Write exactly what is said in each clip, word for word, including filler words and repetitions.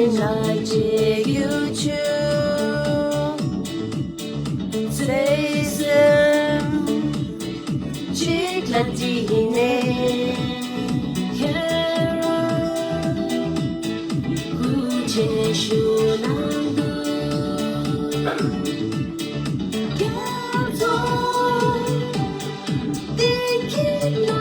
ལ་བྱེད་ཡུལ་ཆུ། བརྩེ་སེམས་གཅིག་ལ་བསྒྲིལ་ནས། ཁྱེད་རང་སྐུ་མཁྱེན་ཞུ་གནང་འདུག་རྒྱ་མཚོ་བདེ་སྐྱིད་ལ་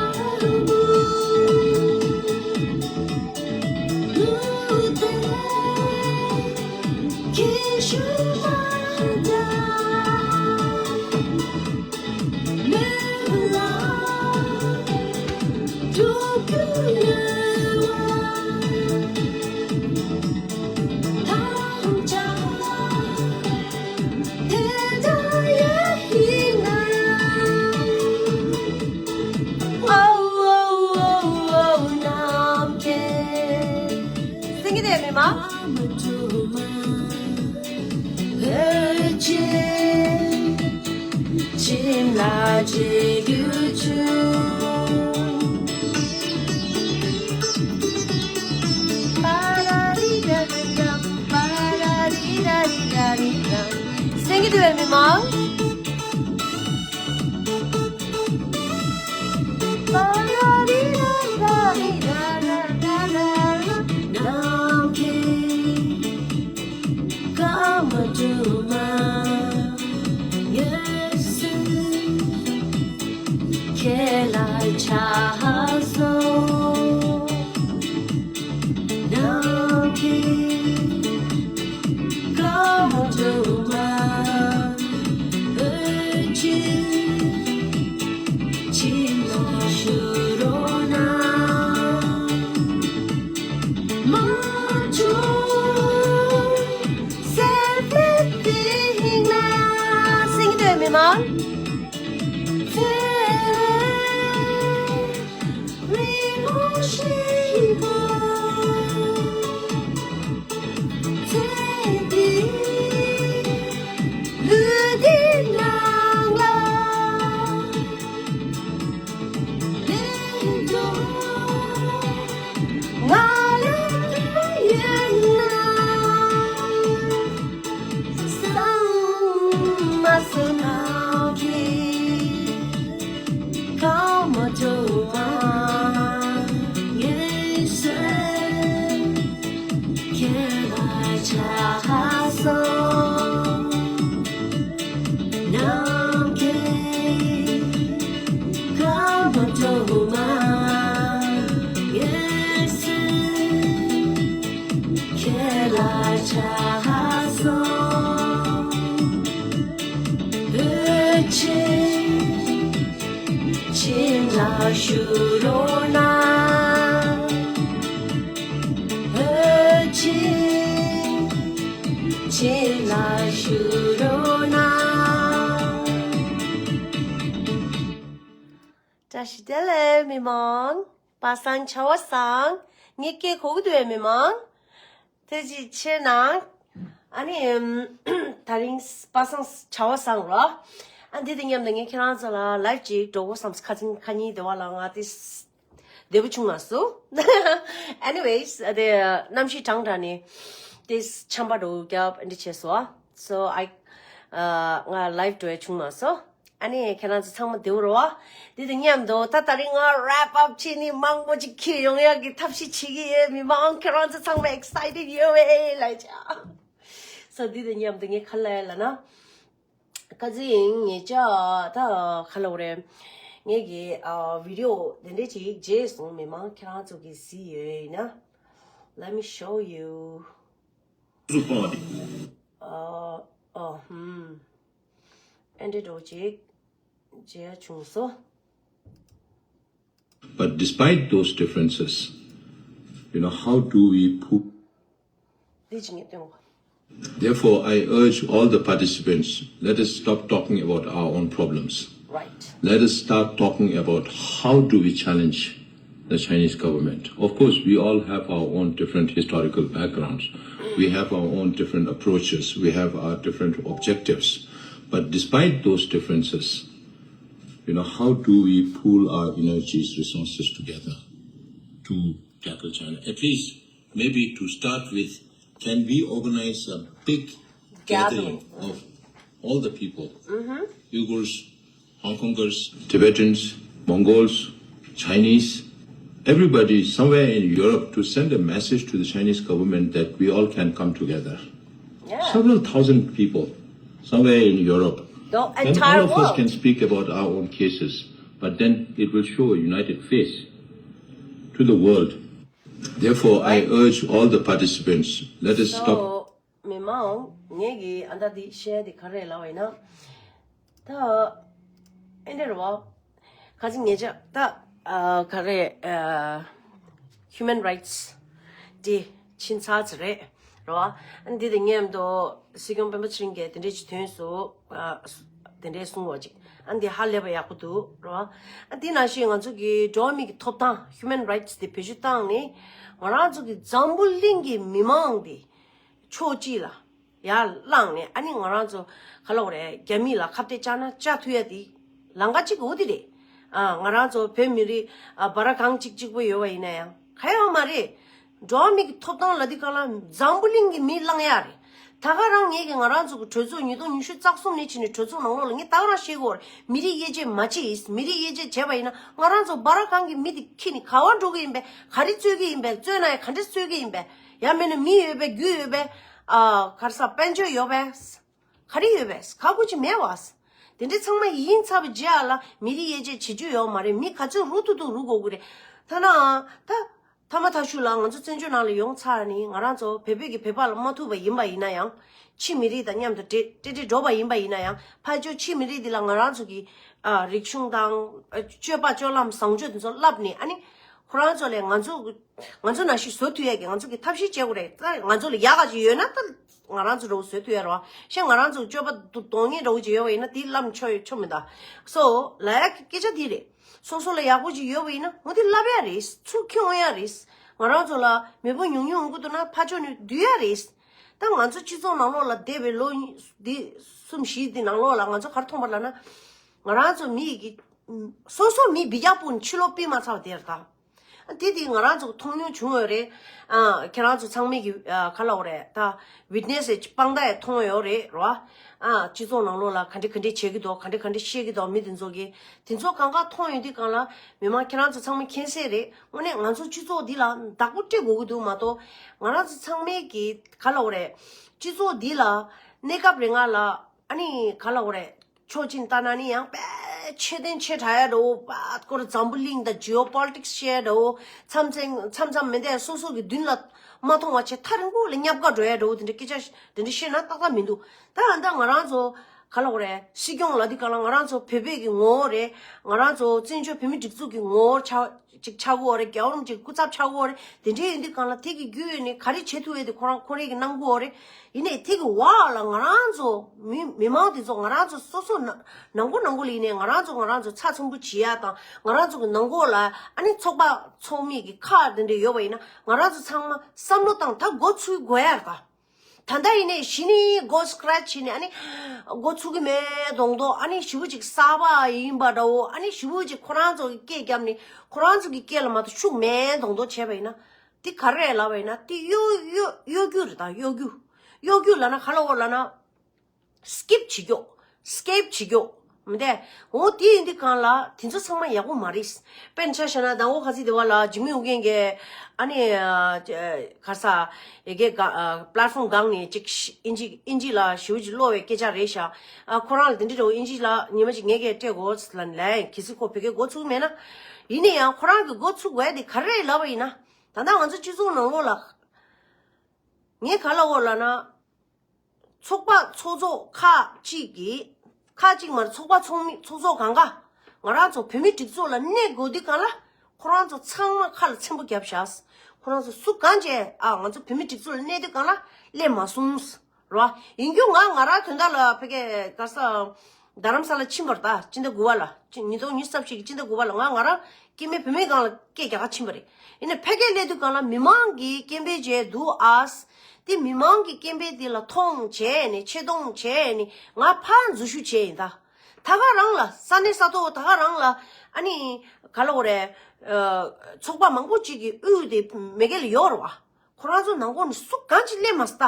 སེང་གེ་དེ་མི་མ། ཁྱིམ་ལ་བྱེད་རྒྱུ་ཆུ། སེང་གེ་དེ་མི་མ། སེང་གེ་དེ་མི་མ། བཀྲ་ཤིས་བདེ་ལེགས་མི་མང་། པ་སངས་ཆ་བ་སངས། ངའི་སྐད་གོ་གི་འདུག་གས་མི་མང་། ཐུགས་རྗེ་ཆེ་གནང་། ཨ་ནི་ད་རིང་པ་སངས་ཆ་བ་སངས་རོ། ཨ་འདི་དང་མཉམ་དུ་ངས་ཁྱེད་རང་ཚོ་ལ་ལའིབ་ཅིག་འགྲོ་དགོས་བསམས། ཁ་སང་ཁ་ཉིན་དེ་བ་ལ་ང་དེ་བདེ་པོ་བྱུང་མ་སོང་། Anyways དེ་གནམ་གཤིས་གྲང་དྲགས་ནས་དེ་ཆམ་པ་འདྲ་བོ་བརྒྱབ་འདི་བྱས་སོང་། So I ང་ལའིབ་འགྲོ་ཡ་བྱུང་མ་སོང་། ཨ་ནི་ཁྱེད་རང་ཚོ་ཚང་མ་བདེ་པོ་རེད་བ། དེ་དང་མཉམ་དུ་ད་ད་རིང་ང་རེབ་ཨབ་བྱས་ནས་མང་པོ་ཅིག་འཁྱེར་ཡོང་ཡག་གི་ཐབས་ཤེས་བྱེད་ཀྱི་ཡོད། མི་མང་ཁྱེད་རང་ཚོ་ཚང་མ་ཨེག་སའི་ཊེཌ་ཡོད་པས་ལབ་བྱས། སོ་དེ་དང་མཉམ་དུ་ངས་ག་རེ་ལབ་ཡ་ལབ་ན། ཁ་སང་ངེད་ཅག་ད་ག་རེ་ལབ་དགོས་རེད། ངེད་ཀྱིས་ཨ་བི་ཌི་ཡོ་དེ་འདྲ་ཅིག་མཇལ་སོང་། མི་མང་ཁྱེད་རང་ཚོ་གིས་གཟིགས་ཡོད་ན། Let me show you. ཨ་ཨ་ཧུམ། ཨེ་འདྲ་འདྲ་བོ་ཅིག་མཇལ་བྱུང་སོང་། But despite those differences, you know, how do we put འདི་ཅིག་ངས་སྟོན་གོ། Therefore, I urge all the participants, let us stop talking about our own problems. Right. Let us start talking about how do we challenge the Chinese government. Of course, we all have our own different historical backgrounds. We have our own different approaches. We have our different objectives. But despite those differences, you know, how do we pool our energies, resources together to tackle China? At least, maybe to start with, Can we organize a big gathering of all the people, Uyghurs, Hong Kongers, Tibetans, Mongols, Chinese, everybody somewhere in Europe to send a message to the Chinese government that we all can come together? Yeah. Several thousand people somewhere in Europe. The entire world. And all of us can speak about our own cases, but then it will show a united face to the world. Therefore, I urge all the participants, let us stop. So, མི་མང་ངེད་ཀྱི་ཨ་ད་འདི་བཤད་དེ་ག་རེ་ལབ་ཡིན་ན། ད་ཨེ་འདྲ་རེད་བ། ཁ་ཅིག་ངེད་ཅག་ད་ཨ་ག་རེ་ཨ་human rights day ཕྱིན་ཚར་ཚར་རེད་རེད་བ། ཨ་འདི་དེ་ངས་མདོ་སྲིད་སྐྱོང་སྤེན་པ་ཚེ་རིང་གིས་དེ་འདྲས་ཅིག་ཐོན་སོང་། ཨ་དེ་འདྲས་གསུང་བ་ཅིག་ཨ་འདི་ཧ་ལས་པ་ཡག་པོ་འདུག་རེད་བ། ཨ་འདི་ནང་བཞིན་ང་ཚོ་གི་འགྲོ་བ་མི་གི་ཐོབ་ཐང་human rights དེ་བེད་སྤྱོད་བཏང་ནས་ང་རང་ཚོ་གི་འཛམ་བུ་གླིང་གི་མི་མང་དེ་ཕྱོགས་གཅིག་ལ་ཡར་བླངས་ནས། ཨ་ནི་ང་རང་ཚོ་ག་ལབ་དགོས་རེད། རྒྱ་མི་ལ་ཁ་གཏད་བཅག་ན་བཅག་ཐུབ་ཡ་དེ་ལམ་ཁ་གཅིག་འོ་དེ་རེད། ཨ་ང་རང་ཚོ་བོད་མི་རིགས་ཨ་འབའ་ར་གང་གཅིག་གཅིག་པོ་ཡོད་པ་ཡིན་ན་ཡང་ག་ཡོད་མ་རེད། འགྲོ་བ་མི་གི་ཐོབ་ཐང་ལབ་དུས་སྒང་ལ་འཛམ་བུ་གླིང་གི་མི་བླངས་ཡ་རེད། ད་ག་རང་ངེད་ཀྱི་ང་རང་ཚོ་གི་གྲོས་ཚོགས་ཉིས་སྟོང་ཉི་ཤུ་རྩ་གསུམ་ནས་ཕྱིན་ནས་གྲོས་ཚོགས་ནང་ལོགས་ལ་ངས་ད་ག་རང་བཤད་ཀྱི་ཡོད་རེད། མི་རིགས་དབྱེ་འབྱེད་མ་བྱེད། མི་རིགས་དབྱེ་འབྱེད་བྱས་པ་ཡིན་ན་ང་རང་ཚོ་འབའ་ར་གང་གི་མི་དེ་ཁྱེར་ནས་ག་པར་འགྲོ་གི་ཡིན་པས། ག་རེ་རྩོད་ཀྱི་ཡིན་པས། རྩོད་ན་ཡང་ག་འདྲས་རྩོད་ཀྱི་ཡིན་པས། ཡང་མིན་ན་མི་ཡོད་པས། རྒྱུ་ཡོད་པས། ཨ་ག་རེ་ཟ། དཔལ་འབྱོར་ཡོད་པས། ག་རེ་ཡོད་པས། ག་གུ་ཅི་མེད་བས། དེ་འདྲའི་ཚང་མ་ཡིན་ཚར་བའི་རྗེས་ལ་མི་རིགས་དབྱེ་འབྱེད་བྱེད་རྒྱུ་ཡོད་མ་རེད། མི་ག་ཚོད་རུག་ཐུབ་ཐུབ་རུག་དགོས་ཀྱི་རེད། ཐ་ན་ད་ཐ་མ་ཐ་ཤུ་ལ་ང་ཚོ་བཙན་བྱོལ་ནང་ལ་ཡོང་ཚར་ནས་ང་རང་ཚོ་བོད་པའི་གི་བོད་པ་ལ་མ་ཐུག་པ་ཡིན་པ་ཡིན་ན་ཡང་། ཕྱི་མི་རིགས་དང་མཉམ་དུ་འབྲེལ་འབྲེལ་འདྲིས་འགྲོ་བ་ཡིན་པ་ཡིན་ན་ཡང་། ཕར་ཕྱོགས་ཕྱི་མི་རིགས་འདི་ལ་ང་རང་ཚོ་གི་ཨ་རིག་གཞུང་དང་ཨ་སྤྱོད་པ་སྤྱོད་ལམ་བཟང་སྤྱོད་འདི་ཚོ་བསླབས་ནས། ཨ་ནི་ཁོ་རང་ཚོ་ལས་ང་ཚོ་ང་ཚོ་ནང་བཞིན་བཟོ་ཐུབ་ཡས་ཀྱི་ང་ཚོ་གི་ཐབས་ཤེས་བྱེད་དགོས་རེད། ད་ང་ཚོ་ལ་ཡག་ག་ཅིག་ཡོད་ན་ད་ང་རང་ཚོ་འདྲ་བོ་བཟོ་ཐུབ་ཡ་རེད་བ། ཤེས། ང་རང་ཚོ་སྤྱོད་པ་དུ་གདོང་ངན་འདྲ་བོ་ཅིག་ཡོད་པ་ཡིན་ན་དེ་ལམ་ཆོ་ཡོད་ཆོ་མི་འདུག་སོ་ལ་ཡག་གི་སྐད་ཆ་དེ་རེད། སོ་སོ་ལ་ཡག་པོ་ཅིག་ཡོད་པ་ཡིན་ན་འོ་དེ་བསླབ་ཡ་རེད། ཚུར་འཁྱེར་འོང་ཡ་རེད། ང་རང་ཚོ་ལ་མེས་པོ་ཉུང་ཉུང་འོང་གི་འདུག་ན་ཕར་ཕྱོགས་ནས་བསྡུ་ཡ་རེད། ད་ང་ཚོ་སྤྱི་ཚོགས་ནང་ལོགས་ལ་འདས་པའི་ལོ་འདི་གསུམ་བཞི་འདི་ནང་ལོགས་ལ་ང་ཚོ་ག་རེ་མཐོང་པ་ལབ་ན། ང་རང་ཚོ་མི་ཡི་གི་སོ་སོ་མི་སྦི་རྒྱག་པོ་ཕྱི་ལོགས་ཕུད་མ་ཚར་བ་དེ་རེད་ད། དེ་དེ་ང་རང་ཚོ་མཐོང་མྱོང་བྱུང་ཡོད་རེད། ཨ་ཁྱེད་རང་ཚོ་ཚང་མས་ཀྱི་ཨ་ག་ལབ་དགོས་རེད་ད། ཝིཊ་ནེ་སི་དཔང་རྟགས་མཐོང་ཡོད་རེད་རོ། ཨ་སྤྱི་ཚོགས་ནང་ལོགས་ལ་ག་འདྲ་ག་འདྲ་བྱེད་ཀྱི་འདུག་ག་འདྲ་ག་འདྲ་བཤད་ཀྱི་འདུག་མི་དེ་ཚོ་གི་དེ་ཚོ་གང་ག་མཐོང་ཡོང་དུས་སྒང་ལ་མི་མང་ཁྱེད་རང་ཚོ་ཚང་མ་མཁྱེན་གསལ་རེད། དངོས་གནས་ང་ཚོ་སྤྱི་ཚོགས་འདི་ལ་བདག་པོ་སྤྲད་དགོས་ཀྱི་འདུག་མ་གཏོགས་ང་རང་ཚོ་ཚང་མས་ཀྱི་ག་ལབ་དགོས་རེད། སྤྱི་ཚོགས་འདི་ལ་གནས་སྐབས་རིང་ལ་ཨ་ནི་ག་ལབ་དགོས་རེད། ཕྱོགས་གཅིག་ལྟ་ན་ནི་ཡང་དཔེ་ཆེ་ལྡན་ཆེ་དྲགས་ཡ་འདྲ་བོ། པ་སྐོར་འཛམ་བུ་གླིང་དང་ཇི་ཨོ་པོ་ལི་ཊིག་སི་བཤད་ཡ་འདྲ་བོ། མཚམས་མཚམས་མཚམས་མཚམས་མི་འདས་སོ་སོ་གི་མདུན་ལ་མ་མཐོང་བ་བྱས་ཐག་རིང་པོ་ལ་ཉབ་དགའ་འགྲོ་ཡ་འདྲ་བོ། དེ་འདྲ་སྐད་ཆ་དེ་འདྲ་བཤད་ན་ཏག་ཏག་མི་འདུག་ད་ད་ང་རང་ཚོ་ག་ལབ་དགོས་རེད། སྲིད་སྐྱོང་ལབ་དུས་སྒང་ལ་ང་རང་ཚོ་བོད་པའི་གི་ངོ་བོ་རེད། ང་རང་ཚོ་བཙན་བྱོལ་བོད་མི་སྒྲིག་འཛུགས་ཀྱི་ངོ་བོ་ཆགས་ཅིག་ཆགས་ཀྱི་ཡོད་རེད། རྒྱལ་བ་རིན་པོ་ཆེའི་སྐུ་ཚབ་ཆགས་ཀྱི་ཡོད་རེད། དེ་འདྲའི་ཡིན་དུས་སྒང་ལ་དེ་གི་བརྒྱུད་ནས་ག་རེ་བྱེད་ཐུབ་ཡས་དེ་ཁོ་རང་ཁོ་རེ་གི་གནང་གི་ཡོད་རེད། ཡིན་ནའི་དེ་གི་འོག་ལ་ང་རང་ཚོ་མི་མི་མང་དེ་ཚོ་ང་རང་ཚོ་སོ་སོ་ན་ནང་ཁུལ་ནང་ཁུལ་ལ་ཡིན་ནའི་ང་རང་ཚོ་ང་རང་ཚོ་ཚགས་ཚུད་པོ་བྱེད་ཡ་དང་། ང་རང་ཚོ་གི་ནང་ཁུལ་ལ་ཨ་ནི་ཚོགས་པ་ཚོགས་མི་གི་ཁག་དེ་འདྲ་ཡོད་པ་ཡིན་ན་ང་རང་ཚོ་ཚང་མ་བསམ་བློ་བཏང་། ད་འགོ་ཚུགས་དགོས་ཡ་རེད་ད། ད་ལྟ་ཡིན་ནའི་གཞི་ནས་འགོ་སི་ཀེ་རེ་ཆི་བྱས་ནས་ཨ་ནི་འགོ་ཚུགས་ཀྱི་མེད་མདོག་མདོག་ཨ་ནི་ཞེ་པོ་ཅིག་གསར་པ་ཡིན་པ་འདྲ་བོ། ཨ་ནི་ཞེ་པོ་ཅིག་ཁོ་རང་ཚོ་གི་སྐད་བརྒྱབ་ནས་ཁོ་རང་ཚོ་གི་སྐད་ལ་མ་གཏོགས་ཤུགས་མེད་མདོག་མདོག་བྱས་པ་ཡིན་ན། དེ་ག་རེ་རེད་ལབ་པ་ཡིན་ན་དེ་གཡོ་གཡོ་གཡོ་སྒྱུ་རེད་ད། གཡོ་སྒྱུ། གཡོ་སྒྱུ་ལབ་ན་ག་ལབ་དགོས་ལབ་ན། སི་ཀིབ་བྱེད་རྒྱུ། སི་ཀིབ་བྱེད་རྒྱུ། མི་འདུག་འོ་དེ་ཡིན་དུས་སྒང་ལ་དེ་ཚོ་ཚང་མ་ཡག་པོ་མ་རེད། དཔེར་ན་ཆ་བཞག་ན་ཟླ་བ་ཁ་ཤས་དེ་བ་ལ་འཇིགས་མེད་ཨོ་རྒྱན་གྱིས་ཨ་ནི་ཨ་ག་རེ་ཟ། ཡ་གི་ག་ཨ་པི་ལེཊ་ཕོམ་སྒང་ནས་ཅིག་ཨིན་ཇི་ཨིན་ཇི་ལ་ཞེ་པོ་ཅིག་ཀློག་པའི་སྐད་ཆ་རེད་ཤག་ཨ་ཁོ་རང་ལ་དེ་འདྲ་འདྲ་བོ་ཨིན་ཇི་ལ་ཉི་མ་གཅིག་ངས་སྐད་སྤྲད་དགོས་ལབ་ནས་ལབ་ཡིན། གལ་སྲིད་ཁོ་བོད་སྐད་གོ་ཚུགས་མེད་ན། ཡིན་ན་ཡང་ཁོ་རང་གི་གོ་ཚུགས་དགོས་ཡ་དེ་ག་རེ་རེད་ལབ་པ་ཡིན་ན། ད་ལྟ་ང་ཚོ་སྤྱི་ཚོགས་ནང་ལོགས་ལ། ངས་ག་ལབ་དགོས་ལབ་ན། ཚོགས་པ་ཚོགས་ཚོགས་ཁག་ཅིག་གིས། ཁག་ཅིག་མ་རེད། ཚོགས་པ་ཚོགས་མི་ཚོགས་ཚོགས་གང་ག་ང་རང་ཚོ་བོད་མི་སྒྲིག་འཛུགས་ལ་གནས་དགོས་དུས་སྒང་ལ་ཁོ་རང་ཚོ་ཚང་མ་ཁ་ལ་ཚེམ་པོ་བརྒྱབ་བཞག་ཁོ་རང་ཚོ་སུ་གང་བྱས་ཨ་ང་ཚོ་བོད་མི་སྒྲིག་འཛུགས་ལ་གནས་དུས་སྒང་ལ་སླེབས་མ་སོང་། རོ། ཡིན་རྒྱུ་ང་ང་རང་དོན་དག་ལ་ཕ་གི་ག་རེ་ཟ། རྡ་རམ་ས་ལ་ཕྱིན་པ་རེད་ད། སྤྱི་ཟླ་དགུ་པ་ལ། ཕྱི་ཉིས་སྟོང་ཉི་ཤུ་རྩ་བཞི་གི་སྤྱི་ཟླ་དགུ་པ་ལ་ང་ང་རང་སྐྱེ་དམན་བུད་མེད་སྒང་ལ་སྐད་རྒྱག་ག་ཕྱིན་པ་རེད། ཡིན་ནའི་ཕ་གིར་སླེབས་དུས་སྒང་ལ་མི་མང་གིས་སྐད་འབོད་བྱས་འདུག་ཨ། དེ་མི་མང་གིས་སྐད་འབོད་དེ་ལ་མཐོང་བྱས་ནས་ཆེ་མཐོང་བྱས་ནས་ང་ཕར་འཛུལ་ཞུགས་བྱས་ཡིན་ད། ད་ག་རང་ལ་ས་གནས་ས་ཐོག་ད་ག་རང་ལ་ཨ་ནི་ག་ལབ་དགོས་རེད། ཚོགས་པ་མང་པོ་ཅིག་གི་དབུས་དེ་མ་གི་ལ་ཡོད་རེད་བ། ཁོ་རང་ཚོ་ནང་ཁོག་ནས་སུ་གང་ཅིག་སླེབས་མ་སྟ།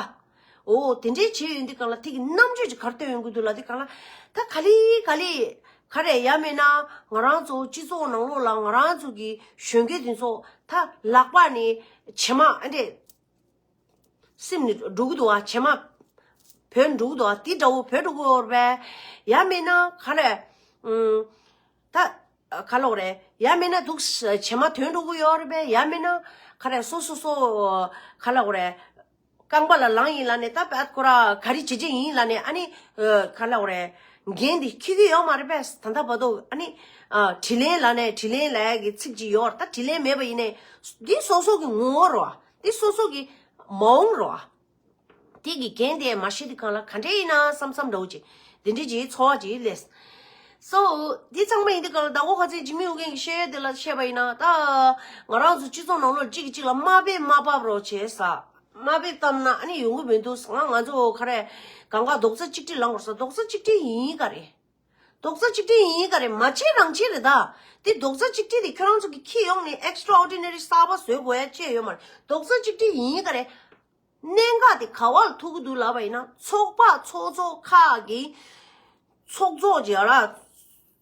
འོ་དེ་འདྲའི་བྱས་ཡོད་འདི་གང་ལ་དེ་གི་རྣམ་དཔྱོད་ཅིག་གར་སྟོན་ཡོང་གི་འདུག་ལ། དེ་གང་ལ་ད་ག་ལེ་ག་ལེ་ག་རེ་ཡ་མེད་ན་ང་རང་ཚོ་སྤྱི་ཚོགས་ནང་ལོགས་ལ་ང་རང་ཚོ་གི་གཞོན་སྐྱེས་དེ་ཚོ་ད་ལག་པ་ནས་བྱེ་མ་ཨ་འདྲས་སིམ་ནས་འགྲོ་གི་འདུག་ཨ། བྱེ་མ་བོད་འགྲོ་གི་འདུག་ཨ། དེ་འདྲ་བོ་བོད་འགྲོ་གི་ཡོད་རེད་པས། ཡ་མེད་ན་ག་རེ་ཨུམ། ད་ག་ལོག་རེད། ཡ་མེད་ན་འདུག་བྱེ་མ་ཐོན་འགྲོ་གི་ཡོད་རེད་པས། ཡ་མེད་ན་ག་རེ་སོ་སོ་སོ་ག་ལོག་རེད། རྐང་པ་ལ་ལངས་ཡིན་ལ་ནས་ད་བད་ཁོ་ར་ག་རེ་བྱེད་ཀྱི་ཡིན་ལ་ནས་ཨ་ནི་ག་ལོག་རེད། འགན་དེ་འཁྱེར་གི་ཡོད་མ་རེད་པས། ད་ལྟ་བར་དུ་ཨ་ནི་དྲིན་ལན་ལ་ནས་དྲིན་ལན་ལ་ཡ་གི་ཚིག་ཅིག་ཡོད་རེད། ད་དྲིན་ལན་མེད་པ་ཡིན་ནས་འདི་སོ་སོ་གི་ངོ་བོ་རེད་བ། འདི་སོ་སོ་གི་མ་འོངས་རེད་བ། དེ་གི་འགན་དེ་མ་ཤེས་དུས་གང་ལ་ག་འདྲ་ཡིན་ན་བསམ་བསམ་འདྲ་བོ་ཅིག་དེ་འདྲ་ཅིག་ཚོར་བ་ཅིག་སླེབས། སོ། འདི་ཚང་མ་ཡིན་དུས་གང་ལ་ཟླ་གོ་ཁ་ཚན་འཇིགས་མེད་ཨོ་རྒྱན་གྱི་བཤད་ཡོད་དེ་ལ་བཤད་པ་ཡིན་ན་ད། ང་རང་ཚོ་སྤྱི་ཚོགས་ནང་ལོགས་གཅིག་གིས་གཅིག་ལ་དམའ་འབེབས་མ་འབབ་རོགས་བྱེད་ས། དམའ་འབེབས་བཏབ་ན་ཨ་ནི་ཡོང་གི་མི་འདུག་ང་ང་ཚོ་ག་རེ་གང་ག་རྡོག་རྩ་གཅིག་སྒྲིལ་ལངས་དགོས་ས། རྡོག་རྩ་གཅིག་སྒྲིལ་ཡིན་ག་རེད། རྡོག་རྩ་གཅིག་སྒྲིལ་ཡིན་ག་རེད། མ་བྱེད་རང་བྱེད་རེད་ད། དེ་རྡོག་རྩ་གཅིག་སྒྲིལ་དེ་ཁྱོད་རང་ཚོ་གི་ཁྱི་ཡོང་ནས་extraordinary་གསར་པ་བཟོས་དགོས་ཡ་ཅེས་ཡོད་མ་རེད། རྡོག་རྩ་གཅིག་སྒྲིལ་ཡིན་ག་རེད། གནད་འགག་དེ་ག་བ་ལ་ཐུག་གི་འདུག་ལབ་པ་ཡིན་ན་ཚོགས་པ་ཚོགས་གཙོ་ཁག་གི་ཚོགས་གཙོ་ཅེས་ར།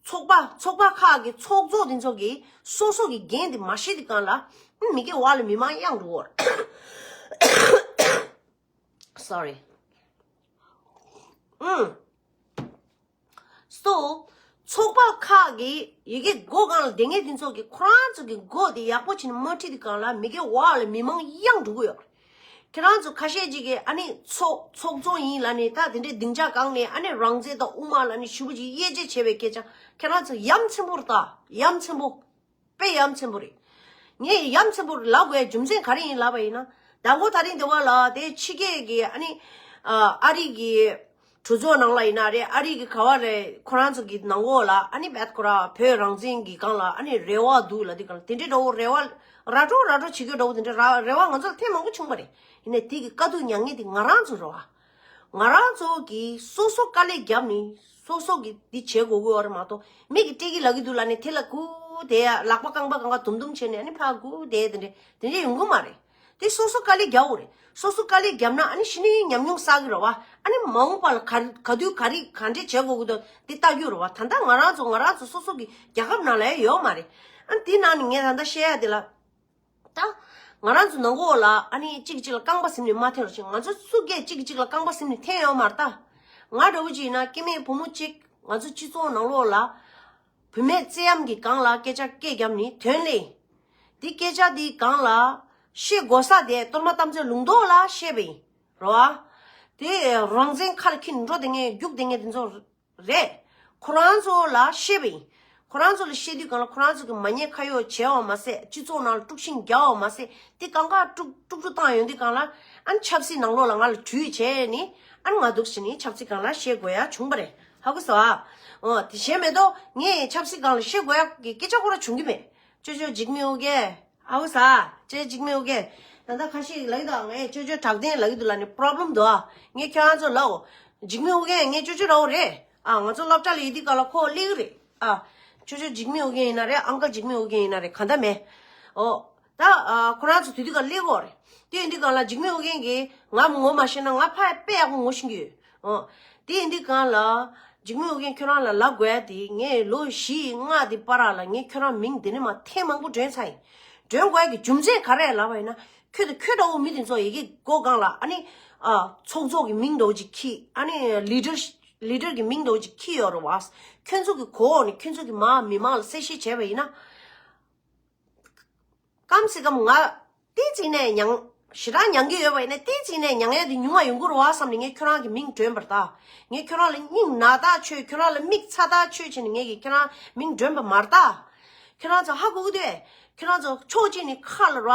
ཚོགས་པ་ཚོགས་པ་ཁག་གི་ཚོགས་གཙོ་དེ་ཚོ་གི་སོ་སོ་གི་འགན་དེ་མ་ཤེས་དུས་གང་ལ་མི་སྐྱེ་བ་ལ་མི་མང་གཡང་འགྲོ་བར། Sorry. ཨུམ། སོ། ཚོགས་པ་ཁག་གི་ཡི་གེ་སྒོ་གང་ལ་བསྡད་མཁན་དེ་ཚོ་གི་ཁོ་རང་ཚོ་གི་སྒོ་དེ་ཡག་པོ་བྱས་ནས་མ་ཁྲིད་དུས་གང་ལ་མི་སྐྱེ་བ་ལ་མི་མང་གཡང་འགྲོ་གི་ཡོད་རེད། ཁྱེད་རང་ཚོ་ཁ་ཤས་ཅིག་གིས་ཨ་ནི་ཚོགས་ཚོགས་གཙོ་ཡིན་ལབ་ནས་ད་དེ་འདྲའི་སྡིངས་ཆ་གང་ནས་ཨ་ནི་རང་བཙན་དང་དབུ་མ་ལབ་ནས་ཞུ་བ་ཅིག་དབྱེ་འབྱེད་བྱས་པའི་སྐད་ཆ་ཁྱེད་རང་ཚོ་ཡ་མཚན་པོ་རེད་ད། ཡ་མཚན་པོ། དཔེ་ཡ་མཚན་པོ་རེད། ངས་ཡ་མཚན་པོ་རེད་ལབ་དགོས་རྒྱུ་མཚན་ག་རེ་ཡིན་ལབ་པ་ཡིན་ན། མདང་དགོང་དེ་རིང་འདི་བ་ལ་དེ་ཕྱི་རྒྱལ་གྱི་ཨ་ནི་ཨ་རི་གི་གྲོས་ཚོགས་ནང་ལ་ཡིན་ན་རེད། ཨ་རི་གི་ག་བ་རེད། ཁོ་རང་ཚོ་གི་ནང་འོག་ལ་ཨ་ནི་བད་ཁོ་ར་བོད་རང་བཙན་གྱི་སྒང་ལ་ཨ་ནི་རེ་བ་འདུག་ལབ་དུས་སྒང་ལ་དེ་འདྲའི་འདྲ་བོ་རེ་བ་ར་སྤྲོད་ར་སྤྲོད་བྱེད་རྒྱུ་འདྲ་བོ་དེ་འདྲའི་ར་རེ་བ་ང་ཚོ་ལ་ཐེངས་མང་པོ་བྱུང་བ་རེད། ཡིན་ནའི་དེ་གི་དཀའ་སྡུག་མྱངས་མཁན་དེ་ང་རང་ཚོ་རེད་བ། ང་རང་ཚོ་གིས་སོ་སོ་དཀའ་ལས་བརྒྱབ་ནས་སོ་སོ་གིས་འདི་བྱེད་དགོས་ཀྱི་ཡོད་རེད་མ་གཏོགས་མི་གིས་སྤྲད་ཀྱི་ལབ་ཀྱི་འདུག་ལབ་ནས་དེ་ལ་སྒུག་བསྡད་ཡ། ལག་པ་རྐང་པ་གང་ག་དུམ་དུམ་བྱས་ནས་ཨ་ནི་ཕར་སྒུག་བསྡད་དེ་འདྲ་དེ་འདྲ་ཡོང་གི་མ་རེད། དེ་སོ་སོ་དཀའ་ལས་བརྒྱབ་དགོས་རེད། སོ་སོ་དཀའ་ལས་བརྒྱབ་ན་ཨ་ནི་ཕྱི་ནས་ཉམས་མྱོང་བསགས་ཀྱི་རེད་བ། ཨ་ནི་མ་འོངས་པ་ལ་ག་ག་དུས་ག་རེ་ག་འདྲས་བྱེད་དགོས་ཀྱི་འདུག་འདི་ལྟ་རྒྱུ་རེད་བ། ད་ལྟ་ང་རང་ཚོ་ང་རང་ཚོ་སོ་སོ་གི་རྒྱལ་ཁབ་ནང་ལ་ཡོད་མ་རེད། ཨ་ནི་དེ་ནང་ནས་ངས་ད་ལྟ་བཤད་ཡ་དེ་ལ། ད། ང་རང་ཚོ་ནང་གོ་ལ་ཨ་ནི་གཅིག་གཅིག་ལ་རྐང་པ་ཟིན་ནས་མ་འཐེན་རོགས་ཞེས། ང་ཚོ་སུ་གས་གཅིག་གཅིག་ལ་རྐང་པ་ཟིན་ནས་འཐེན་ཡོད་མ་རེད་ད། ང་འདྲ་བོ་ཅིག་ཡིན་ན་སྐྱེ་དམན་བུ་མོ་གཅིག་ང་ཚོ་སྤྱི་ཚོགས་ནང་ལོགས་ལ་བུད་མེད་བཙན་གཡེམ་གྱི་སྒང་ལ་སྐད་ཆ་སྐད་བརྒྱབ་ནས་དོན་ལས། འདི་སྐད་ཆ་འདི་སྒང་ལ་བཤད་དགོས་ས་དེ་གཏོར་མ་གཏམ་ཚོད་ལུང་རྟོགས་ལ་བཤད་པ་ཡིན། རེད་བ། དེ་རང་བཙན་ཁ་ལ་འཁྱེར་ནས་འགྲོ་བསྡད་མཁན་རྒྱུག་བསྡད་མཁན་དེ་ཚོ། རེད། ཁོ་རང་ཚོ་ལ་བཤད་པ་ཡིན། ཁོ་རང་ཚོ་ལ་བཤད་དུས་སྒང་ལ་ཁོ་རང་ཚོ་གི་མ་ཉེས་ཁ་གཡོགས་བྱས་པ་མ་ཟད་སྤྱི་ཚོགས་ནང་ལ་དཀྲུག་ཤིང་རྒྱག་པ་མ་ཟད་དེ་གང་ག་དཀྲུག་དཀྲུག་དཀྲུག་བཏང་ཡོང་དུས་སྒང་ལ་ཨ་ནི་ཆབ་སྲིད་ནང་ལོགས་ལ་ང་ལ་དྲུད་བྱས་ནི་ཨ་ནི་ང་འདུག་ཟེར་ནི་ཆབ་སྲིད་སྒང་ལ་བཤད་དགོས་ཡ་བྱུང་བ་རེད། ཧ་གོ་སོང་ཨ། འོ་དེ་གཞན་མེད་དོ། ངས་ཆབ་སྲིད་སྒང་ལ་བཤད་དགོས་ཡ་གི་སྐད་ཆ་ཁོ་ར་བྱུང་གི་མེད། ཅོ་ཅོ་འཇིགས་མེད་ཨོ་རྒྱན། ཨའུ་ས། ཅོ་འཇིགས་མེད་ཨོ་རྒྱན། ད་ལྟ་ཁ་ཤས་ལབ་ཀྱི་འདུག་ངས་ཅོ་ཅོ་དྲག་ལྡན་ལབ་ཀྱི་འདུག་ལབ་ནས་པོ་རོབ་ལེམ་འདུག་ཨ། ངས་ཁྱོད་རང་ཚོ་ལབ་འོ། འཇིགས་མེད་ཨོ་རྒྱན་ངས་ཅོ་ཅོ་ར་འོ་རེད། ཨ་ང་ཚོ་སློབ་གྲྭ་ལ་ཡོད་དུས་སྐབས་ལ་ཁོ་སླེབས་ཀྱི་རེད། ཨ། ཅོ་ཅོ་འཇིགས་མེད་ཨོ་རྒྱན་ཡིན་ན་རེད། ཨང་ཀལ་འཇིགས་མེད་ཨོ་རྒྱན་ཡིན་ན་རེད། གང་ལྟར་མེད། ཨོ། ད་ཨ་ཁོ་རང་ཚོ་དུས་དུས་སྐབས་སླེབས་ཀྱི་ཡོད་རེད། དེ་ཡིན་དུས་སྒང་ལ་འཇིགས་མེད་ཨོ་རྒྱན་གྱིས་ང་ངོ་མ་ཤེས་ན་ང་ཕ་དཔེ་ཡག་པོ་ངོ་ཤེས་ཀྱི་ཡོད། ཨོ། དེ་ཡིན་དུས་སྒང་ལ། འཇིགས་མེད་ཨོ་རྒྱན་ཁྱོད་རང་ལ་ལབ་དགོས་ཡ་དེ་ངས་ལོ་བཞི་ལྔ་དེ་བར་ལ་ངས་ཁྱོད་རང་མིང་དེ་ནས་མ་ཐེངས་མང་པོ་འདྲེན་ཚར་ཡིན། འདྲེན་དགོས་ཡ་གི་རྒྱུ་མཚན་ག་རེ་ལབ་པ་ཡིན་ན་ཁྱོད་དང་ཁྱོད་འདྲ་བོ་མི་དེ་ཚོ་ཡི་གེ་མགོ་སྒང་ལ་ཨ་ནི། ཨ། ཚོགས་གཙོ་གི་མིང་འདྲ་བོ་ཅིག་གིས་ཨ་ནི་ལི་ཌར་ལི་ཌར་གི་མིང་འདྲ་བོ་ཅིག་གིས་ཡོད་རེད་བ། ཁྱོད་ཚོ་གི་གོ་འོག་ནས་ཁྱོད་ཚོ་གི་མ་མི་མང་ལ་གསལ་བཤད་བྱས་པ་ཡིན་ན། སྐམ་སེ་སྐམ་ང་། ཏིན་ཙི་ནས་མྱང་། ཞེ་དྲག་མྱང་གི་ཡོད་པ་ཡིན་ན་ཏིན་ཙི་ནས་མྱང་ཡ་དེ་ཉུང་བ་ཡོང་གི་རེད་བ་བསམ་ནས་ངས་ཁྱོད་རང་གི་མིང་བསྒྲོན་པ་རེད་ད། ངས་ཁྱོད་རང་ལ་སྙིང་ན་ཐག་ཆོད། ཁྱོད་རང་ལ་མིག་ཚ་ཐག་ཆོད་བྱས་ནས་ངས་ཀྱིས་ཁྱོད་རང་མིང་བསྒྲོན་པ་མ་རེད་ད། ཁྱོད་རང་ཚོ་ཧ་གོ་གི་འདུག་ཁྱོད་རང་ཚོ་ཕྱོགས་གཅིག་ནས་ཁ་ལ་ར།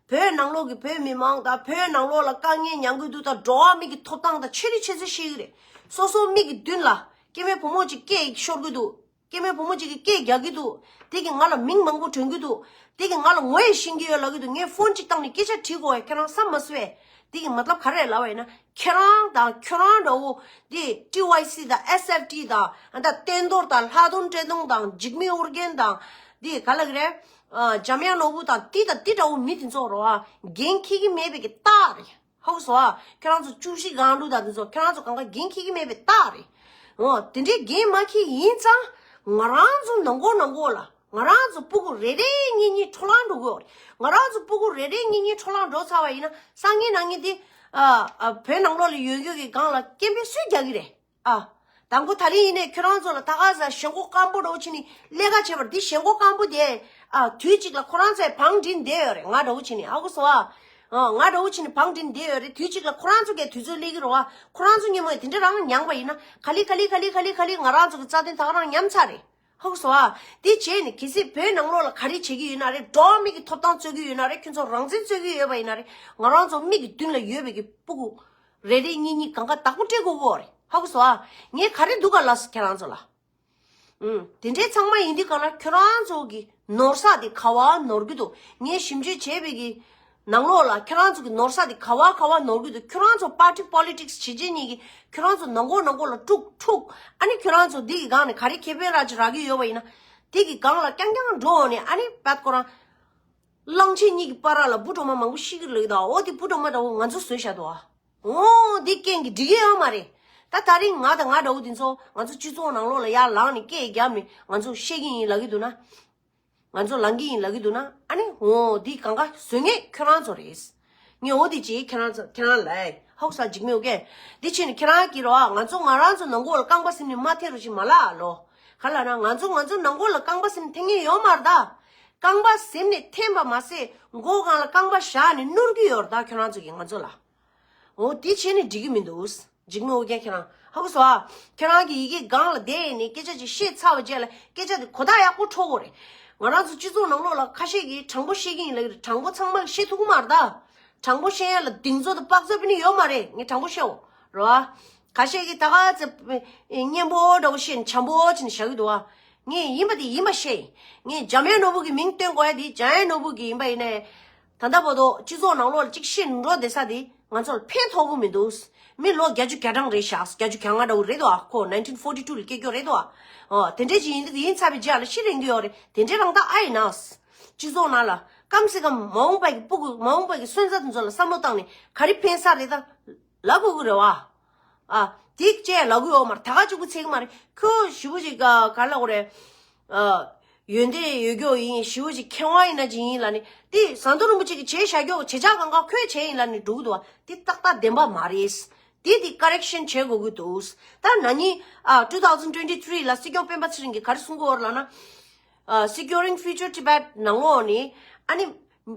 བོད་ནང་ལོགས་ཀྱི་བོད་མི་མང་དང་བོད་ནང་ལོགས་ལ་དཀའ་ངལ་མྱང་གི་འདུག་དང་འགྲོ་བ་མི་གི་ཐོབ་ཐང་དང་ཆེ་རི་ཆེ་ཚོད་ཤེས་ཀྱི་རེད། སོ་སོ་མིག་གི་མདུན་ལ་སྐྱེ་དམན་བུ་མོ་གཅིག་སྐད་ཤོར་གི་འདུག་སྐྱེ་དམན་བུ་མོ་གཅིག་གིས་སྐད་རྒྱག་གི་འདུག་དེ་གིས་ང་ལ་མིང་མང་པོ་བསྒྲོན་གི་འདུག་དེ་གིས་ང་ལ་ངོ་ཡི་ཤེས་ཀྱི་ཡོད་ལབ་གི་འདུག་ངས་ཕོན་གཅིག་བཏང་ནས་སྐད་ཆ་དྲིས་གོ་ཡ། ཁྱེད་རང་བསམ་མ་སོང་བས། དེ་གི་མ་ཏབ་ག་རེ་ལབ་པ་ཡིན་ན། ཁྱེད་རང་དང་ཁྱོད་རང་འདྲ་བོ་དེ་ཊི་ཝའི་སི་དང་ཨེས་ཨེཕ་ཊི་དང་ཨ་ད་བསྟན་རྡོར་དང་ལྷག་དོན་བཀྲས་མཐོང་དང་འཇིགས་མེད་ཨོ་རྒྱན་དང་དེ་ག་ལབ་གི་རེད། ཨ། འཇམ་དབྱངས་ནོར་བུ་དང་ཏི་དང་ཏི་འདྲ་བོ་མི་དེ་ཚོ་རོ་ཨ། འགན་འཁྱེར་གྱི་མེད་པའི་གི་རྟགས་རེད། ཧ་གོ་སོང་ཨ། ཁྱོད་རང་ཚོ་བཅུ་བཞི་སྒང་དྲུག་དང་དེ་ཚོ་ཁྱོད་རང་ཚོ་གང་ག་འགན་འཁྱེར་གྱི་མེད་པའི་རྟགས་རེད། འོ་དེ་འདྲའི་འགན་མ་འཁྱེར་ཡིན་ཙང་ང་རང་ཚོ་ནང་ཁོག་ནང་ཁོག་ལ་ང་རང་ཚོ་སྤུ་གུ་རེ་རེ་གཉིས་གཉིས་འཕྲོ་བརླག་འགྲོ་གི་ཡོད་རེད། ང་རང་ཚོ་སྤུ་གུ་རེ་རེ་གཉིས་གཉིས་འཕྲོ་བརླག་འགྲོ་ཚར་བ་ཡིན་ན་སང་ཉིན་གནངས་ཉིན་དེ་ཨ་ཨ་བོད་ནང་ལོགས་ལ་ཡོད་ཡོད་ཀྱི་སྒང་ལ་སྐད་འབོད་སུས་རྒྱག་གི་རེད། ཨ། དང་པོ་ད་རིང་ཡིན་ནའི་ཁྱོད་རང་ཚོ་ལ་ད་ག་ས་ཞེན་ཁོག་སྐམ་པོ་འདྲ་བོ་བྱས་ནས་ལས་ཀ་བྱེད་པར་འདི་ཞེན་ཁོག་སྐམ་པོ་དེ་ཨ་དུས་གཅིག་ལ་ཁོ་རང་ཚོས་བང་བསྒྲིགས་བསྡད་ཡོད་རེད། ང་འདྲ་བོ་བྱས་ནས་ཧ་གོ་སོང་ཨ། ཨ་ང་འདྲ་བོ་བྱས་ནས་བང་བསྒྲིགས་བསྡད་ཡོད་རེད། དུས་གཅིག་ལ་ཁོ་རང་ཚོ་གིས་དུས་ཚོད་སླེབས་ཀྱི་རེད་བ། ཁོ་རང་ཚོ་སྔོན་མ་དེ་འདྲ་རང་མྱངས་པ་ཡིན་ན་ག་ལེ་ག་ལེ་ག་ལེ་ག་ལེ་ག་ལེ་ང་རང་ཚོ་གི་རྩ་དོན་ད་ག་རང་ཉམས་ཚར་རེད། ཧ་གོ་སོང་ཨ། དེ་བྱས་ནས་གལ་སྲིད་བོད་ནང་ལོགས་ལ་ག་རེ་བྱེད་ཀྱི་ཡོད་ན་རེད། འགྲོ་བ་མི་གི་ཐོབ་ཐང་རྩོད་ཀྱི་ཡོད་ན་རེད། ཁྱོད་ཚོ་རང་བཙན་རྩོད་ཀྱི་ཡོད་པ་ཡིན་ན་རེད། ང་རང་ཚོ་མི་གི་མདུན་ལ་ཡོད་པའི་གི་སྤུ་གུ་རེ་རེ་གཉིས་གཉིས་གང་ག་བདག་པོ་སྤྲད་དགོས་ཀྱི་ཡོད་རེད། ཧ་གོ་སོང་ཨ། ངས་ག་རེ་འདུག་ག་ལབ་སོང་ཁྱེད་རང་ཚོ་ལ། ཨུམ། དེ་འདྲའི་ཚང་མ་ཡིན་དུས་གང་ལ་ཁྱོད་རང་ཚོ་གི་ནོར་ས་དེ་ག་བ་ནོར་གི་འདུག་ངས་ཞིབ་འཇུག་བྱས་པའི་གི་ནང་ལོགས་ལ་ཁྱོད་རང་ཚོ་གི་ནོར་ས་དེ་ག་བ་ག་བ་ནོར་གི་འདུག་ཁྱོད་རང་ཚོ་party politics་བྱེད་བྱེད་ཉིད་ཀྱི་ཁྱོད་རང་ཚོ་ནང་ཁོག་ནང་ཁོག་ལ་དཀྲུག་དཀྲུག་ཨ་ནི་ཁྱོད་རང་ཚོ་འདི་གི་སྒང་ནས་ག་རེ་ཁེ་ཕན་རག་ཅིག་རག་གི་ཡོད་པ་ཡིན་ན། དེ་གི་སྒང་ལ་རྐྱང་རྐྱང་འགྲོ་འོང་ནས་ཨ་ནི་བད་ཁོ་རང་། གླང་ཆེན་གཉིས་ཀྱི་བར་ལ་འབུ་གྲོག་མ་མང་པོ་ཤི་གི་ལུག་དང་། འོ་དེ་འབུ་གྲོག་མ་འདྲ་བོ་ང་ཚོ་བཟོས་བཞག་འདུག་ཨ། འོ་དེ་རྐྱེན་གྱིས་འགྲིག་གི་ཡོད་མ་རེད། ད་ད་རིང་ང་དང་ང་འདྲ་བོ་དེ་ཚོ་ང་ཚོ་སྤྱི་ཚོགས་ནང་ལོགས་ལ་ཡར་ལངས་ནས་སྐད་རྒྱབ་ནས་ང་ཚོ་བཤད་ཀྱི་ཡིན་ལབ་ཀྱི་འདུག་ན། ང་ཚོ་ལངས་ཀྱི་ཡིན་ལབ་ཀྱི་འདུག་ན། ཨ་ནི་འོ་འདི་གང་ག་བཟོ་མཁན་ཁྱོད་རང་ཚོ་རེད། ངས་འོ་འདི་ཅིག་ཁྱེད་རང་ཚོ་ཁྱེད་རང་ལ་ཧོག་ས་འཇིགས་མེད་འོ་ཀེ། འདི་ཕྱིན་ནས་ཁྱེད་རང་གིས་རོ་ང་ཚོ་ང་རང་ཚོ་ནང་ཁོག་ལ་རྐང་པ་ཟིན་ནས་མ་འཐེན་རོགས་ཞེས་མ་ལབ་ལོ། ག་ལ་ན་ང་ཚོ་ང་ཚོ་ནང་ཁོག་ལ་རྐང་པ་ཟིན་འཐེན་མཁན་ཡོད་མ་རེད་ད། རྐང་པ་ཟིན་ནས་འཐེན་པ་མ་ཟད་མགོ་སྒང་ལ་རྐང་པ་བཞག་ནས་བསྣུར་གྱི་ཡོད་རེད་ད་ཁྱོད་རང་ཚོ་གིས་ང་ཚོ་ལ། འོ་དེ་བྱས་ནས་འགྲིག་གི་མི་འདུག་འཇིགས་མེད་ཨོ་རྒྱན་ཁྱེད་རང་ཧ་གོ་སོང་ཨ། ཁྱེད་རང་གིས་ཡི་གེ་སྒང་ལ་བསྡད་ནས་སྐད་ཆ་ཅིག་བཤད་ཚར་བ་རྗེས་ལ་སྐད་ཆ་དེ་གོ་བརྡ་ཡག་པོ་འཕྲོད་དགོས་རེད། ང་རང་ཚོ་སྤྱི་ཚོགས་ནང་ལོགས་ལ་ཁ་ཤས་ཀྱིས་དྲང་པོ་བཤད་ཀྱི་ཡིན་ལབ་ཀྱི་རེད། དྲང་པོ་ཚང་མ་བཤད་ཐུབ་ཀྱི་མ་རེད་ད། དྲང་པོ་བཤད་ཡ་ལ་གདེང་ཚོད་དང་དཔག་ཚོད་དཔེ་ནི་ཡོད་མ་རེད། ངས་དྲང་པོ་བཤད་འོ་རོ་ཨ། ཁ་ཤས་ཀྱིས་ད་ག་ཚེ་སྙན་པོ་འདྲ་བོ་བཤད་ནས་བྱམས་པོ་བྱས་ནས་བཞག་གི་འདུག་ཨ། ངས་ཡིན་པ་དེ་ཡིན་པ་བཤད་ཡིན། ངས་འཇམ་དབྱངས་ནོར་བུ་གི་མིང་བཏོན་དགོས་ཡ་དེ་འཇམ་དབྱངས་ནོར་བུ་གི་ཡིན་པ་ཡིན་ནའི། ད་ལྟ་བར་དུ་སྤྱི་ཚོགས་ནང་ལོགས་ལ་གཅིག་བཤད་འགྲོ་བསྡད་ས་དེ་ང་ཚོ་ལ་ཕན་ཐོགས་པོ་མི་འདུག་མི་ལོ་བརྒྱད་ཅུ་གྱ་གྲངས་རེད་ཤག་བརྒྱད་ཅུ་གྱ་ལྔ་འདྲ་བོ་རེད་དོ་ཨ། ཁོ་nineteen forty two་ལ་སྐྱེས་རྒྱུ་རེད་དོ་ཨ། ཨོ་དེ་འདྲས་ཅིག་ཡིན་ཡིན་ཚར་བའི་རྗེས་ལ་ཤི་རན་གྱི་ཡོད་རེད། དེ་འདྲས་རང་ད་ཨ་ཡིན་ན། སྤྱི་ཚོགས་ནང་ལ་ཀམ་སེ་ཀམ་མ་འོངས་པ་གི་སྤུ་གུ་མ་འོངས་པ་གི་སོན་རྩ་དེ་ཚོ་ལ་བསམ་བློ་བཏང་ནས་ག་རེ་ཕན་ས་རེད་ད། ལབ་དགོས་ཀྱི་རེད་བ། ཨ། དེ་བཅས་ལབ་ཀྱི་ཡོད་མ་རེད། ད་ག་གཅིག་པུ་ཚད་ཀྱི་མ་རེད། ཁོས་ཞི་བོ་ཅིག་ག་ག་ལབ་དགོས་རེད། ཨ། ཡོན་ཏན་ཡོད་རྒྱུ་ཡིན། ཞི་བོ་ཅིག་མཁས་དབང་ཡིན་ན་ཅིག་ཡིན་ལབ་ནས་དེ་ཟམ་གདོང་རིན་པོ་ཆེ་གིས་བྱས་བཞག་རྒྱུ་བྱེད་ཆག་གང་ག་ཁོས་བྱས་ཡིན་ལབ་ནས་འགྲོ་གི་འདུག་བ། དེ་ཏག་ཏག་བདེན་པ་མ་རེད། དེ་དེ་ཀ་རེག་ཤན་བྱེད་དགོས་ཀྱི་འདུག་ད་ན་ནིང་ཨ་two thousand twenty three་ལ་སྲིད་སྐྱོང་སྤེན་པ་ཚེ་རིང་གིས་ག་རེ་གསུང་གི་ཡོད་རེད་ལབ་ན། ཨ། Securing Future Tibet་ནང་ལོགས་ནས་ཨ་ནི།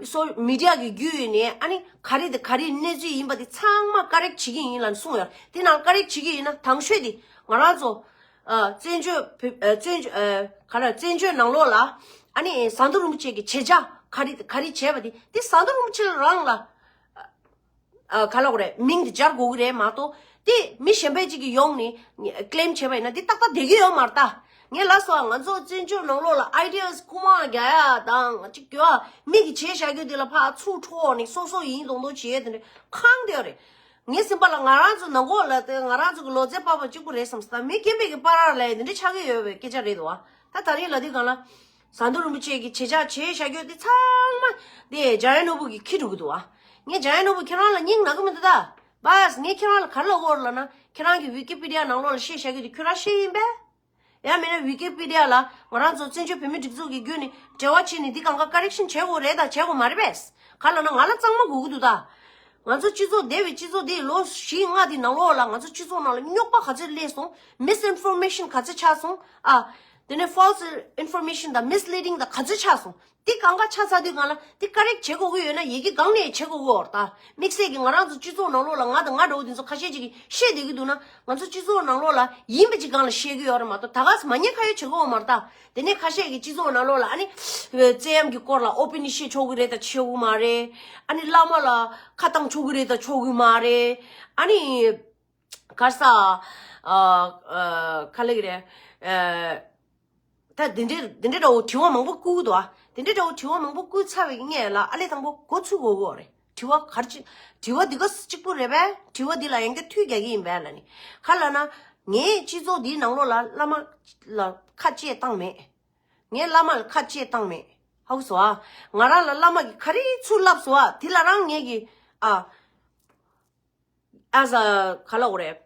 སོ་མི་ཌི་ཡ་གི་བརྒྱུད་ནས་ཨ་ནི་ག་རེ་དེ་ག་རེ་གནས་ཚུལ་ཡིན་པ་དེ་ཚང་མ་ཀ་རེག་བྱེད་ཀྱི་ཡིན་ལབ་གསུངས་ཡོད། དེ་ནང་ཀ་རེག་བྱེད་ཀྱི་ཡིན་ན་དང་ཤོས་དེ་ང་རང་ཚོ་ཨ་བཙན་བྱོལ་བོད་ཨ་བཙན་བྱོལ་ཨ་ག་རེ་བཙན་བྱོལ་ནང་ལོགས་ལ་ཨ་ནི་ཟམ་གདོང་རིན་པོ་ཆེ་གི་བྱེད་བྱ་ག་རེ་ག་རེ་བྱས་པ་དེ་དེ་ཟམ་གདོང་རིན་པོ་ཆེ་རང་ལ་ཨ་ག་ལབ་དགོས་རེད། མིང་དེ་སྦྱར་དགོས་ཀྱི་རེད་མ་གཏོགས་དེ་མི་གཞན་པ་ཅིག་གིས་ཡོང་ནས་ཀི་ལེམ་བྱས་པ་ཡིན་ན་དེ་ཏག་ཏག་བསྡད་ཀྱི་ཡོད་མ་རེད་ད། ངས་ལབ་སོང་ང་ཚོ་བཙན་བྱོལ་ནང་ལོགས་ལ་ཨའི་ཌི་ཡ་སི་རྐུ་མ་རྒྱག་ཡ་དང་ཅིག་གྱོ་མི་གིས་བྱས་བཞག་རྒྱུ་དེ་ལ་ཕར་ཚུར་འཕྲོག་ནས་སོ་སོ་ཡིན་མདོག་མདོག་བྱེད་ཡས་དེ་འདྲ་ཁེངས་བསྡད་ཡོད་རེད། ངའི་སེམས་པ་ལ་ང་རང་ཚོ་ནང་ཁོག་ལ་དེ་ང་རང་ཚོ་གི་ལོ་ཙཱའི་པ་ཕ་གཅིག་པུ་རེད་བསམ་སོང་། ད་མི་རྒན་པའི་གི་པར་ལ་དེ་འདྲ་ཆགས་ཀྱི་ཡོད་པའི་སྐད་ཆ་རེད་འདུག་བ། ད་ད་རིང་ལབ་དུས་སྒང་ལ། ཟམ་གདོང་རིན་པོ་ཆེ་གིས་བྱེད་བྱ་བྱས་བཞག་རྒྱུ་དེ་ཚང་མ་དེ་འཇམ་དབྱངས་ནོར་བུ་གིས་འཁྱེར་འགྲོ་གི་འདུག་བ། ངས་འཇམ་དབྱངས་ནོར་བུ་ཁྱེད་རང་ལ་སྙིང་ན་གི་མི་འདུག་ད། བས་ངས་ཁྱེད་རང་ལ་ག་རེ་ལབ་ཀྱི་ཡོད་རེད་ལབ་ན་ཁྱེད་རང་གི་ཝི་ཀི་པི་ཌི་ཡ་ནང་ལོགས་ལ་བཤད་བཞག་རྒྱུ་དེ་ཁྱོད་རང་བཤད་ཡིན་པས། ཡང་མིན་ན་ཝི་ཀི་པི་ཌི་ཡ་ལ་ང་རང་ཚོ་བཙན་བྱོལ་བོད་མིའི་སྒྲིག་འཛུགས་ཀྱི་བརྒྱུད་ནས་འབྲེལ་བ་བྱས་ནས་འདི་སྒང་ག་ཀ་རེག་ཤན་བྱེད་དགོས་རེད་དང་བྱེད་དགོས་མ་རེད་པས། ག་ལབ་ན་ང་ལ་གཙང་མ་དགོས་ཀྱི་འདུག་ད། ང་ཚོ་སྤྱི་ཚོགས་འདས་པའི་སྤྱི་ཚོགས་འདིའི་ལོ་བཞི་ལྔ་དེའི་ནང་ལོགས་ལ་ང་ཚོ་སྤྱི་ཚོགས་ནང་ལ་རྙོག་པ་ག་ཚོད་སླེབས་སོང་། མིས་ཨིན་ཕོར་མེ་ཤན་ག་ཚོད་ཆགས་སོང་། ཨ། དེ་ནས་ཕོལ་སི་ཨིན་ཕོར་མེ་ཤན་དང་མིས་ལི་ཌིང་དང་ག་ཚོད་ཆགས་སོང་། འདི་སྒང་ག་ཆགས་ཚར་དུས་སྒང་ལ་འདི་ཀ་རེག་བྱེད་དགོས་ཀྱི་ཡོད་ན་ཡི་གེ་སྒང་ནས་བྱེད་དགོས་ཀྱི་ཡོད་རེད་ད། དམིགས་བསལ་གྱི་ང་རང་ཚོ་སྤྱི་ཚོགས་ནང་ལོགས་ལ་ང་དང་ང་འདྲ་བོ་འདི་ཚོ་ཁ་ཤས་ཅིག་གིས་བཤད་བསྡད་ཀྱི་འདུག་ན་ང་ཚོ་སྤྱི་ཚོགས་ནང་ལོགས་ལ་ཡིན་པ་ཅིག་སྒང་ལ་བཤད་ཀྱི་ཡོད་རེད་མ་གཏོགས་ད་ག་ས་མ་ཉེས་ཁ་གཡོགས་བྱེད་ཀྱི་ཡོད་མ་རེད་ད། དེ་ནས་ཁ་ཤས་ཀྱིས་སྤྱི་ཚོགས་ནང་ལོགས་ལ་ཨ་ནི། བཙན་གཡེམ་གྱི་སྐོར་ལ་ཨོ་པི་ནི་ཤེས་ཆོག་གི་རེད་ད་ཆོག་གི་མ་རེད། ཨ་ནི་བླ་མ་ལ་ཁ་བཏང་ཆོག་གི་རེད་ད་ཆོག་གི་མ་རེད། ཨ་ནི། ག་རེ་ཟ། ཨ། ཨ། ག་ལབ་ཀྱི་རེད། ཨ། ད་དེ་འདྲའི་དེ་འདྲའི་འདྲ་བོ་དྲི་བ་མང་པོ་བསྐུར་གྱི་འདུག་ཨ། དེ་འདྲའི་འདྲ་བོ་དྲི་བ་མང་པོ་བསྐུར་ཚར་བའི་སྔོན་ལ་ཨ་ལས་དང་པོ་འགོ་ཚུགས་དགོས་ཀྱི་རེད། དྲི་བ་ག་རེ་ཅི། དྲི་བ་འདི་ག་གཅིག་པུ་རེད་པས། དྲི་བ་འདི་ལ་ཡང་བསྐྱར་ཐུགས་རྒྱག་གི་ཡིན་པས་ལབ་ནི། ག་ལབ་ན། ངས་སྤྱི་ཚོགས་འདིའི་ནང་ལོགས་ལ་བླ་མ་ལ་ཁ་གཅད་བཏང་མེད། ངས་བླ་མ་ལ་ཁ་གཅད་བཏང་མེད། ཧ་གོ་སོང་ཨ། ང་རང་ལ་བླ་མ་གིས་ག་རེ་ཚུར་བསླབས་སོང་ཨ། དེ་ལ་རང་ངེད་ཀྱིས་ཨ། ཨ་ཟ་ག་ལ་འོ་རེད།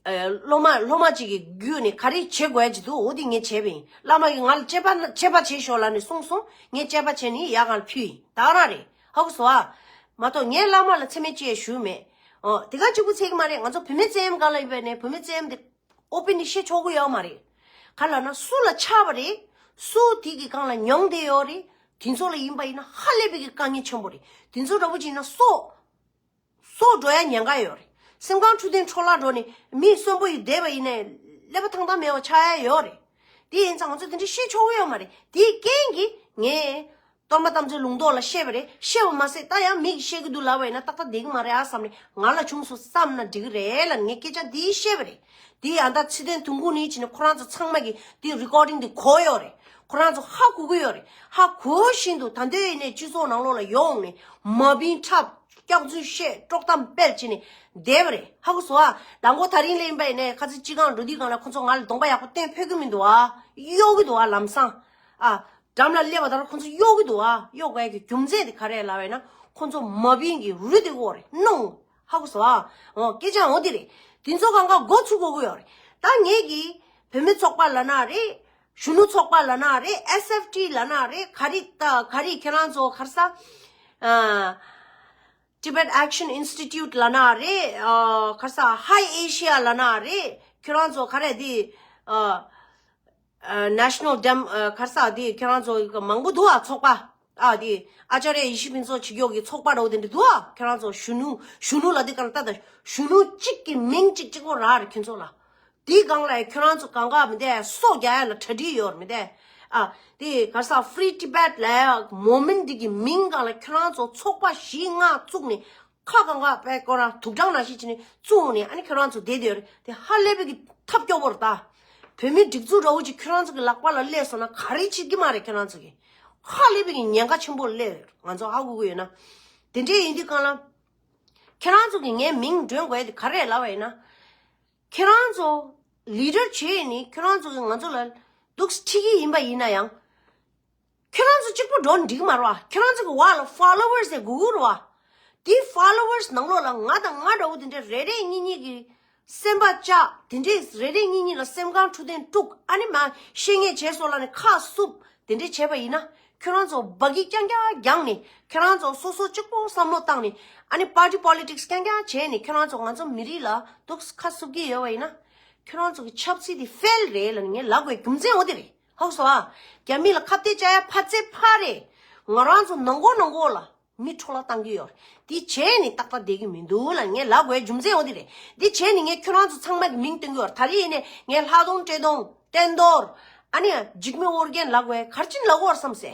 ཨ། སློབ་མ་སློབ་མ་གཅིག་གི་བརྒྱུད་ནས་ག་རེ་བྱེད་དགོས་ཀྱི་འདུག་འོ་དེ་ངས་བྱས་པ་ཡིན། བླ་མ་གིས་ང་ལ་དཔྱད་པ་དཔྱད་པ་བྱེད་ཤོག་ལབ་ནས་གསུངས་སོང་། ངས་དཔྱད་པ་བྱས་ནས་ཡར་ང་ལ་ཕུལ་ཡིན། ད་ག་རང་རེད། ཧ་གོ་སོང་ཨ། མ་གཏོགས་ངས་བླ་མ་ལ་མཚན་སྨད་ཅི་ཡང་ཞུས་མེད། ཨོ་དེ་ག་གཅིག་པུ་ཚད་ཀྱི་མ་རེད། ང་ཚོ་བུད་མེད་བཙན་གཡེམ་སྒང་ལ་ཡོད་པ་ནས་བུད་མེད་བཙན་གཡེམ་དེ་ཨོ་པན་ནི་བཤད་ཆོག་གི་ཡོད་མ་རེད། ག་ལབ་ན་སུ་ལ་ཆགས་པ་རེད། སུ་དེ་གི་སྒང་ལ་མྱོང་བསྡད་ཡོད་རེད། དེ་ཚོ་ལ་ཡིན་པ་ཡིན་ན་ཧ་ལས་པའི་གི་དཀའ་ངལ་ཆེན་པོ་རེད། དེ་ཚོ་འདྲ་པོ་ཅིག་ཡིན་ན་སྲོག་སྲོག་འགྲོ་ཡ་ཉེན་ཁ་ཡོད་རེད། སེམས་ཁམས་འཕྲོད་བསྟེན་འཕྲོ་བརླག་འགྲོ་ནས་མི་གསོན་པོ་ཡི་བསྡད་པ་ཡིན་ནའི་ཀླད་པ་ཐང་ཐང་མེད་པ་ཆགས་ཡ་ཡོད་རེད། དེ་ཡིན་ཙང་ང་ཚོ་དེ་འདྲ་བཤད་ཆོག་གི་ཡོད་མ་རེད། དེའི་རྐྱེན་གྱིས་ངས་གཏོར་མ་དམ་ཚིག་ལུང་རྟོགས་ལ་བཤད་པ་རེད། བཤད་པ་མ་ཟད་ད་ཡང་མི་གིས་བཤད་ཀྱི་འདུག་ལབ་པ་ཡིན་ན་ཏག་ཏག་བསྡད་ཀྱི་མ་རེད་ཨ་བསམ་ནས་ང་ལ་བྱུང་སོང་བསམ་ན་འགྲིག་གི་རེད་ལབ་ངས་སྐད་ཆ་འདི་བཤད་པ་རེད། དེ་ཡང་ད་ཚེ་བརྟན་དུང་དཀར་ནས་བྱས་ནས་ཁོ་རང་ཚོ་ཚང་མ་གིས་དེ་རི་ཀོར་ཌིང་དེ་གོ་ཡོད་རེད། ཁོ་རང་ཚོ་ཧ་གོ་གི་ཡོད་རེད། ཧ་གོ་བཞིན་དུ་ད་འདོད་ཡིན་ནས་སྤྱི་ཚོགས་ནང་ལོགས་ལ་ཡོང་ནས་མ་བིན་འཁྲབ། སྐྱག་རྫུན་བཤད། དཀྲོག་གཏམ་སྤེལ་བྱས་ནས་བསྡད་པ་རེད། ཧ་གོ་སོང་ཨ། ལམ་གོ་ད་རིང་ལས་ཡིན་པ་ཡིན་ནས་ཁ་ཚིག་སྤྱི་ཁང་འགྲོ་དུས་སྒང་ལ་ཁོ་ཚོ་ང་ལ་གདོང་པ་ཡག་པོ་སྟོན་ཕོད་ཀྱི་མི་འདུག་ཨ། གཡོག་གི་འདུག་ཨ་ལམ་སང་། ཨ། འགྲམ་ལ་སླེབས་པ་ལྟར་ཁོ་ཚོ་གཡོག་གི་འདུག་ཨ། གཡོག་དགོས་ཀྱི་རྒྱུ་མཚན་དེ་ག་རེ་ལབ་པ་ཡིན་ན་ཁོ་ཚོ་མ་བིན་གྱི་རུ་དེ་གོ་རེད་ནོ། ཧ་གོ་སོང་ཨ། འོ་སྐད་ཆ་འོ་དེ་རེད། དེ་ཚོ་གང་ག་འགོ་ཚུགས་དགོས་ཀྱི་ཡོད་རེད། ད་ངེད་ཀྱིས་བུད་མེད་ཚོགས་པ་ལབ་ན་རེད། གཞོན་ནུ་ཚོགས་པ་ལབ་ན་རེད། ཨེས་ཨེཕ་ཊི་ལབ་ན་རེད། ག་རེ་ད་ག་རེ་ཁྱེད་རང་ཚོ་ག་རེ་ཟ། ཨ། Tibet Action Institute ལབ་ན་རེད། ཨ། ག་རེ་ཟ། Hi Asia ལབ་ན་རེད། ཁྱེད་རང་ཚོ་ག་རེ་དེ། ཨ། ཨ། National Dem ཨ། ག་རེ་ཟ་དེ་ཁྱེད་རང་ཚོ་མང་པོ་འདུག་ཨ་ཚོགས་པ། ཨ་དེ་ཨ་ཅཱརྱ་ཡེ་ཤེས་ཕུན་ཚོགས་བྱེད་ཀྱོག་གི་ཚོགས་པ་འདྲ་བོ་དེ་འདྲ་འདུག་ཨ། ཁྱེད་རང་ཚོ་གཞོན་ནུ་གཞོན་ནུ་ལ་དེ་ག་ལ་ལྟ་ད་གཞོན་ནུ་གཅིག་གི་མིང་གཅིག་གཅིག་པོ་རག་རེད་ཁྱེད་ཚོ་ལ། དེའི་སྒང་ལ་ཁྱོད་རང་ཚོ་གང་ག་མི་འདས་སོ་རྒྱག་ཡ་ལ་གྲ་སྒྲིག་ཡོད་རེད་མི་འདས། ཨ། དེ་ག་ས་Free Tibet ལ་ཡ་མོ་མིན་འདི་གི་མིང་སྒང་ལ་ཁྱོད་རང་ཚོ་ཚོགས་པ་བཞི་ལྔ་བཙུགས་ནས་ཁ་གང་ག་པའི་སྐོར་ར་དུག་སྦྲང་ནང་བཞིན་བྱས་ནས་བཙུགས་ནས་ཨ་ནི་ཁྱོད་རང་ཚོ་བསྡད་བསྡད་ཡོད་རེད། དེ་ཧ་ལས་པའི་གི་ཐབས་སྐྱོ་བོ་རེད་ད། བོད་མི་སྒྲིག་འཛུགས་འདྲ་བོ་ཅིག་ཁྱོད་རང་ཚོ་གི་ལག་པ་ལ་སླེབས་སོང་ན་ག་རེ་བྱེད་ཀྱི་མ་རེད་ཁྱོད་རང་ཚོ་གི། ཧ་ལས་པའི་གི་ཉེན་ཁ་ཆེན་པོ་སླེབས་ཡོད་རེད་ང་ཚོ་ཧ་གོ་གི་ཡོད་ན། དེ་འདྲས་ཡིན་དུས་སྒང་ལ་ཁྱོད་རང་ཚོ་གི་ངའི་མིང་འདོན་དགོས་དེ་ག་རེ་ལབ་པ་ཡིན་ན། ཁྱེད་རང་ཚོ་ལི་ཌར་བྱས་ནས་ཁྱེད་རང་ཚོ་གིས་ང་ཚོ་ལ་འདུག་སེ་ཁྲིད་ཀྱི་ཡིན་པ་ཡིན་ན་ཡང་། ཁྱེད་རང་ཚོ་གཅིག་པུ་འགྲོ་འགྲིག་མ་རེད་བ། ཁྱེད་རང་ཚོ་གི་བར་ལ་ཕོ་ལོ་ཝར་སི་དེ་དགོས་ཀྱི་རེད་བ། དེ་ཕོ་ལོ་ཝར་སི་ནང་ལོགས་ལ་ང་དང་ང་འདྲ་བོ་དེ་འདྲ་རེ་རེ་གཉིས་གཉིས་ཀྱི་སེམས་པ་བཅག་དེ་འདྲས་རེ་རེ་གཉིས་གཉིས་ལ་སེམས་ཁམས་འཕྲོད་བསྟེན་དཀྲུག་ཨ་ནི་མ་བཤད་ངེས་བྱས་སོང་ལབ་ནས་ཁ་བསུབ་དེ་འདྲས་བྱས་པ་ཡིན་ན། ཁྱོད་རང་ཚོ་སྦ་གི་རྐྱང་རྐྱང་རྒྱག་ནས་ཁྱོད་རང་ཚོ་སོ་སོ་གཅིག་པོ་བསམ་བློ་བཏང་ནས་ཨ་ནི་པར་ཊི་པོ་ལི་ཊིག་སི་རྐྱང་རྐྱང་བྱས་ནས་ཁྱོད་རང་ཚོ་ང་ཚོ་མི་རིགས་ལ་འདུག་སེ་ཁ་བསུབ་ཀྱི་ཡོད་པ་ཡིན་ན། ཁྱོད་རང་ཚོ་གི་ཆབ་སྲིད་དེ་ཕེལ་རེད་ལབ་ནས་ངས་ལབ་དགོས་རྒྱུ་མཚན་འོ་དེ་རེད། ཧ་གོ་སོང་ཨ། རྒྱ་མི་ལ་ཁ་གཏད་བཅག་ཡ་ཕར་ཚད་ཕར་རེད། ང་རང་ཚོ་ནང་ཁོག་ནང་ཁོག་ལ་མི་འཕྲོ་བརླག་བཏང་གི་ཡོད་རེད། དེ་བྱས་ནས་ཏག་ཏག་བསྡད་ཀྱི་མི་འདུག་ལབ་ངས་ལབ་དགོས་རྒྱུ་མཚན་འོ་དེ་རེད། དེ་བྱས་ནས་ངས་ཁྱོད་རང་ཚོ་ཚང་མ་གི་མིང་སྟོན་གྱི་ཡོད་རེད། ད་རེས་ཡིན་ནས་ངས་ལྷ་གདོང་བཀྲས་མཐོང་བསྟན་རྡོར་ཨ་ནི་འཇིགས་མེད་ཨོ་རྒྱན་ལབ་དགོས་ག་རེ་བྱས་ནས་ལབ་དགོས་བསམ་སེ།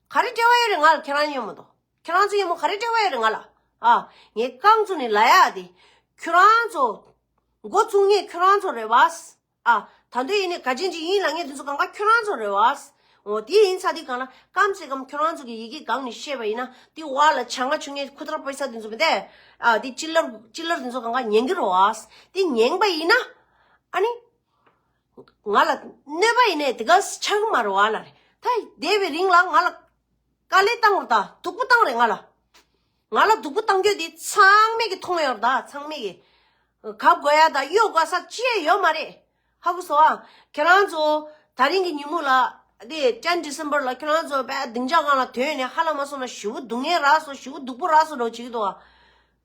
ག་རེ་འབྲེལ་བ་ཡོད་རེད་ང་ལ་ཁྱེད་རང་མཉམ་མ་གཏོགས། ཁྱེད་རང་ཚོ་མཉམ་པོ་ག་རེ་འབྲེལ་བ་ཡོད་རེད་ང་ལ། ཨ། ངས་རྐང་བཙུགས་ནས་ལབ་ཡ་དེ། ཁྱོད་རང་ཚོ། འགོ་བཙུགས་མཁན་ཁྱོད་རང་ཚོ་རེད་བ། ཨ། ད་དུང་ཡིན་ནའི་ག་ཅན་ཅིག་ཡིན་ལབ་མཁན་དེ་ཚོ་གང་ག་ཁྱོད་རང་ཚོ་རེད་བ། འོ་དེ་ཡིན་ཚ་དེ་གང་ལ་སྐམ་སེ་སྐམ་ཁྱོད་རང་ཚོ་གི་ཡི་གེ་སྒང་ནས་བཤད་པ་ཡིན་ན་དེ་བ་ལ་བྱ་ང་ཆུང་ངའི་ཁུ་ཐར་པ་ས་དེ་ཚོ་མི་འདས། ཨ། དེ་ཅི་ལར་ཅི་ལར་དེ་ཚོ་གང་ག་ཉན་གི་རེད་བ། དེ་ཉན་པ་ཡིན་ན། ཨ་ནི། ང་ལ་གནོད་པ་ཡིན་ནའི་དེ་ག་ཆགས་ཀྱི་མ་རེད་བ་ལ་རེད། ད་བསྡད་པའི་རིང་ལ་ང་ལ་དཀའ་ལས་བཏང་རེད་ད་སྡུག་པོ་བཏང་རེད་ང་ལ། ང་ལ་སྡུག་པོ་བཏང་རྒྱུ་དེ་ཚང་མས་ཀྱི་མཐོང་ཡོད་རེད་ད་ཚང་མས་ཀྱི། གབ་དགོས་ཡ་ད་གཡོག་དགོས་ས་ཅི་ཡང་ཡོད་མ་རེད། ཧ་གོ་སོང་ཨ། ཁྱེད་རང་ཚོ་ད་རིང་གི་ཉིན་མོ་ལ་དེ་ཊེན་ཌི་སེམ་བར་ལ་ཁྱེད་རང་ཚོ་བས་སྡིངས་ཆ་སྒང་ལ་ཐོན་ནས་ཧ་ལམ་སོང་ན་ཞེ་པོ་སྡུག་བསྔལ་རག་སོང་ཞེ་པོ་སྡུག་པོ་རག་སོང་འགྲོ་བྱེད་ཀྱི་འདུག་ཨ།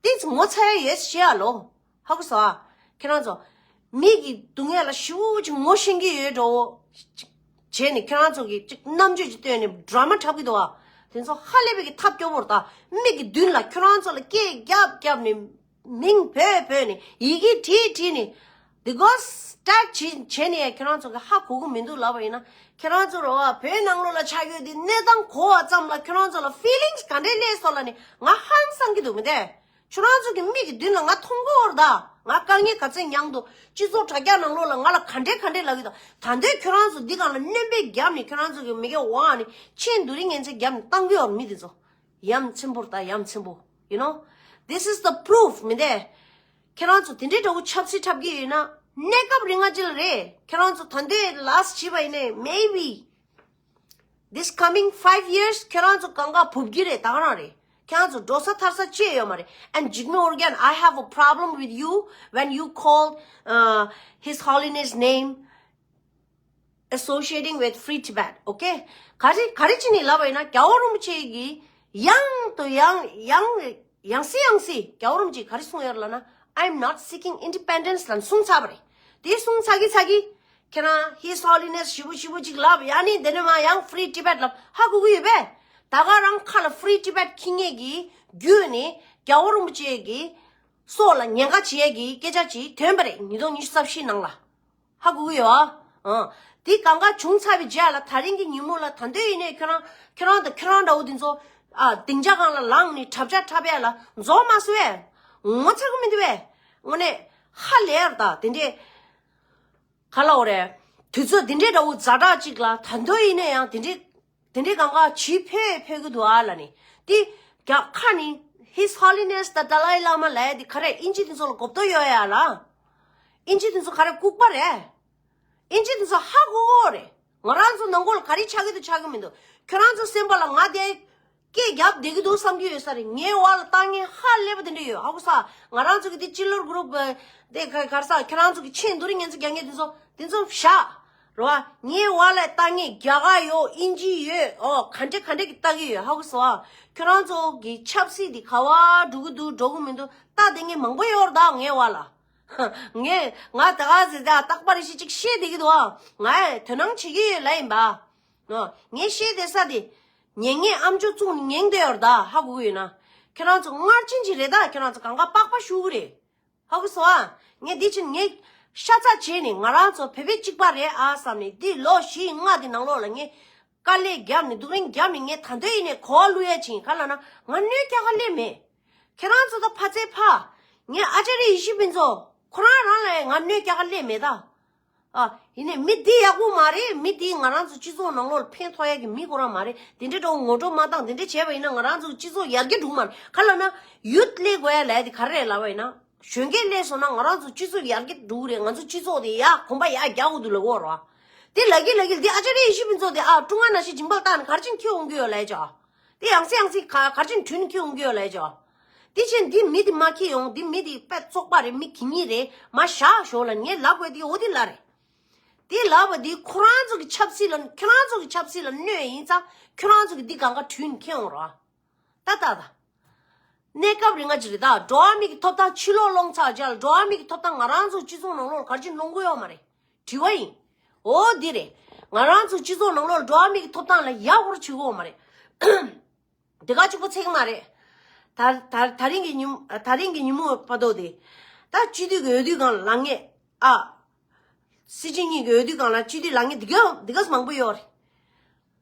ཏིས་ངོ་ཚ་ཡ་ཡོད་ཤེས་ཨ་ལོ། ཧ་གོ་སོང་ཨ། ཁྱེད་རང་ཚོ། མི་གི་སྡུག་བསྔལ་ལ་ཞེ་པོ་ཅིག་ངོ་ཤེས་ཀྱི་ཡོད་འགྲོ། བྱས་ནས་ཁྱེད་རང་ཚོ་གི་ཅིག་རྣམ་དཔྱོད་ཅིག་བཏོན་ནས་ཌ་ར་མ་འཁྲབ་ཀྱི་འདུག་ཨ། དེ་ཚོ་ཧ་ལས་པའི་གི་ཐབས་སྐྱོ་བོ་རེད་ད། མི་གི་མདུན་ལ་ཁྱེད་རང་ཚོ་ལ་སྐད་རྒྱབ་རྒྱབ་ནས་མིང་བོས་བོས་ནས་ཡི་གེ་བྲིས་བྲིས་ནས། དེ་གོ་སི་ཊེག་བྱས་བྱས་ནས་ཁྱེད་རང་ཚོ་གི་ཧ་གོ་གི་མི་འདུག་ལབ་པ་ཡིན་ན་ཁྱེད་རང་ཚོ་རེད་བ་བོད་ནང་ལོགས་ལ་ཆགས་ཡོད་དེ་གནས་སྟངས་གོ་བ་ཙམ་ལ་ཁྱེད་རང་ཚོ་ལ་ཕི་ལིང་སི་ག་འདྲས་སླེབས་སོང་ལབ་ནས་ང་ཧང་སང་གི་འདུག་མི་འདས། ཁྱོད་རང་ཚོ་གི་མིག་གི་མདུན་ལ་ང་མཐོང་གི་ཡོད་རེད་ད། ང་དཀའ་ངལ་ག་ཚད་མྱངས་འདུག་སྤྱི་ཚོགས་དྲ་རྒྱ་ནང་ལོགས་ལ་ང་ལ་ག་འདྲས་ག་འདྲས་ལབ་ཀྱི་འདུག་ད་དུང་ཁྱོད་རང་ཚོ་འདི་སྒང་ལ་སྣོན་པ་བརྒྱབ་ནས་ཁྱོད་རང་ཚོ་གི་མི་གེ་འོག་ནས་ཆེས་འདུ་རིང་ངན་ཚད་བརྒྱབ་ནས་བཏང་གི་ཡོད་རེད་མི་དེ་ཚོ། ཡ་མཚན་པོ་རེད་ད་ཡ་མཚན་པོ། You know? This is the proof མི་འདས། ཁྱེད་རང་ཚོ་དེ་འདྲའི་འདྲ་བོ་ཆབ་སྲིད་འཁྲབ་ཀྱི་ཡོད་ན་གནས་སྐབས་རིང་ང་ཅི་ལ་རེད། ཁྱེད་རང་ཚོ་ད་དུང་ལཱ་སི་ཊི་བྱས་པ་ཡིན་ནའི་maybe This coming five years, ཁྱེད་རང་ཚོ་གང་ག་བུབ་གི་རེད། ད་ག་རང་རེད། ཁྱེད་རང་ཚོ་འགྲོ་ས་ཐར་ས་ཅི་ཡོད་མ་རེད། And Jigme Organ, I have a problem with you when you call, uh, His Holiness name associating with Free Tibet, okay? ག་རེ་ག་རེ་བྱས་ནས་ལབ་པ་ཡིན་ན། རྒྱལ་བ་རིན་པོ་ཆེ་གིས་ཡང་དང་ཡང་ཡང་ཡང་སེ་ཡང་སེ་རྒྱལ་བ་རིན་པོ་ཆེས་ག་རེ་གསུངས་ཡོད་ལབ་ན། I'm not seeking independence ལབ་གསུངས་ཚར་བ་རེད། དེ་གསུངས་ཚར་གི་ཚར་གི། ཁྱེད་རང་His Holiness ཞེ་པོ་ཞེ་པོ་ཅིག་ལབ། ཡང་ནི་དེ་ནས་མ་ཡང་Free Tibet ལབ། ཧ་གོ་གི་ཡོད་པས། ད་ག་རང་ཁ་ལ་Free Tibet འཁྱེར་མཁན་གྱི་བརྒྱུད་ནས་རྒྱལ་བ་རིན་པོ་ཆེ་གི་སྲོག་ལ་ཉེན་ཁ་བྱེད་ཡས་ཀྱི་སྐད་ཆ་ཅིག་ཐོན་པ་རེད། ཉིས་སྟོང་ཉི་ཤུ་རྩ་བཞིའི་ནང་ལ། ཧ་གོ་གི་ཡོད་ཨ། ཨ། དེ་གང་ག་བྱུང་ཚར་བའི་རྗེས་ལ་ད་རིང་གི་ཉིན་མོ་ལ་ད་དུང་ཡིན་ནའི་ཁྱོད་རང་ཁྱོད་རང་དང་ཁྱོད་རང་འདྲ་བོ་དེ་ཚོ། ཨ། སྡིངས་ཆ་སྒང་ལ་ལངས་ནས་འཁྲབ་ཆ་འཁྲབ་ཡ་ལ་རྫོགས་མ་སོང་བས། ངོ་ཚ་གི་མི་འདུག་བས། དངོས་གནས་ཧ་ལས་ཡར་ད་དེ་འདྲས། ག་ལ་འོ་རེད། དུས་ཚོད་འདི་འདྲའི་འདྲ་བོ་ཛ་དྲག་ཅིག་ལ་ད་དུང་ཡིན་ནའི་ཡང་དེ་འདྲའི་དེ་འདྲའི་གང་ག་ཇི་ཕེ་ཕེ་གི་འདུག་ཨ་ལ་ནི། དེ་རྒྱ་ཁ་ནི་His Holiness the Dalai Lama ལབ་ཡ་དེ་ག་རེ། ཨིན་ཇི་དེ་ཚོ་ལ་གོ་བརྡ་ཡོད་ཡ་ལ། ཨིན་ཇི་དེ་ཚོ་ག་རེ་ལྐུགས་པ་རེད། ཨིན་ཇི་དེ་ཚོ་ཧ་གོ་གོ་རེད། ང་རང་ཚོ་ནང་ཁུལ་ལ་ག་རེ་ཆགས་ཀྱི་འདུག་ཆགས་ཀྱི་མི་འདུག་ཁྱོད་རང་ཚོ་སེམས་པ་ལ་ང་དེ་སྐད་རྒྱབ་བསྡད་ཀྱི་འདུག་བསམ་གྱི་ཡོད་ས་རེད། ངའི་བར་ལ་ལྟ་མཁན་ཧ་ལས་པ་དེ་འདྲ་ཡོད། ཧ་གོ་ས། ང་རང་ཚོ་གི་དེ་སྤྱི་ལོར་གུ་རུབ་དེ་ག་གར་ས་ཁྱེད་རང་ཚོ་གི་ཆེས་འདུ་རིང་ངན་ཚོ་རྒྱག་མཁན་དེ་ཚོ་དེ་ཚོ་བཞག་རོ། ངའི་བར་ལ་ལྟ་མཁན་རྒྱ་གར་ཡོད། ཨིན་ཇི་ཡོད། ཨོ་ག་འདྲ་ག་འདྲ་གི་ལྟ་གི་ཡོད། ཧ་གོ་སོང་ཨ། ཁྱོད་རང་ཚོ་གི་ཆབ་སྲིད་དེ་ག་བ་འགྲོ་གི་འདུག་འགྲོ་གི་མི་འདུག་ལྟ་བསྡད་མཁན་མང་པོ་ཡོད་རེད་ད་ངའི་བར་ལ། ངས་ང་ད་ག་ཟེ་ད་རྟག་པར་ཞིག་ཅིག་བཤད་བསྡད་ཀྱི་འདུག་ཨ། ང་དོ་སྣང་བྱེད་ཀྱི་ཡོད་ལབ་ཡིན་པ། ངས་བཤད་བསྡད་ས་དེ་ཉན་མཁན་ཨམ་ཅོག་བཙུགས་ནས་ཉན་བསྡད་ཡོད་རེད་ད། ཧ་གོ་གི་ཡོད་ན། ཁྱེད་རང་ཚོ་སྔར་ཕྱིན་ཅིག་རེད་ད། ཁྱེད་རང་ཚོ་གང་ག་པགས་པ་བཤུ་གི་རེད། ཧ་གོ་སོང་ཨ། ངས་འདི་ཕྱིན་ངས་ཤ་ཚ་བྱས་ནས་ང་རང་ཚོ་བོད་པའི་གཅིག་པ་རེད་ཨ་བསམ་ནས་འདི་ལོ་བཞི་ལྔ་དེ་ནང་ལོགས་ལ་ངས་དཀའ་ལས་བརྒྱབ་ནས་སྡུག་རིང་བརྒྱབ་ནས་ངས་ད་དུང་ཡིན་ནས་གོ་བ་བླུག་ཡ་ཕྱིན་ག་ལ་ན་ང་གནོད་སྐྱེལ་ག་སླེབས་མེད། ཁྱེད་རང་ཚོ་ད་ཕ་ཚེ་ཕ། ངས་ཨ་ཅཱརྱ་ཡེ་ཤེས་ཕུན་ཚོགས་ཁོ་རང་རང་ལ་ང་གནོད་སྐྱེལ་ག་སླེབས་མེད་ད། ཨ། ཡིན་ནའི་མི་འདི་ཡག་པོ་མ་རེད། མི་འདི་ང་རང་ཚོ་སྤྱི་ཚོགས་ནང་ལོགས་ལ་ཕན་ཐོགས་ཡག་གི་མི་ཁོ་རང་མ་རེད། དེ་འདྲའི་འདྲ་བོ་ངོ་སྤྲོད་མ་བཏང་། དེ་འདྲ་བྱས་པ་ཡིན་ན་ང་རང་ཚོ་སྤྱི་ཚོགས་ཡར་རྒྱས་འགྲོ་གི་མ་རེད། ག་ལ་ན་ཡུཐ་སླེབས་དགོས་ཡ་ལབ་ཡ་དེ་ག་རེ་རེད་ལབ་པ་ཡིན་ན། གཞོན་སྐྱེས་སླེབས་སོང་ན་ང་རང་ཚོ་སྤྱི་ཚོགས་ཡར་རྒྱས་འགྲོ་གི་རེད། ང་ཚོ་སྤྱི་ཚོགས་དེ་ཡར་གོམ་པ་ཡར་རྒྱག་དགོས་འདུག་ལབ་ཀྱི་ཡོད་རེད་བ། དེ་ལབ་ཀྱི་ལབ་ཀྱི་འདི་ཨ་ཅཱརྱ་ཡེ་ཤེས་ཕུན་ཚོགས་དེ་ཨ་ཀྲུང་ཧྭ་ནང་བཞིན་སྦྱིན་པ་བཏང་ནས་ག་རེ་བྱས་ནས་འཁྱེར་འོང་གི་ཡོད་ལབ་ཡ་ཅོ། དེ་ཡང་སེ་ཡང་སེ་ག་ག་རེ་བྱས་ནས་དྲུད་ནས་འཁྱེར་འོང་གི་ཡོད་ལབ་ཡ་ཅོ། དེ་བཞིན་འདི་མི་དེ་མ་འཁྱེར་ཡོང་། འདི་མི་དེ་དཔེ་བཙོག་པ་རེད། མི་གད་སྙིགས་རེད། མ་བཞག་ཞོར་ལ་ངས་ལབ་དགོས་དེ་འོ་དེ་ལབ་རེད། དེ་ལབ་པ་དེ་ཁོ་རང་ཚོ་གི་ཆབ་སྲིད་ལ་ཁྱོད་རང་ཚོ་གི་ཆབ་སྲིད་ལ་གནོད་ཡིན་ཙང་ཁྱོད་རང་ཚོ་གི་འདི་གང་ག་དྲུད་ནས་འཁྱེར་འོང་རོགས། ད་ད་ད། གནས་སྐབས་རིང་ང་ཅི་རེད་ད། འགྲོ་བ་མི་གི་ཐོབ་ཐང་ཕྱིར་ལོག་སློང་ཚར་རྗེས་ལ་འགྲོ་བ་མི་གི་ཐོབ་ཐང་ང་རང་ཚོ་སྤྱི་ཚོགས་ནང་ལོགས་ལ་ག་རེ་བྱས་ནས་སློང་གི་ཡོད་མ་རེད། དྲི་བ་ཡིན། འོ་འདི་རེད། ང་རང་ཚོ་སྤྱི་ཚོགས་ནང་ལོགས་ལ་འགྲོ་བ་མི་གི་ཐོབ་ཐང་ལ་ཡག་པོ་བྱེད་ཀྱི་ཡོད་མ་རེད། དེ་ག་གཅིག་པོ་ཚད་ཀྱི་མ་རེད། ད་ད་ད་རིང་གི་ཉིན་ད་རིང་གི་ཉིན་མོ་བར་དོ་དེ། ད་སྤྱི་འཐུས་ཀྱི་འོས་བསྡུ་སྒང་ལ་ལངས་མཁན་ཨ། སྲིད་སྤྱི་གཉིས་ཀྱི་འོས་བསྡུ་སྒང་ལ་སྤྱི་འཐུས་ལངས་མཁན་དེ་ག་དེ་ག་མང་པོ་ཡོད་རེད།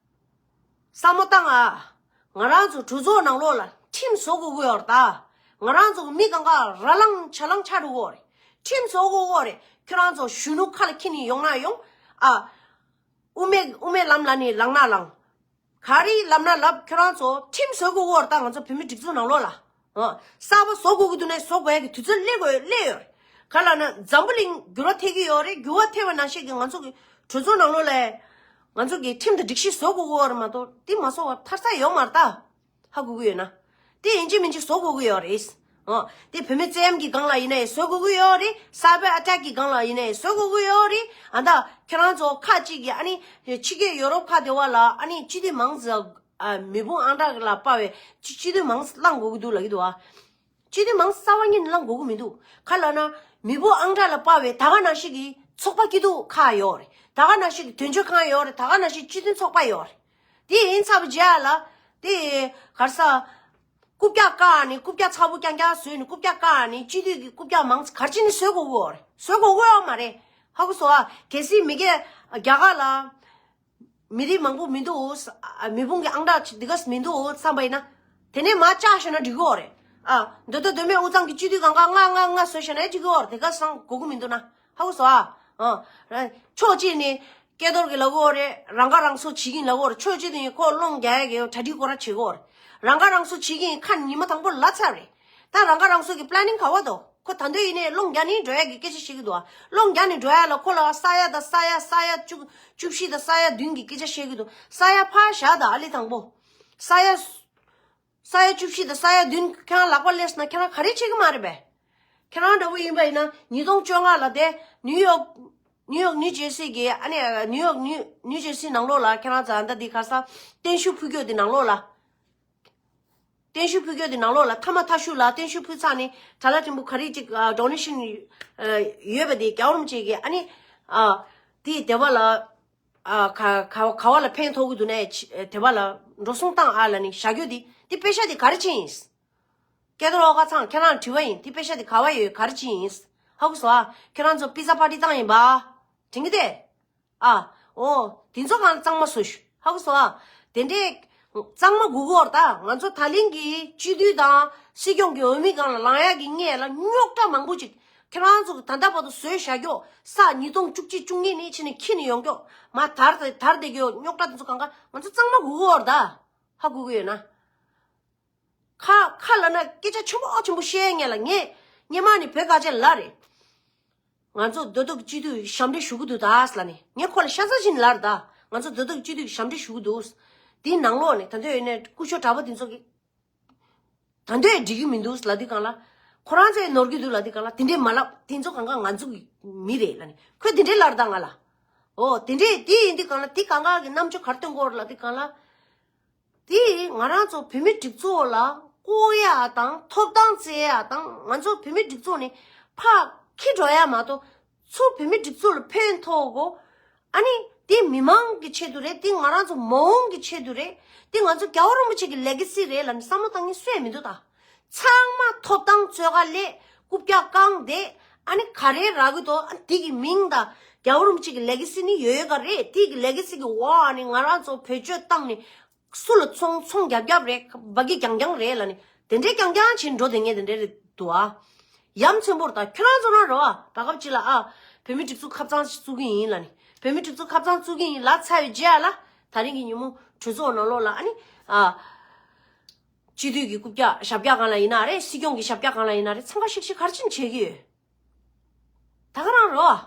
བསམ་བློ་བཏང་ཨ། ང་རང་ཚོ་གྲོས་ཚོགས་ནང་ལོགས་ལ་ཁྲིམས་བཟོ་དགོས་ཀྱི་ཡོད་རེད་ད། ང་རང་ཚོ་གི་མི་གང་ག་ར་ལངས་ཆ་ལངས་ཆགས་འགྲོ་གི་ཡོད་རེད། ཁྲིམས་བཟོ་དགོས་ཀྱི་ཡོད་རེད། ཁྱོད་རང་ཚོ་གཞོན་ནུ་ཁ་ལ་འཁྱེར་ནས་ཡོང་ན་ཡོང་ཨ། དབུ་མའི་དབུ་མའི་ལམ་ལ་ནི་ལངས་ན་ལངས། ག་རེ་ལབ་ན་ལབ། ཁྱོད་རང་ཚོ་ཁྲིམས་བཟོ་དགོས་ཀྱི་ཡོད་རེད་ད། ང་ཚོ་བོད་མི་སྒྲིག་འཛུགས་ནང་ལོགས་ལ། ཨ། གསར་པ་བཟོ་དགོས་ཀྱི་འདུག་ན་བཟོ་དགོས་ཡ་གི་དུས་ཚོད་སླེབས་དགོས་སླེབས་ཡོད་རེད། ག་ལབ་ན་འཛམ་བུ་གླིང་འགྱུར་བ་ཐེབས་ཀྱི་ཡོད་རེད། འགྱུར་བ་ཐེབས་པ་ནང་བཞིན་གྱི་ང་ཚོ་གི་གྲོས་ཚོགས་ནང་ལོགས་ལ་ང་ཚོ་གི་ཁྲིམས་དང་སྒྲིག་གཞི་བཟོ་དགོས་ཀྱི་ཡོད་རེད་མ་གཏོགས་དེ་མ་བཟོ་བར་ཐར་ས་ཡོད་མ་རེད་ད། ཧ་གོ་གི་ཡོད་ན། དེ་ཡིན་གཅིག་མིན་གཅིག་བཟོ་དགོས་ཀྱི་ཡོད་རེད། ཨོ། དེ་བུད་མེད་བཙན་གྱི་སྒང་ལ་ཡིན་ནའི་བཟོ་དགོས་ཀྱི་ཡོད་རེད། སའི་བར་ཨ་ཊེག་གི་སྒང་ལ་ཡིན་ནའི་བཟོ་དགོས་ཀྱི་ཡོད་རེད། ཨ་ད་ཁྱེད་རང་ཚོ་ཁག་ཅིག་གིས་ཨ་ནི་ཕྱི་རྒྱལ་ཡོ་རོབ་ཁག་དེ་བ་ལ་ཨ་ནི་སྤྱི་འཐུས་མང་ཙམ་ཨ་མི་དཔུང་ཨང་གྲངས་ལ་དཔག་པའི་སྤྱི་སྤྱི་འཐུས་མང་ཙམ་བླང་དགོས་ཀྱི་འདུག་ལབ་ཀྱི་འདུག་ཨ། སྤྱི་འཐུས་མང་ཙམ་རྩ་བ་ཉིད་ནས་བླང་དགོས་ཀྱི་མི་འདུག་ག་ལབ་ན་མི་དཔུང་ཨང་གྲངས་ལ་དཔག་པའི་ད་ག་ནང་བཞིན་གྱི་ཚོགས་པ་སྐྱིད་སྡུག་ཁག་ཡོད་རེད། ད་ག་ནང་བཞིན་གྱི་དོན་གཅོད་ཁང་ཡོད་རེད། ད་ག་ནང་བཞིན་སྤྱི་མཐུན་ཚོགས་པ་ཡོད་རེད། དེ་ཡིན་ཚར་བའི་རྗེས་ལ་དེ་ག་རེ་ཟ། རྐུབ་བཀྱག་བཀག་ནས་རྐུབ་བཀྱག་ཚ་པོ་རྐྱང་རྐྱང་བཟོས་ནས་རྐུབ་བཀྱག་བཀག་ནས་སྤྱི་འཐུས་ཀྱི་རྐུབ་བཀྱག་མང་ཙམ་ག་རེ་བྱས་ནས་བཟོ་དགོས་ཀྱི་ཡོད་རེད། བཟོ་དགོས་ཀྱི་ཡོད་མ་རེད། ཧ་གོ་སོང་ཨ། གལ་སྲིད་མི་སྒེར་རྒྱ་གར་ལ་མི་རིགས་མང་པོ་མི་འདུག་ཨ། མི་དཔུང་གི་ཨང་གྲངས་འདི་ག་མི་འདུག་བསམ་པ་ཡིན་ན། དེ་ནས་མར་བཅག་བཞག་ན་འགྲིག་གི་ཡོད་རེད། ཨ། མདོ་སྟོད་མདོ་སྨད་དབུས་གཙང་གི་སྤྱི་འཐུས་གང་ག་ལྔ་ལྔ་ལྔ་བཟོས་བཞག་ན་འགྲིག་གི་ཡོད་རེད། དེ་ག་སང་དགོས་ཀྱི་མི་འདུག་ན། ཧ་གོ་སོང་ཨ། ཨ། ཕྱོགས་གཅིག་ནས་སྐལ་རྡོར་གྱིས་ལབ་ཀྱི་ཡོད་རེད། རང་ཁ་རང་གསོ་བྱེད་ཀྱིན་ལབ་ཀྱི་ཡོད་རེད། ཕྱོགས་གཅིག་ནས་ཁོ་སློང་རྒྱག་ཡ་གི་གྲ་སྒྲིག་ཁོ་རང་བྱེད་ཀྱི་ཡོད་རེད། རང་ཁ་རང་གསོ་བྱེད་ཀྱིན་ཁ་ཉི་མ་དང་པོ་ལབ་ཚར་རེད། ད་རང་ཁ་རང་གསོ་གི་པི་ལེ་ནིང་ག་བ་འདུག་ཁོ་ད་འདོད་ཡིན་ནའི་སློང་རྒྱག་ནི་འགྲོ་ཡ་གི་སྐད་ཆ་བཤད་ཀྱི་འདུག་ཨ། སློང་རྒྱག་ནི་འགྲོ་ཡ་ལ་ཁོ་ལ་ས་ཡ་དང་ས་ཡ་ས་ཡ་བཅུ་བཅུ་བཞི་དང་ས་ཡ་བདུན་གྱི་སྐད་ཆ་བཤད་ཀྱི་འདུག་ས་ཡ་ཕར་བཞག་དང་ཨ་ལི་དང་པོ། ས་ཡ། ས་ཡ་བཅུ་བཞི་དང་ས་ཡ་བདུན་ཁྱེད་རང་ལག་པ་སླེབས་ན་ཁྱེད་རང་ག་རེ་བྱེད་ཀྱི་མ་རེད་པས། ཁྱེད་རང་འདྲ་པོ་ཡིན་པ་ཡིན་ན་ཉིས་སྟོང་བཅོ་ལྔ་ལ་དེ་ནིའུ་ཡོག་ནིའུ་ཡོག་ནིའུ་ཇེར་སི་གི་ཨ་ནི་ནིའུ་ཡོག་ནིའུ་ཇེར་སི་ནང་ལོགས་ལ་ཁྱེད་རང་ཚོ་ཨ་ད་འདི་ག་ས་བརྟན་བཞུགས་ཕུལ་རྒྱུ་དེ་ནང་ལོགས་ལ། བརྟན་བཞུགས་ཕུལ་རྒྱུ་དེ་ནང་ལོགས་ལ་ཐ་མ་ཐ་ཤུ་ལ་བརྟན་བཞུགས་ཕུལ་ཚར་ནས་གྲྭ་བླ་ཕྲན་བུ་ག་རེ་ཅིག་ཌོ་ནེ་ཤན་ཡོད་པ་དེ་རྒྱལ་བ་རིན་པོ་ཆེ་གི་ཨ་ནི་དེ་དེ་བ་ལ། ཨ་ག་ག་ག་བ་ལ་ཕན་ཐོགས་ཀྱི་འདུག་ནས་དེ་བ་ལ་འགྲོ་སོང་བཏང་ཨ་ལ་ནི་བཞག་རྒྱུ་དེ་དེ་པེ་ཤ་དེ་ག་རེ་ཕྱིན་ཡིན། སྐལ་རྡོར་ཨོ་ཁ་ཚང་ཁྱེད་རང་དྲི་བ་ཡིན་དེ་པེ་ཤ་དེ་ག་བ་ཡོད་ག་རེ་ཕྱིན་ཡིན། ཧ་གོ་སོང་ཨ། ཁྱེད་རང་ཚོ་པི་ཛ་པར་ཊི་བཏང་ཡིན་པ། དྲན་གི་དེ། ཨ། ཨོ། དེ་ཚོ་གང་གཙང་མ་བཟོ་ཞུ། ཧ་གོ་སོང་ཨ། དེ་འདྲས་གཙང་མ་དགོས་ཀྱི་ཡོད་རེད་ད། ང་ཚོ་ད་ལན་གྱི་སྤྱི་འཐུས་དང་སྲིད་སྐྱོང་གི་འོས་མི་སྒང་ལ་ལངས་ཡག་གི་སྔོན་ལ་རྙོག་དྲ་མང་པོ་ཅིག་ཁྱེད་རང་ཚོ་གི་ད་ལྟ་བར་དུ་བཟོས་བཞག་རྒྱུ་ས་ཉིས་སྟོང་བཅུ་གཅིག་བཅུ་གཉིས་ནས་ཕྱིན་ནས་འཁྱེར་ནས་ཡོང་རྒྱུ་མ་དར་དེ་དར་བསྡད་རྒྱུ་རྙོག་དྲ་དེ་ཚོ་གང་ག་ང་ཚོ་གཙང་མ་དགོས་ཀྱི་ཡོད་རེད་ད། ཧ་གོ་གི་ཡོད་ན། ཁ་ཁ་ལ་ན་སྐད་ཆ་ཆེན་པོ་ཆེན་པོ་བཤད་ངེས་ལ་ངས་སྔོན་མ་ནས་བོད་ག་ཅན་ལ་རེད། ང་ཚོ་རྡོ་ཐོག་སྤྱི་འཐུས་ཞབས་འདྲེན་ཞུ་གི་འདུག་ད་ལ་ནི་ངས་ཁོ་ལ་ཤ་ཚ་བཞིན་ལར་ད། ང་ཚོ་རྡོ་ཐོག་སྤྱི་འཐུས་ཞབས་འདྲེན་ཞུ་གི་འདུག་དེའི་ནང་ལོགས་ནས་ད་འདོད་ཡོད་ནས་སྐུ་ཞབས་གྲྭ་པ་དེ་ཚོ་གི་ད་འདོད་འགྲིག་གི་མི་འདུག་ལ་དེ་གང་ལ་ཁོ་རང་ཚོས་ནོར་གི་འདུག་ལ་དེ་གང་ལ་དེ་འདྲས་མ་ལབ་དེ་ཚོ་གང་ག་ང་ཚོ་གི་མི་རེད་ལ་ནི་ཁོས་དེ་འདྲས་ལར་ད་ང་ལ། ཨོ་དེ་འདྲས་དེ་ཡིན་དེ་གང་ལ་དེ་གང་ག་གི་རྣམ་དཔྱོད་གར་སྟོན་གོ་ར་ལ་དེ་གང་ལ། དེ་ང་རང་ཚོ་བོད་མི་སྒྲིག་འཛུགས་ལ་བསྐོ་ཡག་དང་ཐོབ་ཐང་བཙལ་ཡག་དང་ང་ཚོ་བོད་མི་སྒྲིག་འཛུགས་ནས་ཕར་འཁྱེར་འགྲོ་ཡག་མ་གཏོགས་ཚུར་བོད་མི་སྒྲིག་འཛུགས་ལ་ཕན་ཐོགས་གོ། ཨ་ནི་དེ་མི་མང་གི་ཆེད་དུ་རེད། དེ་ང་རང་ཚོ་མ་འོངས་ཀྱི་ཆེད་དུ་རེད། དེ་ང་ཚོ་རྒྱལ་བ་རིན་པོ་ཆེ་གི་ལེ་ག་སི་རེད་ལབ་ནས་བསམ་བློ་བཏང་མཁན་སུ་ཡང་མི་འདུག་ད། ཚང་མ་ཐོབ་ཐང་རྩོད་ག་སླེབས། རྐུབ་བཀྱག་བཀང་བསྡད། ཨ་ནི་ག་རེ་རག་གི་འདུག་ཨ་དེ་གི་མིང་དང་རྒྱལ་བ་རིན་པོ་ཆེ་གི་ལེ་ག་སི་ནི་ཡོད་ཡོད་ག་རེད། དེ་གི་ལེ་ག་སི་གི་འོག་ཨ་ནི་ང་རང་ཚོ་བེད་སྤྱོད་བཏང་ནས་སུ་ལ་ཚོང་ཚོང་རྒྱབ་རྒྱབ་རེད། འབའ་གི་རྐྱང་རྐྱང་རེད་ལབ་ནས་དེ་འདྲའི་རྐྱང་རྐྱང་བྱས་འགྲོ་བསྡད་མཁན་དེ་འདྲ་རེད་འདུག་ཨ། ཡ་མཚན་པོ་རེད་ད། ཁྱོད་རང་ཚོ་རང་རེད་བ། བར་སྐབས་ཅིག་ལ་ཨ་བོད་མི་སྒྲིག་འཛུགས་ཁབ་གཙང་ཞིག་བཙུགས་གི་ཡིན་ལབ་ནས་བོད་མི་སྒྲིག་འཛུགས་ཁབ་གཙང་བཙུགས་གི་ཡིན་ལབ་ཚར་བའི་རྗེས་ལ་ད་རིང་གི་ཉིན་མོ་གྲོས་ཚོགས་ནང་ལོགས་ལ་ཨ་ནི་ཨ། སྤྱི་འཐུས་ཀྱི་རྐུབ་བཀྱག་ཞབས་བཀྱག་སྒང་ལ་ཡིན་ན་རེད། སྲིད་སྐྱོང་གི་ཞབས་བཀྱག་སྒང་ལ་ཡིན་ན་རེད། འཚང་ཁ་ཤིག་ཤིག་ག་རེ་བྱེད་ཀྱི་ཡོད། ད་ག་རང་རེད་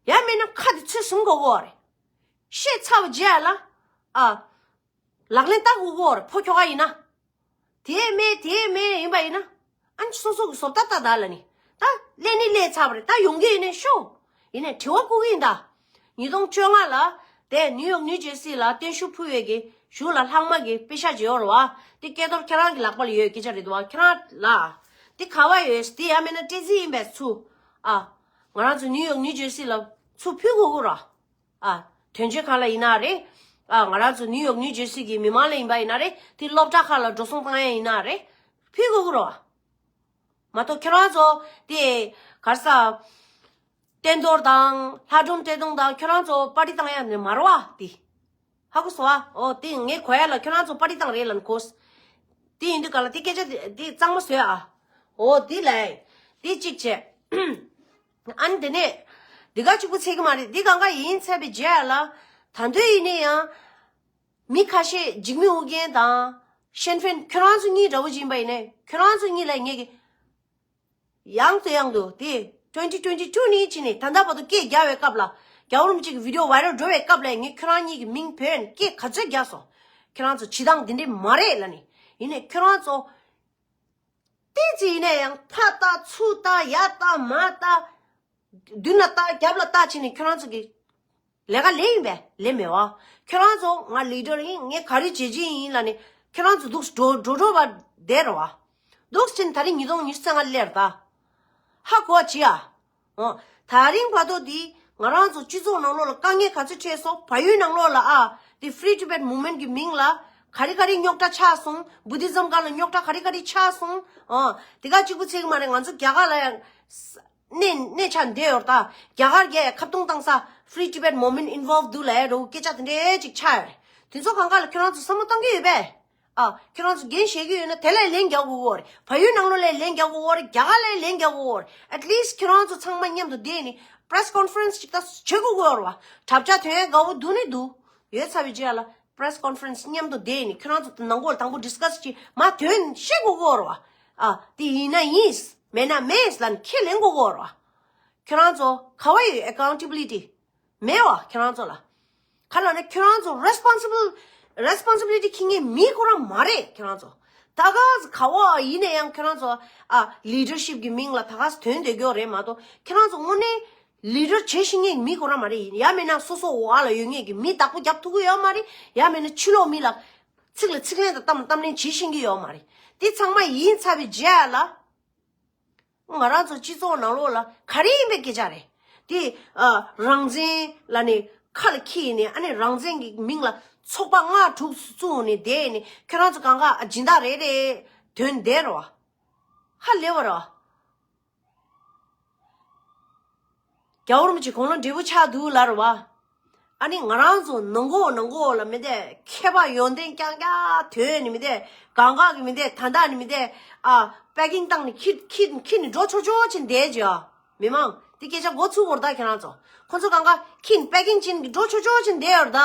བ། ཡང་མིན་ན་ཁ་དེ་ཚོས་བཟུང་དགོས་གོ་རེད། བཤད་ཚར་བའི་རྗེས་ལ་ཨ། ལག་ལེན་བསྟར་དགོས་གོ་རེད། ཕོ་ཁྱོ་ག་ཡིན་ན། དེ་མེད་དེ་མེད་ཡིན་པ་ཡིན་ན། ཨ་ནི་སོ་སོ་གི་བཟོ་ལྟ་ལྟ་ད་ལ་ནི། ད་སླེབས་ནི་སླེབས་ཚར་བ་རེད། ད་ཡོང་གི་ཡིན་ནའི་ཤོག་ཡིན་ནའི་དྲི་བ་བཀོད་གི་ཡིན་ད། ཉིས་སྟོང་བཅོ་ལྔ་ལ་དེ་ནིའུ་ཡོག་ནིའུ་ཇེར་སི་ལ་བརྟན་བཞུགས་ཕུལ་བའི་གི་གཞུག་ལ་ལྷག་མ་གི་པེ་ཤག་ཅིག་ཡོད་རེད་བ། དེ་སྐལ་རྡོར་ཁྱེད་རང་གི་ལག་པ་ལ་ཡོད་སྐད་ཆ་རེད་འདུག་བ། ཁྱེད་རང་ལ་དེ་ག་བ་ཡོད། དེ་ཡང་མིན་ན་སྤྲད་རྩིས་ཡིན་པས་ཚུར་ཨ། ང་རང་ཚོ་ནིའུ་ཡོག་ནིའུ་ཇེར་སི་ལ་ཚུར་ཕུལ་དགོས་ཀྱི་རེད། ཨ། དོན་གཅོད་ཁང་ལ་ཡིན་ན་རེད། ཨ། ང་རང་ཚོ་ནིའུ་ཡོག་ནིའུ་ཇེར་སི་གི་མི་མང་ལ་ཡིན་པ་ཡིན་ན་རེད། དེ་སློབ་གྲྭ་ཁག་ལ་འགྲོ་སོང་བཏང་ཡ་ཡིན་ན་རེད། ཕུལ་དགོས་ཀྱི་རེད་བ། མ་གཏོགས་ཁྱོད་རང་ཚོ་དེ་ག་རེ་ཟ། བསྟན་རྡོར་དང་ལྷ་སྒྲོན་བཀྲས་མཐོང་དང་ཁྱོད་རང་ཚོ་པར་ཊི་བཏང་ཡ་ནི་མ་རེད་བ་དེ། ཧ་གོ་སོང་ཨ། འོ་དེ་ངས་གོ་ཡ་ལ་ཁྱོད་རང་ཚོ་པར་ཊི་བཏང་རེད་ལབ་ནི་གོ། དེ་ཡིན་དུས་ག་ལ་དེ་སྐད་ཆ་དེ་དེ་གཙང་མ་བཟོས་ཨ། འོ་དེ་ལས་དེ་གཅིག་བྱས། ཨ་ནི་དེ་ནས་འདི་ག་གཅིག་པུ་ཚད་གི་མ་རེད། འདི་གང་ག་ཡིན་ཚར་བའི་རྗེས་ལ་ད་འདོད་ཡིན་ནའི་ཡང་མི་ཁ་ཤས་འཇིགས་མེད་ཨོ་རྒྱན་དང་ཤན་ཧྥེན་ཁྱོད་རང་ཚོ་གཉིས་འདྲ་བོ་ཅིག་ཡིན་པ་ཡིན་ནའི་ཁྱོད་རང་ཚོ་གཉིས་ལ་ངས་གི་ཡང་དུ་ཡང་དུ་དེ་twenty twenty two ནས་ཕྱིན་ནས་ད་ལྟ་བར་དུ་སྐད་རྒྱག་པའི་སྐབས་ལ་རྒྱལ་བ་རིན་པོ་ཆེ་གི་བི་ཌིའོ་བྷའི་རལ་འགྲོ་བའི་སྐབས་ལ་ངས་ཁྱོད་རང་གཉིས་ཀྱི་མིང་བོས་ནས་སྐད་ག་ཚོད་རྒྱག་སོང་། ཁྱོད་རང་ཚོ་བྱེད་སྟངས་འདི་འདྲས་མ་རེད་ལབ་ནས་ཡིན་ནའི་ཁྱོད་རང་ཚོ། ཏོག་ཙམ་ཡིན་ན་ཡང་ཕར་ལྟ་ཚུར་ལྟ་ཡར་ལྟ་མར་ལྟ། མདུན་ལ་ལྟ་རྒྱབ་ལ་ལྟ་བྱས་ནས་ཁྱོད་རང་ཚོ་གི་ལས་ཀ་ལས་ཡིན་པས་ལས་མེད་བ། ཁྱོད་རང་ཚོ་ང་ལི་ཌར་ཡིན། ངས་ག་རེ་བྱེད་ཀྱི་ཡིན་ལབ་ནས་ཁྱོད་རང་ཚོ་འདུག་འགྲོ་འགྲོ་འགྲོ་བ་བསྡད་རེད་བ། འདུག་ཕྱིན་ད་རིང་ཉིས་སྟོང་ཉི་ཤུ་རྩ་ལྔ་སླེབས་ད། ཧ་གོ་བ་བྱེད་ཨ། འོ། ད་རིང་བར་དུ་འདི་ང་རང་ཚོ་སྤྱི་ཚོགས་ནང་ལོགས་ལ་དཀའ་ངལ་ག་ཚོད་འཕྲད་སོང་། བལ་ཡུལ་ནང་ལོགས་ལ་ཨ་འདི་Free Tibet Movement གི་མིང་ལ་ག་རེ་ག་རེ་རྙོག་དྲ་ཆགས་སོང་། བུ་དྷི་ཛམ་སྒང་ལ་རྙོག་དྲ་ག་རེ་ག་རེ་ཆགས་སོང་། འོ། དེ་ག་གཅིག་པུ་ཚད་གི་མ་རེད། ང་ཚོ་རྒྱ་གར་ལ་ཡང་ས་གནས་གནས་ཆགས་བསྡད་ཡོད་རེད་ད། རྒྱ་གར་རྒྱལ་ཁ་བརྡུང་བཏང་ས་Free Tibet Movement involve འདུག་ལབ་ཡ་འདྲ་བོ་སྐད་ཆ་དེ་འདྲའི་ཅིག་ཆགས་ཡོད་རེད། དེ་ཚོ་གང་ག་ལ་ཁྱོད་རང་ཚོ་བསམ་བློ་གཏོང་གི་ཡོད་པས། ཨ། ཁྱོད་རང་ཚོ་འགན་བཞེས་ཀྱི་ཡོད་ན་དེ་ལ་ལན་རྒྱག་དགོས་ཀྱི་ཡོད་རེད། བལ་ཡུལ་ནང་ལོགས་ལ་ལན་རྒྱག་དགོས་ཀྱི་ཡོད་རེད། རྒྱ་གར་ལ་ལན་རྒྱག་དགོས་ཀྱི་ཡོད་རེད། At least ཁྱོད་རང་ཚོ་ཚང་མ་མཉམ་དུ་བསྡད་ནས་press conference ཅིག་ད་བྱེད་དགོས་ཀྱི་ཡོད་རེད་བ། གྲྭ་ཆས་ཐོན་ཡ་དགའ་བོ་འདུག་ནི་འདུག་ཡོད་ཚར་བའི་རྗེས་ལ་press conference མཉམ་དུ་བསྡད་ནས་ཁྱོད་རང་ཚོ་ནང་ཁོག་ལ་དང་པོ་discuss ཅིག་མ་དོན་བཤད་དགོས་ཀྱི་ཡོད་རེད་བ། ཨ། དེ་ཡིན་ན་ཡིན། མེད་ན་མེད་ལབ་ནས་ཁས་ལེན་དགོས་ཀྱི་ཡོད་རེད་བ། ཁྱོད་རང་ཚོ་ག་བ་ཡོད་accountability མེད་བ། ཁྱོད་རང་ཚོ་ལ་ག་ལ་ནི་ཁྱོད་རང་ཚོ་responsible responsibility འཁྱེར་མཁན་མི་ཁོ་རང་མ་རེད། ཁྱོད་རང་ཚོ་ད་ག་ག་བ་ཡིན་ན་ཡང་ཁྱོད་རང་ཚོ་ཨ་leadership གི་མིང་ལ་ད་ག་དོན་འདོད་ཀྱི་ཡོད་རེད་མ་གཏོགས། ཁྱོད་རང་ཚོ་དངོས་གནས་leader བྱེད་ཤེས་མཁན་མི་ཁོ་རང་མ་རེད། ཡིན་ཡང་མིན་ན་སོ་སོ་འོག་ལ་ཡོད་མཁན་གྱི་མི་བདག་པོ་རྒྱབ་ཐུབ་ཀྱི་ཡོད་མ་རེད། ཡང་མིན་ན་ཕྱི་ལོགས་མི་ལ་ཚིག་ལ་ཚིག་ལན་དང་གཏམ་ལ་གཏམ་ལན་བྱེད་ཤེས་ཀྱི་ཡོད་མ་རེད། དེ་ཚང་མ་ཡིན་ཚར་བའི་རྗེས་ལ། ང་རང་ཚོ་སྤྱི་ཚོགས་ནང་ལོགས་ལ་ག་རེ་ཡིན་པའི་སྐད་ཆ་རེད། དེ་ཨ་རང་བཙན་ལ་ནི་ཁ་ལ་འཁྱེར་ནས་ཨ་ནི་རང་བཙན་གྱི་མིང་ལ་ཚོགས་པ་ལྔ་དྲུག་བཙུགས་ནས་བསྡད་ནས་ཁྱོད་རང་ཚོ་གང་ག་ཨ་སྦྱིན་བདག་རེད་རེད་དོན་བསྡད་རོ། ཧ་ལས་པ་རོ། རྒྱལ་བ་རིན་པོ་ཆེ་དགུང་ལོ་བགྲེས་པོ་ཆགས་འདུག་ལབ་རེད་བ། ཨ་ནི་ང་རང་ཚོ་ནང་གོ་ནང་གོ་ལ་མི་དེ་མཁས་པ་ཡོན་ཏན་རྐྱང་རྐྱང་ཐོན་ནི་མི་དེ་གང་ག་གི་མི་དེ་ད་ལྟ་ནི་མི་དེ་ཨ་པེ་ཀིང་བཏང་ནི་ཁྱི་ཁྱི་ཁྱི་ནི་འགྲོ་ཆོག་ཆོག་ཕྱིན་བསྡད་ཀྱི་ཨ། མི་མང་དེ་སྐད་ཆ་མགོ་ཚུགས་བོར་ད་ཁྱེད་རང་ཚོ་ཁོ་ཚོ་གང་ག་ཁྱི་ནི་པེ་ཀིང་ཕྱིན་གི་འགྲོ་ཆོག་ཆོག་ཕྱིན་བསྡད་ཡོད་ད།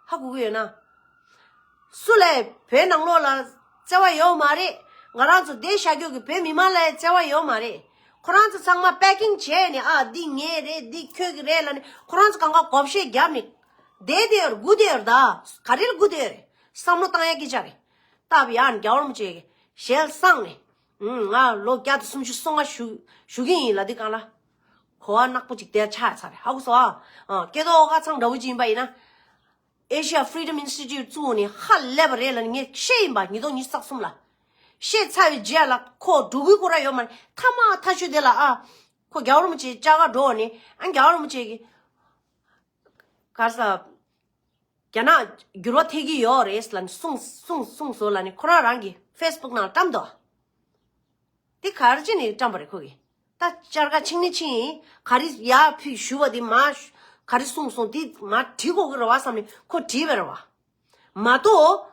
ཧ་གོ་གི་ཡོད་ན། སུ་ལས་བོད་ནང་ལོགས་ལ་བརྩེ་བ་ཡོད་མ་རེད། ང་རང་ཚོ་བསྡད་བཞག་རྒྱུ་གི་བོད་མི་མང་ལ་བརྩེ་བ་ཡོད་མ་རེད། ཁོ་རང་ཚོ་ཚང་མ་པེ་ཀིང་བྱས་ནས་ཨ་འདི་ངའི་རེད་འདི་ཁྱོད་ཀྱི་རེད་ལབ་ནས་ཁོ་རང་ཚོ་གང་ག་བགོ་བཤའ་བརྒྱབ་ནས་བསྡད་དེ་ཡོད་རེད། སྒུག་བསྡད་ཡོད་རེད་ད། ག་རེ་ལ་སྒུག་བསྡད་ཡོད་རེད། བསམ་བློ་བཏང་ཡ་སྐད་ཆ་རེད། སྟབས་ཡག་ནས་རྒྱལ་བ་རིན་པོ་ཆེ་གི་ཞལ་གསང་ནས་ང་ལོ་བརྒྱ་དང་སུམ་ཅུ་སོ་ལྔ་བཞུགས་བཞུགས་ཀྱི་ཡིན་ལབ་དུས་གང་ལ་གོ་བ་ནག་པོ་ཅིག་དེར་ཆགས་ཚར་རེད། ཧ་གོ་སོང་ཨ། སྐད་ཐོག་ཁ་ཚང་འདྲ་བོ་ཅིག་ཡིན་པ་ཡིན་ན། Asia Freedom Institute བཙུགས་ནས་ཧ་ལས་པ་རེད་ལབ་ནས་ངས་བཤད་ཡིན་པ། ཉིས་སྟོང་ཉི་ཤུ་རྩ་གསུམ་ལ་བཤད་ཚར་བའི་རྗེས་ལ་ཁོ་འགྲོ་གི་ཁོ་ར་ཡོད་མ་རེད། ཐ་མ་ཐ་ཤུ་དེ་ལ་ཨ་ཁོ་རྒྱལ་བ་རིན་པོ་ཆེ་བཅར་ག་འགྲོ་ནས་ཨ་རྒྱལ་བ་རིན་པོ་ཆེ་གི་ག་རེ་ཟ་རྒྱ་ནག་འགྱུར་བ་ཐེབས་ཀྱི་ཡོད་རེད་ལབ་ནས་གསུངས་གསུངས་གསུངས་སོང་ལབ་ནས་ཁོ་རང་རང་གི་ཕེ་སི་བུག་ནང་བཀྲམ་འདུག་དེ་ག་རེ་བྱས་ནས་བཀྲམ་པ་རེད་ཁོ་གིས། ད་བཅར་ག་ཕྱིན་ནི་ཕྱིན་ཡིན། ག་རེ་ཡར་ཕུད་ཞུ་བ་དེ་མ་ག་རེ་གསུངས་སོང་དེ་མ་བྲིས་དགོས་ཀྱི་རེད་བ་བསམ་ནས་ཁོ་བྲིས་པ་རེད་བ། མ་གཏོགས་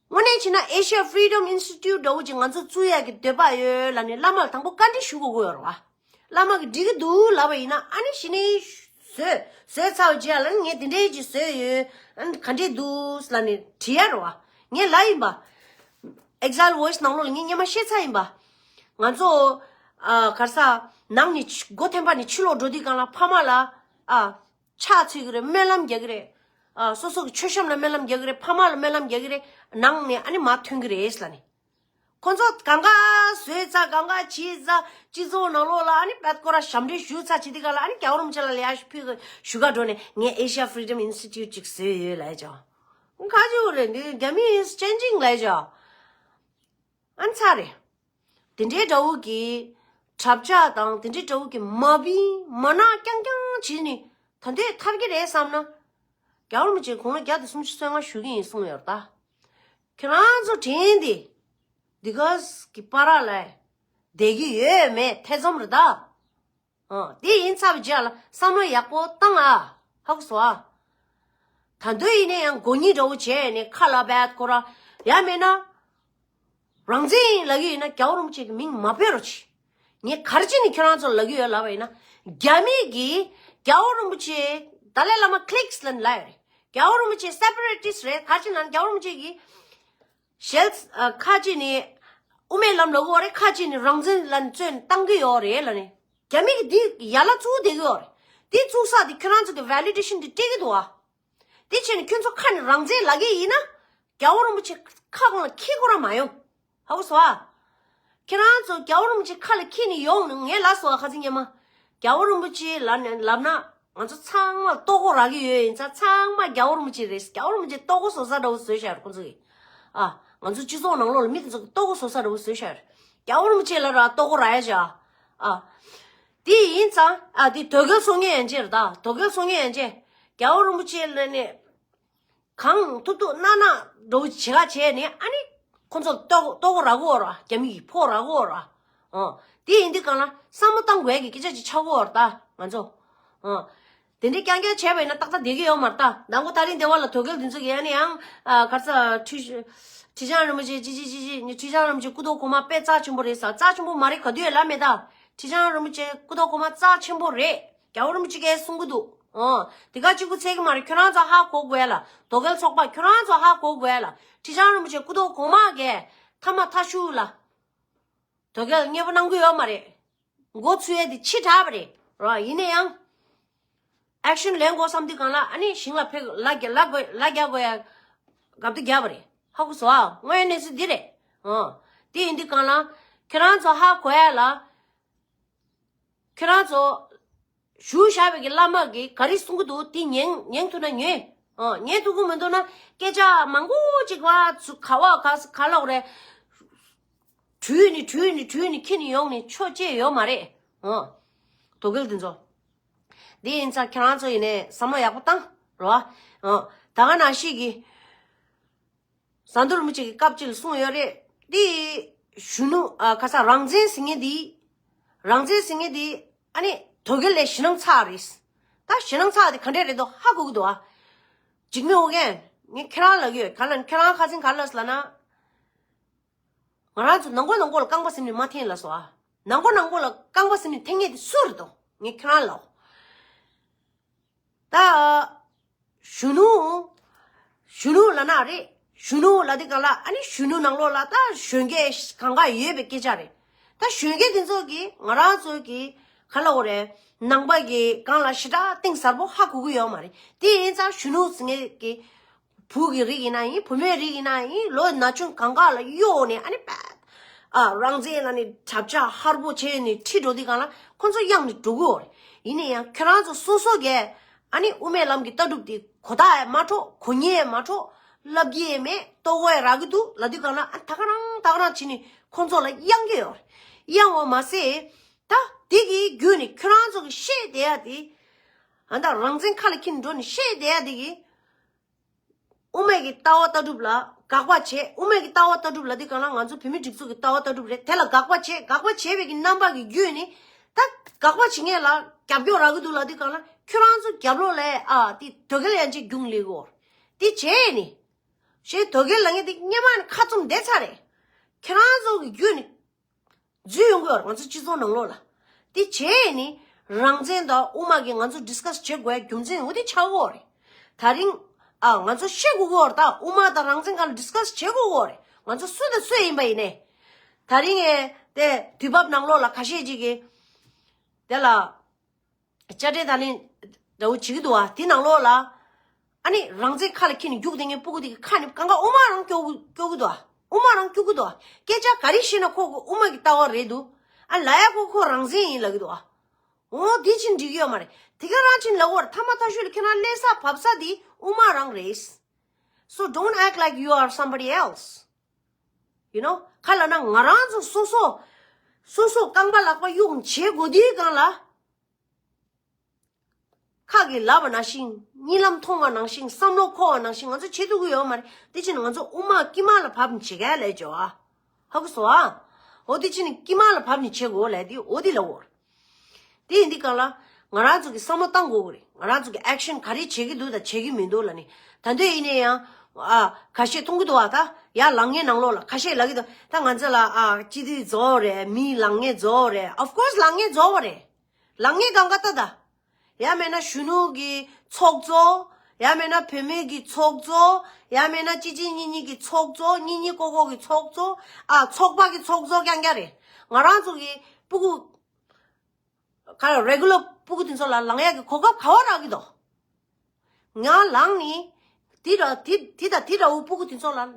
དངོས་གནས་བྱས་ན་Asia Freedom Institute འདྲ་བོ་ཅིག་ང་ཚོ་བཙུགས་ཡག་གི་འདོད་པ་ཡོད་ལབ་ནས་བླ་མ་ལ་དང་པོ་བཀའ་འདྲི་ཞུ་དགོས་ཀྱི་ཡོད་རེད་བ། བླ་མ་གིས་འགྲིག་གི་འདུག་ལབ་པ་ཡིན་ན་ཨ་ནི་གཞི་ནས་བཟོས་བཟོས་ཚར་བའི་རྗེས་ལ་ངས་དེ་འདྲའི་ཅིག་བཟོས་ཡོད། ཨ་ནི་ག་འདྲས་འདུག་ལབ་ནས་དྲི་ཡ་རེད་བ། ངས་ལབ་ཡིན་པ། Exile Voice ནང་ལོགས་ལ་ངས་སྔོན་མ་བཤད་ཚར་ཡིན་པ། ང་ཚོ་ཨ་ག་རེ་ཟ་ནང་ནས་ཕྱི་སྒོ་ཐེམ་པ་ནས་ཕྱི་ལོགས་འགྲོ་དུས་སྒང་ལ་ཕ་མ་ལ་ཨ་ཕྱག་འཚལ་གི་རེད། སྨོན་ལམ་རྒྱག་གི་རེད། ཨ་སོ་སོ་གི་མཆོད་བཤམས་ལ་སྨོན་ལམ་རྒྱག་གི་རེད། ཕ་མ་ལ་སྨོན་ལམ་རྒྱག་གི་རེད། ནང་ནས་ཨ་ནི་མར་ཐོན་གི་རེད་ལབ་ནས། ཁོ་ཚོ་གང་ག་བཟོས་ཚར་གང་ག་བྱས་ཚར་སྤྱི་ཚོགས་ནང་ལོགས་ལ་ཨ་ནི་བད་ཁོ་ར་ཞབས་འདྲེན་ཞུས་ཚར་བྱེད་དུས་སྒང་ལ་ཨ་ནི་རྒྱལ་བ་རིན་པོ་ཆེ་ལ་ལས་ཡ་ཞུ་ཕུལ་གི་ཞུ་ག་འགྲོ་ནས་ངས་Asia Freedom Institute ཅིག་བཟོས་ཡོད་ལབ་ཡ་ཅོ། ཁ་ཅིག་རེད་འདི་རྒྱ་མི་is changing ལབ་ཡ་ཅོ། ཨ་ནི་ཚར་རེད། དེ་འདྲའི་འདྲ་བོ་གི་གྲབས་ཆག་དང་དེ་འདྲའི་འདྲ་བོ་གི་མ་བིན་མ་ནག་རྐྱང་རྐྱང་བྱས་ནས་ད་འདོད་ཐར་གི་རེད་བསམ་ན། རྒྱལ་བ་རིན་པོ་ཆེ་དགུང་ལོ་བརྒྱ་དང་སུམ་ཅུ་སོ་ལྔ་བཞུགས་ཀྱི་ཡིན་གསུངས་ཡོད་རེད་ད། ཁྱེད་རང་ཚོ་དྲན་ཏེ། འདི་ག་གི་པ་ར་ལ་བསྡད་ཀྱི་ཡོད་མེད་ཐེ་ཚོམ་རེད་ད། ཨ་དེ་ཡིན་ཚར་བའི་རྗེས་ལ་བསམ་བློ་ཡག་པོ་བཏང་ཨ། ཧ་གོ་སོང་ཨ། ད་དུང་ཡིན་ན་ཡང་མགོ་གཉིས་འདྲ་བོ་བྱས་ནས་ཁ་ལ་བད་ཁོ་ར་ཡ་མེད་ན། རང་བཙན་ལབ་ཀྱི་ཡིན་ན་རྒྱལ་བ་རིན་པོ་ཆེ་གི་མིང་མ་འབོད་རོགས་གྱིས། ངས་ག་རེ་བྱས་ནས་ཁྱོད་རང་ཚོ་ལབ་ཀྱི་ཡོད་ལབ་པ་ཡིན་ན། རྒྱ་མི་གིས་རྒྱལ་བ་རིན་པོ་ཆེ་ཏཱ་ལའི་བླ་མ་cliques ལབ་ནས་ལབ་ཡོད་རེད། རྒྱལ་བ་རིན་པོ་ཆེ་separatist རེད། ག་རེ་བྱས་ན་རྒྱལ་བ་རིན་པོ་ཆེ་གིས་ཞལ་ཨ་ཁ་ཅིག་ནས་དབུ་མའི་ལམ་ལབ་ཀྱི་ཡོད་རེད། ཁ་ཅིག་ནས་རང་བཙན་ལབ་ནས་བཙོན་བཏང་གི་ཡོད་རེད་ལབ་ནས། རྒྱ་མི་གིས་འདི་ཡ་ལ་བཙུགས་བསྡད་ཀྱི་ཡོད་རེད། འདི་བཙུགས་ས་འདི་ཁྱོད་རང་ཚོ་གི་validation འདི་སྤྲད་ཀྱི་འདུག་ཨ། དེ་བྱས་ནས་ཁྱོད་ཚོ་ཁ་ནས་རང་བཙན་ལབ་ཀྱི་ཡིན་ན། རྒྱལ་བ་རིན་པོ་ཆེ་ཁ་སྐོང་ལ་འཁྱེར་དགོས་ར་མ་ཡོང་། ཧ་གོ་སོང་ཨ། ཁྱེད་རང་ཚོ་རྒྱལ་བ་རིན་པོ་ཆེ་ཁ་ལ་འཁྱེར་ནས་ཡོང་ནས་ངས་ལབ་སོང་ཨ། ཁ་སང་ཉི་མ། རྒྱལ་བ་རིན་པོ་ཆེ་ལབ་ནས་ལབ་ན་ང་ཚོ་ཚང་མ་ལྟོ་གོས་རག་གི་ཡོད་ཡིན་ཙང་ཚང་མ་རྒྱལ་བ་རིན་པོ་ཆེ་རེད། རྒྱལ་བ་རིན་པོ་ཆེ་ལྟོ་གོས་བཟོ་ས་འདྲ་བོ་བཟོས་བཞག་རེད་ཁོང་ཚོ་གིས། ཨ། ང་ཚོ་སྤྱི་ཚོགས་ནང་ལོགས་ལ་མི་དེ་ཚོ་གིས་ལྟོ་གོས་བཟོ་ས་འདྲ་བོ་བཟོས་བཞག་རེད། རྒྱལ་བ་རིན་པོ་ཆེ་ལབ་ར་ལྟོ་གོས་རག་ཡ་བྱ། ཨ། དེ་ཡིན་ཙང་ཨ་དེ་དོལ་རྒྱལ་སྲུང་མཁན་ཡན་ཆད་རེད་ད། དོལ་རྒྱལ་སྲུང་མཁན་ཡན་ཆད། རྒྱལ་བ་རིན་པོ་ཆེ་ལ་ནི་གང་ཐུབ་ཐུབ་གནང་གནང་འདྲ་བོ་བྱེད་ག་བྱས་ནས་ཨ་ནི་ཁོ་ཚོ་ལྟོ་ལྟོ་གོས་རག་གི་ཡོད་ར། རྒྱ་མི་གིས་ཕོགས་རག་གི་ཡོད་ར། ཨ། དེ་ཡིན་དུས་གང་ལ་བསམ་བློ་བཏང་དགོས་ཀྱི་སྐད་ཆ་ཅིག་ཆགས་ཀྱི་ཡོད་ར་ད་ང་ཚོ། ཨ། དེ་འདྲའི་རྐྱང་རྐྱང་བྱས་པ་ཡིན་ན་ཏག་ཏག་བསྡད་ཀྱི་ཡོད་མ་རེད་ད། མདང་དགོང་ད་རིང་སྡེ་བ་ལ་དོལ་རྒྱལ་འདི་ཚོ་གིས་ཨ་ནི་ཡང་ཨ་ག་རེ་ཟ་ཁྲི་ཁྲི་བྱང་རིན་པོ་ཆེ་ཅི་ཅི་ཅི་ཅི་ནི་ཁྲི་བྱང་རིན་པོ་ཆེ་སྐུ་ཐོག་གོང་མ་དཔེ་རྩ་ཆེན་པོ་རེད་ཟེར། རྩ་ཆེན་པོ་མ་རེད་ག་དུས་ཡོད་ལབ་མེད་ད། ཁྲི་བྱང་རིན་པོ་ཆེ་སྐུ་ཐོག་གོང་མ་རྩ་ཆེན་པོ་རེད། རྒྱལ་བ་རིན་པོ་ཆེ་གིས་གསུང་གི་འདུག་ཨོ། དེ་ག་གཅིག་པུ་ཚད་ཀྱི་མ་རེད། ཁྱོད་རང་ཚོ་ཧ་གོ་དགོས་ལ། དོལ་རྒྱལ་ཚོགས་པ་ཁྱོད་རང་ཚོ་ཧ་གོ་དགོས་ལ། ཁྲི་བྱང་རིན་པོ་ཆེ་སྐུ་ཐོག་གོང་མ་གིས་ཐ་མ་ཐ་ཤུ་ལ། དོལ་རྒྱལ་མཉེས་པོ་གནང་གི་ཡོད་མ་རེད། མགོ་ཚོས་ཡ་དེ་ཕྱི་དྲགས་པ་རེད་རོ། ཡིན་ན་ཡང་ཨེག་ཤན་ལེན་དགོས་བསམ་དུས་སྒང་ལ་ཨ་ནི་ཞིང་ལ་ཕེབས་ལ་རྒྱ་ལ་དགོས་ལ་རྒྱ་དགོས་ཡ་གབ་ཏུ་རྒྱབ་པ་རེད། ཧ་གོ་སོང་ཨ། དངོས་ཡོད་གནས་ཚུལ་འདི་རེད། ཨོ། དེ་ཡིན་དུས་སྒང་ལ་ཁྱེད་རང་ཚོ་ཧ་གོ་ཡ་ལ། ཁྱེད་རང་ཚོ་བཞུགས་བཞག་པའི་གི་བླ་མ་གིས་ག་རེ་གསུང་གི་འདུག་དེ་ཉན་ཉན་ཐུབ་ན་ཉོན། ཨོ། ཉན་ཐུབ་ཀྱི་མི་འདུག་ན་སྐད་ཆ་མང་པོ་ཅིག་བ་ཚུ་ག་བ་ག་ས་ག་ལོག་རེད། བྲུས་ནི་བྲུས་ནི་བྲུས་ནི་ཁྱེར་ནི་ཡོང་ནི་ཆོ་ཅེས་ཡོད་མ་རེད། ཨོ། དོལ་རྒྱལ་འདི་ཚོ། འདི་ཡིན་ཙང་ཁྱེད་རང་ཚོ་ཡིན་ནས་བསམ་བློ་ཡག་པོ་བཏང་རོ། ཨོ། ད་ག་ནང་བཞིན་གི་ཟམ་གདོང་རིན་པོ་ཆེ་གི་སྐབས་ཅིག་ལ་གསུངས་ཡོད་རེད། འདི་གཞོན་ནུ་ཨ་ཁ་ས་རང་བཙན་ཟེར་མཁན་འདི། རང་བཙན་ཟེར་མཁན་འདི་ཨ་ནི་དོལ་རྒྱལ་ལས་ཞེད་སྣང་ཚ་རེད། ད་ཞེད་སྣང་ཚ་དེ་ག་འདྲས་རེད་འདུག་ཧ་གོ་གི་འདུག་ཨ། འཇིགས་མེད་ཨོ་རྒྱན་ངས་ཁྱེད་རང་ལབ་ཀྱི་ཡོད། ག་ལ་ཁྱེད་རང་ཁ་སང་ག་ལབ་སོང་ལབ་ན། ང་རང་ཚོ་ནང་ཁོག་ནང་ཁོག་ལ་རྐང་པ་ཟིན་ནས་མ་འཐེན་ལབ་སོང་ཨ། ནང་ཁོག་ནང་ཁོག་ལ་རྐང་པ་ཟིན་ནས་འཐེན་མཁན་དེ་སུ་རེད་འདུག་ངས་ཁྱེད་རང་ལབ། ད། གཞོན་ནུ། གཞོན་ནུ་ལབ་ན་རེད། གཞོན་ནུ་ལབ་དུས་སྒང་ལ་ཨ་ནི་གཞོན་ནུ་ནང་ལོགས་ལ་ད་གཞོན་སྐྱེས་གང་ག་ཡོད་པའི་སྐད་ཆ་རེད། ད་གཞོན་སྐྱེས་དེ་ཚོ་གིས་ང་རང་ཚོ་གི་ག་ལབ་དགོས་རེད། ནང་པ་གི་སྒང་ལ་ཞེ་དྲག་གཏིང་ཟབ་པོ་ཧ་གོ་གི་ཡོད་མ་རེད། དེ་ཡིན་ཙང་གཞོན་ནུ་ཟེར་མཁན་གི་བུ་གི་རིགས་ཡིན་ན་ཡིན། བུ་མོའི་རིགས་ཡིན་ན་ཡིན། ལོ་ན་ཆུང་གང་ག་ལ་གཡོག་ནས་ཨ་ནི་པད། ཨ། རང་བཙན་ལ་ནི་གྲབས་ཆག་ཧར་པོ་བྱས་ནས་ཁྲིད་འགྲོ་དུས་སྒང་ལ་ཁོ་ཚོ་གཡེང་ནས་འགྲོ་གི་ཡོད་རེད། ཡིན་ན་ཡང་ཁྱོད་རང་ཚོ་སོ་སོ་གས་ཨ་ནི་དབུ་མའི་ལམ་གྱི་ལྟ་གྲུབ་དེ་གོ་བརྡ་ཡང་མ་འཕྲོད། གོ་ཉན་ཡང་མ་འཕྲོད། ལབ་ཀྱི་ཡང་མེད། ལྟོ་གོས་རག་གི་འདུག་ལབ་དུས་སྒང་ལ་ཨ་ད་ག་རང་ད་ག་རང་བྱས་ནས་ཁོ་ཚོ་ལ་གཡེང་གི་ཡོད་རེད། གཡེང་བ་མ་ཟད་ད་དེ་གི་བརྒྱུད་ནས་ཁྱོད་རང་ཚོ་གི་བཤད་བསྡད་ཡ་དེ། ཨ་ད་རང་བཙན་ཁ་ལ་འཁྱེར་འགྲོ་ནས་བཤད་བསྡད་ཡ་དེ་གི། དབུ་མའི་གི་ལྟ་བ་ལྟ་གྲུབ་ལ་དགག་པ་བྱེད། དབུ་མའི་གི་ལྟ་བ་ལྟ་གྲུབ་ལབ་དུས་སྒང་ལ་ང་ཚོ་བོད་མི་སྒྲིག་འཛུགས་ཀྱི་ལྟ་བ་ལྟ་གྲུབ་རེད། དེ་ལ་དགག་པ་བྱེད། དགག་པ་བྱེད་པའི་གི་རྣམ་པ་གི་བརྒྱུད་ནས་ད་དགག་པ་བྱེད་མཁན་ལ་རྒྱབ་སྐྱོར་རག་གི་འདུག་ལབ་དུས་སྒང་ལ་ཁྱོད་རང་ཚོ་རྒྱབ་ལོགས་ལ་ཨ་དེ་དོལ་རྒྱལ་ཡན་ཆད་རྒྱུགས་ལེན་གོ། དེ་བྱས་ནས་ཞེས་དོལ་རྒྱལ་ལབ་མཁན་དེ་སྔོན་མ་ནས་ཁ་བཙུམ་བསྡད་ཚར་རེད། ཁྱོད་རང་ཚོ་གི་བརྒྱུད་ནས། འཛུལ་ཡོང་གི་ཡོད་རེད་ང་ཚོ་སྤྱི་ཚོགས་ནང་ལོགས་ལ། དེ་བྱས་ནི་རང་བཙན་དང་དབུ་མ་གི་ང་ཚོ་ཌིས་ཀ་སི་བྱེད་དགོས་རྒྱུ་མཚན་འོ་དེ་ཆགས་ཡོད་རེད། ད་རིང་ཨ་ང་ཚོ་བཤད་དགོས་ཀྱི་ཡོད་རེད། ད་དབུ་མ་དང་རང་བཙན་སྒང་ལ་ཌིས་ཀ་སི་བྱེད་དགོས་ཀྱི་ཡོད་རེད། ང་ཚོ་སུ་དང་སུ་ཡིན་པ་ཡིན་ནའི། ད་རིང་ཨེ་དེ་དུས་བབ་ནང་ལོགས་ལ་ཁ་ཤས་ཅིག་གིས་དེ་ལ། དཔྱ་ཁྲལ་ད་ལན་འདྲ་བོ་བྱེད་ཀྱི་འདུག་བ། དེ་ནང་ལོགས་ལ། ཨ་ནི་རང་བཙན་ཁ་ལ་འཁྱེར་ནས་རྒྱུགས་བསྡད་མཁན་སྤུ་གུ་དེ་གི་ཁ་ནས་གང་ག་དབུ་མ་རང་སྐྱོར་གི་སྐྱོར་གི་འདུག་བ། དབུ་མ་རང་སྐྱོར་གི་འདུག་བ། སྐད་ཆ་ག་རེ་བཤད་ན་ཁོ་གི་དབུ་མ་གི་ལྟ་བ་རེད་འདུག་ཨ་ལབ་ཡ་ཁོ་ཁོ་རང་བཙན་ཡིན་ལབ་ཀྱི་འདུག་བ། འོ་དེ་ཕྱིན་འགྲིག་གི་ཡོད་མ་རེད། དེ་ག་རང་ཕྱིན་ལབ་དགོས་རེད། ཐ་མ་ཐ་ཤོས་ལ་ཁྱེད་རང་སླེབས་ས་བབས་ས་དེ་དབུ་མ་རང་རེད། So don't act like you are somebody else. You know? ག་ལབ་ན་ང་རང་ཚོ་སོ་སོ་སོ་སོ་རྐང་པ་ལག་པ་གཡུག་བྱེད་དགོས་དུས་སྒང་ལ། ཁ་གིས་ལབ་པ་ནང་བཞིན། གཉིད་ལམ་མཐོང་བ་ནང་བཞིན། བསམ་བློ་འཁོར་བ་ནང་བཞིན་ང་ཚོ་བྱེད་ཐུབ་ཀྱི་ཡོད་མ་རེད། དེ་ཕྱིན་ང་ཚོ་དབུ་མ་དཀྱིལ་མ་ལ་བབས་ནས་བྱེད་ག་ལས་བྱོས་ཨ། ཧ་གོ་སོང་ཨ། འོ་དེ་ཕྱིན་དཀྱིལ་མ་ལ་བབས་ནས་བྱེད་དགོས་ལས་དེ་འོ་དེ་ལབ་འོ། དེ་ཡིན་དུས་སྒང་ལ་ང་རང་ཚོ་གིས་བསམ་བློ་བཏང་དགོས་ཀྱི་རེད། ང་རང་ཚོ་གིས་ཨེག་ཤན་ག་རེ་བྱེད་ཀྱི་འདུག་དང་བྱེད་ཀྱི་མི་འདུག་ལབ་ནས། ད་དུང་ཡིན་ན་ཡང་ཨ་ཁ་ཤས་མཐོང་གི་འདུག་བ། ད་ཡར་ལངས་མཁན་ནང་ལོགས་ལ་ཁ་ཤས་ལབ་ཀྱི་འདུག་ད་ང་ཚོ་ལ་ཨ་སྤྱི་འཐུས་རྫོགས་རེད། མི་ལངས་མཁན་རྫོགས་རེད། Of course ལངས་མཁན་རྫོགས་པ་རེད། ལངས་མཁན་གང་ག་ལྟ་ད། ཡང་མེད་ན་གཞོན་ནུ་གི་ཚོགས་གཙོ། ཡང་མེད་ན་བུད་མེད་ཀྱི་ཚོགས་གཙོ། ཡང་མེད་ན་གཅིག་གཅིག་གཉིས་གཉིས་ཀྱི་ཚོགས་གཙོ། གཉིས་གཉིས་ཀོ་ཀོ་གི་ཚོགས་གཙོ། ཨ་ཚོགས་པ་གི་ཚོགས་གཙོ་རྐྱང་རྐྱང་རེད། ང་རང་ཚོ་གི་སྤུ་གུ་ག་རེ་རེ་གུ་ལར་སྤུ་གུ་དེ་ཚོ་ལ་ལངས་ཡག་གི་གོ་སྐབས་ག་བ་རག་གི་འདུག་ང་ལངས་ནི་དེ་འདྲ་དེ་དེ་དང་དེ་འདྲ་བོ་སྤུ་གུ་དེ་ཚོ་ལ།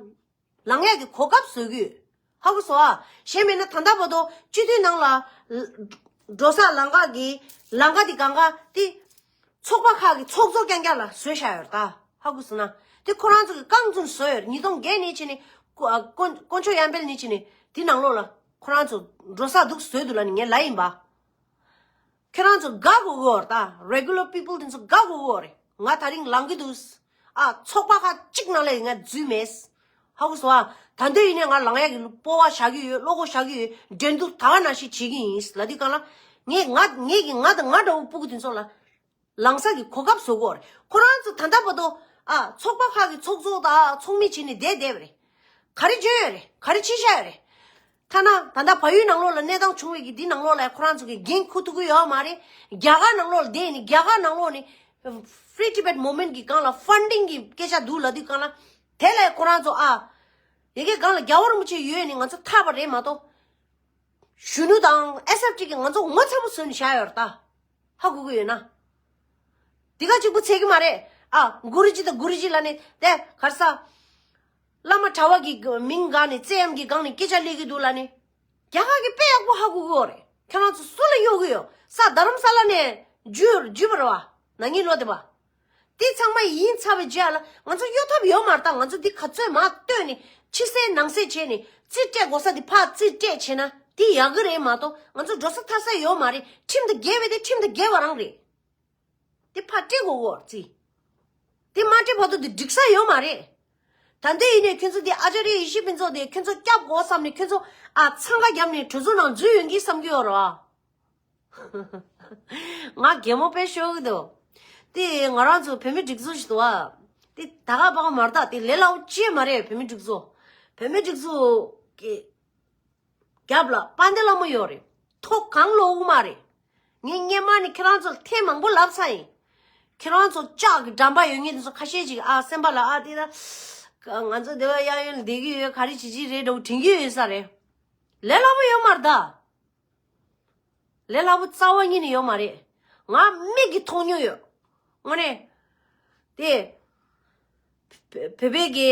ལངས་ཡག་གི་གོ་སྐབས་བཟོ་གི་ཡོད། ཧ་གོ་སོང་ཨ། གཞན་མིན་ན་ད་ལྟ་བར་དུ་སྤྱི་འཐུས་ནང་ལ་འགྲོ་ས་ལམ་ཁ་གི་ལམ་ཁ་དེ་གང་ག་དེ་ཚོགས་པ་ཁག་གི་ཚོགས་གཙོ་རྐྱང་རྐྱང་ལ་བཟོས་བཞག་ཡོད་རེད་ད། ཧ་གོ་སོང་ན་དེ་ཁོ་རང་ཚོ་གི་རྐང་བཙུན་བཟོས་ཡོད་རེད། ཉིས་སྟོང་བརྒྱད་ནས་བྱས་ནས་དཀོན་དཀོན་མཆོག་དབྱངས་དཔལ་ནས་བྱས་ནས་དེ་ནང་ལོགས་ལ་ཁོ་རང་ཚོ་འགྲོ་ས་འདུག་བཟོས་འདུག་ལབ་ནས་ངས་ལབ་ཡིན་པ། ཁྱེད་རང་ཚོ་དགའ་དགོས་ཀྱི་ཡོད་རེད་ད། Regular people དེ་ཚོ་དགའ་དགོས་ཀྱི་ཡོད་རེད། ང་ད་རིང་ལངས་ཀྱི་འདུག་ཨ་ཚོགས་པ་ཁག་གཅིག་ནང་ལ་ང་འཛུལ་མེད། ཧ་གོ་སོང་ཨ། ད་འདོད་ཡིན་ནའི་ང་ལངས་ཡག་གི་སྤོབས་པ་བཞག་གི་ཡོད། བློ་ཁོག་བཞག་གི་ཡོད། འགྲན་བསྡུར་ད་ག་ནང་བཞིན་བྱེད་ཀྱི་ཡིན་ལབ་དུས་སྒང་ལ། ངས་ང་ངས་ཀྱི་ང་དང་ང་འདྲ་བོ་སྤུ་གུ་དེ་ཚོ་ལ་ལངས་ས་གི་གོ་སྐབས་བཟོ་དགོས་རེད། ཁོ་རང་ཚོ་ད་ལྟ་བར་དུ་ཨ་ཚོགས་པ་ཁག་གི་ཚོགས་གཙོ་དང་ཚོགས་མི་བྱས་ནས་བསྡད་བསྡད་པ་རེད། ག་རེ་བྱས་ཡོད་རེད། ག་རེ་བྱས་བཞག་ཡོད་རེད། ཐ་ན་ད་ལྟ་བལ་ཡུལ་ནང་ལོགས་ལ་གནས་སྟངས་བྱུང་བའི་གི་འདི་ནང་ལོགས་ལ་ཁོ་རང་ཚོ་གི་འགན་འཁུར་ཐུབ་ཀྱི་ཡོད་མ་རེད། རྒྱ་གར་ནང་ལོགས་ལ་བསྡད་ནས་རྒྱ་གར་ནང་ལོགས་ནས་Free Tibet Movement གི་སྒང་ལ་ཕན་ཌིང་གི་སྐད་ཆ་འདུག་ལབ་དུས་སྒང་ལ། དེ་ལས་ཁོ་རང་ཚོ་ཨ་ཡ་གི་སྒང་ལ་རྒྱལ་བ་རིན་པོ་ཆེ་ཡོད་ནས་ང་ཚོ་ཐར་པ་རེད་མ་གཏོགས། གཞོན་ནུ་དང་ཨེས་ཨེཕ་ཊི་གི་ང་ཚོ་ངོ་ཚ་པོ་བཟོས་ནས་བཞག་ཡོད་རེད་ད། ཧ་གོ་གི་ཡོད་ན། དེ་ག་གཅིག་པུ་ཚད་ཀྱི་མ་རེད། ཨ་གུ་རུ་ཇི་དང་གུ་རུ་ཇི་ལབ་ནས་དེ་ག་རེ་ཟ། བླ་མ་གྲྭ་པ་གི་མིང་སྒང་ནས་བཙན་གཡེམ་གྱི་སྒང་ནས་སྐད་ཆ་སླེབས་ཀྱི་འདུག་ལབ་ནས། རྒྱ་གར་གྱི་དཔེ་ཡག་པོ་ཧ་གོ་གི་ཡོད་རེད། ཁྱེད་རང་ཚོ་སུ་ལ་གཡོག་གི་ཡོད། ས་རྡ་རམ་ས་ལ་ནས་འཇུས་འཇུས་པ་རེད་བ། ན་ནིང་ལོ་དེ་བ། དེ་ཚང་མ་ཡིན་ཚར་བའི་རྗེས་ལ་ང་ཚོ་གཡོལ་ཐབས་ཡོད་མ་རེད་ད། ང་ཚོ་འདི་ག་ཚོད་མར་བཏོན་ནས་ཕྱི་གསལ་ནང་གསལ་བྱས་ནས་རྩིས་སྤྲད་དགོས་ས་དེ་ཕར་རྩིས་སྤྲད་བྱས་ན་དེ་ཡག་གི་རེད་མ་གཏོགས་ང་ཚོ་འགྲོ་ས་ཐར་ས་ཡོད་མ་རེད། ཁྲིམས་དང་འགལ་བའི་དེ་ཁྲིམས་དང་འགལ་བ་རང་རེད། དེ་ཕར་སྤྲད་དགོས་གོ་རྩིས། དེ་མ་སྤྲད་བར་དུ་དེ་འགྲིག་ས་ཡོད་མ་རེད། ད་ལྟ་ཡིན་ནས་ཁྱོད་ཚོ་དེ་ཨ་ཅཱརྱ་ཡེ་ཤེས་ཕུན་ཚོགས་དེ་ཁྱོད་ཚོ་སྐྱབས་དགོས་བསམ་ནས་ཁྱོད་ཚོ་ཨ་འཚང་ཁ་བརྒྱབ་ནས་གྲོས་ཚོགས་ནང་འཛུལ་ཡོང་གི་བསམ་གི་ཡོད་རེད་བ། ང་གད་མོ་དཔེ་ཤོར་གི་འདུག་དེ་ང་རང་ཚོ་བོད་མི་སྒྲིག་འཛུགས་ཤིག་འདུག་བ། དེ་ད་ག་པ་ག་མ་རེད་ད། དེ་ལས་སླ་པོ་ཅི་མ་རེད། བོད་མི་སྒྲིག་འཛུགས། བོད་མི་སྒྲིག་འཛུགས་ཀྱི་རྒྱབ་ལ་དཔལ་ལྡན་ལྷ་མོ་ཡོད་རེད། ཐོ་གང་ལོག་གི་མ་རེད། ངས་སྔན་མ་ནས་ཁྱེད་རང་ཚོར་ཐེངས་མང་པོ་ལབ་ཚར་ཡིན། ཁྱེད་རང་ཚོ་ལྕགས་ཀྱི་འགྲམ་པ་ཡོད་མཁན་དེ་ཚོ་ཁ་ཤས་ཅིག་ཨ་སེམས་པ་ལ་ཨ་དེ་ད་ང་ཚོ་སྡེ་བ་གཡས་གཡོན་ལ་བསྡད་ཀྱི་ཡོད། ག་རེ་བྱེད་ཀྱི་རེད་འདྲ་བོ་དྲན་གྱི་ཡོད་ས་རེད། ལས་སླ་པོ་ཡོད་མ་རེད་ད། ལས་སླ་པོ་རྩ་བ་ཉིད་ནས་ཡོད་མ་རེད། ང་མིག་གིས་མཐོང་མྱོང་ཡོད། དངོས་གནས། དེ། བོད་བོད་པའི་གི།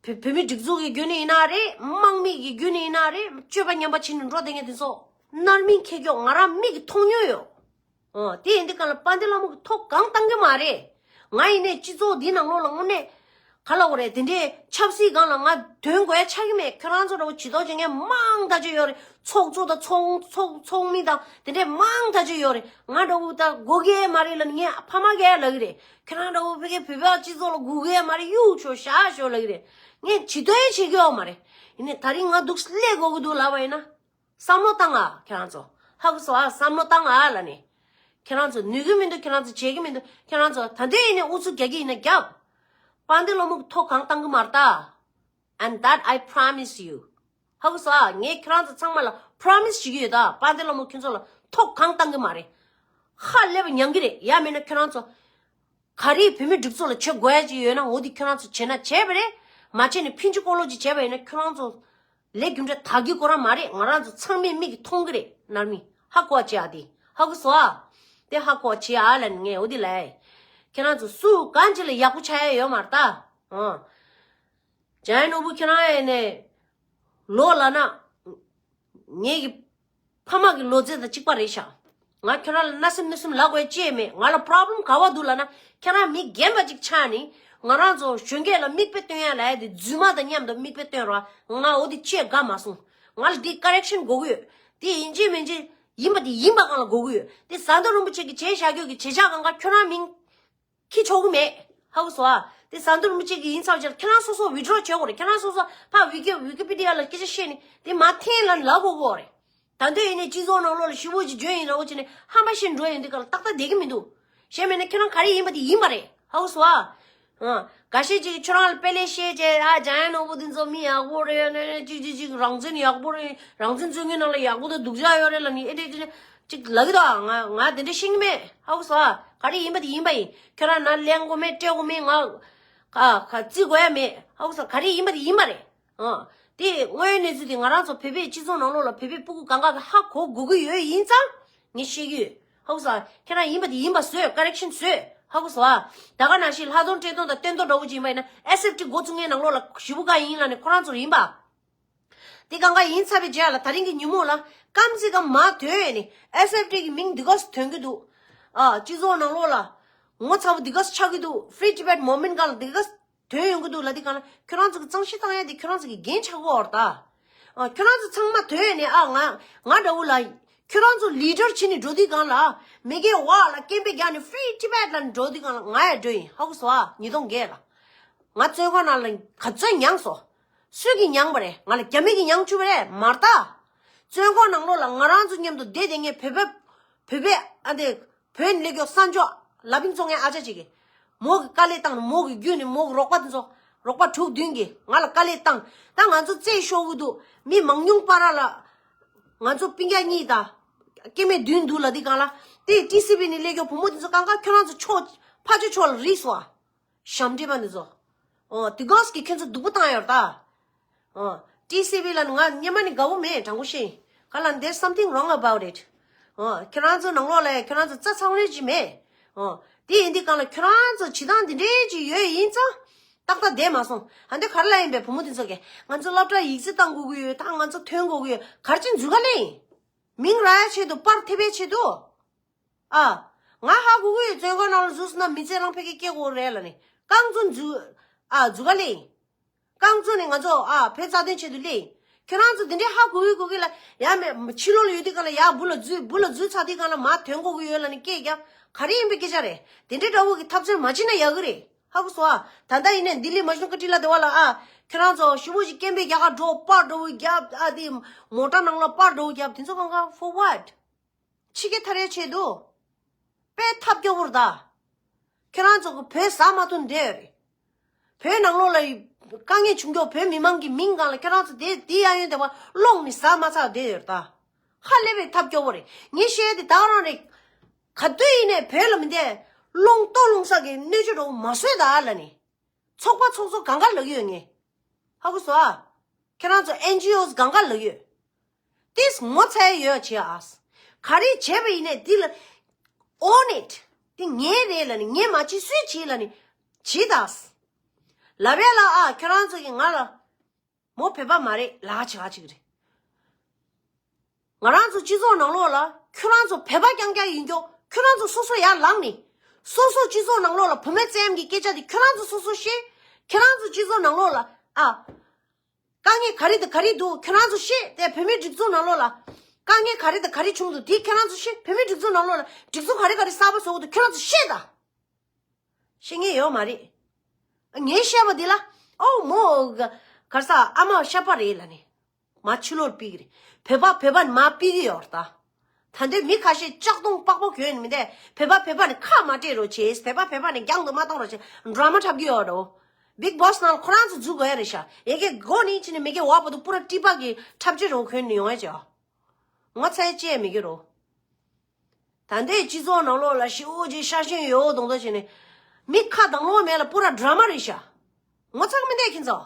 བོད་བོད་མི་སྒྲིག་འཛུགས་ཀྱི་བརྒྱུད་ནས་ཡིན་ན་རེད། དམག་མི་གི་བརྒྱུད་ནས་ཡིན་ན་རེད། སྤྱོད་པ་ངན་པ་བྱས་ནས་འགྲོ་བསྡད་མཁན་དེ་ཚོ། རྣམ་སྨིན་ཁྱེར་ཀྱོག་ང་རང་མིག་གིས་མཐོང་མྱོང་ཡོད། ཨོ། དེ་ཡིན་དུས་ག་ལ་དཔལ་ལྡན་ལྷ་མོ་གི་ཐོ་གང་བཏང་གི་མ་རེད། ང་ཡིན་ནའི་སྤྱི་ཚོགས་འདི་ནང་ལོགས་ལ་དངོས་གནས། ག་ལ་འོ་རེད། དེ་འདྲའི་ཆབ་སྲིད་སྒང་ལ་ང་དོན་གོ་ཡ་ཆགས་ཀྱི་མེད། ཁྱོད་རང་ཚོ་འདྲ་བོ་ཇུས་གཏོགས་བྱེད་མཁན་མང་དག་ཅིག་ཡོད་རེད། ཚོགས་གཙོ་དང་ཚོགས་ཚོགས་ཚོགས་མི་དང་དེ་འདྲའི་མང་དག་ཅིག་ཡོད་རེད། ང་འདྲ་བོ་ད་དགོས་ཀྱི་མ་རེད་ལབ་ནས་ངས་ཕ་མ་གས་ལབ་ཀྱི་རེད། ཁྱོད་རང་འདྲ་བོ་ཕ་གིའི་བོད་པའི་སྤྱི་ཚོགས་ལ་དགོས་ཀྱི་མ་རེད། གཡུག་ཆོག་བཞག་ཆོག་ལབ་ཀྱི་རེད། ངས་ཇུས་གཏོགས་ཡང་བྱེད་ཀྱི་ཡོད་མ་རེད། ཡིན་ནའི་ད་རིང་ང་འདུག་སླེབས་དགོས་ཀྱི་འདུག་ལབ་པ་ཡིན་ན། བསམ་བློ་བཏང་ཨ་ཁྱེད་རང་ཚོ། ཧ་གོ་སོང་ཨ། བསམ་བློ་བཏང་ཨ་ལབ་ནས། ཁྱེད་རང་ཚོ་ནུས་ཀྱི་མི་འདུག་ཁྱེད་རང་ཚོ་བྱེད་ཀྱི་མི་འདུག་ཁྱེད་རང་ཚོ་ད་འདོད་ཡིན་ནས་ཨུ་ཚུགས་རྒྱག་གི་ཡིན་ན་རྒྱབ། དཔལ་ལྡན་ལྷ་མོ་གི་ཐོ་གང་བཏང་གི་མ་རེད་ད། And that I promise you. ཧ་གོ་སོང་ཨ། ངས་ཁྱེད་རང་ཚོ་ཚང་མ་ལ་པྲོ་མི་སི་བྱེད་ཀྱི་ཡོད་ད། དཔལ་ལྡན་ལྷ་མོ་ཁྱེད་ཚོ་ལ་ཐོ་གང་བཏང་གི་མ་རེད། ཧ་ལས་པ་མྱང་གི་རེད། ཡང་མིན་ན་ཁྱེད་རང་ཚོ། ག་རེ་བོད་མི་སྒྲིག་འཛུགས་ལ་བྱེད་དགོས་ཡ་ཅིག་ཡོད་ན་འོ་དེ་ཁྱོད་རང་ཚོ་བྱེད་ན་བྱས་པ་རེད། མ་བྱས་ནས་ཕིན་ཅི་ཀོ་ལོ་ཅིག་བྱས་པ་ཡིན་ན་ཁྱོད་རང་ཚོ་ལས་རྒྱུ་འབྲས་དག་གི་ཁོ་རང་མ་རེད། ང་རང་ཚོ་ཚང་མས་མིག་གིས་མཐོང་གི་རེད། ནར་མི་ཧ་གོ་བ་བྱེད་ཨ་དེ། ཧ་གོ་སོང་ཨ། དེ་ཧ་གོ་བ་བྱེད་ཨ་ལབ་ནས་ངས་འོ་དེ་ལབ་ཡ། ཁྱེད་རང་ཚོ་སུ་གང་ཅི་ལ་ཡག་པོ་ཆགས་ཡ་ཡོད་མ་རེད་ད། ཨང་། འཇམ་དབྱངས་ནོར་བུ་ཁྱེད་རང་ཡ་ནས་ལོ་ལབ་ན། ངེད་ཀྱི་ཕ་མ་གི་ལོ་ཚད་དང་གཅིག་པ་རེད་ཤག་ང་ཁྱོད་རང་ལ་མནའ་ཟིན་མནུ་ཟིན་ལབ་དགོས་ཡ་ཅི་ཡང་མེད། ང་ལ་པྲོབ་ལེམ་ག་བ་འདུག་ལབ་ན། ཁྱེད་རང་མི་རྒན་པ་ཅིག་ཆགས་ནས་ང་རང་ཚོ་གཞོན་སྐྱེས་ལ་མིག་དཔེ་སྟོན་ཡ་ལབ་ཡ་དེ་རྫུན་མ་དང་མཉམ་དུ་མིག་དཔེ་སྟོན་རོགས། ང་འོ་དེ་ཅི་ཡང་དགའ་མ་སོང་། ང་ལ་འདི་ཀ་རེག་ཤན་དགོས་ཀྱི་ཡོད། དེ་ཡིན་གཅིག་མིན་གཅིག་ཡིན་པ་དེ་ཡིན་པ་སྒང་ལ་དགོས་ཀྱི་ཡོད། དེ་ཟམ་གདོང་རིན་པོ་ཆེ་གིས་བྱས་བཞག་རྒྱུ་གི་བྱེད་ཕྱག་སྒང་ག་ཁྱོད་རང་མིང་འཁྱེར་ཆོག་གི་མེད། ཧ་གོ་སོང་ཨ། དེ་ཟམ་གདོང་རིན་པོ་ཆེ་གིས་ཡིན་ཚར་བ་ཅིག་ལ་ཁྱེད་རང་སོ་སོ་ཝི་ཌི་རོ་བྱེད་དགོས་རེད། ཁྱེད་རང་སོ་སོ་ཕར་ཝི་ཀི་ཝི་ཀི་པི་ཌི་ཡ་ལ་སྐད་ཆ་བཤད་ནས་དེ་མར་འཐེན་ལབ་ལབ་དགོས་ཀྱི་ཡོད་རེད། ད་འདོད་ཡིན་ནའི་སྤྱི་ཚོགས་ནང་ལོགས་ལ་ཞེ་པོ་ཅིག་འཇོན་ཡིན་འདྲ་བོ་བྱས་ནས་ཧམ་པ་བཤད་འགྲོ་ཡོང་དུས་སྐབས་ལ་ཏག་ཏག་བསྡད་ཀྱི་མི་འདུག་གཞན་མིན་ན་ཁྱེད་རང་ག་རེ་ཡིན་པ་དེ་ཡིན་པ་རེད། ཧ་གོ་སོང་ཨ། ཨ། འགའ་ཤས་ཅིག་ཁྱོད་རང་ལ་དཔེ་ལེགས་བཤད་བྱས། ཨ། འཇམ་དབྱངས་ནོར་བུ་འདི་ཚོ་མི་ཡག་པོ་རེད། ཅིག་ཅིག་ཅིག་རང་བཙན་ཡག་པོ་རེད། རང་བཙན་རྩོད་མཁན་ནང་ལ་ཡག་པོ་དང་སྡུག་ཅག་ཡོད་རེད་ལབ་ནས་ཨེ་འདྲས་ཅིག་ཅིག་ལབ་ཀྱི་འདུག་ང་ང་དེ་འདྲས་ཤེས་ཀྱི་མེད། ཧ་གོ་སོང་ཨ། ག་རེ་ཡིན་པ་དེ་ཡིན་པ་ཡིན། ཁྱོད་རང་ན་གླེང་དགོས་མེད། སྤྲད་དགོས་མེད། ང་ཨ་ཁ་རྩི་དགོས་ཡ་མེད། ཧ་གོ་སོང་། ག་རེ་ཡིན་པ་དེ་ཡིན་པ་རེད། ཨ། དེ་དངོས་ཡོད་གནས་ཚུལ་དེ་ང་རང་ཚོ་བོད་པའི་སྤྱི་ཚོགས་ནང་ལོགས་ལ་བོད་པའི་སྤུ་གུ་གང་ག་གིས་ཧ་གོ་དགོས་ཀྱི་ཡོད། ཡིན་ཙང་ངས་བཤད་ཀྱི་ཡོད། ཧ་གོ་སོང་། ཁྱེད་རང་ཡིན་པ་དེ་ཡིན་པ་བཟོས། ཀ་རེག་ཤན་བཟོས། ཧ་གོ་སོང་ཨ། ད་ག་ནང་བཞིན་ལྷ་ལྡོང་བཀྲས་མཐོང་དང་སྟོན་མདོ་འདྲ་བོ་ཅིག་ཡིན་པ་ཡིན་ན་ཨེས་ཨེཕ་ཊི་འགོ་བཙུགས་མཁན་ནང་ལོགས་ལ་ཞེ་པོ་ག་ཡིན་ལབ་ནས་ཁོ་རང་ཚོར་ཡིན་པ། དེ་གང་ག་ཡིན་ཚར་བའི་རྗེས་ལ་ད་རིང་གི་ཉིན་མོ་ལ་ཀམ་སེ་ཀམ་མ་ཐོན་ནས་ཨེས་ཨེཕ་ཊི་གི་མིང་འདི་ག་སེ་ཐོན་གྱི་འདུག་ཨ། སྤྱི་ཚོགས་ནང་ལོགས་ལ་ངོ་ཚ་པོ་འདི་ག་སེ་ཆགས་ཀྱི་འདུག Free Tibet Movement སྒང་ལ་འདི་ག་སེ་དོན་ཡོང་གི་འདུག་ལབ་དུས་སྒང་ལ་ཁྱོད་རང་ཚོ་གི་གཙང་བཤེར་བཏང་ཡ་དེ་ཁྱོད་རང་ཚོ་གི་འགན་ཆགས་ཀྱི་ཡོད་རེད་ད། ཨ། ཁྱོད་རང་ཚོ་ཚང་མ་དོན་ནས་ཨ་ང་ང་འདྲ་བོ་ལ་ཁྱོད་རང་ཚོ་ལི་ཌར་བྱེད་ནས་འགྲོ་དུས་སྒང་ལ་མི་སྒེར་བ་ལ་སྐད་འབོད་རྒྱག་ནས་Free Tibet ལབ་ནས་འགྲོ་དུས་སྒང་ལ་ང་ཡང་འགྲོ་ཡིན། ཧ་གོ་སོང་ཨ། ཉིས་སྟོང་བརྒྱད་ལ་ང་བཙོན་ཁང་ནང་ལ་ག་ཚོད་མྱངས་སོང་། སུས་ཀྱིས་མྱངས་པ་རེད། ང་ལ་རྒྱ་མི་གིས་མྱངས་བཅུག་པ་རེད་མ་རེད་ད། བཙོན་ཁང་ནང་ལོགས་ལ་ང་རང་ཚོ་མཉམ་དུ་བསྡད་བསྡད་མཁན་བོད་པ་བོད་པའི་ཨ་འདི། བོད་ནས་སླེབས་མཁན་གསར་འབྱོར་ལ་ཕིང་བཙོང་མཁན་ཨ་ཅག་ཅིག་གིས། མོ་གི་དཀའ་ལས་བཏང་ནས་མོ་གི་བརྒྱུད་ནས་མོ་གི་རོགས་པ་དེ་ཚོ། རོགས་པ་དྲུག་བདུན་གྱིས་ང་ལ་དཀའ་ལས་བཏང་། ད་ང་ཚོ་རྩེད་ཤོར་གི་འདུག་མི་མང་ཉུང་བར་ལ། ང་ཚོ་སྤུན་ཀྱག་གཉིས་དང་། སྐྱེ་དམན་བདུན་འདུག་ལབ་དུས་སྒང་ལ། དེ་ཊི་སི་བི་ནས་སླེབས་མཁན་བུ་མོ་དེ་ཚོ་གང་ག་ཁྱོད་རང་ཚོ་ཕྱོགས་ཕ་ཆོས་ཕྱོགས་ལ་རིགས་སོ། ཞབས་འདྲེན་པ་འདི་ཚོ། ཨོ། དེ་ག་སེ་གིས་ཁྱོད་ཚོ་སྡུག་པོ་བཏང་ཡོད་རེད་ད། ཨོ། ཊི་སི་བི་ལ་ང་སྔོན་མ་ནས་དགའ་བོ་མེད། དྲང་པོ་བཤད་ཡིན། ག་ལ། There's something wrong about it. ཨོ། ཁྱེད་རང་ཚོ་ནང་ལོགས་ལ་ཁྱེད་རང་ཚོ་རྩ་ཚང་རེ་ཅིག་མེད། ཨོ། དེ་ཡིན་དུས་གང་ལ་ཁྱེད་རང་ཚོ་བྱེད་སྟངས་འདི་འདྲའི་ཅིག་ཡོད་ཡིན་ཙང་ཏག་ཏག་བསྡད་མ་སོང་། ཨ་འདི་ག་རེ་ལ་ཡིན་པའི་བུ་མོ་དེ་ཚོ་གས་ང་ཚོ་སློབ་གྲྭ་ཡིག་ཚད་བཏང་དགོས་ཀྱི་ཡོད། ད་ང་ཚོ་ཐོན་དགོས་ཀྱི་ཡོད། ག་རེ་ཅིག་འཛུལ་ག་ལེན་ཡིན། མིང་རག་ཡ་ཆེད་དུ། པར་ཐེབས་ཡ་ཆེད་དུ། ཨ། ང་ཧ་གོ་གི་ཡོད། བཙོན་ཁང་ནང་ལ་འཛུལ་སོང་ན་མི་ཚེ་རང་ཕལ་སྐད་སྐྱེ་དགོས་རེད་ལབ་ནས། རྐང་བཙུགས་འཛུལ། ཨ། འཛུལ་ག་ལེན། རྐང་བཙུགས་ནས་ང་ཚོ། ཨ། བོད་རྩ་དོན་ཆེད་དུ་སླེབས་ཡིན། ཁྱོད་རང་ཚོ་འདི་འདྲའི་ཧ་གོ་གི་གོ་གི་ལ། ཡ་མེད། ཕྱི་ལོགས་ལ་ཡོད་དུས་གང་ལ་ཡ་སྦུག་ལ་འཛུལ། སྦུག་ལ་འཛུལ་ཚར་དུས་གང་ལ་མར་ཐོན་དགོས་ཀྱི་ཡོད་ལབ་ནས་སྐད་རྒྱབ། ག་རེ་ཡིན་པའི་སྐད་ཆ་རེད། དེ་འདྲའི་འདྲ་བོ་གི་ཐབས་ཚུལ་མ་བྱེད་ན་ཡག་གི་རེད། ཧ་གོ་སོང་ཨ། ད་ལྟ་ཡིན་ནའི་ལྡི་ལི་མ་ཇུ་ནགར་ཀ་ཊི་ལ་དེ་བ་ལ། ཨ། ཁྱོད་རང་ཚོ་ཞེ་པོ་ཅིག་སྐད་འབོད་རྒྱག་ག་འགྲོ། པར་འདྲ་བོ་རྒྱབ། ཨ། དེ་མོ་ཊ་ནང་ལ་པར་འདྲ་བོ་རྒྱབ། དེ་ཚོ་གང་ག་for what? ཕྱི་རྒྱལ་ཐར་ཡའི་ཆེད་དུ། དཔེ་ཐབས་སྐྱོ་བོར་ད། ཁྱེད་རང་ཚོ་གི་བོད་ཟ་མ་ཐུབ་བསྡད་ཡོད་རེད། བོད་ནང་ལོགས་ལ་དཀའ་ངལ་བྱུང་མཁན་བོད་མི་མང་གི་མིང་སྒང་ལ་ཁྱེད་རང་ཚོ་དེ་དེ་གཡས་གཡོན་དེ་བ་སློང་ནས་ཟ་མ་ཚར་བསྡད་ཡོད་ད། ཧ་ལས་པའི་ཐབས་སྐྱོ་བོ་རེད། ངས་བཤད་དེ་ད་རང་རེད། ག་དུས་ཡིན་ནའི་བོད་ལ་མི་བསྡད། སློང་ལྟོ་སློང་ས་གི་སྣོད་བཅུད་འདྲ་བོ་མ་བཟོས་ད་ལབ་ནས། ཚོགས་པ་ཚོགས་གཙོ་གང་ག་ལབ་ཀྱི་ཡོད་ངས། ཧ་གོ་སོང་ཨ། ཁྱེད་རང་ཚོ་ཨེན་ཇི་ཨོ་སི་གང་ག་ལབ་ཀྱི་ཡོད། ཏིས་ངོ་ཚ་ཡོད་བྱེད་ཨ། ག་རེ་བྱས་པ་ཡིན་ནའི་འདི་ལ་own it། འདི་ངའི་རེད་ལབ་ནས། ངས་མ་བྱེད་སུས་བྱེད་ལབ་ནས་བྱེད་ད། ལབ་ཡ་ལ་ཨ། ཁྱེད་རང་ཚོ་གིས་ང་ལ་མོ་བོད་པ་མ་རེད་ལབ་བྱེད་ཨ་ཅིག་རེད། ང་རང་ཚོ་སྤྱི་ཚོགས་ནང་ལོགས་ལ་ཁྱོད་རང་ཚོ་བོད་པ་རྐྱང་རྐྱང་ཡིན་ཀྱོག་ཁྱོད་རང་ཚོ་སོ་སོ་ཡར་ལངས་ནས། སོ་སོ་སྤྱི་ཚོགས་ནང་ལོགས་ལ་བུད་མེད་བཙན་གྱི་སྐད་ཆ་དེ་ཁྱོད་རང་ཚོ་སོ་སོ་བཤད། ཁྱོད་རང་ཚོ་སྤྱི་ཚོགས་ནང་ལོགས་ལ་ཨ། དཀའ་ངལ་ག་རེ་དང་ག་རེ་འདུག་ཁྱོད་རང་ཚོ་བཤད། དེ་བོད་མིའི་སྒྲིག་འཛུགས་ནང་ལོགས་ལ་དཀའ་ངལ་ག་རེ་དང་ག་རེ་བྱུང་འདུག་དེ་ཁྱོད་རང་ཚོ་བཤད། བོད་མིའི་སྒྲིག་འཛུགས་ནང་ལོགས་ལ་སྒྲིག་འཛུགས་ག་རེ་ག་རེ་གསར་པ་བཟོ་དགོས་འདུག་ཁྱོད་རང་ཚོ་བཤད་ད། བཤད་མཁན་ཡོད་མ་རེད། ངས་བཤད་པ་འདི་ལ། ཨོ་མོ། ག་རེ་ཟ། ཨ་མ་ཤ་པ་རེད་ལབ་ནས། མ་ཕྱི་ལོགས་ཕུད་ཀྱི་རེད། བོད་པ་བོད་པ་ནས་མར་ཕུད་ཀྱི་ཡོད་རེད་ད། ད་འདིར་མི་ཁ་ཤས་ལྕགས་གདོང་པགས་པ་གྱོན་ནས་མི་འདུག་བོད་པ་བོད་པ་ནས་ཁ་མ་བྲལ་རོགས་བྱེད། བོད་པ་བོད་པ་ནས་རྒྱང་དུ་མ་གཏོང་རོགས་བྱེད། ཌ་ར་མ་འཁྲབ་ཀྱི་ཡོད་རེད། བིག་བོ་སི་ནང་ཁོ་རང་ཚོ་འཛུལ་དགོས་ཡ་རེད་ཤག་ཡ་གི་མགོ་ནས་ཕྱིན་ནས་མི་གི་འོག་བར་དུ་པུ་ར་ཀྲི་པ་གི་འཁྲབ་ཆས་རོ་གྱོན་ནས་ཡོང་ཡ་ཅིག་ངོ་ཚ་ཡ་ཅིག་མི་གི་རོ། ད་ལྟའི་སྤྱི་ཚོགས་ནང་ལོགས་ལ་ཞེ་པོ་ཅིག་ཤ་ཞེན་ཡོད་མདོག་མདོག་བྱས་ནས། མི་ཁ་གདངས་ལོང་མེད་ལ་པུ་ར་ཌ་ར་མ་རེད་ཤག་ངོ་ཚ་གི་མི་འདུག་ཁྱེད་ཚོ་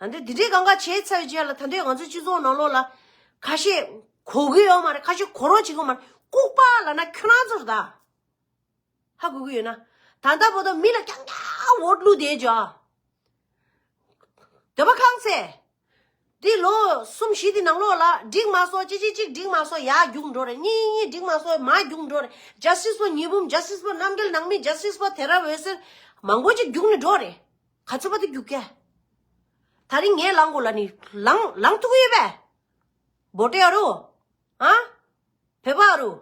ཨ། ད་ལྟའི་འདི་འདྲའི་གང་ག་བྱས་ཚར་བའི་རྗེས་ལ་ད་ལྟའི་ང་ཚོའི་སྤྱི་ཚོགས་ནང་ལོགས་ལ་ཁ་ཤས་གོ་གི་ཡོད་མ་རེད། ཁ་ཤས་གོ་རོགས་བྱེད་ཀྱི་ཡོད་མ་རེད། ལྐུགས་པ་ལབ་ན་ཁྱོད་རང་ཚོ་རེད་ད། ཧ་གོ་གི་ཡོད་ན། ད་ལྟ་བར་དུ་མི་ལ་རྐྱང་རྐྱང་འོ་བླུགས་བསྡད་ཅོ། འདོད་པ་ཁེངས་ཚེ། འདི་ལོ་གསུམ་བཞི་འདི་ནང་ལོགས་ལ་འགྲིག་མ་སོང་། གཅིག་གཅིག་གཅིག་འགྲིག་མ་སོང་། ཡར་རྒྱུག་འགྲོ་རེད། གཉིས་གཉིས་འགྲིག་མ་སོང་། མར་རྒྱུག་འགྲོ་རེད། Justice for ཉི་འབུམ། Justice for རྣམ་རྒྱལ་ནང་མི། Justice for དེ་ར་འོད་ཟེར། མང་པོ་ཅིག་རྒྱུག་ནས་འགྲོ་རེད། ག་ཚོད་བར་དུ་རྒྱུག་གས། ད་རིང་ངས་ལངས་དགོས་ལབ་ནི་ལངས་ལངས་ཐུབ་ཀྱི་ཡོད་པས། བོ་ཊ་ཨ་རུ། ཨ། བོད་པ་ཨ་རུ།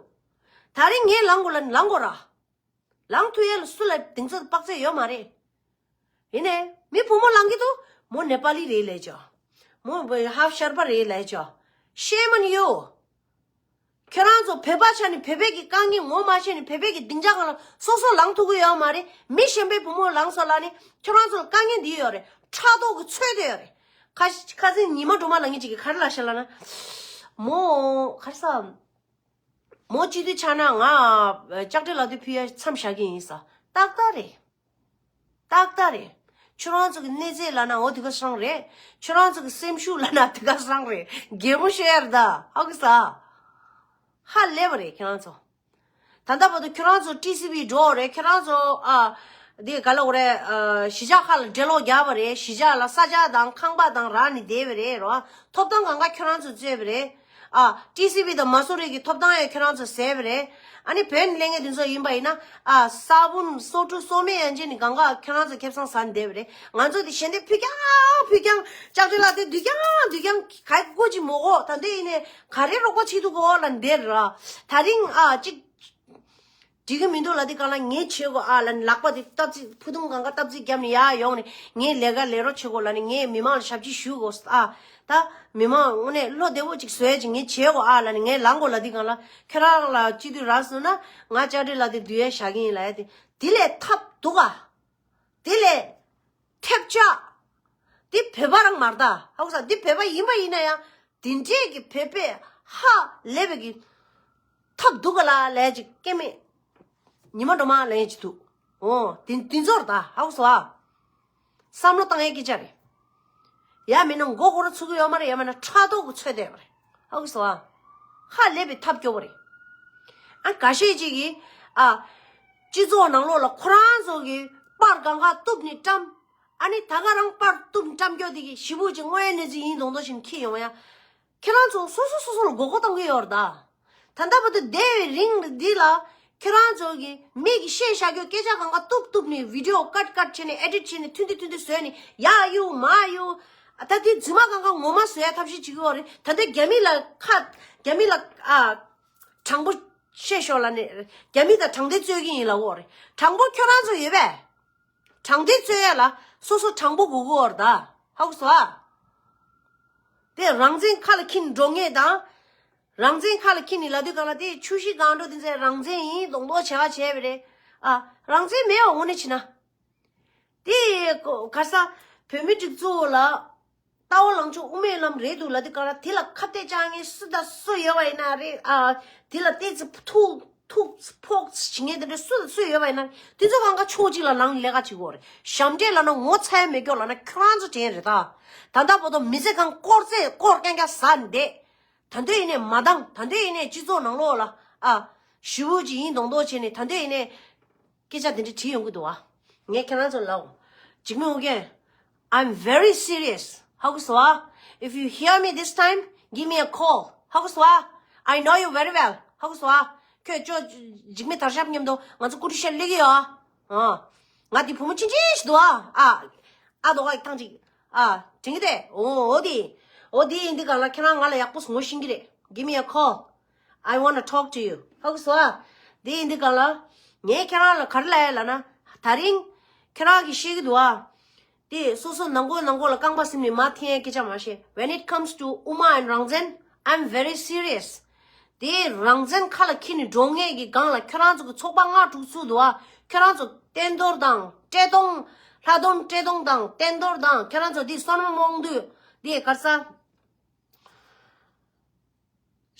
ད་རིང་ངས་ལངས་དགོས་ལབ་ནི་ལངས་དགོས་ར། ལངས་ཐུབ་ཡས་ལ་སུ་ལ་གདེང་ཚོད་དཔག་ཚད་ཡོད་མ་རེད། ཡིན་ནའི་མི་བུ་མོ་ལངས་ཀྱི་འདུག་མོ་ནེ་པ་ལི་རེད་ལབ་ཅོ། མོ་ཧབ་ཤར་པ་རེད་ལབ་ཅོ། Shame on you. ཁྱོད་རང་ཚོ་བོད་པ་ཆགས་ནས་བོད་པའི་གི་དཀའ་ངལ་ངོ་མ་ཤེས་ནས་བོད་པའི་གི་སྡིངས་ཆ་སྒང་ལ་སོ་སོ་ལངས་ཐུབ་ཀྱི་ཡོད་མ་རེད། མི་གཞན་པའི་བུ་མོ་ལངས་སོང་ལབ་ནས་ཁྱོད་རང་ཚོ་ལ་དཀའ་ངལ་འདི་ཡོད་རེད། ཕྲག་དོག་གི་ཚོད་དེ་ཡོད་རེད། ཁ་ཁ་སང་ཉི་མ་སྒྲོལ་མ་ལབ་མཁན་ཅིག་གིས་ག་རེ་ལབ་ཤག་ལབ་ན། མོ་ག་རེ་ཟ། མོ་སྤྱི་འཐུས་ཆགས་ན་ང་ལྕགས་སྤྲེལ་ལ་དུས་ཕུལ་ཡ་མཚམས་བཞག་གི་ཡིན་ས། ཏག་ཏག་རེད། ཏག་ཏག་རེད། ཁྱོད་རང་ཚོ་གི་གནས་ཚད་ལབ་ན་འོ་དེ་ག་སང་རེད། ཁྱོད་རང་ཚོ་གི་སེམས་ཤུགས་ལབ་ན་དེ་ག་སང་རེད། གད་མོ་ཤོར་ཡ་རེད་ད། ཧ་གོ་ས། ཧ་ལས་པ་རེད་ཁྱོད་རང་ཚོ། ད་ལྟ་བར་དུ་ཁྱོད་རང་ཚོ་ཊི་སི་ཝི་འགྲོ་རེད། ཁྱོད་རང་ཚོ་ཨ། དེ་ག་ལ་འོ་རེད། ཨ། གཞིས་ཆགས་ཁག་ལ་འགྲེ་ལོག་རྒྱག་པ་རེད། གཞིས་ཆགས་ལ་ས་ཆ་དང་ཁང་པ་དང་རག་ནས་བསྡད་པ་རེད་རོ། ཐོབ་ཐང་གང་ག་ཁྱོད་རང་ཚོ་རྩོད་པ་རེད། ཨ། ཊི་སི་ཝི་དང་མ་སོ་རི་གི་ཐོབ་ཐང་ཡང་ཁྱོད་རང་ཚོ་ཟས་པ་རེད། ཨ་ནི་བོད་ནས་སླེབས་མཁན་དེ་ཚོ་ཡིན་པ་ཡིན་ན། ཨ། ས་བོན་སོ་འཁྲུ་སོ་སྨན་ཡན་ཆད་ནི་གང་ག་ཁྱོད་རང་ཚོ་ཁེ་བཟང་ཟ་ནས་བསྡད་པ་རེད། ང་ཚོ་དེ་གཞན་དེ་ཕུད་རྐྱང་ཕུད་རྐྱང་ལྕགས་སྤྲེལ་ལ་དེ་དུས་རྐྱང་དུས་རྐྱང་ག་གི་གོ་ཅི་མོ་གོ། ད་འདི་ཡིན་ནས་ག་རེ་རོགས་པ་བྱེད་ཐུབ་གོ་ལ་འདིར་ར། ད་རིང་ཨ་ཅིག་འགྲིག་གི་མི་འདུག་ལ་དེ་གང་ལ་ངས་བྱེད་དགོས་ཨ་ལ་ནི་ལག་པ་དེ་སྟབས་ཚིག་ཕུ་ཐུང་གང་ག་སྟབས་ཚིག་བརྒྱབ་ནས་ཡར་ཡོང་ནས་ངས་ལས་ཀ་ལས་རོགས་བྱེད་དགོས་ལ་ནི་ངས་མི་མང་ལ་ཞབས་ཕྱི་ཞུ་དགོས་ཨ། ད་མི་མང་དངོས་གནས་བློ་བདེ་བོ་ཅིག་བཟོ་ཡ་ཅིག་ངས་བྱེད་དགོས་ཨ་ལ་ནི་ངས་ལངས་དགོས་ལ་དེ་གང་ལ་ཁྱོད་རང་ལ་སྤྱི་འཐུས་རག་སོང་ན་ང་ལྕགས་སྤྲེལ་ལ་དེ་བསྡུ་ཡ་བཞག་གི་ཡིན་ལ་ཡ་དེ་དེ་ལས་ཐབས་འདུག་ག་དེ་ལས་ཐབས་ཆག་དེ་བོད་པ་རང་མ་རེད་ད། ཧ་གོ་ས། འདི་བོད་པ་ཡིན་པ་ཡིན་ན་ཡང་དེ་འདྲས་ཀྱི་བོད་པས་ཧ་ལས་པའི་གི་ཐབས་འདུག་ག་ལ་ལས་ཅིག་སྐད་མེད། ཉི་མ་སྒྲོལ་མ་ལས་ཅིག་འདུག་འོ་དེ་དེ་ཚོར་ད་ཧ་གོ་སོང་ཨ། བསམ་བློ་བཏང་ཡས་སྐད་ཆ་རེད། ཡང་མིན་ན་མགོ་སྐོར་ཚུགས་ཀྱི་ཡོད་མ་རེད། ཡང་མིན་ན་ཕྲག་དོག་གི་ཚོད་བསྡད་པ་རེད། ཧ་གོ་སོང་ཨ། ཧ་ལས་པའི་ཐབས་སྐྱོ་བོ་རེད། ཨ་འགའ་ཤས་ཅིག་གིས་ཨ། སྤྱི་ཚོགས་ནང་ལོགས་ལ་ཁོ་རང་ཚོ་གི་པར་གང་ག་གཏུབ་ནས་བཀྲམ། ཨ་ནི་ད་ག་རང་པར་གཏུབ་བཀྲམ་རྒྱུ་དེ་གི་ཞེ་པོ་ཅིག་དངོས་ཡོད་གནས་ཚུལ་ཡིན་མདོག་མདོག་བྱས་ནས་འཁྱེར་ཡོང་ཡ། ཁྱེད་རང་ཚོ་སོ་སོ་སོ་སོ་ལ་མགོ་སྐོར་གཏོང་གི་ཡོད་རེད་ད། ད་ལྟ་བར་དུ་བསྡད་པའི་རིང་འདི་ལ་ཁྱེད་རང་ཚོ་གི་མི་གི་བཤད་བཞག་རྒྱུ་སྐད་ཆ་གང་ག་གཏུབ་གཏུབ་ནས་བི་ཌི་ཡོ་ཀཊ་ཀཊ་བྱས་ནས་ཨེ་ཌིཊ་བྱས་ནས་ཐུང་དུ་ཐུང་དུ་བཟོས་ནས་ཡ་གཡུག་མ་གཡུག་ད་དེ་རྫུན་མ་གང་ག་ངོ་མ་བཟོ་ཡ་ཐབས་ཤེས་བྱེད་ཀྱི་ཡོད་རེད། ད་ལྟ་རྒྱ་མི་ལ་ཁ་རྒྱ་མི་ལ་ཨ། དྲང་པོ་བཤད་ཤོག་ལབ་ནས་རྒྱ་མི་དང་དྲང་བདེན་རྩོད་ཀྱི་ཡིན་ལབ་ཡོད་རེད། དྲང་པོ་ཁྱོད་རང་ཚོ་ཡོད་པས། དྲང་བདེན་རྩོད་ཡ་ལ་སོ་སོ་དྲང་པོ་དགོས་ཀྱི་ཡོད་རེད་ད། ཧ་གོ་སོང་ཨ། དེ་རང་བཙན་ཁ་ལ་འཁྱེར་འགྲོ་མཁན་དང་། རང་བཙན་ཁ་ལ་འཁྱེར་ནས་ལབ་དུས་གང་ལ་དེ་ཆུ་བཞི་སྒང་དྲུག་དེ་ཚོས་རང་བཙན་ཡིན་མདོག་མདོག་བྱེད་ག་བྱས་པ་རེད། ཨ། རང་བཙན་མེད་པ་དངོས་གནས་བྱས་ན། དེ་ག་ས་བོད་མི་སྒྲིག་འཛུགས་ལ་ལྟ་བ་ལངས་ཕྱོགས་དབུ་མའི་ལམ་རེད་འདུག་ལབ་དུས་གང་ལ་དེ་ལ་ཁ་གཏད་བཅག་མཁན་སུ་དང་སུ་ཡོད་པ་ཡིན་ན་རེད། ཨ། དེ་ལ་ཏོག་ཙམ་ཐུག་ཐུག་ཕོག་བྱེད་མཁན་དེ་འདྲ་སུ་དང་སུ་ཡོད་པ་ཡིན་ན་དེ་ཚོ་གང་ག་ཕྱོགས་གཅིག་ལ་ལངས་ལས་ཀ་བྱེད་དགོས་རེད། ཞབས་འདྲེན་ལབ་ན་ངོ་ཚ་ཡ་མེད་སྐྱོ་ལབ་ན་ཁྱོད་རང་ཚོ་དྲན་རེད་ད། ད་ལྟ་བར་དུ་མི་ཚེ་གང་སྐོར་ཚེ་སྐོར་རྐྱང་རྐྱང་ཟ་འདེད། ད་འདོད་ཡིན་ནས་མ་འདང་། ད་འདོད་ཡིན་ནས་སྤྱི་ཚོགས་ནང་ལོགས་ལ་ཨ། ཞེ་པོ་ཅིག་ཡིན་མདོག་མདོག་བྱས་ནས་ད་འདོད་ཡིན་ནས་སྐད་ཆ་དེ་འདྲ་བྲིས་ཡོང་གི་འདུག་བ། ངས་ཁྱེད་རང་ཚོ་ལབ། འཇིགས་མེད་ཨོ་རྒྱན། I'm very serious. ཧ་གོ་སོང་ཨ། If you hear me this time, give me a call. ཧ་གོ་སོང་ཨ། I know you very well. ཧ་གོ་སོང་ཨ། ཁྱོད་ཅོ་འཇིགས་མེད་དར་ཞབས་མཉམ་དུ་ང་ཚོ་ཀུ་ཤུ་སླེབས་ཀྱི་ཡོད་ཨ། ང་དེ་བུ་མོ་ཆུང་ཆུང་ཞིག་འདུག་ཨ། ཨ། ཨ་དོ་ཁ་ཐང་ཅིག་ཨ། དྲན་གྱི་རེད། འོ་འོ་དེ། འོ་དེ་ཡིན་དུས་གང་ལ་ཁྱེད་རང་ང་ལ་ཡག་པོ་ངོ་ཤེས་ཀྱི་རེད། Give me a call. I wanna talk to you. ཧ་གོ་སོང་ཨ། དེ་ཡིན་དུས་གང་ལ། ངས་ཁྱེད་རང་ལ་ག་རེ་ལབ་ཡ་ལབ་ན། ད་རིང་། ཁྱེད་རང་གིས་ཤེས་ཀྱི་འདུག་ཨ། དེ་སོ་སོ་ནང་ཁོག་ནང་ཁོག་ལ་རྐང་པ་ཟིམ་ནས་མར་འཐེན་ཡ་སྐད་ཆ་མ་བཤད། When it comes to དབུ་མ་and རང་བཙན, I'm very serious. དེ་རང་བཙན་ཁ་ལ་འཁྱེར་ནས་འགྲོ་མཁན་གྱི་སྒང་ལ་ཁྱོད་རང་ཚོ་གི་ཚོགས་པ་ལྔ་དྲུག་ཚུགས་འདུག་ཨ། ཁྱོད་རང་ཚོ་བསྟན་རྡོར་དང་བཀྲས་མཐོང་། ལྷ་སྡོང་བཀྲས་མཐོང་དང་བསྟན་རྡོར་དང་ཁྱོད་རང་ཚོ་དེ་བསོད་ནམས་དབང་འདུས་དེ་ག་རེ་ཟ།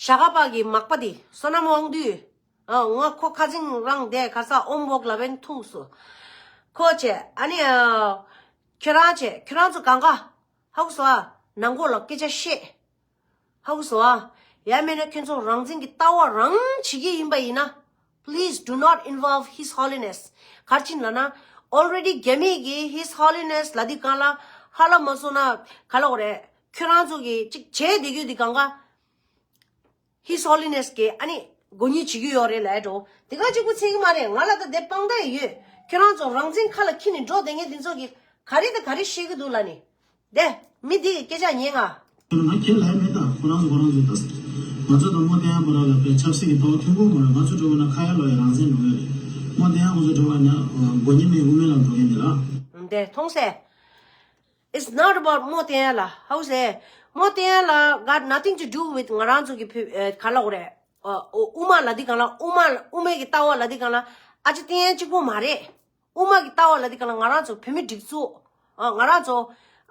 ཞྭ་སྒབ་པ་གི་མག་པ་དེ་བསོད་ནམས་དབང་འདུས། ཨ། ང་ཁོ་ཁ་སང་རང་དེ་ག་རེ་ཟ་ཨོམ་བོག་ལབ་པའི་འཐུང་སོང་། ཁོ་བྱས་ཨ་ནི། ཨ། ཁྱོད་རང་བྱས་ཁྱོད་རང་ཚོ་གང་ག་ཧ་གོ་སོང་ཨ། ནང་ཁོག་ལ་སྐད་ཆ་བཤད། ཧ་གོ་སོང་ཨ། ཡང་མིན་ན་ཁྱོད་ཚོ་རང་བཙན་གྱི་ལྟ་བ་རང་བྱེད་ཀྱི་ཡིན་པ་ཡིན་ན། Please do not involve His Holiness. ག་རེ་བྱས་ནས་ལབ་ན། Already རྒྱ་མི་གིས་His Holiness ལབ་དུས་གང་ལ་ཧ་ལམ་མ་སོང་ན་ག་ལབ་དགོས་རེད། ཁྱོད་རང་ཚོ་གིས་ཅིག་བྱས་བསྡད་རྒྱུ་དེ་གང་ག His Holiness གིས་ཨ་ནི་དགོས་ངེས་བྱེད་ཀྱི་ཡོད་རེད་ལབ་འགྲོ། དེ་ག་གཅིག་པུ་ཚད་ཀྱི་མ་རེད། ང་ལ་ད་དེ་དཔང་རྟགས་ཡོད། ཁྱོད་རང་ཚོ་རང་བཙན་ཁ་ལ་འཁྱེར་ནས་འགྲོ་བསྡད་མཁན་དེ་ཚོ་གིས་ག་རེ་དང་ག་རེ་བཤད་ཀྱི་འདུག་ལབ་ནས། དེ་མི་དེ་གི་སྐད་ཆ་ཉན་ང་། ང་ཁས་ལེན་མེད་ད། ཁོ་རང་ཚོ་ཁོ་རང་ཚོ་ད། ང་ཚོ་དང་མོ་བསྟན་ཡག་བར་ལ་དཔེ་ཆབ་སྲིད་ཀྱི་ལྟ་བ་མཐུན་པོ་མ་རེད། ང་ཚོ་འགྲོ་བ་ན་ཁ་ཡག་ལོ་ཡག་རང་བཙན་འགྲོ་ཡག་རེད། མོ་བསྟན་ཡག་ཁོ་ཚོ་འགྲོ་བ་ན་དགོས་ངེས་མེད་དབུ་མའི་ལམ་འགྲོ་མཁན་དེ་ལ། དེ་མཐོང་སེ། It's not about མོ་བསྟན་ཡག་ལ། How say? མོ་བསྟན་ཡག་ལ་got nothing to do with ང་རང་ཚོ་གི་བོད་ཨ་ག་ལབ་དགོས་རེད། ཨ་དབུ་མ་ལབ་དུས་གང་ལ་དབུ་མ་དབུ་མའི་གི་ལྟ་བ་ལབ་དུས་གང་ལ་ཨ་ཅེ་བསྟན་ཡག་གཅིག་པོ་མ་རེད། དབུ་མ་གི་ལྟ་བ་ལབ་དུས་གང་ལ་ང་རང་ཚོ་བོད་མི་སྒྲིག་འཛུགས། ཨ་ང་རང་ཚོ་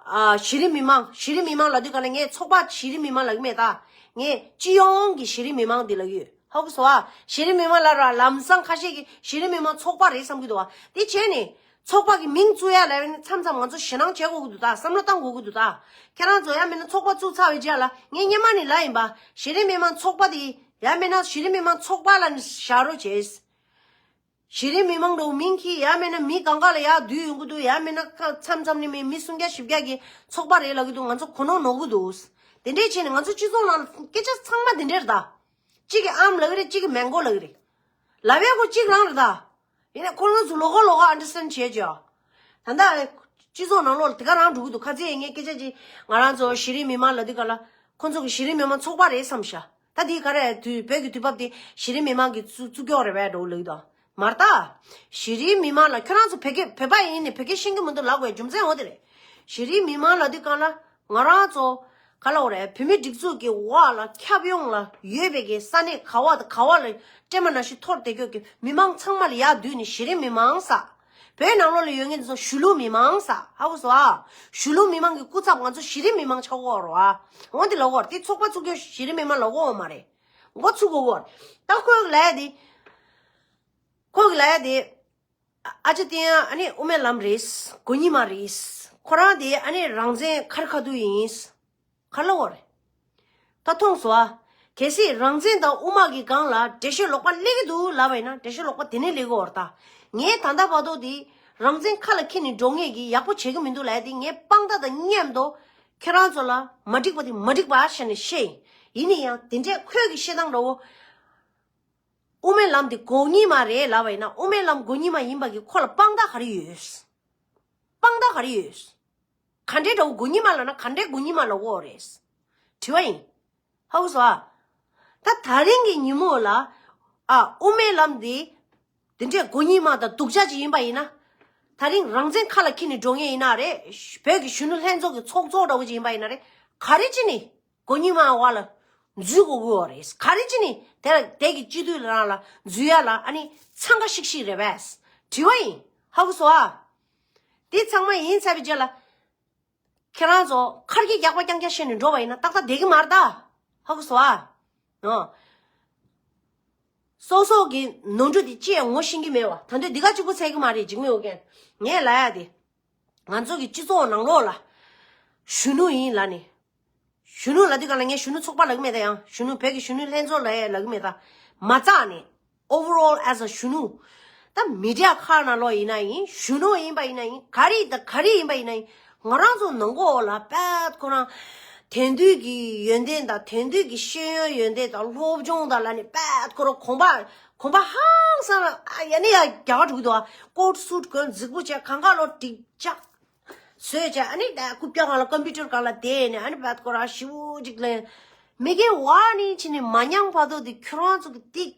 ཨ་གཞི་རིམ་མི་མང་། གཞི་རིམ་མི་མང་ལབ་དུས་གང་ལ་ངས་ཚོགས་པ་གཞི་རིམ་མི་མང་ལབ་ཀྱི་མེད་ད། ངས་སྤྱི་ཡོངས་ཀྱི་གཞི་རིམ་མི་མང་འདི་ལབ་ཀྱི་ཡོད། ཧ་གོ་སོང་ཨ། གཞི་རིམ་མི་མང་ལབ་ར་ལམ་སང་ཁ་ཤས་ཀྱིས་གཞི་རིམ་མི་མང་ཚོགས་པ་རེད་བསམ་གྱི་འདུག་བ། དེ་བྱས་ནས་ཚོགས་པ་གི་མིང་བཙུགས་ཡ་ལབ་ནས་མཚམས་མཚམས་ང་ཚོ་ཞེད་སྣང་བྱེད་དགོས་ཀྱི་འདུག་ད། བསམ་བློ་བཏང་དགོས་ཀྱི་འདུག་ད། ཁྱེད་རང་ཚོ་ཡང་མིན་ན་ཚོགས་པ་བཙུགས་ཚར་བའི་རྗེས་ལ་ངས་སྔོན་མ་ནས་ལབ་ཡིན་པ། གཞི་རིམ་མི་མང་ཚོགས་པ་དེ་ཡང་མིན་ན་གཞི་རིམ་མི་མང་ཚོགས་པ་ལབ་ནས་བཞག་རོགས་བྱེད། གཞི་རིམ་མི་མང་འདྲ་བོ་མིང་གིས་ཡང་མིན་ན་མི་གང་ག་ལ་ཡར་བསྡུས་ཡོང་གི་འདུག་ཡང་མིན་ན་ཁ་མཚམས་མཚམས་ནས་མི་མི་སུམ་བརྒྱ་བཞི་བརྒྱ་གི་ཚོགས་པ་རེད་ལབ་ཀྱི་འདུག་ང་ཚོ་གོ་ནོར་ནོར་གི་འདུག་དེ་འདྲས་བྱས་ནས་ང་ཚོ་སྤྱི་ཚོགས་ནང་ལ་སྐད་ཆ་ཚང་མ་དེ་འདྲས་རེད་ད། གཅིག་གིས་ཨམ་ལབ་ཀྱི་རེད། གཅིག་གིས་མེང་གོ་ལབ་ཀྱི་རེད། ལབ་ཡག་ཁོ་གཅིག་རང་རེད་ད། ཡིན་ནའི་ཁོ་རང་ཚོ་ལོགས་ཀ་ལོགས་ཀ་ཨན་ཌར་སི་ཊེན་ཌ་བྱེད་ཀྱི་ཡོད། ད་ལྟ་སྤྱི་ཚོགས་ནང་ལོགས་ལ་དེ་ག་རང་འགྲོ་གི་འདུག་ཁ་ཚེ་ངས་སྐད་ཆ་ཅིག་ང་རང་ཚོ་གཞི་རིམ་མི་མང་ལབ་དུས་ག་ལ་ཁོ་ཚོ་གི་གཞི་རིམ་མི་མང་ཚོགས་པ་རེད་བསམ་ཤག་ད་དེ་ག་རེ་དུས་བོད་ཀྱི་དུས་བབ་དེ་གཞི་རིམ་མི་མང་གི་བཙུགས་བཙུགས་ཀྱི་ཡོད་རེད་པས་འགྲོ་ལབ་ཀྱི་འདུག་མ་རེད་ད། གཞི་རིམ་མི་མང་ལ་ཁྱོད་རང་ཚོ་བོད་སྐད་བོད་པ་ཡིན་ནི་བོད་སྐད་ཤེས་ཀྱི་མི་འདུག་ལབ་དགོས་རྒྱུ་མཚན་འོ་དེ་རེད། གཞི་རིམ་མི་མང་ལབ་དུས་ག་ལ་ང་རང་ཚོ་ག་ལབ་དགོས་རེད། བོད་མི་སྒྲིག་འཛུགས་ཀྱི་འོག་ལ་ཁྱབ་ཡོངས་ལ་ཡོད་པའི་གི་ས་གནས་ག་བ་དང་ག་བ་ལ་སྲན་མ་ནང་བཞིན་འཐོར་བསྡད་ཀྱོག་གི་མི་མང་ཚང་མ་ལ་ཡར་བསྡུས་ནས་གཞི་རིམ་མི་མང་ཟེར། བོད་ནང་ལོགས་ལ་ཡོད་མཁན་ཚོ་གཞིས་ལུས་མི་མང་ཟེར། ཧ་གོ་སོང་ཨ། གཞིས་ལུས་མི་མང་གི་སྐུ་ཚབ་ང་ཚོ་གཞི་རིམ་མི་མང་ཆགས་ཀྱི་ཡོད་རེད་པ། འོ་འདི་ལབ་ཀྱི་ཡོད་རེད། དེ་ཚོགས་པ་བཙུགས་ཀྱོག་གཞི་རིམ་མི་མང་ལབ་ཀྱི་ཡོད་མ་རེད། མགོ་ཚོས་དགོས་ཀྱི་ཡོད་རེད། ད་ཁོས་ལབ་ཡ་དེ། ཁོ་གིས་ལབ་ཡ་དེ། ཨ་ཅེ་བསྟན་ཡག་ཨ་ནི་དབུ་མའི་ལམ་རེད། དགོས་ངེས་མ་རེད། ཁོ་རང་དེ་ཨ་ནི་རང་བཙན་ཁར་ཁ་ཐུག་ཡིན། ག་ལ་བོར། ད་མཐོང་སོང་ཨ། གལ་སྲིད་རང་བཙན་དང་དབུ་མ་གི་སྒང་ལ་འགྲེལ་བཤད་ལོག་པ་སླེབས་ཀྱི་འདུག་ལབ་པ་ཡིན་ན། འགྲེལ་བཤད་ལོག་པ་དེ་ནས་སླེབས་ཀྱི་བོར། ད་ངས་ད་ལྟ་བར་དུ་དེ་རང་བཙན་ཁ་ལ་འཁྱེར་ནས་འགྲོ་ངེས་ཀྱི་ཡག་པོ་བྱེད་ཀྱི་མི་འདུག་ལབ་ཡ་དེ། ངས་དཔང་རྟགས་དང་མཉམ་དུ་ཁྱེད་རང་ཚོ་ལ་མ་འགྲིག་པ་དེ་མ་འགྲིག་པ་བྱས་ནས་བཤད་ཡིན། ཡིན་ན་ཡང་དེ་འདྲའི་ཁོས་ཀྱི་བཤད་སྟངས་འདྲ་བོ། དབུ་མའི་ལམ་དེ་མགོ་གཉིས་མ་རེད་ལབ་པ་ཡིན་ན། དབུ་མའི་ལམ་མགོ་གཉིས་མ་ཡིན་པ་གི་ཁོ་ལ་དཔང་རྟགས་ག་རེ་ཡོད། དཔང་རྟགས་ག་རེ་ཡོད། ག་འདྲའི་འདྲ་བོ་མགོ་གཉིས་མ་ལབ་ན་ག་འདྲའི་མགོ་གཉིས་མ་ལབ་དགོས་རེད། དྲི་བ་ཡིན། ཧ་གོ་སོང་ཨ། ད་ད་རིང་གི་ཉིན་མོ་ལ། ཨ། དབུ་མའི་ལམ་འདི་འདི་འདྲའི་མགོ་གཉིས་མ་དང་སྡུག་ཅག་ཅིག་ཡིན་པ་ཡིན་ན། ད་རིང་རང་བཙན་ཁ་ལ་འཁྱེར་ནས་འགྲོ་མཁན་ཡིན་ན་རེད། བོད་ཀྱི་གཞོན་ནུ་ལྷན་ཚོགས་ཀྱི་ཚོགས་གཙོ་འདྲ་བོ་ཅིག་ཡིན་པ་ཡིན་ན་རེད། ག་རེ་བྱས་ནས་མགོ་གཉིས་མ་བ་ལ་འཛུལ་དགོས་ཀྱི་ཡོད་རེད། ག་རེ་བྱས་ནས་དེ་ལ་དེ་གི་སྤྱི་འཐུས་རང་ལ་འཛུལ་ཡ་ལ་ཨ་ནི་འཚང་ཁ་ཤིག་ཤིག་རེད་པས། དྲི་བ་ཡིན། ཧ་གོ་སོང་ཨ། དེ་ཚང་མ་ཡིན་ཚར་བའི་རྗེས་ལ། ཁྱེད་རང་ཚོ་ཁར་གྱི་རྒྱག་པ་རྐྱང་རྐྱང་བཤད་ནས་འགྲོ་བ་ཡིན་ན་ཏག་ཏག་བསྡད་ཀྱི་མ་རེད་ད། ཧ་གོ་སོང་ཨ། ཨོ། སོ་སོ་གི་ནོར་འཁྲུལ་དེ་ཅི་ཡང་ངོ་ཤེས་ཀྱི་མེད་བ། ད་འདོད་འདི་ག་གཅིག་པུ་ཚད་ཀྱི་མ་རེད། འཇིགས་མེད་ཨོ་རྒྱན། ངས་ལབ་ཡ་དེ། ང་ཚོ་གི་སྤྱི་ཚོགས་ནང་ལོགས་ལ་གཞོན་ནུ་ཡིན་ལབ་ནས། གཞོན་ནུ་ལབ་དུས་གང་ལ་ངས་གཞོན་ནུ་ཚོགས་པ་ལབ་ཀྱི་མེད་ད། ཡང་གཞོན་ནུ་བོད་ཀྱི་གཞོན་ནུ་ལྷན་ཚོགས་ལབ་ཡ་ལབ་ཀྱི་མེད་ད། མ་རྩ་ནས། Overall as a གཞོན་ནུ། ད་མི་ཌི་ཡ་ཁག་ནང་ལོགས་ཡིན་ན་ཡིན། གཞོན་ནུ་ཡིན་པ་ཡིན་ན་ཡིན། ག་རེ་ཡིན་ད་ག་རེ་ཡིན་པ་ཡིན་ན་ཡིན། ང་རང་ཚོ་ནང་ཁོག་ལ་དཔེ་ཁོ་རང་དེང་དུས་ཀྱི་ཡོན་ཏན་དང་། དེང་དུས་ཀྱི་ཤེས་ཡོན་ཡོན་ཏན་དང་། སློབ་སྦྱོང་དང་ལབ་ནས་དཔེ་ཁོ་རང་གོམ་པ་གོམ་པ་ཧང་སང་ལ་ཨ་ཡ་ནི་ཡ་རྒྱ་གར་འགྲོ་གི་འདུག་ཨ། ཀོཊ་སུཊ་གོན་རྫིག་པོ་བྱས། གང་ག་ལོ་འགྲིག་ཅག་བཟོས་བྱས། ཨ་ནི་ད་རྐུབ་བཀྱག་སྒང་ལ་ཀམ་པུ་ཊར་སྒང་ལ་བསྡད་ནས། ཨ་ནི་དཔེ་ཁོ་རང་ཞེ་པོ་ཅིག་ལས་མི་དགེ་བ་ནི་བྱས་ནས་མ་མྱངས་བར་དུ་དེ་ཁྱོད་རང་ཚོ་གི་ཏིག་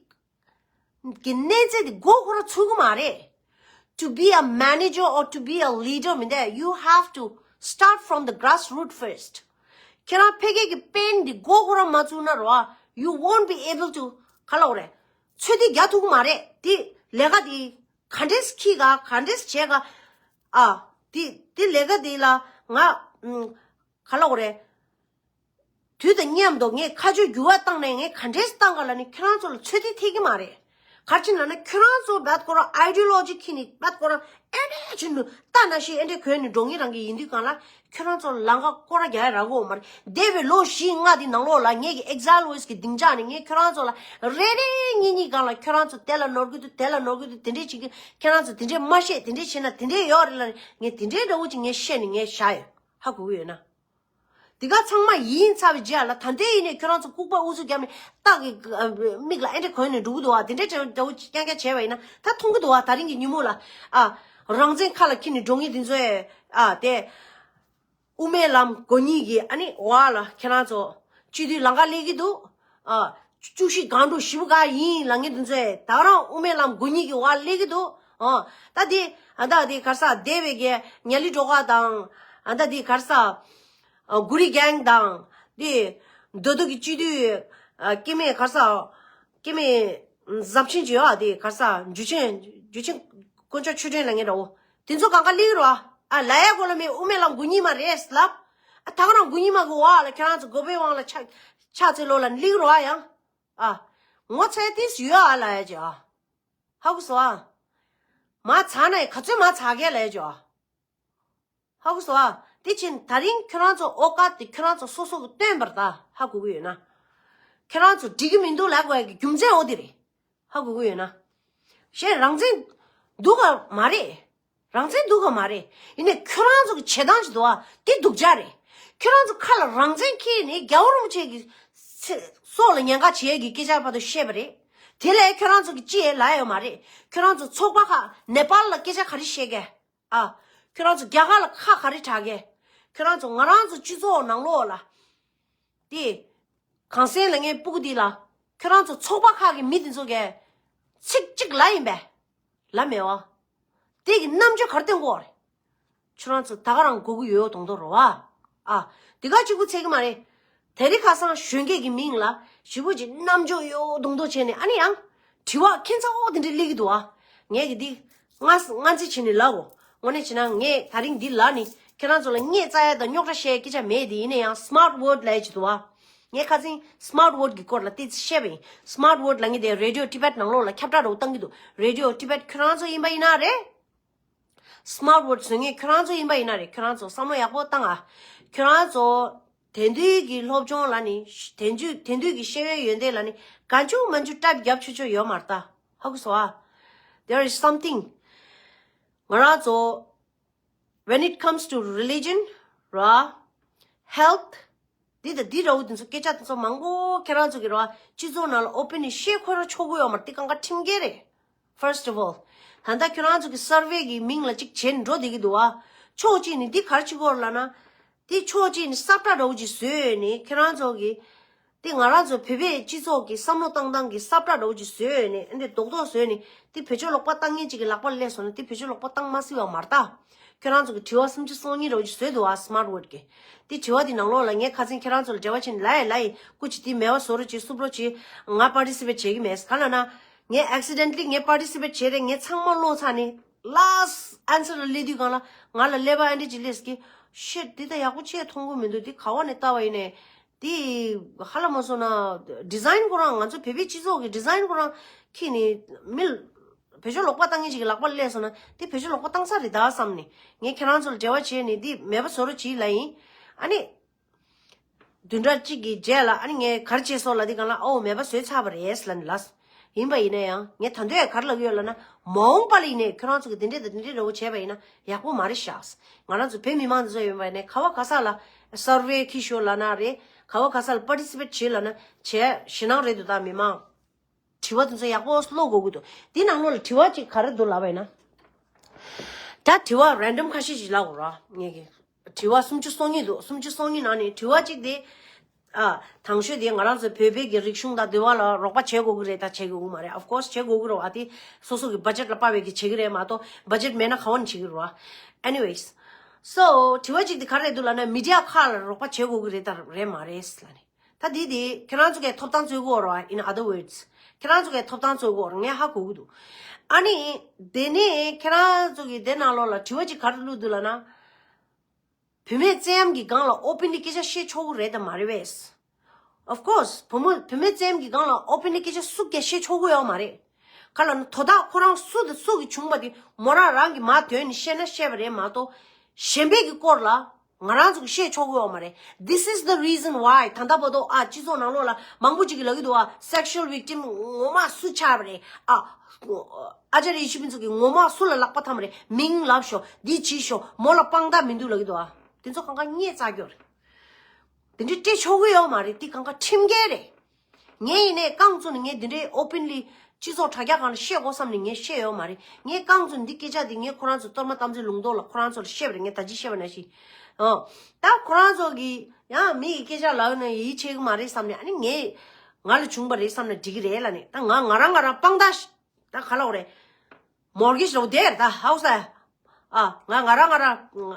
གི་གནས་ཚད་དེ་མགོ་ཁོ་རང་ཚུད་ཀྱི་མ་རེད། To be a manager or to be a leader མིན་ཏེ། You have to start from the grassroot first. ཁྱེད་རང་ཕ་གི་གི་པན་དེ་མགོ་ཁོ་རང་མ་ཚུད་ན་རོ། You won't be able to ག་ལབ་དགོས་རེད། ཚོད་ལྟ་རྒྱག་ཐུབ་ཀྱི་མ་རེད། དེ་ལས་ཀ་དེ་ག་འདྲས་འཁྱེར་ག་ག་འདྲས་བྱེད་ག་ཨ། དེ་དེ་ལས་ཀ་དེ་ལ་ང་ཨམ། ག་ལབ་དགོས་རེད། དུས་དང་མཉམ་དུ་ངས་ཁ་ཕྱོགས་འགྱུར་བ་བཏང་ནས་ངས་ག་འདྲས་བཏང་ག་ལབ་ནས་ཁྱོད་རང་ཚོ་ལ་ཚོད་ལྟ་ཐེབས་ཀྱི་མ་རེད། ག་རེ་བྱས་ན་ཁྱོད་རང་ཚོ་བད་ཁོ་རང་ཨའི་ཌི་ཡོ་ལོ་ཇི་འཁྱེར་ནས། བད་ཁོ་རང་ཨེ་འདྲས་བྱས་ནས་ལྟ་ན་ཤེས། ཨེ་འདྲས་གོན་ནས་འགྲོ་མཁན་རང་གི་ཡིན་དུས་གང་ལ་ཁྱོད་རང་ཚོ་ལ་ལམ་ཁ་སྐོར་ར་རྒྱག་ཡ་རག་གི་ཡོད་མ་རེད། འདས་པའི་ལོ་བཞི་ལྔ་དེ་ནང་ལོགས་ལ་ངེད་ཀྱི་ཨེག་ཛའིལ་ཝོ་ཡིས་ཀྱི་སྡིངས་ཆ་ནས་ངས་ཁྱོད་རང་ཚོ་ལ་རེ་རེ་གཉིས་གཉིས་སྒང་ལ་ཁྱོད་རང་ཚོ་དེ་ལ་ནོར་གི་འདུག་དེ་ལ་ནོར་གི་འདུག་དེ་འདྲས་བྱེད་ཀྱི། ཁྱོད་རང་ཚོ་དེ་འདྲས་མ་བཤད། དེ་འདྲས་བྱས་ན་དེ་འདྲས་ཡོད་རེད་ལབ་ནས་ངས་དེ་འདྲས་འདྲ་བོ་ཅིག་ངས་བཤད་ནས་ངས་བཞག་ཡོད། ཧ་གོ་གི་ཡོད་ན། དེ་ག་ཚང་མ་ཡིན་ཚར་བའི་རྗེས་ལ། ད་ལྟའི་ཡིན་ནས་ཁྱོད་རང་ཚོ་ལྐུགས་པ་ཨུ་ཚུགས་རྒྱབ་ནས་སྟག་གི་ཨ་མིག་ལ་ཨེ་འདྲས་གོན་ནས་འགྲོ་གི་འདུག་བ། དེ་འདྲས་འདྲ་བོ་རྐྱང་རྐྱང་བྱས་པ་ཡིན་ན་ད་མཐོང་གི་འདུག་བ། ད་རིང་གི་ཉིན་མོ་ལ་ཨ། རང་བཙན་ཁ་ལ་འཁྱེར་ནས་འགྲོ་མཁན་དེ་ཚོས་ཨ་དེ། དབུ་མའི་ལམ་མགོ་གཉིས་ཀྱི་ཨ་ནི་བ་ལ་ཁྱེད་རང་ཚོ་སྤྱི་འཐུས་ལང་ཀ་སླེབས་ཀྱི་འདུག་ཨ། བཅུ་བཞི་སྒང་དྲུག་བཞི་པོ་ག་ཡིན་ལབ་མཁན་དེ་ཚོས་ད་རང་དབུ་མའི་ལམ་མགོ་གཉིས་ཀྱི་བ་སླེབས་ཀྱི་འདུག་ཨ། ད་དེ་ཨ་ད་དེ་ག་རེ་ཟེར། འདས་པའི་གི་ཉ་ལི་སྒྲོལ་དཀར་དང་། ཨ་ད་དེ་ག་རེ་ཟེར། ཨ། གུ་རི་གེང་དང་། དེ་མདོ་སྟོད་ཀྱི་སྤྱི་འཐུས། ཨ། སྐྱེ་དམན་ག་རེ་ཟེར། སྐྱེ་དམན་ཟབ་ཆེན་གྱི་ཨ་དེ་ག་རེ་ཟེར། འཇུ་ཆེན། འཇུ་ཆེན་དཀོན་མཆོག་ཆོས་སྒྲོན་ལབ་མཁན་འདྲ་བོ། དེ་ཚོ་གང་ག་སླེབས་རོགས། ཨ། ལབ་ཡ་གོ་ལ་མེད། དབུ་མའི་ལམ་མགོ་གཉིས་མ་རེད་ལབ། ཨ། ད་ག་རང་མགོ་གཉིས་མ་གི་བ་ལ་ཁྱེད་རང་ཚོ་གོ་བའི་དབང་ལ་ཆ་ཆ་ཚེ་ལོ་ལ་སླེབས་རོགས་ཨ། ཡང་ཨ། ངོ་ཚ་ཏིས་ཡོད་ཨ་ལབ་ཡ་ཅིག་ཨ། ཧ་གོ་སོང་ཨ། མ་ཚ་ན་ཡང་ག་ཚོད་མ་ཚ་གས་ལབ་ཡ་ཅིག་ཨ། ཧ་གོ་སོང་ཨ། དེ་ཕྱིན་ད་རིང་ཁྱོད་རང་ཚོ་ཨོ་ཀ་དེ་ཁྱོད་རང་ཚོ་སོ་སོ་གི་སྟོན་པར་ད་ཧ་གོ་གི་ཡོད་ན། ཁྱོད་རང་ཚོ་འགྲིག་གི་མི་འདུག་ལབ་དགོས་ཡ་གི་རྒྱུ་མཚན་འོ་དེ་རེད། ཧ་གོ་གི་ཡོད་ན། གཞན་རང་བཙན་འདུག་ག་མ་རེད། རང་བཙན་འདུག་ག་མ་རེད། ཡིན་ནའི་ཁྱོད་རང་ཚོ་གི་བྱེད་སྟངས་ཅིག་འདུག་ཨ། དེ་སྡུག་ཅག་རེད། ཁྱོད་རང་ཚོ་ཁ་ལ་རང་བཙན་འཁྱེར་ནས་རྒྱལ་བ་རིན་པོ་ཆེ་གི་སྲོག་ལ་ཉེན་ཁ་བྱེད་ཡས་ཀྱི་སྐད་ཆ་བར་དུ་བཤད་པ་རེད། དེ་ལས་ཁྱོད་རང་ཚོ་གི་ཅི་ཡས་ལབ་ཡོད་མ་རེད། ཁྱོད་རང་ཚོ་ཚོགས་པ་ཁག་ནེ་པཱལ་ལ་སྐད་ཆ་ག་རེ་བཤད་གས། ཨ། ཁྱོད་རང་ཚོ་རྒྱ་གར་ལ་ཁ་ག་རེ་གྲག་གས། ཁྱོད་རང་ཚོ་ང་རང་ཚོ་སྤྱི་ཚོགས་ནང་ལོགས་ལ། དེ། གངས་སེང་ལབ་མཁན་སྤུ་གུ་འདི་ལ། ཁྱོད་རང་ཚོ་ཚོགས་པ་ཁག་གི་མི་དེ་ཚོ་གས། ཚིག་གཅིག་ལབ་ཡིན་པས། ལབ་མེད་བ། དེ་གི་རྣམ་དཔྱོད་ག་རེ་བསྟན་དགོས་རེད། ཁྱོད་རང་ཚོ་ད་ག་རང་གོ་གི་ཡོད་མདོག་མདོག་རེད་བ། ཨ། དེ་ག་གཅིག་པུ་ཚད་གི་མ་རེད། དེ་རིང་ཁ་སང་གཞོན་སྐྱེས་ཀྱི་མིང་ལ་ཞེ་པོ་ཅིག་རྣམ་དཔྱོད་ཡོད་མདོག་མདོག་བྱས་ནས། ཨ་ནི་ཡང་དྲི་བ་ཁྱད་མཚར་པོ་དེ་འདྲ་སླེབས་ཀྱི་འདུག་ཨ། ངས་ཀྱི་འདི་སྔ་སྔ་རྩིས་བྱས་ནས་ལབ་གོ། དངོས་གནས་བྱས་ན་ངས་ད་རིང་འདི་ལབ་ནས་ཁྱེད་རང་ཚོ་ལ་བརྙས་བཙལ་ཡ་དང་རྙོག་དྲ་བཤད་ཡ་སྐད་ཆ་མེད་དེ། ཡིན་ན་ཡང་སི་མཱར་ཊི་ཝོར་ཌི་ལབ་ཡ་ཅིག་འདུག་ཨ། ངས་ཁ་སང་སི་མཱར་ཊི་ཝོར་ཌི་གི་སྐོར་ལ་ཏོག་ཙམ་བཤད་པ་ཡིན། སི་མཱར་ཊི་ཝོར་ཌི་ལབ་མཁན་དེ་རེ་ཌི་ཡོ་ཊི་བེཊ་ནང་ལོགས་ལ་ཁྱབ་བསྒྲགས་འདྲ་བོ་བཏང་གི་འདུག་རེ་ཌི་ཡོ་ཊི་བེཊ་ཁྱོད་རང་ཚོ་ཡིན་པ་ཡིན་ན་རེད། སི་མཱར་ཊི་ཝོར་ཌི་བཟོ་མཁན་ཁྱོད་རང་ཚོ་ཡིན་པ་ཡིན་ན་རེད། ཁྱོད་རང་ཚོ་བསམ་བློ་ཡག་པོ་བཏང་ཨ། ཁྱོད་རང་ཚོ་དེང་དུས་ཀྱི་སློབ་སྦྱོང་ལ་ནི། དེང་དུས་དེང་དུས་ཀྱི་ཤེས་ཡོན་ཡོན་ཏན་ལ་ནི་གང་བྱུང་མང་བྱུང་ཊའིབ་རྒྱབ་ཆོག་ཆོག་ཡོད་མ་རེད་ད། ཧ་གོ་སོང་ཨ། There is something. ང་རང་ཚོ། When it comes to religion, ར། Health, འདི་དང་འདི་འདྲ་བོ་འདི་ཚོ་སྐད་ཆ་འདི་ཚོ་མང་པོ་ཁྱེད་རང་ཚོ་གི་ར་སྤྱི་ཚོགས་ནང་ལ་ཨོ་པན་ནི་བཤད་ཁོ་རང་ཆོག་གི་ཡོད་མ་རེད། འདི་གང་ག་ཁྲིམས་འགལ་རེད། First of all, ད་ལྟ་ཁྱེད་རང་ཚོ་གི་སར་ཝེ་གི་མིང་ལ་ཅིག་བྱེད་འགྲོ་བསྡད་ཀྱི་འདུག་ཨ། ཕྱོགས་གཅིག་ནས་འདི་ག་རེ་བྱེད་ཀྱི་ཡོད་རེད་ལབ་ན། དེ་ཕྱོགས་གཅིག་ནས་སབ་ཊ་འདྲ་བོ་ཅིག་བཟོས་ནས་ཁྱེད་རང་ཚོ་གི། དེ་ང་རང་ཚོ་བོད་པའི་སྤྱི་ཚོགས་ཀྱི་བསམ་བློ་བཏང་སྟངས་ཀྱི་སབ་ཊ་འདྲ་བོ་ཅིག་བཟོས་ནས། ཨ་ནི་རྡོག་རྡོག་བཟོས་ནས། དེ་བེད་སྤྱོད་ལོག་པ་བཏང་མཁན་ཅིག་གི་ལག་པར་སླེབས་སོང་ན་དེ་བེད་སྤྱོད་ལོག་པ་བཏང་མ་སྲིད་པ་མ་རེད་ད། ཁྱོད་རང་ཚོ་གི་དྲི་བ་སུམ་ཅུ་སོ་གཉིས་འདྲ་བོ་ཅིག་བཟོས་འདུག་ཨ། སི་མཱར་ཊི་ཝོར་ཌི་གི། དེ་དྲི་བ་དེ་ནང་ལོགས་ལ་ངས་ཁ་སང་ཁྱེད་རང་ཚོ་ལ་འབྲེལ་བ་བྱས་ནས་ལབ་ཡིན་ལབ་ཡིན། སྐུ་མཁྱེན་དེ་མེད་པ་བཟོ་རོགས་བྱེད། བསུབ་རོགས་བྱེད། ང་པར་ཊི་སི་པེཊ་བྱེད་ཀྱི་མེད། ག་ལབ་ན། ངས་ཨེག་སི་ཌེན་ཊི་ལི་ངས་པར་ཊི་སི་པེཊ་བྱས་རེད། ངས་ཚང་མ་ཀློག་ཚར་ནས། ལཱ་སི་ཊི་ཨན་སར་ལ་སླེབས་དུས་སྒང་ལ་ང་ལ་ཀླད་པ་ཨ་འདྲ་ཅིག་སླེབས་ཀྱི། ཤིཊ། འདི་ད་ཡག་པོ་བྱས་མཐོང་གི་མི་འདུག་འདི་ག་བ་ནས་བལྟས་པ་ཡིན་ནའི། འདི་ཧ་ལས་མ་སོང་ན། ཌི་ཛའིན་ཁོ་རང་ང་ཚོ་བོད་པའི་སྤྱི་ཚོགས་ཀྱི་ཌི་ཛའིན་ཁོ་རང་ཁྱེར་ནས་མི་ལ་བེད་སྤྱོད་ལོག་པ་བཏང་མཁན་ཅིག་གི་ལག་པར་སླེབས་སོང་ན་དེ་བེད་སྤྱོད་ལོག་པ་བཏང་ས་རེད་ད་བསམ་ནས། ངས་ཁྱེད་རང་ཚོ་ལ་འབྲེལ་བ་བྱས་ནས་འདི་མེད་པ་བཟོ་རོགས་བྱེད་ལབ་ཡིན། ཨ་ནི། བདུན་ཕྲག་གཅིག་གི་རྗེས་ལ་ཨ་ནི་ངས་ག་རེ་བྱས་སོང་ལབ་དུས་སྒང་ལ། ཨོ། མེད་པ་བཟོས་ཚར་བ་རེད་ལབ་ནས་ལབ། ཡིན་པ་ཡིན་ན་ཡང་ངས་ད་དུང་ཡང་ག་རེ་ལབ་ཀྱི་ཡོད་ལབ་ན། མ་འོངས་པ་ལ་ཡིན་ནའི་ཁྱོད་རང་ཚོ་གིས་འདི་འདྲས་དང་འདི་འདྲས་འདྲ་བོ་བྱས་པ་ཡིན་ན་ཡག་པོ་མ་རེད་ཤག་ང་རང་ཚོ་བོད་མི་མང་འདི་ཚོ་ཡིན་པ་ཡིན་ནའི་ག་བ་ག་ས་ལ་སར་ཝེ་འཁྱེར་ཤོག་ལབ་ན་རེད། ག་བ་ག་ས་ལ་པར་ཊི་སི་པེཊ་བྱེད་ལབ་ན་བྱས། ཞེད་སྣང་རེད་འདུག་ད་མི་མང་། དྲི་བ་དེ་ཚོ་ཡག་པོ་ཀློག་དགོས་ཀྱི་འདུག་འདི་ནང་ལོགས་ལ་དྲི་བ་ཅིག་ག་རེ་འདུག་ལབ་པ་ཡིན་ན། ད་དྲི་བ་རན་ཌམ་ཁ་ཤས་ཤིག་ལབ་དགོས་ར། ངས་ཀྱི་དྲི་བ་སུམ་ཅུ་སོ་གཉིས་འདུག་སུམ་ཅུ་སོ་གཉིས་ནང་ནས་དྲི་བ་གཅིག་དེ། ཨ། དང་ཤོས་དེ་ང་རང་ཚོ་བོད་པའི་གི་རིག་གཞུང་དང་འདི་བ་ལ་རོགས་པ་བྱེད་དགོས་ཀྱི་རེད་ད་བྱེད་དགོས་ཀྱི་མ་རེད། Of course བྱེད་དགོས་ཀྱི་རེད་བ། དེ་སོ་སོ་གི་བ་ཇེཊ་ལ་དཔག་པའི་གི་བྱེད་ཀྱི་རེད་མ་གཏོགས་བ་ཇེཊ་མེད་ན་ག་བ་ནས་བྱེད་ཀྱི་རེད་བ། Anyways, so དྲི་བ་གཅིག་དེ་ག་རེ་འདུག་ལབ་ན། མི་ཌི་ཡ་ཁག་ལ་རོགས་པ་བྱེད་དགོས་ཀྱི་རེད་ད་རེད་མ་རེད་ལབ་ནས། ད་འདི་དེ་ཁྱེད་རང་ཚོ་གིས་ཐོབ་ཐང་རྩོད་དགོས་རེད་བ། In other words ཁྱེད་རང་ཚོ་གིས་ཐོབ་ཐང་རྩོད་དགོས་རེད། ངས་ཧ་གོ་གི་འདུག་ཨ་ནི་དེ་ནས་ཁྱེད་རང་ཚོ་གིས་དེ་ནང་ལོགས་ལ་དྲི་བ་གཅིག་ག་རེ་བླུགས་འདུག་ལབ་ན། བུད་མེད་བཙན་གཡེམ་གྱི་སྒང་ལ་ཨོ་པན་ལི་སྐད་ཆ་བཤད་ཆོག་གི་རེད་དམ་མ་རེད་པས། Of course བུ་མོ་བུད་མེད་བཙན་གཡེམ་གྱི་སྒང་ལ་ཨོ་པན་ལི་སྐད་ཆ་སུ་གིས་བཤད་ཆོག་གི་ཡོད་མ་རེད། ག་ལབ་ན་དོ་བདག་ཁོ་རང་སུ་དང་སུ་གིས་བྱུང་པ་དེ་མོ་རང་རང་གི་མར་དོན་ནས་བཤད་ན་བཤད་པ་རེད་མ་གཏོགས། གཞན་པའི་གི་སྐོར་ལ་ང་རང་ཚོ་གིས་བཤད་ཆོག་གི་ཡོད་མ་རེད། This is the reason why ད་ལྟ་བར་དུ་ཨ་སྤྱི་ཚོགས་ནང་ལོགས་ལ་མང་པོ་ཅིག་གིས་ལབ་ཀྱི་འདུག་ཨ། Sexual victim ངོ་མ་སུ་ཆགས་པ་རེད། ཨ། ཨ་ཅར་ཡེ་ཤེས་ཕུན་ཚོགས་ཀྱིས་ངོ་མ་སུ་ལ་ལག་པ་འཐམས་པ་རེད། མིང་ལབ་ཤོག་འདི་བྱས་ཤོག་མོ་ལ་དཔང་རྟགས་མི་འདུག་ལབ་ཀྱི་འདུག་ཨ། དེ་ཚོ་གང་ག་བརྙས་བཙག་རྒྱུ་རེད། དེ་འདྲའི་སྤྲད་ཆོག་གི་ཡོད་མ་རེད། དེ་གང་ག་ཁྲིམས་འགལ་རེད། ངས་ཡིན་ནའི་རྐང་བཙུགས་ནས་ངས་འདི་འདྲའི་ཨོ་པན་ལི་སྤྱི་ཚོགས་དྲ་རྒྱ་སྒང་ལ་བཤད་དགོས་བསམ་ནས་ངས་བཤད་ཡོད་མ་རེད། ངས་རྐང་བཙུགས་ནས་འདི་སྐད་ཆ་འདི་ངས་ཁོ་རང་ཚོ་གཏོར་མ་དམ་ཚིག་ལུང་རྟོགས་ལ་ཁོ་རང་ཚོ་ལ་བཤད་པ་རེད། ངས་ད་ཅི་བཤད་པ་ནང་བཞིན། ཨོ། ད་ཁོ་རང་ཚོ་གིས་ཡང་མི་ཡི་སྐད་ཆ་ལབ་ན་ཡིད་ཆེས་ཀྱི་མ་རེད་བསམ་ནས། ཨ་ནི་ངས་ང་ལ་བྱུང་པ་རེད་བསམ་ན་འགྲིག་གི་རེད་ལབ་ནས། ད་ང་ང་རང་ང་རང་དཔང་རྟགས་ཤ- ད་ག་ལབ་དགོས་རེད། མོར་གེཇ་རོགས་དེར་ད་ཧའུ་སི་ཨ། ང་ང་རང་ང་རང་ང་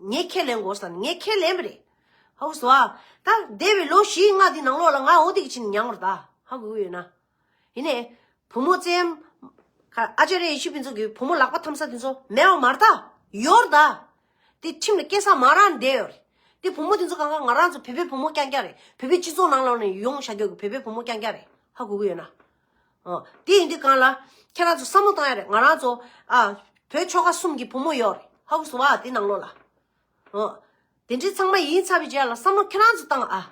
ངས་ཁས་ལེན་དགོས་ཟེར་ནས་ངས་ཁས་ལེན་པ་རེད། ཧའུ་སི་ཨ། ད་འདས་པའི་ལོ་བཞི་ལྔ་འདི་ནང་ལོགས་ལ་ང་འོ་དེ་གི་ཕྱིན་མྱངས་པ་རེད་ད། ཧ་གོ་གི་ཡོད་ན། ཡིན་ནའི། བུ་མོ་བཙན་ཁ་ཨ་ཅར་ཡེ་ཤེས་ཕུན་ཚོགས་ཀྱིས་བུ་མོ་ལག་པ་འཐམ་ས་དེ་ཚོ་མེད་པ་མ་རེད་ད། ཡོད་རེད་ད། དེ་ཁྲིམས་ལ་སྐྱེལ་ས་མ་རག་བསྡད་ཡོད་རེད། དེ་བུ་མོ་དེ་ཚོ་གང་ག་ང་རང་ཚོ་བོད་པའི་བུ་མོ་རྐྱང་རྐྱང་རེད། བོད་པའི་སྤྱི་ཚོགས་ནང་ལོགས་ནས་ཡོང་བཞག་རྒྱུ་གི་བོད་པའི་བུ་མོ་རྐྱང་རྐྱང་རེད། ཧ་གོ་གི་ཡོད་ན། ཨོ། དེ་ཡིན་དུས་གང་ལ། ཁྱེད་རང་ཚོ་བསམ་བློ་བཏང་ཡ་རེད། ང་རང་ཚོ་ཨ། བོད་ཆོལ་ཁ་གསུམ་གྱི་བུ་མོ་ཡོད་རེད། ཧ་གོ་སོང་བ། དེ་ནང་ལོགས་ལ། ཨོ། དེ་འདྲའི་ཚང་མ་ཡིན་ཚར་བའི་རྗེས་ལ་བསམ་བློ་ཁྱེད་རང་ཚོ་བཏང་ཨ།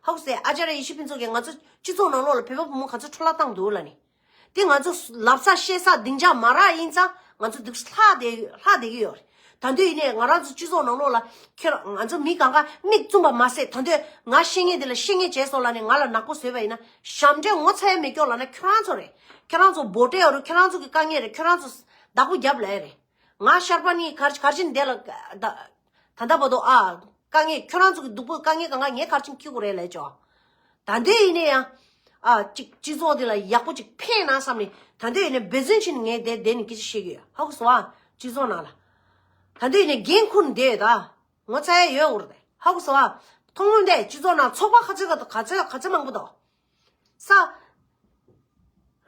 ཧ་གོ་སོང་། ཨ་ཅར་ཡེ་ཤེས་ཕུན་ཚོགས་ཀྱིས་ང་ཚོ་སྤྱི་ཚོགས་ནང་ལོགས་ལ་བོད་པ་བུ་མོ་ག་ཚོད་འཕྲོ་བརླག་བཏང་འདུག་ལབ་ནས། དེ་ང་ཚོ་ལབ་ས་བཤད་ས་སྡིངས་ཆ་མ་རག་ཡིན་ཙང་ང་ཚོ་འདུག་ལྷག་བསྡད་ལྷག་བསྡད་ཀྱི་ཡོད་རེད། ད་དུང་ཡིན་ནའི་ང་རང་ཚོ་སྤྱི་ཚོགས་ནང་ལོགས་ལ་ཁྱེད་རང་ང་ཚོ་མི་གང་ག་མིག་བཙུམ་པ་མ་ཟད། ད་དུང་ང་བཤད་མཁན་དེ་ལ་བཤད་མཁན་བྱས་སོང་ལབ་ནས་ང་ལ་ནག་པོ་བཟོས་པ་ཡིན་ན་ཞབས་འདྲེན་ངོ་ཚ་ཡ་མེད་སྐྱོ་ལབ་ན་ཁྱོད་རང་ཚོ་རེད། ཁྱོད་རང་ཚོ་བོ་ཊ་ཡོད་རུང་ཁྱོད་རང་ཚོ་གི་དཀའ་ངལ་རེད། ཁྱོད་རང་ཚོ་བདག་པོ་རྒྱབ་ལ་ཡ་རེད། ང་ཤར་པ་ནི་གར་གར་ཕྱིན་བསྡད་ལ་ད་ད་ལྟ་བར་དུ་ཨ། དཀའ་ངལ་ཁྱོད་རང་ཚོ་གི་སྡུག་པོ་དཀའ་ངལ་གང་ག་ངས་གར་ཕྱིན་འཁྱེར་དགོས་རེད་ལབ་ཅོག་ད་འདོད་ཡིན་ནའི་ཡང་། ཨ། ཅིག་སྤྱི་ཚོགས་འདི་ལ་ཡག་པོ་ཅིག་ཕན་ན་བསམ་ནས་ད་འདོད་ཡིན་ནའི་འབད་བརྩོན་བྱས་ནས་ངས་བསྡད་བསྡད་ནས་སྐད་ཆ་བཤད་ཀྱི་ཡོད། ཧ་གོ་སོང་ཨ། སྤྱི་ཚོགས་ནང་ལ། ད་འདོད་ཡིན་ནའི་འགན་འཁུར་ནས་བསྡད་ཡོད་ད། ངོ་ཚ་ཡ་ཡོད་འོ་རེད། ཧ་གོ་སོང་ཨ། མཐོང་ལམ་དེ་སྤྱི་ཚོགས་ནང་ཚོགས་པ་ག་ཚོད་ག་ག་ཚོད་ག་ཚོད་མང་པོ་འདུག་ས།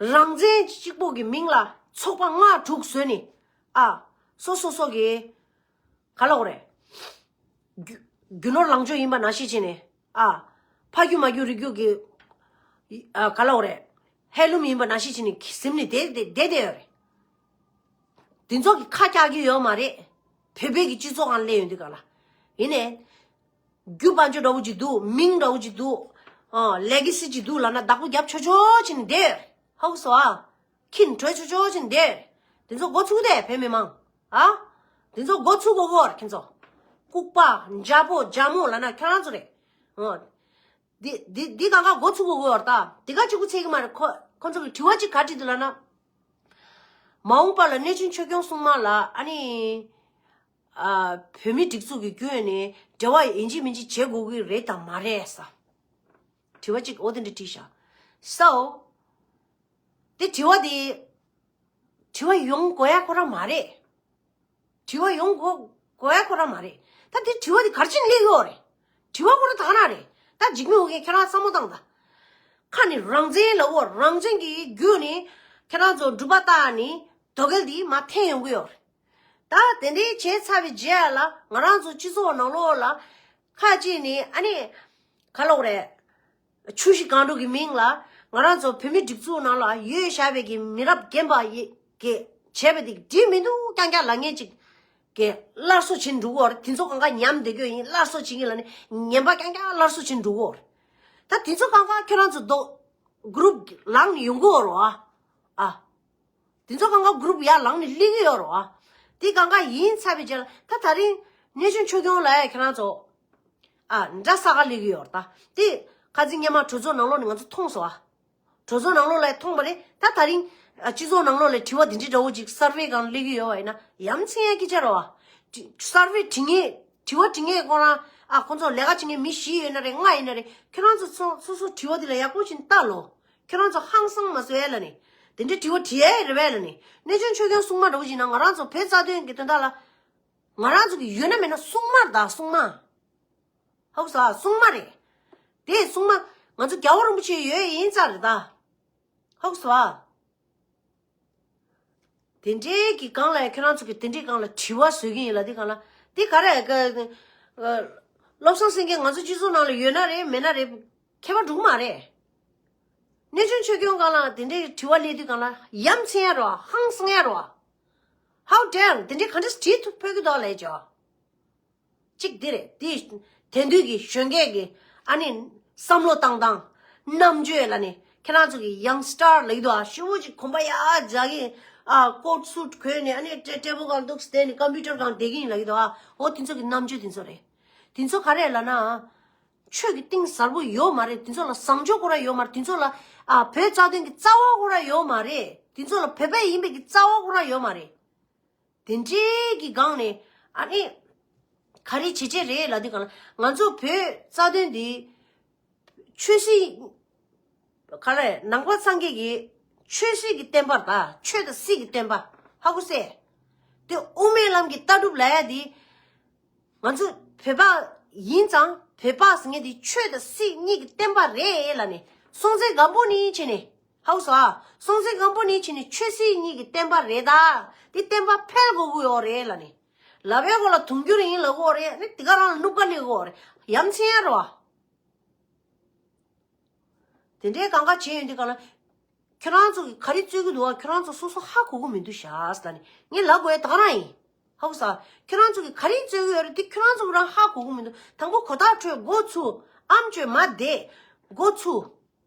རང་བཙན་གཅིག་པོ་གི་མིང་ལ་ཚོགས་པ་ལྔ་དྲུག་བཟོས་ནས། ཨ། སོ་སོ་སོ་གི་ག་ལབ་དགོས་རེད། རྒྱུ་རྒྱུ་ནོར་ལང་ཕྱོགས་ཡིན་པ་ནང་བཞིན་བྱས་ནས། ཨ། ཕ་རྒྱུད་མ་རྒྱུད་རིགས་རྒྱུད་ཀྱི། ཨ། ག་ལབ་དགོས་རེད། ཧེན་ལུམ་ཡིན་པ་ནང་བཞིན་བྱས་ནས་གཟིམ་ནས་བསྡད་བསྡད་བསྡད་བསྡད་ཡོད་རེད། དེ་ཚོ་གི་ཁ་རྒྱག་གི་ཡོད་མ་རེད། བོད་པའི་གི་སྤྱི་ཚོགས་ཨང་སླེབས་ཡོང་དུས་ག་ལ། ཡིན་ནས། རྒྱུ་དཔལ་འབྱོར་འདྲ་བོ་ཅིག་འདུག་མིང་འདྲ་བོ་ཅིག་འདུག་ཨ་ལེ་གི་སི་ཅིག་འདུག་ལབ་ན་བདག་པོ་རྒྱབ་ཆོག་ཆོག་བྱས་ནས་བསྡད། ཧ་གོ་སོང་ཨ། ཁྱིམ་བྲོས་ཆོག་ཆོག་བྱས་ནས་བསྡད། དེ་ཚོ་འགོ་ཚུགས་དེ་བོད་མི་མང་། ཨ། དེ་ཚོ་འགོ་ཚུགས་དགོས་གོ་ཁྱེད་ཚོ། ལྐུགས་པ། འཇའ་པོ་འཇའ་མོ་ལབ་ན་ཁྱེད་རང་ཚོ་རེད། ཨོ། འདི་འདི་འདི་གང་ག་འགོ་ཚུགས་དགོས་གོ་ད། དེ་ག་གཅིག་པུ་ཚད་ཀྱི་མ་རེད། ཁོ་ཁོ་ཚོ་གི་དྲི་བ་གཅིག་ག་དྲིས་འདུག་ལབ་ན། མ་འོངས་པ་ལ་གནས་ཆེན་ཆོས་སྐྱོང་སྲུང་མ་ལ་ཨ་ནི། ཨ། བོད་མི་སྒྲིག་འཛུགས་ཀྱི་བརྒྱུད་ནས་འབྲེལ་བ་ཡིན་གཅིག་མིན་གཅིག་བྱེད་དགོས་ཀྱི་རེད་དམ་མ་རེད་ས། དྲི་བ་གཅིག་འོ་དེ་འདྲ་དྲིས་ཤག་སོ། དེ་དྲི་བ་དེ། དྲི་བ་ཡོང་དགོས་ཡ་ཁོ་རང་མ་རེད། དྲི་བ་ཡོང་དགོས་དགོས་ཡ་ཁོ་རང་མ་རེད། ད་དེ་དྲི་བ་དེ་ག་རེ་བྱས་ནས་སླེབས་ཡོད་རེད། དྲི་བ་ཁོ་རང་ད་ག་ན་རེད། ད་འཇིགས་མེད་ཨོ་རྒྱན་ཁྱེད་རང་བསམ་བློ་བཏང་ད། ཁ་ནས་རང་བཙན་ལབ་འོ་རང་བཙན་གྱི་བརྒྱུད་ནས་ཁྱེད་རང་ཚོ་འབྲུག་པ་བཏགས་ནས་དོ་གལ་དེ་མར་འཐེན་ཡོང་གི་ཡོད་རེད། ད་དེ་འདྲའི་བྱས་ཚར་བའི་རྗེས་ལ་ང་རང་ཚོ་སྤྱི་ཚོགས་ནང་ལོགས་ལ་ཁ་ཅིག་ནས་ཨ་ནི་ག་ལབ་དགོས་རེད། ཆུ་བཞི་སྒང་དྲུག་གི་མིང་ལ་ང་རང་ཚོ་བོད་མི་སྒྲིག་འཛུགས་ནང་ལ་ཡོད་བཞག་པའི་གི་མི་རབས་རྒན་པ་ཡི་གི་བྱས་པ་དེ་འགྲིག་མི་འདུག་རྐྱང་རྐྱང་ལབ་མཁན་ཅིག་གི་སླར་གསོ་བྱེད་འགྲོ་གི་ཡོད་རེད། དེ་ཚོ་གང་ག་ཉམས་བསྡད་ཀྱི་ཡོད་ཡིན། སླར་གསོ་བྱེད་ཀྱི་ལབ་ནས་ངན་པ་རྐྱང་རྐྱང་སླར་གསོ་བྱེད་འགྲོ་གི་ཡོད་རེད། ད་དེ་ཚོ་གང་ག་ཁྱོད་རང་ཚོ་རྡོ་གུ་རུབ་ལངས་ནས་ཡོང་གི་ཡོད་རེད་ཨ། ཨ། དེ་ཚོ་གང་ག་གུ་རུབ་ཡར་ལངས་ནས་སླེབས་ཀྱི་ཡོད་རེད་ཨ། དེ་གང་ག་ཡིན་ཚར་བའི་རྗེས་ལ་ད་ད་རིང་གནས་ཆུང་ཆོས་སྐྱོང་ལ་ཡ་ཁྱེད་རང་ཚོ། ཨ། འདྲ་ས་ག་སླེབས་ཀྱི་ཡོད་རེད་ད། དེ་ཁ་སང་སྔོན་མ་གྲོས་ཚོགས་ནང་ལོགས་ནས་ང་ཚོ་མཐོང་སོང་ཨ། གྲོས་ཚོགས་ནང་ལོགས་ལ་མཐོང་བ་རེད། ད་ད་རིང་ཨ་སྤྱི་ཚོགས་ནང་ལོགས་ལ་དྲི་བ་འདི་འདྲའི་འདྲ་བོ་ཅིག་སར་ཝེ་སྒང་སླེབས་ཀྱི་ཡོད་པ་ཡིན་ན་ཡ་མཚན་ཡ་སྐད་ཆ་རེད་བ། སར་ཝེ་དྲི་ངེས་དྲི་བ་དྲི་ངེས་ཁོ་རང་ཨ་ཁོ་ཚོ་ལས་ཀ་བྱེད་མཁན་མི་བཞི་ཡོད་ན་རེད་ལྔ་ཡིན་ན་རེད། ཁྱེད་རང་ཚོ་སོ་སོ་སོ་དྲི་བ་འདི་ལ་ཡག་པོ་ཅིག་ལྟ་ལོ། ཁྱེད་རང་ཚོ་ཧང་སང་མ་བཟོ་ཡ་ལ་ནི། དེ་འདྲའི་དྲི་བ་དྲི་ཡ་རེད་བས་ལ་ནི། གནས་ཆུང་ཆོས་སྐྱོང་སྲུང་མ་འདྲ་བོ་ཅིག་ན་ང་རང་ཚོ་བོད་རྩ་དོན་གྱི་དོན་དག་ལ། ང་རང་ཚོ་གི་ཡོད་ན་མེད་ན་སྲུང་མ་རེད་ད་སྲུང་མ། ཧ་གོ་སོང་ཨ། སྲུང་མ་རེད། དེ་སྲུང་མ་ང་ཚོ་རྒྱལ་བ་རིན་པོ་ཆེ་ཡོད་ཡིན་ཙང་རེད་ད། ཧ་གོ་སོང་ཨ། དེ་འདྲའི་གི་སྒང་ལ་ཁྱེད་རང་ཚོ་གི་དེ་འདྲའི་སྒང་ལ་དྲི་བ་བཟོ་གི་ཡིན་ལ་དེ་སྒང་ལ་དེ་ག་རེ་ག་བློ་བཟང་སེང་གེ་ང་ཚོ་སྤྱི་ཚོགས་ནང་ལ་ཡོད་ན་རེད་མེད་ན་རེད་ཁྱད་པར་འགྲོ་གི་མ་རེད། གནས་ཆུང་ཆོས་སྐྱོང་སྒང་ལ་དེ་འདྲའི་དྲི་བ་སླེབས་དུས་སྒང་ལ་ཡ་མཚན་ཡ་རོ་ཧང་སང་ཡ་རོ། How dare དེ་འདྲའི་ག་འདྲས་དྲིས་ཐུབ་ཕོད་ཀྱི་འདུག་ལས་ཅོ། གཅིག་འདི་རེད། དེ་དེང་དུས་ཀྱི་གཞོན་སྐྱེས་ཀྱི་ཨ་ནི་བསམ་བློ་བཏང་སྟངས་རྣམ་དཔྱོད་ལ་ནི་ཁྱེད་རང་ཚོ་གི་ཡང་སི་ཊར་ལབ་ཀྱི་འདུག་ཨ། ཞེ་པོ་ཅིག་གོམ་པ་ཡར་རྒྱག་གི་ཨ། ཀོཊ་སུཊ་གོན་ནས་ཨ་ནི་ཊེ་ཊེ་བལ་སྒང་འདུག་བསྡད་ནས་ཀམ་པུ་ཊར་སྒང་བསྡད་ཀྱི་ཡིན་ལབ་ཀྱི་འདུག་ཨ། འོ་དེ་ཚོ་གི་རྣམ་དཔྱོད་དེ་ཚོ་རེད། དེ་ཚོ་ག་རེ་ལབ་ན་ཆོས་ཀྱི་གཏིང་ཟབ་པོ་ཡོད་མ་རེད། དེ་ཚོ་ལ་བཟང་སྤྱོད་ཁོ་རང་ཡོད་མ་རེད། དེ་ཚོ་ལ་ཨ་བོད་རྩ་དོན་གྱི་རྩ་བ་ཁོ་རང་ཡོད་མ་རེད། དེ་ཚོ་ལ་བོད་པ་ཡིན་པའི་གི་རྩ་བ་ཁོ་རང་ཡོད་མ་རེད། དེ་འདྲའི་གི་སྒང་ནས་ཨ་ནི་ག་རེ་བྱེད་བྱེད་རེད་ལབ་དུས་སྒང་ལ་ང་ཚོ་བོད་རྩ་དོན་འདི་ཆོས་སྲིད་ག་རེ་ནང་པ་སངས་རྒྱས་ཀྱི་ཆོས་སྲིད་ཀྱི་བསྟན་པ་རེད་ད། ཆོས་དང་སྲིད་ཀྱི་བསྟན་པ་ཧ་གོ་སོང་ཨ། དེ་དབུ་མའི་ལམ་གྱི་ལྟ་གྲུབ་ལབ་ཡ་འདི་ང་ཚོ་བོད་པ་ཡིན་ཙང་བོད་པ་ཟེར་མཁན་འདི་ཆོས་དང་སྲིད་གཉིས་ཀྱི་བསྟན་པ་རེད་ལབ་ནས་སྲོང་བཙན་སྒམ་པོ་ནས་བྱས་ནས། ཧ་གོ་སོང་ཨ། སྲོང་བཙན་སྒམ་པོ་ནས་བྱས་ནས་ཆོས་སྲིད་གཉིས་ཀྱི་བསྟན་པ་རེད་ད། འདི་བསྟན་པ་འཕེལ་དགོས་ཀྱི་ཡོད་རེད་ལབ་ནས། ལབ་པའི་སྐོར་ལ་དུང་འགྱུར་ཡིན་ལབ་ཀྱི་ཡོད་རེད། ནི་དེ་ག་རང་ལ་སྣུབ་ཀ་སླེབས་ཀྱི་ཡོད་རེད། ཡ་མཚན་ཡ་རེད་བ། དེ་འདྲའི་གང་ག་བྱས་ཡོང་དུས་ག་ལ། ཁྱོད་རང་ཚོ་གིས་ག་རེ་རྩོད་ཀྱི་འདུག་བ། ཁྱོད་རང་ཚོ་སོ་སོ་ཧ་གོ་གི་མི་འདུག་ཤག་ཟེར་ནས་ངས་ལབ་དགོས་ཡ་དེ་ག་རང་ཡིན། ཧ་གོ་སོང་ཨ། ཁྱོད་རང་ཚོ་གིས་ག་རེ་རྩོད་ཀྱི་ཡོད་རེད་དེ་ཁྱོད་རང་ཚོ་རང་ཧ་གོ་གི་མི་འདུག་དང་པོ་གོ་ཐག་ཁྲོད་འགོ་ཚུགས། ཨམ་ཅོག་མར་བསྡད། འགོ་ཚུགས།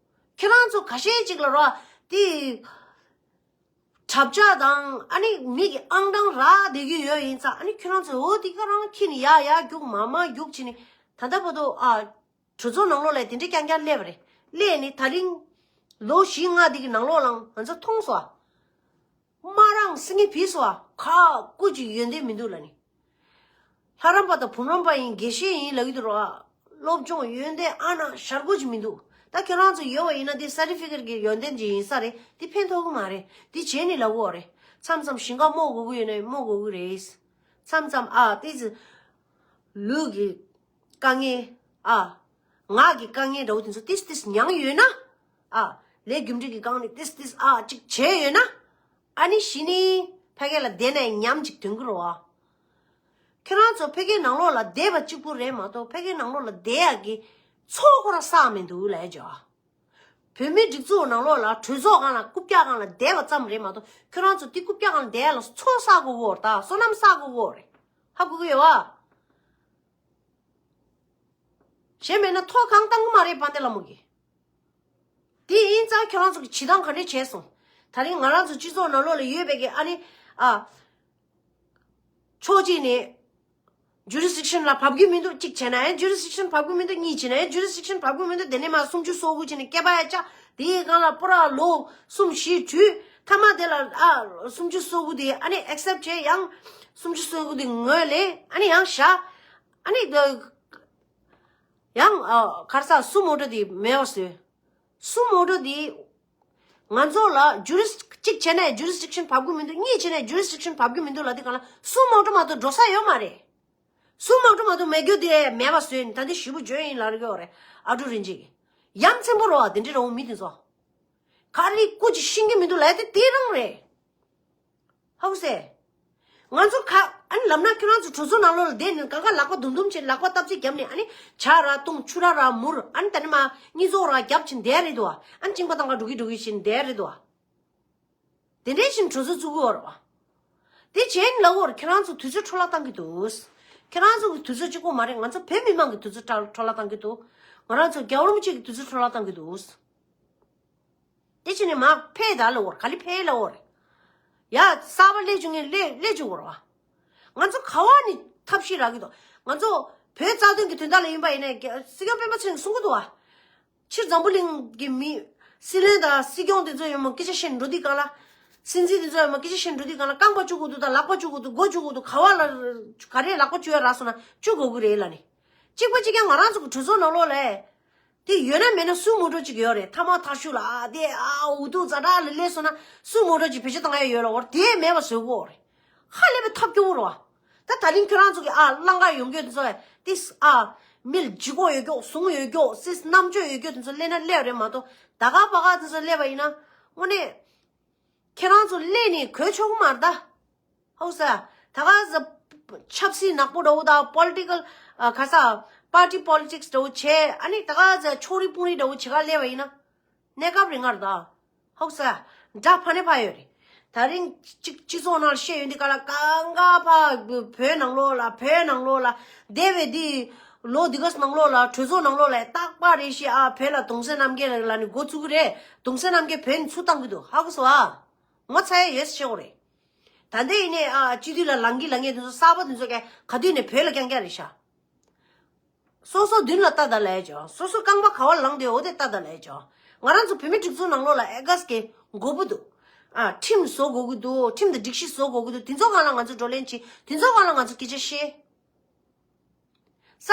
ཁྱོད་རང་ཚོ་ཁ་ཤས་ཅིག་ལ་རོ། དེ་གྲྭ་ཆས་དང་ཨ་ནི་མི་གི་ཨང་གྲངས་རག་བསྡད་ཀྱི་ཡོད་ཡིན་ཙང་ཨ་ནི་ཁྱོད་རང་ཚོ་འོ་དེ་ག་རང་ཁྱེར་ནས་ཡར་ཡར་རྒྱུག་མར་མར་རྒྱུག་བྱས་ནས་ད་ལྟ་བར་དུ་ཨ། གྲོས་ཚོགས་ནང་ལོགས་ལ་དེ་འདྲའི་རྐྱང་རྐྱང་སླེབས་པ་རེད། སླེབས་ནས་ད་རིང་ལོ་བཞི་ལྔ་འདི་གི་ནང་ལོགས་ལ་ང་ཚོ་མཐོང་སོང་ཨ། དམར་རང་སེང་གེ་བིས་སོང་ཨ། ཁ་སྐུ་ཅིག་ཡོན་ཏན་མི་འདུག་ལབ་ནས། ལྷ་རམས་པ་དང་བུམ་རམས་པ་ཡིན་དགེ་བཤེས་ཡིན་ལབ་ཀྱི་འདུག་ར། སློབ་སྦྱོང་ཡོན་ཏན་ཨ་ན་ཞར་གོ་ཅིག་མི་འདུག་ད་ཁྱེད་རང་ཚོ་ཡོད་པ་ཡིན་ན་དེ་སར་ཊི་ཕི་ཀེཊ་གི་ཡོན་ཏན་ཅིག་ཡིན་ས་རེད། དེ་ཕན་ཐོགས་ཀྱི་མ་རེད། དེ་བྱས་ནས་ལབ་དགོས་རེད། མཚམས་མཚམས་ཞིང་ཁ་རྨོ་དགོས་ཀྱི་ཡོད་ན་རྨོ་དགོས་ཀྱི་རེད། མཚམས་མཚམས་ཨ་ཏི་ཙི། ལུས་ཀྱི་དཀའ་ངལ་ཨ། ངག་གི་དཀའ་ངལ་འདྲ་བོ་དེ་ཚོ་ཏིས་ཏིས་མྱངས་ཡོད་ན། ཨ། ལས་རྒྱུ་འབྲས་ཀྱི་སྒང་ནས་ཏིས་ཏིས་ཨ་ཅིག་བྱས་ཡོད་ན། ཨ་ནི་གཞི་ནས་ཕ་གི་ལ་བསྡད་ནས་ཉམས་ཅིག་ཐོན་གི་རེད་བ། ཁྱེད་རང་ཚོ་ཕ་གིའི་ནང་ལོགས་ལ་བསྡད་པ་གཅིག་པུ་རེད་མ་གཏོགས་ཕ་གིའི་ནང་ལོགས་ལ་བསྡད་ཡག་གི་ཚོགས་ཁོ་རང་བསགས་མི་འདུག་ལབ་ཡ་ཅིག་ཨ། བོད་མིའི་སྒྲིག་འཛུགས་ནང་ལོགས་ལ་གྲོས་ཚོགས་སྒང་ལ་རྐུབ་བཀྱག་སྒང་ལ་བསྡད་པ་ཙམ་རེད་མ་གཏོགས། ཁྱོད་རང་ཚོ་དེ་རྐུབ་བཀྱག་སྒང་ལ་བསྡད་ཡ་ལ་ཚོགས་བསགས་དགོས་ཀྱི་ཡོད་རེད། ད་བསོད་ནམས་བསགས་དགོས་ཀྱི་ཡོད་རེད། ཧ་གོ་གི་ཡོད་བ། གཞན་མེད་ན་ཐོག་གང་བཏང་གི་མ་རེད། དཔལ་ལྡན་ལྷ་མོ་གིས། དེ་ཡིན་ཙང་ཁྱོད་རང་ཚོ་གི་བྱེད་སྟངས་ག་འདྲས་བྱས་སོང་། ད་རིང་ང་རང་ཚོ་སྤྱི་ཚོགས་ནང་ལོགས་ལ་ཡོད་པའི་གི་ཨ་ནི། ཨ། ཕྱོགས་གཅིག་ནས་ཇུ་རི་སི་ཌིག་ཤན་ལ་བབ་ཀྱི་མི་འདུག་གཅིག་བྱས་ན་ཡང་ཇུ་རི་སི་ཌིག་ཤན་བབ་ཀྱི་མི་འདུག་གཉིས་བྱས་ན་ཡང་ཇུ་རི་སི་ཌིག་ཤན་བབ་ཀྱི་མི་འདུག་དེ་ནས་མར་སུམ་ཅུ་སོ་དགུ་བྱས་ནས་སྐད་པ་ཡ་བཅག་དེའི་སྒང་ལ་པོ་ར་ལོ་གསུམ་བཞི་བྲུས། མཐའ་མ་དེ་ལ་ཨ་སུམ་ཅུ་སོ་དགུ་དེ་ཨ་ནི་ཨེག་སེབ་བྱས། ཡང་སུམ་ཅུ་སོ་དགུ་དེ་ངོས་ལེན། ཨ་ནི་ཡང་བཞག་ཨ་ནི་ཡང་ཨ་གར་ས་སུ་མོ་ཊ་དེ་མེད་པ་བཟོས། སུ་མོ་ཊ་དེ་ང་ཚོ་ལ་ཇུ་རི་སི་གཅིག་བྱས་ནས་ཇུ་རི་སི་ཌིག་ཤན་བབ་ཀྱི་མི་འདུག་གཉིས་བྱས་ནས་ཇུ་རི་སི་ཌིག་ཤན་བབ་ཀྱི་མི་འདུག་ལབ་དུས་སྒང་ལ་སུ་མོ་ཊ་མ་གཏོགས་འགྲོ་ས་ཡོད་མ་རེད། སུ་མོ་ཊ་མ་གཏོགས་མེད་རྒྱུ་དེ་མེད་པ་བཟོས་ནས་ད་འདི་ཞུ་བོ་བརྗོད་ཡིན་ལབ་རེ་གི་ཡོད་རེད། ཨ་ཀྲུག་རིན་ཆེན་གྱིས། ཡ་མཚན་པོ་རེད་བ། དེ་འདྲའི་རེད་བ། མི་དེ་ཚོ་ག་རེ་སྐུ་ཅིག་ཤེས་ཀྱི་མི་འདུག་ལབ་དེ་དེ་རང་རེད། ཧ་གོ་སོང་། ང་ཚོ་ག་ཨ་ནི་ལབ་ན་ཁྱོད་རང་ཚོ་གྲོས་ཚོགས་ནང་ལོགས་ལ་བསྡད་ནས་གང་ག་ལག་པ་དུམ་དུམ་བྱས། ལག་པ་སྟབས་གཅིག་བརྒྱབ་ནས་ཨ་ནི་ཇ་ར་བཏུང་། ཆུ་ར་ར་མུར། ཨ་ནི་ད་ནི་མ་གཉིས་ཚོགས་ར་བརྒྱབ་བྱས་བསྡད་རེད་དོ། ཨ་ནི་གཅིན་པ་བཏང་ག་འགྲོ་གི་འགྲོ་གི་བྱས་བསྡད་རེད་དོ། དེ་འདྲའི་བཞིན་གྲོས་ཚོགས་བཙུགས་ཀྱི་ཡོད་རེད་བ། དེ་བྱས་ནས་ལབ་ཀྱི་ཡོད་རེད། ཁྱེད་རང་ཚོ་དུས་ཚོད་འཕྲོ་བརླག་བཏང་གི་འདུག་ཁྱེད་རང་ཚོ་གི་དུས་ཚོད་གཅིག་པོ་མ་རེད། ང་ཚོ་བོད་མི་མང་གི་དུས་ཚོད་འཕྲོ་བརླག་བཏང་གི་འདུག་ང་རང་ཚོ་རྒྱལ་བ་རིན་པོ་ཆེ་གི་དུས་ཚོད་འཕྲོ་བརླག་བཏང་གི་འདུག་དེ་བྱས་ནས་མར་ཕེབས་ད་ལབ་ཀྱི་ཡོད་རེད། ག་ལེ་ཕེབས་ལབ་ཀྱི་ཡོད་རེད། ཡ་གསར་པ་སླེབས་བཅུག་མཁན་སླེབས་སླེབས་བཅུག་གི་ཡོད་རེད་བ། ང་ཚོ་ག་བ་ནས་ཐབས་ཤེས་རག་གི་འདུག་ང་ཚོ་བོད་རྩ་དོན་གྱི་དོན་དག་ལ་ཡིན་པ་ཡིན་ན་རྒྱ་སྲིད་སྐྱོང་སྤེན་པ་ཚེ་རིང་གསུང་གི་འདུག་བ། སྤྱིར་འཛམ་བུ་གླིང་གི་མི་སྲིད་བློན་དང་སྲིད་སྐྱོང་དེ་ཚོ་ཡོད་མ་སྐད་ཆ་བཤད་འགྲོ་དུས་སྒང་ལ། སྲིད་འཛིན་དེ་ཚོ་ཡོད་མ་སྐད་ཆ་བཤད་འགྲོ་དུས་སྒང་ལ་རྐང་པ་བཅུག་དགོས་འདུག་དང་ལག་པ་བཅུག་དགོས་འདུག་མགོ་བཅུག་དགོས་འདུག་ག་བ་ལ་ག་རེ་ལག་པ་བཅུག་ཡ་རག་སོང་ན་བཅུག་དགོས་ཀྱི་རེད་ལབ་ནས། གཅིག་པ་གཅིག་རྐྱང་ང་རང་ཚོ་གི་གྲོས་ཚོགས་ནང་ལོགས་ལ། དེ་ཡོད་ན་མེད་ན་སུ་མོ་ཊ་ཅིག་ཡོད་རེད། ཐ་མག་ཐག་ཆོད་ལ་ཨ་དེ་ཨ་འུ་ཐུག་ཛ་དྲག་ལ་སླེབས་སོང་ན་སུ་མོ་ཊ་ཅིག་བེད་སྤྱོད་བཏང་ཡ་ཡོད་ལ་འོར་དེ་མེད་པ་བཟོ་དགོས་རེད། ཧ་ལས་པའི་ཐབས་སྐྱོ་བོ་རེད་བ། ད་ད་རིང་ཁྱོད་རང་ཚོ་གི་ཨ་གླང་དཀར་ཡོང་རྒྱུ་དེ་ཚོ་དེ་ཨ་མི་ལ་ལྗིད་ཁོག་ཡོད་རྒྱུ་ཟུངས་ཡོད་རྒྱུ་སེམས་རྣམ་དཔྱོད་ཡོད་རྒྱུ་དེ་ཚོ་སླེབས་ན་སླེབས་རེད་མ་གཏོགས། ད་ག་པ་ག་དེ་ཚོ་སླེབས་པ་ཡིན་ན་དངོས་གནས་ཁྱེད་རང་ཚོ་སླེབས་ནས་གོ་ཆོག་གི་མ་རེད་ད། ཧོ་ས། ད་ག་ས་ཆབ་སྲིད་ནག་པོ་འདྲ་བོ་དང་པོ་ལི་ཊི་ཀལ་ཨ་ག་ས་པར་ཊི་པོ་ལི་ཊིག་སི་འདྲ་བོ་བྱས། ཨ་ནི་ད་ག་ས་ཕྱོགས་རིས་དཔུང་རིས་འདྲ་བོ་བྱེད་ག་སླེབས་པ་ཡིན་ན་གནས་སྐབས་རིང་ངར་ད། ཧོ་ས། དགྲ་ཕ་ནས་ཕ་ཡོད་རེད། ད་རིང་གཅིག་སྤྱི་ཚོགས་ནང་ལ་བཤད་ཡོང་དུས་ག་ལ་གང་ག་ཕ་བོད་ནང་ལོགས་ལ་བོད་ནང་ལོགས་ལ་འདས་པའི་འདི་ལོ་འདི་ག་ནང་ལོགས་ལ་གྲོས་ཚོགས་ནང་ལོགས་ལ་རྟག་པར་རེ་ཞིག་ཨ་བོད་ལ་གདུང་སེམས་རྣམ་རྒྱལ་ལ་ནི་འགོ་བཙུགས་ཀྱི་རེད། གདུང་སེམས་རྣམ་རྒྱལ་བོད་ནས་ཚུར་བཏང་གི་འདུག་ཧ་གོ་སོང་ཨ། ངོ་ཚ་ཡ་ཡོད་ཟེར་བཤད་དགོས་རེད། ད་ལྟ་ཡིན་ནའི་ཨ་སྤྱི་འཐུས་ལ་ལངས་ཀྱི་ལངས་ཀྱི་དེ་ཚོ་གསར་པ་དེ་ཚོ་ཀྱང་ག་དུས་ནས་བོད་ལ་རྐྱང་རྐྱང་རེད་ཤག་སོ་སོ་མདུན་ལ་ལྟ་ད་ལབ་ཡ་ཅོ། སོ་སོ་རྐང་པ་ག་བ་ལངས་དེ་འོ་དེ་ལྟ་ད་ལབ་ཡ་ཅོ། ང་རང་ཚོ་བོད་མི་སྒྲིག་འཛུགས་ནང་ལོགས་ལ་ཨེ་ག་ས་གི་མགོ་པོ་འདུག་ཨ་ཁྲིམས་བཟོ་དགོས་ཀྱི་འདུག་ཁྲིམས་དང་སྒྲིག་གཞི་བཟོ་དགོས་ཀྱི་འདུག་དེ་ཚོ་སྒང་ལ་ང་ཚོ་བགྲོ་གླེང་བྱེད། དེ་ཚོ་སྒང་ལ་ང་ཚོ་སྐད་ཆ་བཤད། ས།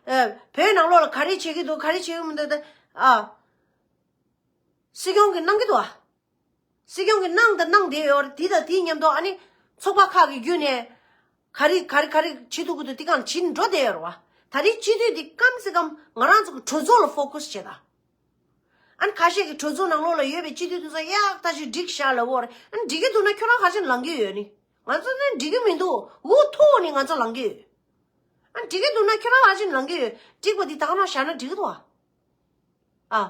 ཨ། བོད་ནང་ལོགས་ལ་ག་རེ་བྱེད་ཀྱི་འདུག་ག་རེ་བྱེད་ཀྱི་མི་འདུག་ད། ཨ། སྲིད་སྐྱོང་གིས་གནང་གི་འདུག་ཨ། སྲིད་སྐྱོང་གིས་གནང་དང་གནང་བསྡད་ཡོད་རེད། དེ་དང་དེའི་མཉམ་དུ་ཨ་ནི་ཚོགས་པ་ཁག་གི་བརྒྱུད་ནས་ག་རེ་ག་རེ་ག་རེ་བྱེད་ཐུབ་ཀྱི་འདུག་དེ་གང་བྱེད་འགྲོ་བསྡད་ཡོད་རེད་བ། ད་རེས་སྤྱི་འཐུས་འདི་སྐམ་སེ་སྐམ་ང་རང་ཚོ་གི་གྲོས་ཚོགས་ལ་ཕོ་ཁུ་སི་བྱེད་ད། ཨ་ནི་ཁ་ཤས་ཀྱིས་གྲོས་ཚོགས་ནང་ལོགས་ལ་ཡོད་པའི་སྤྱི་འཐུས་དེ་ཚོ་ཡག་ཐག་ཆོད་འགྲིག་ཤག་ལབ་ཡོད་རེད། ཨ་ནི་འགྲིག་གི་འདུག་ན་ཁྱོད་རང་ག་ཅིག་ལངས་ཀྱི་ཡོད་ནི། ང་ཚོ་ནི་འགྲིག་གི་མི་འདུག་འུ་ཐུག་ནི་ང་ཚོ་ལངས་ཀྱི་ཡོད། ཨ་ནི་འགྲིག་གི་འདུག་ན་ཁྱོད་རང་ག་ཅིག་ལངས་ཀྱི་ཡོད། འགྲིག་པ་འདི་ད་ག་རང་བཞག་ན་འགྲིག་གི་འདུག་ཨ། ཨ།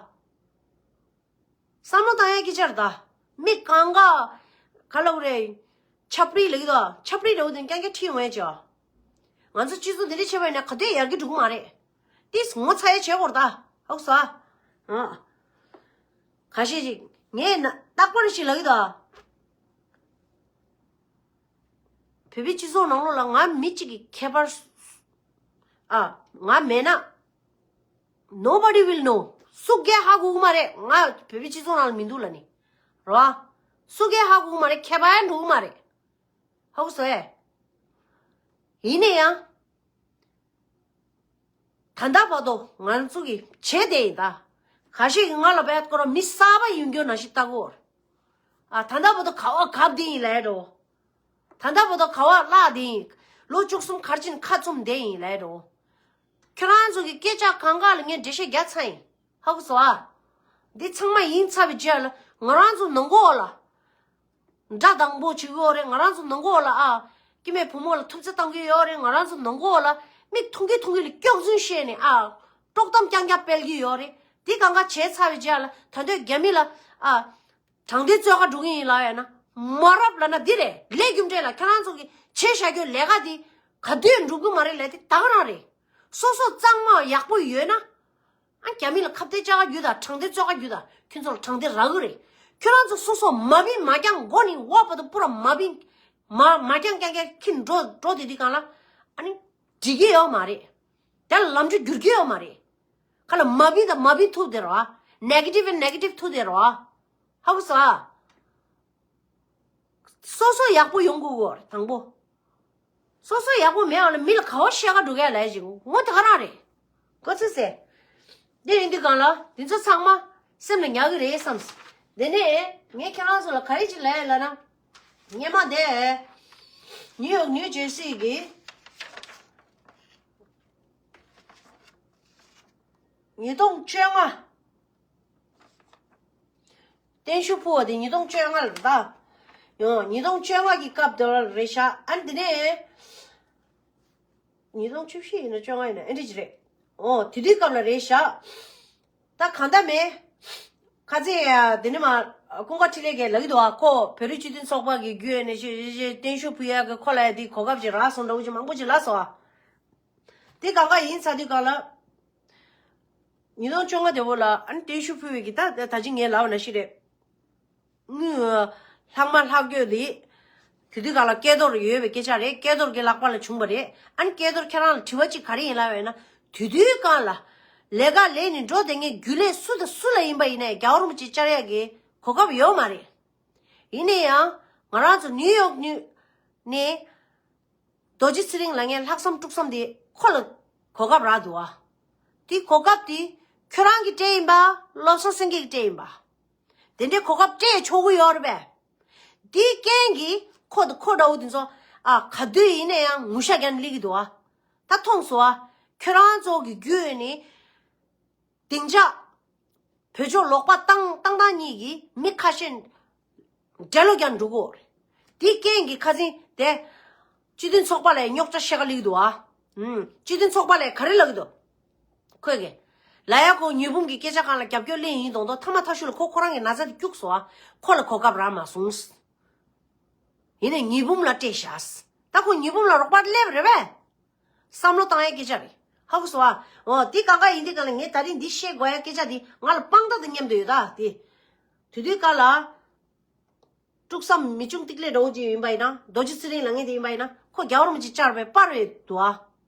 བསམ་བློ་བཏང་ཡ་སྐད་ཆ་རེད་ད། མི་གང་ག་ག་ལབ་རེད། ཆབ་རིས་ལབ་ཀྱི་འདུག་ཆབ་རིས་འདྲ་བོ་དེ་རྐྱང་རྐྱང་ཁྲིད་འོང་ཡ་ཅོ། ང་ཚོ་སྤྱི་ཚོགས་འདི་འདྲ་བྱས་པ་ཡིན་ན་ག་དུས་ཡར་རྒྱས་འགྲོ་གི་མ་རེད། ཏིས་ངོ་ཚ་ཡ་བྱེད་དགོས་རེད་ད། ཧོག་ས། ཨ། ཁ་ཤས་ཤིག་ངས་ན་རྟག་པར་ཞིག་ལབ་ཀྱི་འདུག་བོད་པའི་སྤྱི་ཚོགས་ནང་ལོགས་ལ་ང་མི་གཅིག་གི་ཁྱད་པར། ཨ། ང་མེད་ན། Nobody will know. སུ་གས་ཧ་གོ་གི་མ་རེད། ང་བོད་པའི་སྤྱི་ཚོགས་ནང་ལ་མི་འདུག་ལབ་ནི། རེད་བ། སུ་གས་ཧ་གོ་གི་མ་རེད། ཁྱད་པར་ཡང་འགྲོ་གི་མ་རེད། ཧ་གོ་སོང་ཨེ། ཡིན་ན་ཡང་། ད་ལྟ་བར་དུ་ང་ཚོ་གིས་བྱས་བསྡད་ཡིན་ད། ཁ་ཤས་ཀྱིས་ང་ལ་བལ་སྐོར་མི་གསར་པ་ཡིན་རྒྱུ་ནང་བཞིན་ལྟ་གོ། ཨ། ད་ལྟ་བར་དུ་ག་བ་གབ་བསྡད་ཡིན་ལབ་འགྲོ། ད་ལྟ་བར་དུ་ག་བ་བརླག་བསྡད་ཡིན། ལོ་བཅུ་གསུམ་གར་ཕྱིན་ཁ་བཙུམ་བསྡད་ཡིན་ལབ་འགྲོ། ཁྱོད་རང་ཚོ་གི་སྐད་ཆ་གང་ག་ལ་ངས་འགྲེལ་བཤད་རྒྱག་ཚར་ཡིན། ཧ་གོ་སོང་ཨ། འདི་ཚང་མ་ཡིན་ཚར་བའི་རྗེས་ལ་ང་རང་ཚོ་ནང་ཁོག་ལ། དགྲ་དང་པོ་བྱེད་ཀྱི་ཡོད་རེད། ང་རང་ཚོ་ནང་ཁོག་ལ་ཨ། སྐྱེ་དམན་བུ་མོ་ལ་ཐུབ་ཚོད་བཏང་གི་ཡོད་རེད། ང་རང་ཚོ་ནང་ཁོག་ལ་མིག་མཐོང་གི་མཐོང་གི་ལ་སྐྱག་རྫུན་བཤད་ནས་ཨ། དཀྲོག་གཏམ་རྐྱང་རྐྱང་སྤེལ་གྱི་ཡོད་རེད། དེ་གང་ག་བྱས་ཚར་བའི་རྗེས་ལ་ད་དུང་རྒྱ་མི་ལ་ཨ། དྲང་བདེན་རྩོད་ག་འགྲོ་གི་ཡིན་ལབ་ཡ་ན། མ་རབས་ལབ་ན་འདི་རེད། ལས་རྒྱུ་འབྲས་ལ་ཁྱེད་རང་ཚོ་གི་བྱས་བཞག་རྒྱུ་ལས་ཀ་འདི་ག་དུས་འགྲུབ་གི་མ་རེད་ལབ་དེ་ད་ག་རང་རེད། སོ་སོ་གཙང་མ་ཡག་པོ་ཡོད་ན། ཨ་རྒྱ་མི་ལ་ཁ་གཏད་བཅག་ག་རྒྱུ་དང་དྲང་བདེན་རྩོད་ག་རྒྱུ་དང་ཁྱོད་ཚོ་ལ་དྲང་བདེན་རག་གི་རེད། ཁྱོད་རང་ཚོ་སོ་སོ་མ་བིན་མ་རྐྱང་མགོ་ནས་འོག་བར་དུ་པུ་ར་མ་བིན། མ་མ་རྐྱང་རྐྱང་རྐྱང་ཁྱི་འགྲོ་འགྲོ་དེ་དུས་གང་ལ། ཨ་ནི་འགྲིག་གི་ཡོད་མ་རེད། དེ་ལ་ལམ་འགྲོ་འགྱུར་གི་ཡོད་མ་རེད། ཁ་ལ་མ་བིན་དང་མ་བིན་ཐུག་དེ་རོ། ནེ་གེ་ཊིབ་ནེ་གེ་ཊིབ་ཐུག་དེ་རོ། ཧ་གོ་སོང་ཨ། སོ་སོ་ཡག་པོ་ཡོང་དགོས་གོ་དང་པོ། སོ་སོ་ཡག་པོ་མེད་པ་ལ་མི་ལ་ག་བ་བཤད་ག་འགྲོ་གས་ལབ་ཞིག་ངོ་དེ་ག་རང་རེད། གོ་ཚོད་ཟེར། འདི་ཡིན་དུས་གང་ལ་འདི་ཚོ་ཚང་མ་སེམས་ལ་ཉར་གི་རེད་བསམས། དེ་ནས་ངས་ཁྱེད་རང་ཚོ་ལ་ག་རེ་ཅིག་ལབ་ཡ་ལབ་ན། སྔོན་མ་དེ་ནིའུ་ཡོག་ནིའུ་ཇེར་སི་གི་ཉིས་སྟོང་བཅོ་ལྔ། བརྟན་བཞུགས་ཕུལ་བ་དེ་ཉིས་སྟོང་བཅོ་ལྔ་ལ་ད། ཡོང་ཉིས་སྟོང་བཅོ་ལྔ་གི་སྐབས་དེ་ལ་རེད་ཤག་ཨ་ནི་དེ་ནས་ཉིས་སྟོང་བཅུ་བཞི་ཡིན་ན་བཅོ་ལྔ་ཡིན་ན་ཨེ་འདྲ་ཅིག་རེད། ཨོ་དེ་དུས་སྐབས་ལ་རེད་ཤག་ད་གང་ལྟར་མེད། ཁ་ཚེ་དེ་ནས་མ་ཀུན་དགའ་འཕྲིན་ལས་ཀྱིས་ལབ་ཀྱི་འདུག་ཨ། ཁོ་བོད་རིགས་སྤྱི་མཐུན་ཚོགས་པ་གི་བརྒྱུད་ནས་བརྟན་བཞུགས་ཕུལ་ཡག་གི་ཁོ་ལ་ཡ་དེ་གོ་སྐབས་ཅིག་རག་སོང་འདྲ་བོ་ཅིག་མང་པོ་ཅིག་ལབ་སོང་ཨ། དེ་གང་ག་ཡིན་ཚར་དུས་གང་ལ། ཉིས་སྟོང་བཅོ་ལྔ་དེ་བོ་ལ་ཨ་ནི་བརྟན་བཞུགས་ཕུལ་བའི་གི་ད་ད་ཅི་ངས་ལབ་པ་ནང་བཞིན་རེད། དངུལ་ལྷག་མ་ལྷག་རྒྱུ་དེ། དེ་དུས་གང་ལ་སྐལ་རྡོར་ཡོད་པའི་སྐད་ཆ་རེད། སྐལ་རྡོར་གྱི་ལག་པ་ལ་བྱུང་བ་རེད། ཨ་ནི་སྐལ་རྡོར་ཁྱེད་རང་ལ་དྲི་བ་གཅིག་ག་རེ་ཡིན་ལབ་པ་ཡིན་ན། དེ་དུས་གང་ལ་ལས་ཀ་ལས་ནས་འགྲོ་བསྡད་མཁན་རྒྱུན་ལས་སུ་དང་སུ་ལ་ཡིན་པ་ཡིན་ནའི་རྒྱལ་བ་རིན་པོ་ཆེ་བཅར་ཡག་གི་གོ་སྐབས་ཡོད་མ་རེད། ཡིན་ན་ཡང་ང་རང་ཚོ་ནིའུ་ཡོག་ནས། རྡོ་རྗེ་ཚེ་རིང་ལ་ངས་ལྷག་བསམ་དཀྲུག་བསམ་དེ་ཁོ་ལ་གོ་སྐབས་རག་འདུག་ཨ། དེ་གོ་སྐབས་དེ་ཁྱོད་རང་གི་སྤྲད་ཡིན་པ། བློ་བཟང་སེང་གེ་གི་སྤྲད་ཡིན་པ། དེ་འདྲའི་གོ་སྐབས་སྤྲད་ཆོག་གི་ཡོད་རེད་པས། དེའི་རྐྱེན་གྱིས་ཁོ་དང་ཁོ་འདྲ་བོ་དེ་ཚོ་ཨ་ག་དུས་ཡིན་ན་ཡང་ངུ་ཤ་རྒྱག་ནས་སླེབས་ཀྱི་འདུག་ཨ། ད་མཐོང་སོང་ཨ། ཁྱོད་རང་ཚོ་གི་བརྒྱུད་ནས། སྡིངས་ཆ། བོད་ཕྱོགས་ལོག་པ་བཏང་བཏང་བཏང་གཉིས་ཀྱིས་མི་ཁ་ཤས་འདྲེ་ལོ་རྒྱག་འགྲོ་གི་ཡོད་རེད། དེའི་རྐྱེན་གྱིས་ཁ་སང་དེ། སྤྱི་མཐུན་ཚོགས་པ་ལ་རྙོག་དྲ་བཤད་ག་སླེབས་ཀྱི་འདུག་ཨ། ཨུམ། སྤྱི་མཐུན་ཚོགས་པ་ལ་ག་རེ་ལབ་ཀྱི་འདུག་ཁོས་ཀྱི། ལ་ཡ་ཁོ་ཉི་འབུམ་གྱི་སྐད་ཆ་སྒང་ལ་རྒྱབ་སྐྱོར་སླེབས་ཡིན་མདོག་མདོག་ཐ་མ་ཐ་ཤུ་ལ་ཁོ་ཁོ་རང་གི་ན་ཚ་དེ་སྐྱུག་སོང་ཨ། ཁོ་ལ་གོ་སྐབས་རག་མ་སོང་། ཡིན་ནའི་ཉི་འབུམ་ལ་སྤྲད་བཞག་ད་ཁོ་ཉི་འབུམ་ལ་རོགས་པ་སླེབས་རེད་པས། བསམ་བློ་བཏང་ཡའི་སྐད་ཆ་རེད། ཧ་གོ་སོང་ཨ། འོ་དེ་གང་ག་ཡིན་དུས་གང་ལ་ངས་ད་རིང་འདི་བཤད་དགོས་ཡའི་སྐད་ཆ་འདི་ང་ལ་དཔང་རྟགས་དང་མཉམ་དུ་ཡོད་ད་དེ། དེ་དུས་གང་ལ། དཀྲུག་བསམ་མི་ཆུང་ཏིག་ལེ་འདྲ་བོ་ཅིག་ཡིན་པ་ཡིན་ན། རྡོ་རྗེ་ཚེ་རིང་ལབ་མཁན་དེ་ཡིན་པ་ཡིན་ན་ཁོ་རྒྱལ་བ་རིན་པོ་ཆེ་བཅར་བའི་པར་རེད་འདུག་ཨ།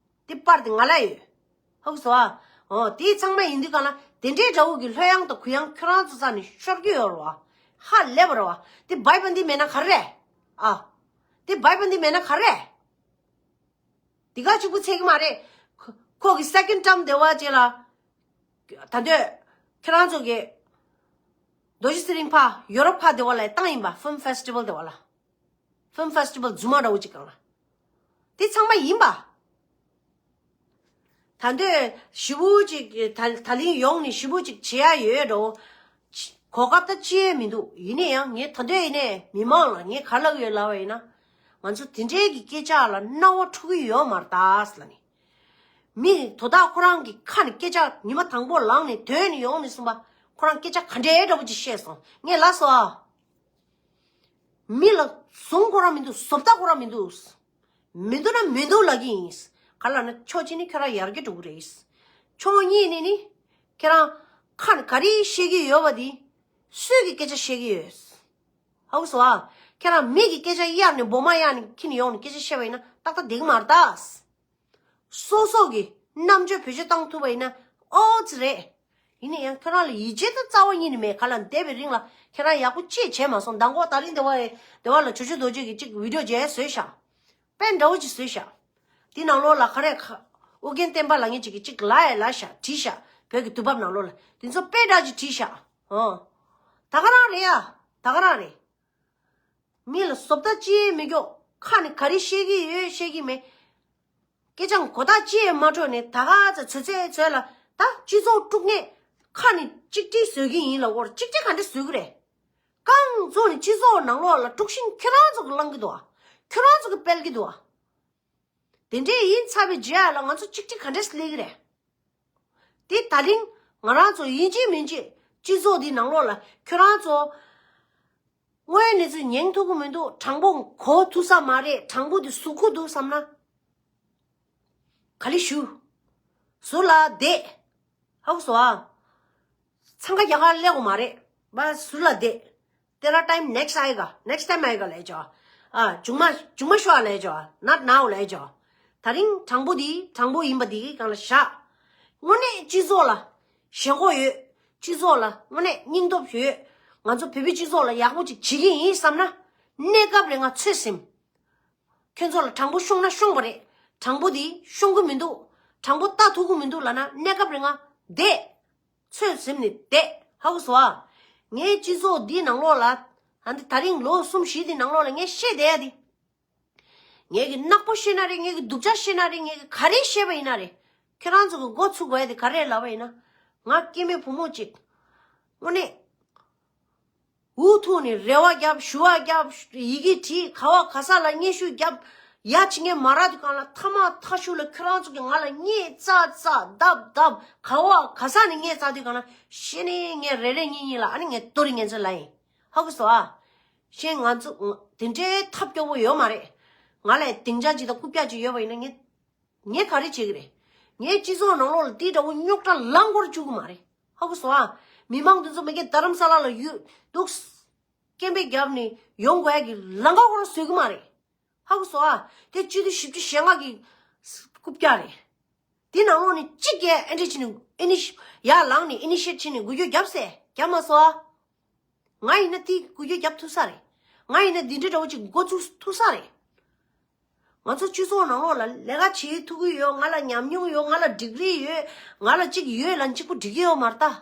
དེ་པར་དེ་ང་ལ་ཡོད། ཧ་གོ་སོང་ཨ། འོ་དེ་ཚང་མ་ཡིན་དུས་གང་ལ་དེ་འདྲའི་འདྲ་བོ་གི་ལྷོད་ཡངས་དང་གུ་ཡངས་ཁྱོད་རང་ཚོ་རྩ་ནས་ཤོར་གྱི་ཡོད་རེད་བ། ཧ་ལས་པ་རེད་བ། དེ་བའི་པ་འདི་མེད་ན་ག་རེ་རེད། ཨ། དེ་བའི་པ་འདི་མེད་ན་ག་རེ་རེད། དེ་ག་གཅིག་པུ་ཚད་ཀྱི་མ་རེད། ཁོ་ཁོ་གི་སེ་ཀེན་ཌི་ཊརམ་དེ་བ་ཅེ་ལ། ད་འདོད། ཁྱེད་རང་ཚོ་གི། རྡོ་རྗེ་ཚེ་རིང་ཕ་ཡོ་རོབ་ཁ་དེ་བ་ལ་བཏང་ཡིན་པ་ཕིལམ་ཕེ་སི་ཊི་བལ་དེ་བ་ལ། ཕིལམ་ཕེ་སི་ཊི་བལ་རྫུན་མ་འདྲ་བོ་ཅིག་གང་ལ། དེ་ཚང་མ་ཡིན་པ། ད་འདོད་ཞི་བོ་ཅིག་ད་ད་ལིང་ཡོང་ནས་ཞི་བོ་ཅིག་བྱེད་ཡ་ཡོད་འགྲོ། གོ་སྐབས་ད་ཅི་ཡང་མི་འདུག་ཡིན་ན་ཡང་ངས་ད་འདོད་ཡིན་ནས་མི་མང་ལ་ངས་ག་ལབ་ཡོད་ལབ་པ་ཡིན་ན། ང་ཚོ་དེ་འདྲའི་གི་སྐད་ཆ་ལ་སྣང་བ་འཁྲུག་གི་ཡོད་མ་རེད་ད་ཟེར་ལ་ནི། མི་དོ་བདག་ཁོ་རང་གི་ཁ་ནས་སྐད་ཆ་ཉི་མ་དང་པོ་ལངས་ནས་དོན་ནས་ཡོང་ནས་གསུངས་པ་ཁོ་རང་སྐད་ཆ་ག་འདྲའི་འདྲ་པོ་ཅིག་བཤད་སོང་ངས་ལབ་སོང་ཨ། མི་ལ་བཟུང་ཁོ་རང་མི་འདུག་བཟོ་ལྟ་ཁོ་རང་མི་འདུག་མི་འདུག་ན་མི་འདུག་ལབ་ཀྱི་ཡིན། ག་ལབ་ན་ཕྱོགས་གཅིག་ནི་ཁྱོད་རང་ཡར་རྒྱས་འགྲོ་གི་རེད། ཕྱོགས་གཉིས་ནི་ནི་ཁྱེད་རང་ཁ་ནས་ག་རེ་བཤད་ཀྱི་ཡོད་པ་དེ་སུས་ཀྱི་སྐད་ཆ་བཤད་ཀྱི་ཡོད། ཧ་གོ་སོང་ཨ། ཁྱེད་རང་མི་གི་སྐད་ཆ་གཡར་ནས་འབོ་མ་གཡར་ནས་ཁྱེར་ནས་ཡོང་ནས་སྐད་ཆ་བཤད་པ་ཡིན་ན་ཏག་ཏག་བསྡད་ཀྱི་མ་རེད་ད། སོ་སོ་གི་རྣམ་དཔྱོད་བེད་སྤྱོད་བཏང་ཐུབ་པ་ཡིན་ན་ཨོ་ཙི་རེད། ཡིན་ན་ཡང་ཁྱོད་རང་ལ་ཡིད་ཆེས་དང་རྩ་བ་ཉིད་ནས་མེད་ག་ལ་འདས་པའི་རིང་ལ་ཁྱེད་རང་ཡག་པོ་ཅིག་བྱས་མ་སོང་མདང་དགོང་ད་རིང་འདི་བ་འདི་བ་ལ་ཇོ་ཇོ་རྡོ་རྗེ་གི་ཅིག་བི་ཌིའོ་མཇལ་བཟོས་ཤག་དཔེ་འདྲ་བོ་ཅིག་བཟོས་ཤག་དེ་ནང་ལོགས་ལ་ག་རེ་ཁ་ཨོ་རྒྱན་བསྟན་པ་ལབ་མཁན་ཅིག་གིས་ཅིག་ལབ་ཡ་ལབ་ཤག་བྲིས་ཤག་བོད་ཀྱི་དུས་བབ་ནང་ལོགས་ལ་དེ་ཚོ་དཔེ་འདྲ་ཅིག་བྲིས་ཤག་ཨོ། ད་ག་རང་རེད་ཡ། ད་ག་རང་རེད། མི་ལ་བཟོ་ལྟ་ཅི་ཡང་མི་སྐྱོ། ཁ་ནས་ག་རེ་བཤད་ཀྱི་ཡོད་བཤད་ཀྱི་མེད། སྐད་ཆ་མགོ་ཐག་ཅི་ཡང་མ་འཕྲོད་ནས་ད་ག་ཚོད་ཚོད་ཚོད་ལ་ད་སྤྱི་ཚོགས་དཀྲུག་ནས་ཁ་ནས་གཅིག་སྒྲིལ་བཟོ་གི་ཡིན་ལབ་ཀྱི་ཡོད་རེད། གཅིག་སྒྲིལ་ག་འདྲ་བཟོ་གི་རེད། རྐང་བཙུགས་ནས་སྤྱི་ཚོགས་ནང་ལོགས་ལ་དཀྲུག་ཤིང་ཁྱེད་རང་ཚོ་གིས་བསླང་གི་འདུག་ཨ། ཁྱེད་རང་ཚོ་གིས་སྤེལ་གི་འདུག་ཨ། དེ་འདྲས་ཡིན་ཚར་བའི་རྗེས་ལ་ང་ཚོ་གཅིག་སྒྲིལ་ག་འདྲས་སླེབས་ཀྱི་རེད། དེ་ད་ལིང་ ང་རང་ཚོ་ཡིན་གཅིག་མིན་གཅིག་སྤྱི་ཚོགས་འདི་ནང་ལོགས་ལ་ཁྱོད་རང་ཚོ་དངོས་གནས་ཚུལ་ཉན་ཐུབ་ཀྱི་མི་འདུག་དྲང་པོ་གོ་ཐུབ་ས་མ་རེད། དྲང་པོ་འདི་ཟུག་གི་འདུག་བསམ་ན། ག་ལེ་ཞུ། ཟུར་ལ་བསྡད། ཧ་གོ་སོང་ཨ། འཚང་ཁ་རྒྱག་ག་སླེབས་དགོས་མ་རེད། བ་ཟུར་ལ་བསྡད། དེ་ར་time next आएगा, next time आएगा ལབ་ཅོ། ཨ་མཇུག་མ་མཇུག་མ་ཤོག་ལབ་ཅོ། not now ལབ་ཅོ། ད་རིང་དྲང་པོ་འདི་དྲང་པོ་ཡིན་པ་འདི་གི་སྒང་ལ་བཞག་དངོས་གནས་སྤྱི་ཚོགས་ལ་ཞེན་ཁོག་ཡོད། སྤྱི་ཚོགས་ལ་དངོས་གནས་སྙིང་སྟོབས་ཡོད། ང་ཚོ་བོད་པའི་སྤྱི་ཚོགས་ལ་ཡག་པོ་ཅིག་བྱེད་ཀྱི་ཡིན་བསམ་ན། གནས་སྐབས་རེ་ང་ཚོད་ཟིན། ཁྱོད་ཚོ་ལ་དྲང་པོ་ཤོང་ན་ཤོང་པ་རེད། དྲང་པོ་འདི་ཤོང་གི་མི་འདུག་དྲང་པོ་ལྟ་ཐུབ་ཀྱི་མི་འདུག་ལབ་ན་གནས་སྐབས་རིང་ང་བསྡད། ཚོད་ཟིན་ནས་བསྡད། ཧ་གོ་སོང་ཨ། ངའི་སྤྱི་ཚོགས་འདིའི་ནང་ལོགས་ལ། ཨ་འདི་ད་རིང་ལོ་གསུམ་བཞི་འདི་ནང་ལོགས་ལ་ངས་བཤད་བསྡད་ཡ་འདི། ངས་ཀྱི་ནག་པོ་བཤད་ན་རེད། ངས་ཀྱི་སྡུག་ཅག་བཤད་ན་རེད། ངས་ཀྱི་ག་རེ་བཤད་པ་ཡིན་ན་རེད། ཁྱེད་རང་ཚོ་གི་མགོ་ཚུགས་དགོས་ཡ་འདི་ག་རེ་ལབ་པ་ཡིན་ན། ང་སྐྱེ་དམན་བུ་མོ་གཅིག་དངོས་གནས། འུ་ཐུག་ནས་རེ་བ་བརྒྱབ། ཞུ་བ་བརྒྱབ། ཡི་གེ་བྲིས། ག་བ་ག་ས་ལ་སྙན་ཞུ་བརྒྱབ། ཡ་ཅི་ངས་མ་རག་དུས་གང་ལ་ཐ་མ་ཐ་ཤུ་ལ་ཁྱོད་རང་ཚོ་གི་ང་ལ་བརྙས་ཙག་ཙག་རྡབ་རྡབ། ག་བ་ག་ས་ནས་བརྙས་ཙག་དུས་གང་ལ་ཤེས་ནས་ངས་རེ་རེ་གཉིས་གཉིས་ལ་ཨ་ནི་ངས་ཏོ་རི་ངན་ཚོད་ལ་ཡིན། ཧ་གོ་སོང་ཨ། ཤེས། ང་ཚོ་དེ་འདྲའི་ཐབས་སྐྱོ་བོ་ཡོད་མ་རེད། ང་ལ་སྡིངས་ཆ་ཅིག་དང་རྐུབ་བཀྱག་ཅིག་ཡོད་པ་ཡིན་ན་ངས། ངས་ག་རེ་བྱེད་ཀྱི་རེད། ངའི་སྤྱི་ཚོགས་ནང་ལོགས་ལ་དེ་འདྲ་བོ་རྙོག་དྲ་ལངས་སྐོར་བཅུག་གི་མ་རེད། ཧ་གོ་སོང་ཨ། མི་མང་དེ་ཚོ་མ་གི་རྡ་རམ་ས་ལ་ལ་ཡོད་འདུག་སྐད་འབོད་བརྒྱབ་ནས་ཡོང་དགོས་ཡ་གི་ལམ་ཁ་སྐོར་བཟོ་གི་མ་རེད། ཧ་གོ་སོང་ཨ། དེ་སྤྱི་འཐུས་བཞི་བཅུ་ཞེ་ལྔ་གི་རྐུབ་བཀྱག་རེད། དེ་ནང་ལོགས་ནས་གཅིག་གིས་ཨེ་འདྲ་བྱས་ནས་ཨེ་ནི་ཡར་ལངས་ནས་ཨེ་ནི་ཤེཊ་བྱས་ནས་འགུལ་སྐྱོད་བརྒྱབ་སེ་བརྒྱབ་མ་སོང་ཨ། ང་ཡིན་ན་དེ་འགུལ་སྐྱོད་རྒྱབ་ཐུབ་ས་རེད། ང་ཡིན་ན་འདི་འདྲའི་འདྲ་བོ་ཅིག་འགོ་བཙུགས་ཐུབ་ས་རེད། ང་ཚོ་སྤྱི་ཚོགས་ནང་ལོགས་ལ་ལས་ཀ་བྱེད་ཐུབ་ཀྱི་ཡོད། ང་ལ་ཉམས་མྱོང་ཡོད། ང་ལ་ཌིག་རི་ཡོད། ང་ལ་གཅིག་ཡོད་ལ་གཅིག་པོ་འགྲིག་གི་ཡོད་མ་རེད་ད།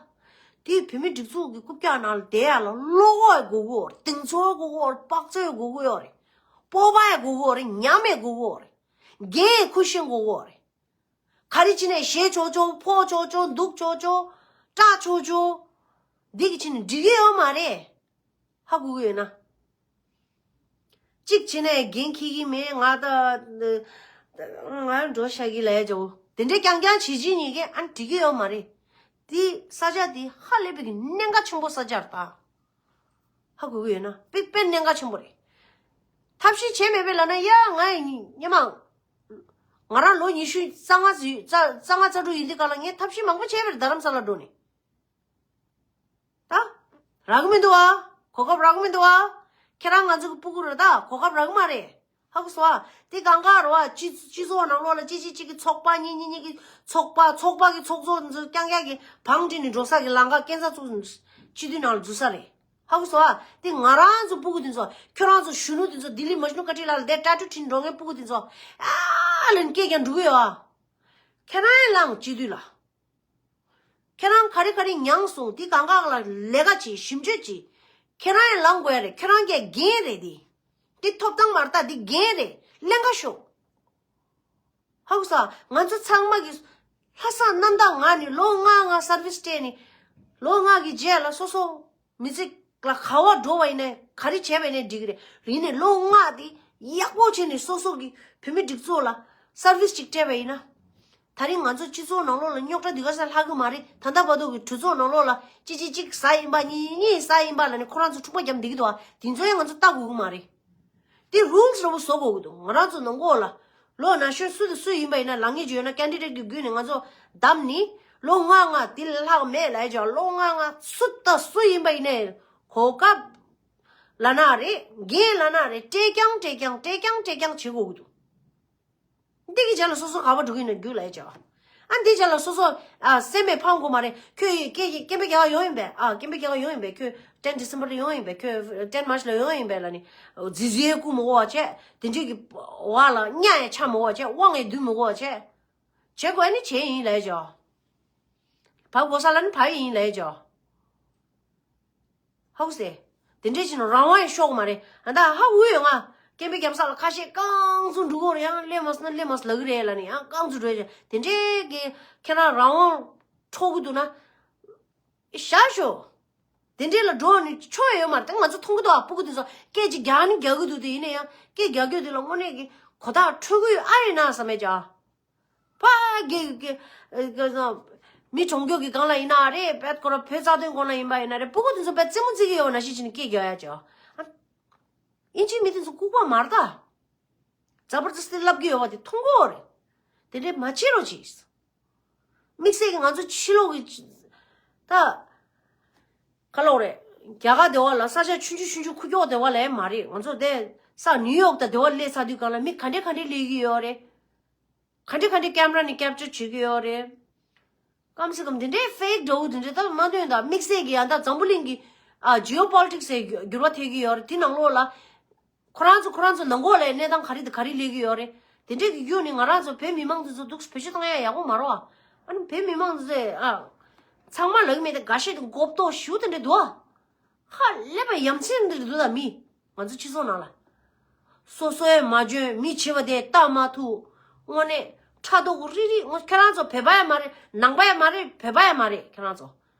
དེ་བོད་མི་སྒྲིག་འཛུགས་ཀྱི་རྐུབ་བཀྱག་ནང་ལ་བསྡད་ཡ་ལ་བློ་ཁོག་ཡང་དགོས་ཀྱི་ཡོད་རེད། གདེང་ཚོད་དགོས་ཀྱི་ཡོད་རེད། དཔག་ཚོད་དགོས་ཀྱི་ཡོད་རེད། སྤོབས་པ་ཡང་དགོས་ཀྱི་ཡོད་རེད། ཉམས་ཡང་དགོས་ཀྱི་ཡོད་རེད། འགན་ཡང་འཁུར་ཤེས་དགོས་ཀྱི་ཡོད་རེད། ག་རེ་བྱས་ནས་བཞེས་ཆོག་ཆོག་ཕོག་ཆོག་ཆོག་འདུག་ཆོག་ཆོག་སྐྲག་ཆོག་ཆོག་འདི་གི་བྱས་ནས་འགྲིག་གི་ཡོད་མ་རེད། ཧ་གོ་གི་ཡོད་ན། གཅིག་བྱས་ནས་འགན་འཁྱེར་གི་མེད། ང་ད་ང་འགྲོ་ཤག་གི་ལས་ཇོ་དེ་འདྲའི་རྐྱང་རྐྱང་བྱེད་ཀྱི་ཉེ་གི་ཨ་འགྲིག་གི་ཡོད་མ་རེད། དེ་ས་ཆ་དེ་ཧ་ལས་པའི་གི་གནད་འགག་ཆེན་པོ་ས་ཆ་རེད་ད། ཧ་གོ་གི་ཡོད་ན་དཔེ་དཔེ་གནད་འགག་ཆེན་པོ་རེད། ཐབས་ཤེས་བྱས་མེད་པས་ལབ་ན་ཡ་ང་ཡི་སྙེ་མ། ང་རང་ལོ་ཉི་ཤུ་རྩ་ལྔ་ཙམ་ཡོད། རྩ་རྩ་ལྔ་རྩ་དྲུག་ཡིན་དུས་ག་ལ་ངས་ཐབས་ཤེས་མང་པོ་བྱས་པ་རེད། རྡ་རམ་ས་ལ་འགྲོ་ནས། ད། རག་གི་མི་འདུག་ཨ། གོ་སྐབས་རག་གི་མི་འདུག་ཨ། ཁྱེད་རང་ང་ཚོ་གི་སྤུ་གུ་རེད་ད་གོ་སྐབས་རག་གི་མ་རེད། ཧ་གོ་སོང་ཨ། དེ་གང་ག་རེད་བ། སྤྱི་སྤྱི་ཚོགས་ནང་ལོགས་ལ་གཅིག་གཅིག་གཅིག་གི་ཚོགས་པ་གཉིས་གཉིས་གཉིས་ཀྱི་ཚོགས་པ་ཚོགས་པ་གི་ཚོགས་གཙོ་འཛུལ་རྐྱང་རྐྱང་གི་བང་སྒྲིག་ནས་འགྲོ་ས་གི་ལམ་ཁ་སྐས་འཛེག་བཙུགས་ནས་སྤྱི་འཐུས་ནང་ལ་འཛུལ་ས་རེད། ཧ་གོ་སོང་ཨ། དེ་ང་རང་ཚོ་སྤུ་གུ་དེ་ཚོ་ཁྱོད་རང་ཚོ་གཞོན་ནུ་དེ་ཚོ་ལྡི་ལི་མ་ཇུ་ནུ་ཀ་ཊི་ལ་ལ་དེ་ཏ་ཊུ་ཁྲིད་འགྲོ་མཁན་སྤུ་གུ་དེ་ཚོ་ཨ་ལན་སྐད་རྒྱག་འགྲོ་གི་ཡོད་ཨ། ཁྱེད་རང་ཡང་ལངས་སྤྱི་འཐུས་ལ། ཁྱེད་རང་ག་རེ་ག་རེ་མྱངས་སོང་དེ་གང་ག་ལ་ལས་ཀ་བྱེད་ཞིབ་འཇུག་བྱེད། ཁྱེད་རང་ཡང་ལངས་དགོས་ཡ་རེད། ཁྱེད་རང་གི་འགན་རེད་དེ། དེ་ཐོབ་ཐང་མ་རེད་ད་དེ་འགན་རེད། ལེན་ག་ཤོག་ཧ་གོ་སོང་། ང་ཚོ་ཚང་མ་གི་ལྷག་བསམ་རྣམ་དག་ངང་ནས་ལོ་ལྔ་ལྔ་སར་བིས་སྤྲད་ནས་ལོ་ལྔ་གི་རྗེས་ལ་སོ་སོ་མི་ཚེ་ལ་ག་བ་འགྲོ་བ་ཡིན་ནའི་ག་རེ་བྱས་པ་ཡིན་ནའི་འགྲིག་གི་རེད། ཡིན་ནའི་ལོ་ལྔ་དེ་ཡག་པོ་བྱས་ནས་སོ་སོ་གི་བོད་མི་སྒྲིག་འཛུགས་ལ་སར་བིས་ཅིག་སྤྲད་པ་ཡིན་ན། ད་རིང་ང་ཚོ་སྤྱི་ཚོགས་ནང་ལོགས་ལ་རྙོག་དྲ་འདི་ག་ས་ལྷག་གི་མ་རེད། ད་ལྟ་བར་དུ་གི་གྲོས་ཚོགས་ནང་ལོགས་ལ་གཅིག་གཅིག་གཅིག་ཟ་ཡིན་པ་གཉིས་གཉིས་ཟ་ཡིན་པ་ལ་ནི་ཁོ་རང་ཚོ་འཁྲུག་པ་རྒྱབ་བསྡད་ཀྱི་འདུག་ཨ། དེ་ཚོ་ཡང་ང་ཚོ་ལྟ་དགོས་ཀྱི་མ་རེད། དེ་རུལ་སི་འདྲ་པོ་བཟོ་དགོས་ཀྱི་འདུག་ང་རང་ཚོ་ནང་ལོགས་ལ་ལོ་ན་གཞོན་སུ་དང་སུ་ཡིན་པ་ཡིན་ན་ལངས་ཀྱི་ཡོད་ན་ཀན་ཌི་ཌེ་ཊི་གི་བརྒྱུད་ནས་ང་ཚོ་བདམས་ནི་ལོ་ལྔ་ལྔ་དེ་ལས་ལྷག་མེད་ལབ་ཡ་ཅིག་ལོ་ལྔ་ལྔ་སུ་དང་སུ་ཡིན་པ་ཡིན་ནའི་གོ་སྐབས་ལབ་ན་རེད། འགན་ལབ་ན་རེད། སྤྲད་རྐྱང་སྤྲད་རྐྱང་སྤྲད་རྐྱང་སྤྲད་རྐྱང་བྱེད་དགོས་ཀྱི་འདུག་འདི་གི་རྗེས་ལ་སོ་སོ་ག་པར་འགྲོ་གི་ཡིན་ན་རྒྱུགས་ལབ་ཡ་ཅིག་ཨ་འདི་རྗེས་ལ་སོ་སོ་ཨ་སེམས་པས་ཕམ་དགོས་མ་རེད། ཁྱོད་ཀྱི་སྐད་ཀྱི་སྐད་འབོད་རྒྱག་ག་ཡོང་ཡིན་པས། ཨ་སྐད་འབོད་རྒྱག་ག་ཡོང་ཡིན་པས། ཁྱོད་ཊེན་ཌི་སེམ་པར་ལ་ཡོང་ཡིན་པས། ཁྱོད་ཊེན་མར་ཆི་ལ་ཡོང་ཡིན་པས་ལབ་ནི། རྫི་རྫི་ཡས་བཀུག་མི་དགོས་པ་བྱས། དེ་འདྲས་ཀྱི་བ་ལ་གཉའ་ཡས་ཆག་མི་དགོས་པ་བྱས། དབང་ཡས་སྡུད་མི་དགོས་པ་བྱས། བྱེད་དགོས་ནི་བྱས་ཡིན་ལབ་ཡ་ཅིག་བབ་དགོས་ས་ལ་ནི་བབ་ཡིན་ལབ་ཡ་ཅིག་ཧ་གོ་སོང་། དེ་འདྲས་བྱས་ན་རང་དབང་ཡང་ཤོར་གི་མ་རེད། ཨ་ད་ཧ་གོ་ཡོད། ང་སྐད་འབོད་རྒྱབ་ས་ལ་ཁ་ཤས་རྐང་བཙུགས་འགྲོ་གི་ཡོད་རེད། ཡང་སླེབས་མ་སོང་ན་སླེབས་མ་སོང་ལབ་གི་རེད་ལབ་ནས་ཡང་རྐང་བཙུགས་འགྲོ་ཡ་ཅིག་དེ་འདྲས་ཀྱི་ཁྱེད་རང་རང་དབང་འཕྲོག་གི་འདུག་ན། བཞག་ཤོག་དེ་འདྲས་ལ་འགྲོ་ནི་ཆོ་ཡོད་མ་རེད། ད་ང་ཚོ་མཐོང་གི་འདུག་ཨ། སྤུ་གུ་དེ་ཚོ་སྐད་ཅིག་རྒྱག་ནི་རྒྱག་གི་འདུག་དེ་ཡིན་ན་ཡང་སྐད་རྒྱག་རྒྱུ་དེ་ལ་དངོས་གནས་ཀྱི་གོ་བརྡ་འཕྲོད་ཀྱི་ཡོད་ཨ་ཡིན་ན་བསམ་མེད་ཅིག་ཕ་གི་གི་གི་གི་བོད་ མི་གྲོངས་རྒྱུ་གི་སྒང་ལ་ཡིན་ན་རེད། བེད་ཁོ་ར་བོད་རྩ་དོན་སྐོར་ལ་ཡིན་པ་ཡིན་ན་རེད། སྤུ་གུ་དེ་ཚོ་བེད་རྩེད་མོ་རྩེ་གི་ཡོད་ན་ཤི་ཅི་ནི་སྐད་རྒྱག་ཡ་ཅོ། ཨ། ཨིན་ཇིའི་མི་དེ་ཚོ་ལྐུགས་པ་མ་རེད་ད། ཛ་བར་དསྟི་ལབ་གི་ཡོད་པ་དེ་མཐོང་གི་ཡོད་རེད། དེ་འདྲས་མ་བྱེད་རོགས་གྱིས། དམིགས་བསལ་གྱི་ང་ཚོ་ཕྱི་ལོགས་ཀྱི་ད། ག་ལབ་རེད། རྒྱ་གར་དེ་བ་ལ་ས་ཆ་ཆུང་ཆུང་ཆུང་ཆུང་ཁུག་ཀྱོག་དེ་བ་ལ་མ་རེད། ང་ཚོ་དེ་ས་ནིའུ་ཡོག་དང་དེ་བ་སླེབས་ཚར་དུས་སྒང་ལ་མི་ག་འདྲས་ག་འདྲས་སླེབས་ཀྱི་ཡོད་རེད། ག་འདྲས་ག་འདྲས་ཀེམ་ར་ནས་ཀེབ་ཅར་བྱེད་ཀྱི་ཡོད་རེད། ཀམ་སེ་ཀམ་དེ་འདྲའི་ཕེག་འདྲ་བོ་དེ་འདྲའི་ད་མ་འདོན་ད། དམིགས་བསལ་གྱི་ཡང་ད་འཛམ་བུ་གླིང་གི་ཨ་ཇི་ཨོ་པོ་ལི་ཊིག་སི་ཟེར་འགྱུར་བ་ཐེབས་ཀྱི་ཡོད་རེད། དེ་ནང་ལོགས་ལ་ཁོ་རང་ཚོ་ཁོ་རང་ཚོ་ནང་ལོགས་ལ་གནས་སྟངས་ག་རེ་དང་ག་རེ་སླེབས་ཀྱི་ཡོད་རེད། དེ་འདྲའི་གི་གཡུག་ནས་ང་རང་ཚོ་བོད་མི་མང་དེ་ཚོ་འདུག་བེད་སྤྱོད་བཏང་ཡ་ཡག་པོ་མ་རེད་བ། ཨ་ནི་བོད་མི་མང་དེ་ཚོས་ཨ་ཚང་མ་ལབ་ཀྱི་མེད་དེ་འགའ་ཤས་དེ་མགོ་བཏོག་ཞུ་དེ་འདྲ་འདུག་ཨ། ཧ་ལས་པ་ཡ་མཚན་འདི་རེད་འདུག་ད་མི། ང་ཚོ་སྤྱི་ཚོགས་ནང་ལ། སོ་སོ་ཡང་མ་འཇོན། མི་བྱེད་པ་དེ་ལྟ་མ་ཐུབ། དངོས་གནས་ཕྲག་དོག་རིག་རིག་ངོ་། ཁྱེད་རང་ཚོ་བོད་པ་ཡང་མ་རེད། ནང་པ་ཡང་མ་རེད། བོད་པ་ཡང་མ་རེད། ཁྱེད་རང་ཚོ་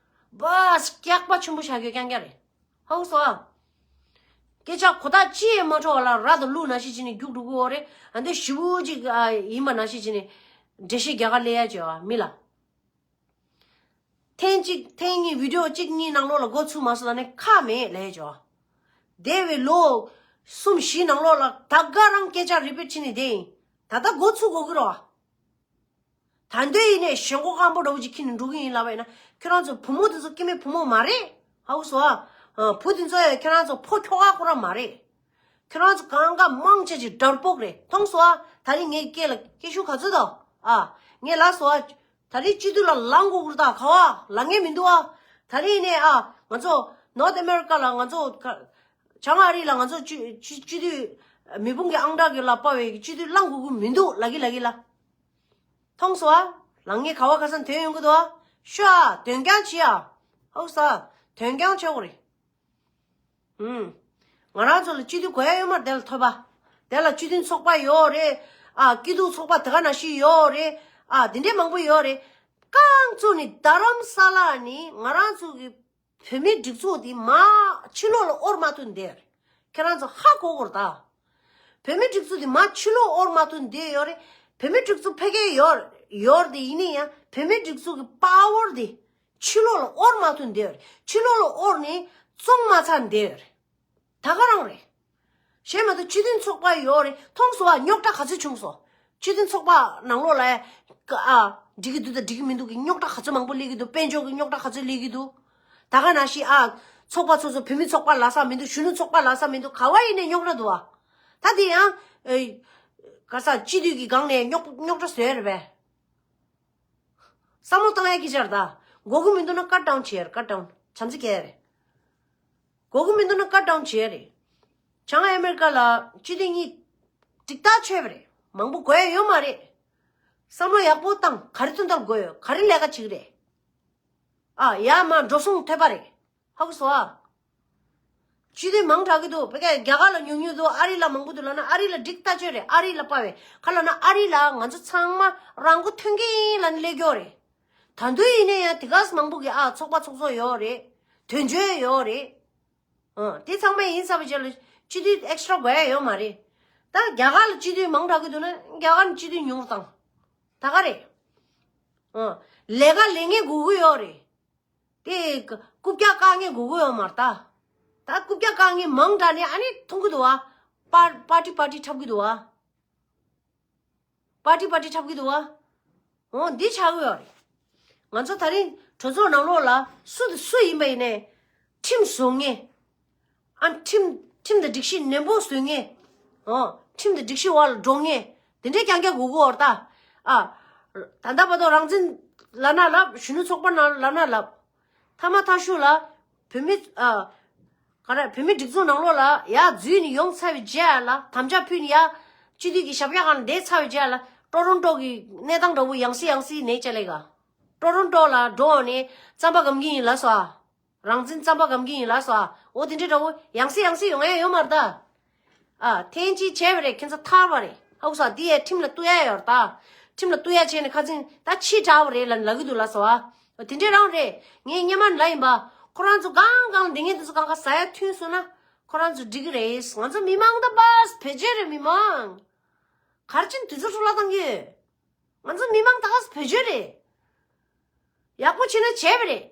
བ་སྐྱག་པ་ཆེན་པོ་བཞག་རྒྱུ་རྐྱང་རྐྱང་རེད། ཧ་གོ་སོང་ཨ། སྐད་ཆ་གོ་ཐག་ཅི་ཡང་མ་འཕྲོ་བ་ལ་ར་དང་ལུག་ནང་བཞིན་བྱས་ནས་རྒྱུགས་འགྲོ་གི་ཡོད་རེད། ཨ་འདི་ཞི་བོ་ཅིག་ཨ་ཡིན་པ་ནང་བཞིན་བྱས་ནས་འགྲེལ་བཤད་རྒྱག་ག་སླེབས་ཡ་བྱེད་བ་མི་ལ། ཐེངས་གཅིག་ཐེངས་གཉིས་བི་ཌིའོ་གཅིག་གཉིས་ནང་ལོགས་ལ་འགོ་ཚུགས་མ་སོང་ན་ནི་ཁག་མེད་ལས་ཆོག་འདས་པའི་ལོ་གསུམ་བཞི་ནང་ལོགས་ལ་ད་ག་རང་སྐད་ཆ་རི་པིཊ་བྱས་ནས་བསྡད་ཡིན། ད་ལྟ་འགོ་ཚུགས་དགོས་ཀྱི་རེད་བ། ད་འདོད་ཡིན་ནས་ཞེན་ཁོག་སྐམ་པོ་འདྲ་བོ་ཅིག་འཁྱེར་ནས་འགྲོ་གི་ཡིན་ལབ་པ་ཡིན་ན། ཁྱོད་རང་ཚོ་བུ་མོ་དེ་ཚོ་སྐྱེ་དམན་བུ་མོ་མ་རེད། ཧ་གོ་སོང་ཨ། བུ་དེ་ཚོ་ཡང་ཁྱོད་རང་ཚོ་ཕོ་ཁྱོ་ག་ཁོ་རང་མ་རེད། ཁྱོད་རང་ཚོ་གང་ག་མང་ཆེ་ཅིག་དྲར་པོག་རེད། མཐོང་སོང་ཨ། ད་རིང་ངའི་སྐད་ལ་སྐད་ཤུགས་ག་ཚོད་དང་ཨ། ངས་ལབ་སོང་ཨ། ད་རིང་སྤྱི་འཐུས་ལ་ལངས་དགོས་ཀྱི་རེད་ད། ག་བ་ལངས་མཁན་མི་འདུག་ཨ། ད་རིང་ནས་ཨ་ང་ཚོ་ནོར་ཐི་ཨ་མེ་རི་ཀ་ལ་ང་ཚོ་ག་བྱང་ཨ་རི་ལ་ང་ཚོ་སྤྱི་སྤྱི་སྤྱི་འཐུས་མི་དཔུང་གི་ཨང་གྲངས་ཀྱི་ལ་དཔའ་བའི་སྤྱི་འཐུས་ལངས་དགོས་ཀྱི་མི་འདུག་ལབ་ཀྱི་ལབ་ཀྱི་ལ། མཐོང་སོང་ཨ། ལངས་མཁན་ག་བ་ག་ས་ཐོན་ཡོང་གི་འདུག་ཨ། ཤོད་ཨ། དོན་རྐྱང་བྱེད་ཨ། ཧ་གོ་སོང་ཨ། དོན་རྐྱང་བྱེད་དགོས་རེད། ཧུམ། ང་རང་ཚོ་ལ་སྤྱི་འཐུས་དགོས་ཡ་ཡོད་མ་རེད། དེ་ལ་ཐོབ་པ། དེ་ལ་སྤྱི་མཐུན་ཚོགས་པ་ཡོད་རེད། ཨ་སྐྱིད་སྡུག་ཚོགས་པ་དེ་ག་ནང་བཞིན་ཡོད་རེད། ཨ་དེ་འདྲས་མང་པོ་ཡོད་རེད། རྐང་བཙུགས་ནས་རྡ་རམ་ས་ལ་ནི་ང་རང་ཚོ་གི་བོད་མིའི་སྒྲིག་འཛུགས་དེ་མར་ཕྱི་ལོགས་ལ་དབོར་མ་ཐུབ་བསྡད་ཡོད་རེད། ཁྱེད་རང་ཚོ་ཧ་གོ་དགོས་རེད་ད། བོད་མིའི་སྒྲིག་འཛུགས་དེ་མར་ཕྱི་ལོགས་དབོར་མ་ཐུབ་བསྡད་ཡོད་རེད། བོད་མིའི་སྒྲིག་འཛུགས་འཕེལ་རྒྱས་ཡོད་ཡོད་རེད་དེ། ཡིན་ན་ཡང་བོད་མིའི་སྒྲིག་འཛུགས་ཀྱི་པ་ཝར་དེ་ཕྱི་ལོགས་ལ་དབོར་མ་ཐུབ་བསྡད་ཡོད་རེད། ཕྱི་ལོགས་ལ་དབོར་ནས་བཙོང་མ་ཚར་བསྡད་ཡོད་རེད། ད་ག་རང་རེད། གཞན་མ་གཏོགས་སྤྱི་མཐུན་ཚོགས་པ་ཡོད་རེད། མཐོང་སོང་བ། རྙོག་དྲ་ག་ཚོད་བྱུང་སོང་། སྤྱི་མཐུན་ཚོགས་པ་ནང་ལོགས་ལ་ཨ་འགྲིག་གི་འདུག་དང་འགྲིག་གི་མི་འདུག་གི་རྙོག་དྲ་ག་ཚོད་མང་པོ་སླེབས་ཀྱི་འདུག་དཔལ་འབྱོར་གྱི་རྙོག་དྲ་ག་ཚོད་སླེབས་ཀྱི་འདུག་ད་ག་ནང་བཞིན་ཨ་ཚོགས་པ་སོ་སོ་བོད་མི་ཚོགས་པ་ལབ་ས་མི་འདུག་གཞོན་ནུ་ཚོགས་པ་ལབ་ས་མི་འདུག་ག་བ་ཡིན་ནའི་རྙོག་དྲ་འདུག་བ། ད་དེ་ཡང་ཨེ་ག་ས་སྤྱི་འཐུས་ཀྱི་སྒང་ནས་རྙོག་རྙོག་དྲ་བཟོས་རེད་པས། བསམ་བློ་བཏང་ཡ་སྐད་ཆ་རེད་ད། དགོས་ཀྱི་མི་འདུག་ན་ཀཊ་ཌའུན་བྱེད་ཡ་རེད། ཀཊ་ཌའུན་བྱམས་བརྩེ་རྒྱག་ཡ་རེད། དགོས་ཀྱི་མི་འདུག་ན་ཀཊ་ཌའུན་བྱེད་ཡ་རེད། བྱང་ཨ་མེ་རི་ཀ་ལ་སྤྱི་འཐུས་གཉིས་འགྲིག་ཐག་ཆོད་པ་རེད། མང་པོ་དགོས་ཡ་ཡོད་མ་རེད། བསམ་བློ་ཡག་པོ་བཏང་། ག་རེ་དོན་དག་དགོས་ཡོད། ག་རེ་ལས་ཀ་བྱེད་ཀྱི་རེད། ཨ་ཡ་མ་འགྲོ་སོང་ཐོབ་པ་རེད། ཧ་གོ་སོང་ཨ། སྤྱི་འཐུས་མང་དྲགས་ཀྱི་འདུག་བོད་སྐད་རྒྱ་གར་ལ་ཉུང་ཉུང་འདུག་ཨ་རི་ལ་མང་པོ་འདུག་ལབ་ན་ཨ་རི་ལ་འགྲིག་ཐག་ཆོད་རེད། ཨ་རི་ལ་དཔའ་བའི་ཁ་ལབ་ན་ཨ་རི་ལ་ང་ཚོ་ཚང་མ་རང་མགོ་ཐོན་གྱི་ཡིན་ལབ་ནས་སླེབས་ཀྱི་ཡོད་རེད། ད་དུང་ཡིན་ན་ཡང་དེ་ག་ས་མང་པོ་གི་ཨ་ཚོགས་པ་ཚོགས་གཙོ་ཡོད་རེད། དོན་གཅོད་ཡོད་རེད། ཨ་དེ་ཚང་མ་ཡིན་ཚར་བའི་རྗེས་ལ་སྤྱི་འཐུས་ཨེག་སི་ཊྲ་དགོས་ཡ་ཡོད་མ་རེད། ད་རྒྱ་གར་ལ་སྤྱི་འཐུས་མང་དྲགས་ཀྱི་འདུག་ན་རྒྱ་གར་ནས་སྤྱི་འཐུས་ཉུང་རུ་བཏང་། ད་ག་རེད། ཨ་ལས་ཀ་ལས་མཁན་དགོས་ཀྱི་ཡོད་རེད། དེ་རྐུབ་བཀྱག་བཀག་མཁན་དགོས་ཀྱི་ཡོད་མ་རེད་ད། ད་རྐུབ་བཀྱག་བཀག་མཁན་མང་དྲགས་ནས་ཨ་ནི་མཐོང་གི་འདུག་བ། པར་པར་ཊི་པར་ཊི་འཁྲབ་ཀྱི་འདུག་བ། པར་ཊི་པར་ཊི་འཁྲབ་ཀྱི་འདུག་བ། འོ་འདི་ཆགས་ཀྱི་ཡོད་རེད། ང་ཚོ་ད་རིང་གྲོས་ཚོགས་ནང་ལོགས་ལ་སུ་དང་སུ་ཡིན་པ་ཡིན་ནའི་ཁྲིམས་བཟོ་མཁན། ཨ་ཁྲིམས་ཁྲིམས་དང་སྒྲིག་གཞི་ནན་པོ་བཟོ་མཁན། འོ་ཁྲིམས་དང་སྒྲིག་གཞི་འོག་ལ་འགྲོ་མཁན། དེ་འདྲའི་རྐྱང་རྐྱང་དགོས་ཀྱི་ཡོད་རེད་ད། ཨ་ད་ལྟ་བར་དུ་རང་བཙན་ལབ་ན་ལབ། གཞོན་ནུ་ཚོགས་པ་ནང་ལབ་ན་ལབ། མཐའ་མ་མཐའ་གཞུག་ལ་བོད་མི་ཨ་ག་རེ་བོད་མི་སྒྲིག་འཛུགས་ནང་ལོགས་ལ་ཡར་འཛུལ་ནས་ཡོང་ཚར་བའི་རྗེས་ལ། དམ་བཅའ་ཕུལ་ནས་ཡར་སྤྱི་འཐུས་ཀྱི་ཞབས་ཀྱག་སྒང་ལ་བསྡད་ཚར་བའི་རྗེས་ལ། ཊོ་རོན་ཊོ་གི་གནས་སྟངས་འདྲ་བོ་ཡང་སེ་ཡང་སེ་ནས་ཅ་ལག་ག་ཊོ་རོན་ཊོ་ལ་འགྲོ་ནས་རྩམ་པ་སྒམ་གྱི་ཡིན་ལབ་སོང་ཨ། རང་བཙན་རྩམ་པ་སྒམ་གྱི་ཡིན་ལབ་སོང་ཨ། འོ་དེ་འདྲའི་འདྲ་བོ་ཡང་སེ་ཡང་སེ་ཡོང་ཡ་ཡོད་མ་རེད་ད། ཨ་ཐེངས་གཅིག་བྱས་པ་རེད། ཁྱེད་ཚོ་ཐར་བ་རེད། ཧ་གོ་སོང་ཨ། འདི་ཡ་ཁྲིམས་ལ་གཏུག་ཡ་ཡོད་རེད་ད། ཁྲིམས་ལ་གཏུག་ཡ་བྱས་ནས་ཁ་སང་ད་ཕྱི་དྲགས་པ་རེད་ལབ་ལབ་ཀྱི་འདུག་ལབ་སོང་ཨ། དེ་འདྲའི་རང་རེད། ངས་སྔོན་མ་ལབ་ཡིན་པ། ཁོ་རང་ཚོ་གང་གང་འདི་ངས་དེ་ཚོ་གང་ག་ཟ་ཡ་ཐོན་སོང་ན་ཁོ་རང་ཚོ་འགྲིག་གི་རེད། ང་ཚོ་མི་མང་ད་པས་བེད་སྤྱོད་རེད། མི་མང་ག་རེ་བྱས་ནས་དུས་ཚོད་འཕྲོ་བརླག་བཏང་གི་ཡོད། ང་ཚོ་མི་མང་ད་ག་ས་བེད་སྤྱོད་རེད། ཡག་པོ་བྱས་ན་བྱས་པ་རེད།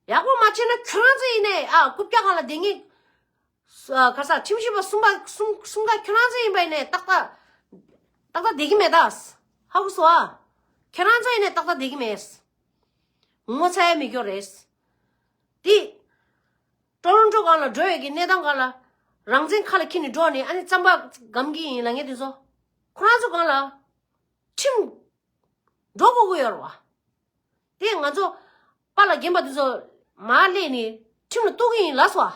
ཡག་པོ་མ་བྱས་ན་ཁྱོད་རང་ཚོ་ཡིན་ནས་ཨ་རྐུབ་བཀྱག་སྒང་ལ་བསྡད་ངེས། ཨ་ག་ས་ཁྲིམས་ཞིབ་པ་གསུམ་པ་གསུམ་གསུམ་ཀ་ཁྱོད་རང་ཚོ་ཡིན་པ་ཡིན་ནས་ཏག་ཏག་ཏག་ཏག་བསྡད་ཀྱི་མེད་ད། ཧ་གོ་སོང་ཨ། ཁྱོད་རང་ཚོ་ཡིན་ནས་ཏག་ཏག་བསྡད་ཀྱི་མེད། ངོ་ཚ་ཡ་མེད་སྐྱོ་རེད། དེ། ཀྲོ་རོན་ཀྲོ་སྒང་ལ་འགྲོ་ཡས་ཀྱི་གནས་སྟངས་སྒང་ལ། རང་བཙན་ཁ་ལ་འཁྱེར་ནས་འགྲོ་ནས་ཨ་ནི་རྩམ་པ་སྒམ་གྱི་ཡིན་ལབ་མཁན་དེ་ཚོ། ཁོ་རང་ཚོ་སྒང་ལ། ཁྲིམས། འགྲོ་དགོས་ཀྱི་ཡོད་རེད་བ། དེ་ང་ཚོ་པཱ་ལགས་རྒན་པ་དེ་ཚོ་མར་སླེབས་ནས་ཁྲིམས་ལ་གཏུག་གི་ཡིན་ལབ་སོང་ཨ།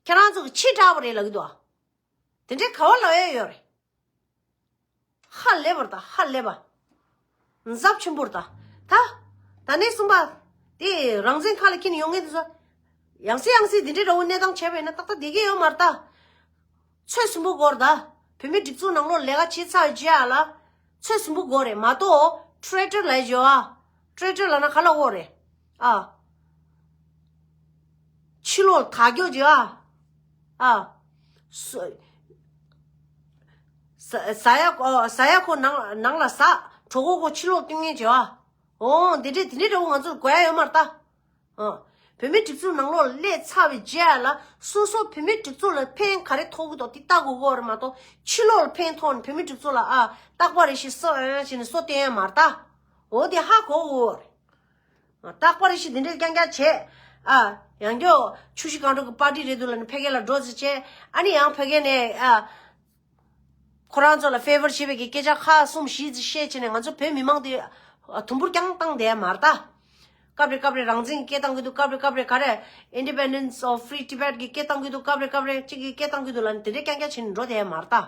ཁྱེད་རང་ཚོ་གི་ཕྱི་དྲགས་པ་རེད་ལབ་ཀྱི་འདུག་ཨ། དེ་འདྲའི་ག་བ་ལབ་ཡ་ཡོད་རེད། ཧ་ལས་པ་རེད་ད་ཧ་ལས་པ། འཛབ་ཆེན་པོ་རེད་ད། ད། ད་ནས་གསུམ་པ། དེ་རང་བཙན་ཁ་ལ་འཁྱེར་ནས་ཡོང་མཁན་དེ་ཚོ། ཡང་སེ་ཡང་སེ་འདི་འདྲའི་འདྲ་བོ་གནས་སྟངས་བྱས་པ་ཡིན་ན་ཏག་ཏག་བསྡད་ཀྱི་ཡོད་མ་རེད་ད། ཚོད་ཟིན་པོ་དགོས་རེད་ད། བོད་མིའི་སྒྲིག་འཛུགས་ནང་ལོགས་ལས་ཀ་བྱེད་ཚར་བའི་རྗེས་ལ། ཚོད་ཟིན་པོ་དགོས་རེད་མ་གཏོགས་ཊེ་རེ་ཊར་ལབ་ཡ་ཡོད་ཨ། ཊེ་རེ་ཊར་ལབ་ན་ག་ལ་འོ་རེད། ཨ། ཕྱི་ལོགས་ལ་དག་རྒྱུ་ཅིག་ཨ། ཨ། ཟ་ཟ་ཡ་ཨོ་ཟ་ཡ་ཁོ་ནང་ནང་ལ་ཟ། གྲོད་ཁོག་ཁོ་ཕྱི་ལོགས་སྟོན་མཁན་ཅིག་ཨ། ཨོ་འདི་འདྲས་འདི་འདྲས་འདྲ་བོ་ང་ཚོར་དགོས་ཡ་ཡོད་མ་རེད་ད། ཨ། བོད་མིའི་སྒྲིག་འཛུགས་ནང་ལོགས་སླེབས་ཚར་བའི་རྗེས་ལ་སོ་སོ་བོད་མིའི་སྒྲིག་འཛུགས་ལ་ཕན་ག་རེ་ཐོགས་ཀྱི་འདུག་དེ་ལྟ་དགོས་ཀྱི་ཡོད་རེད་མ་གཏོགས་ཕྱི་ལོགས་ལ་ཕན་ཐོགས་ནས་བོད་མིའི་སྒྲིག་འཛུགས་ལ་ཨ་རྟག་པར་རེ་ཞིག་སོ་ཨ་བྱས་ནས་སོ་བསྟན་ཡ་མ་རེད་ད། འོ་དེ་ཧ་གོ་དགོས་རེད། རྟག་པར་རེ་ཞིག་འདི་འདྲས་རྐྱང་རྐྱང་བྱས། ཨ། ཡང་བསྐྱར་ཆུ་བཞི་སྒང་དྲུག་གི་པར་ཊི་རེད་འདུག་ལབ་ནས་ཕ་གི་ལ་འགྲོ་ཟེར་བྱས། ཨ་ནི་ཡང་ཕ་གི་ནས་ཨ། ཁོ་རང་ཚོ་ལ་ཕེ་ཝར་བྱེད་པའི་གི་སྐད་ཆ་ཁག་གསུམ་བཞི་ཙམ་བཤད་བྱས་ནས་ང་ཚོ་བོད་མི་མང་དེ་དུམ་བུར་རྐྱང་བཏང་བསྡད་ཡ་མ་རེད་ད། སྐབས་རེ་སྐབས་རེ་རང་བཙན་གྱི་སྐད་བཏང་གི་འདུག་སྐབས་རེ་སྐབས་རེ་ག་རེ་Independence of Free Tibet གི་སྐད་བཏང་གི་འདུག་སྐབས་རེ་སྐབས་རེ་གཅིག་གི་སྐད་བཏང་གི་འདུག་ལབ་ནས་དེ་འདྲས་རྐྱང་རྐྱང་བྱས་ནས་འགྲོ་བསྡད་ཡ་མ་རེད་ད།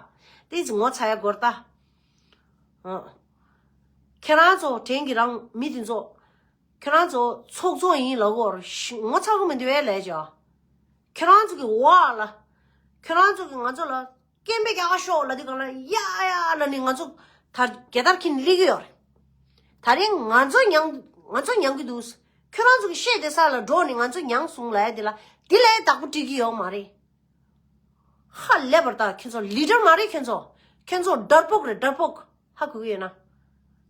དེ་ཚོ་ངོ་ཚ་ཡ་དགོས་རེད་ད། ཨ། ཁྱེད་རང་ཚོ་དྲན་གྱི་རང་མི་དེ་ཚོ། ཁྱེད་རང་ཚོ་ཚོགས་གཙོ་ཡིན་ལབ་གོ་ངོ་ཚ་གི་མི་འདུག་བས་ལས་ཀྱང་། ཁྱེད་རང་ཚོ་གི་འོག་ལ། ཁྱེད་རང་ཚོ་གི་ང་ཚོ་ལ་སྐད་འབོད་རྒྱག་ཤོག་ལབ་དུས་གང་ལ་ཡ་ཡ་ལབ་ནས་ང་ཚོ་ད་རྒྱལ་དར་འཁྱེར་ནས་སླེབས་ཀྱི་ཡོད་རེད། ད་རིང་ང་ཚོ་མྱངས་ང་ཚོ་མྱངས་ཀྱི་འདུག་ཁྱེད་རང་ཚོ་གི་བཤད་བསྡད་ས་ལ་འགྲོ་ནས་ང་ཚོ་མྱངས་སོང་ལབ་ཡ་དེ་ལ་དེ་ལས་བདག་པོ་སྤྲད་ཀྱི་ཡོད་མ་རེད། ཧ་ལས་པར་ད་ཁྱོད་ཚོ་ལི་ཌར་མ་རེད། ཁྱོད་ཚོ་ཁྱོད་ཚོ་ཌར་པོག་རེད། ཌར་པོག་ཧ་གོ་གི་ཡོད་ན།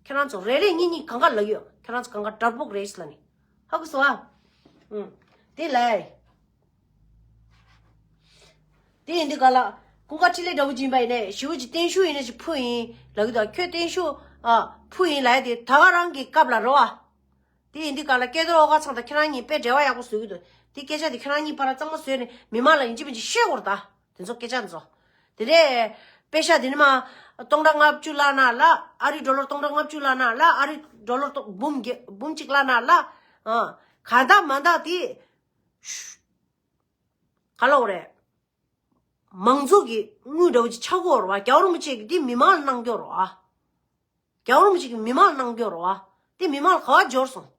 ཁྱེད་རང་ཚོ་རེ་རེ་གཉིས་གཉིས་གང་ག་ལབ་ཡོད། ཁྱེད་རང་ཚོ་གང་ག་ཌར་པོག་རེད་ལབ་ནི། ཧ་གོ་སོང་ཨ། ཨུམ། དེ་ལས། དེ་ཡིན་དུས་ག་ལ། ཀུན་དགའ་འཕྲིན་ལས་འདྲ་བོ་ཅིག་ཡིན་པ་ཡིན་ནས་ཞི་བོ་ཅིག་བརྟན་བཞུགས་ཡིན་ནས་ཅིག་ཕུལ་ཡིན་ལབ་གི་འདུག་ཁྱོད་བརྟན་བཞུགས་ཨ་ཕུལ་ཡིན་ལབ་ཡ་དེ་ད་ག་རང་གི་སྐབས་ལ་རོ་ཨ། དེ་ཡིན་དུས་ག་ལ་སྐལ་རྡོར་ཨོ་དཀར་ཚང་དང་ཁྱེད་རང་གཉིས་དཔེ་འབྲེལ་བ་ཡག་པོ་བཟོ་གི་འདུག་དེ་སྐད་ཆ་དེ་ཁྱེད་རང་གཉིས་བར་ལ་གཙང་མ་བཟོས་ནས་མི་མང་ལ་ཡིན་གཅིག་མིན་གཅིག་བཤད་དགོས་རེད་ད། དེ་ཚོ་སྐད་ཆ་དེ་ཚོ། དེ་ནས་པེ་ཤ་དེ་ནི་མ་སྟོང་ཕྲག་ལྔ་བཅུ་བརླག་ན་ལ་ཨ་རི་ཌོ་ལར་སྟོང་ཕྲག་ལྔ་བཅུ་བརླག་ན་ལ་ཨ་རི་ཌོ་ལར་སྟོང་འབུམ་བརྒྱ་འབུམ་གཅིག་བརླག་ན་ལ་ཨ་ག་འདག་མ་འདག་དེ་ག་ལ་འོ་རེད། མང་ཚོགས་ཀྱི་དངུལ་འདྲ་བོ་ཅིག་ཆགས་ཀྱི་ཡོད་རེད་བ། རྒྱལ་བ་རིན་པོ་ཆེ་གིས་འདི་མི་མང་ལ་གནང་རྒྱུ་རེད་བ། རྒྱལ་བ་རིན་པོ་ཆེ་གིས་མི་མང་ལ་གནང་རྒྱུ་རེད་བ། འདི་མི་མང་ལ་ག་བ་འབྱོར་སོང་།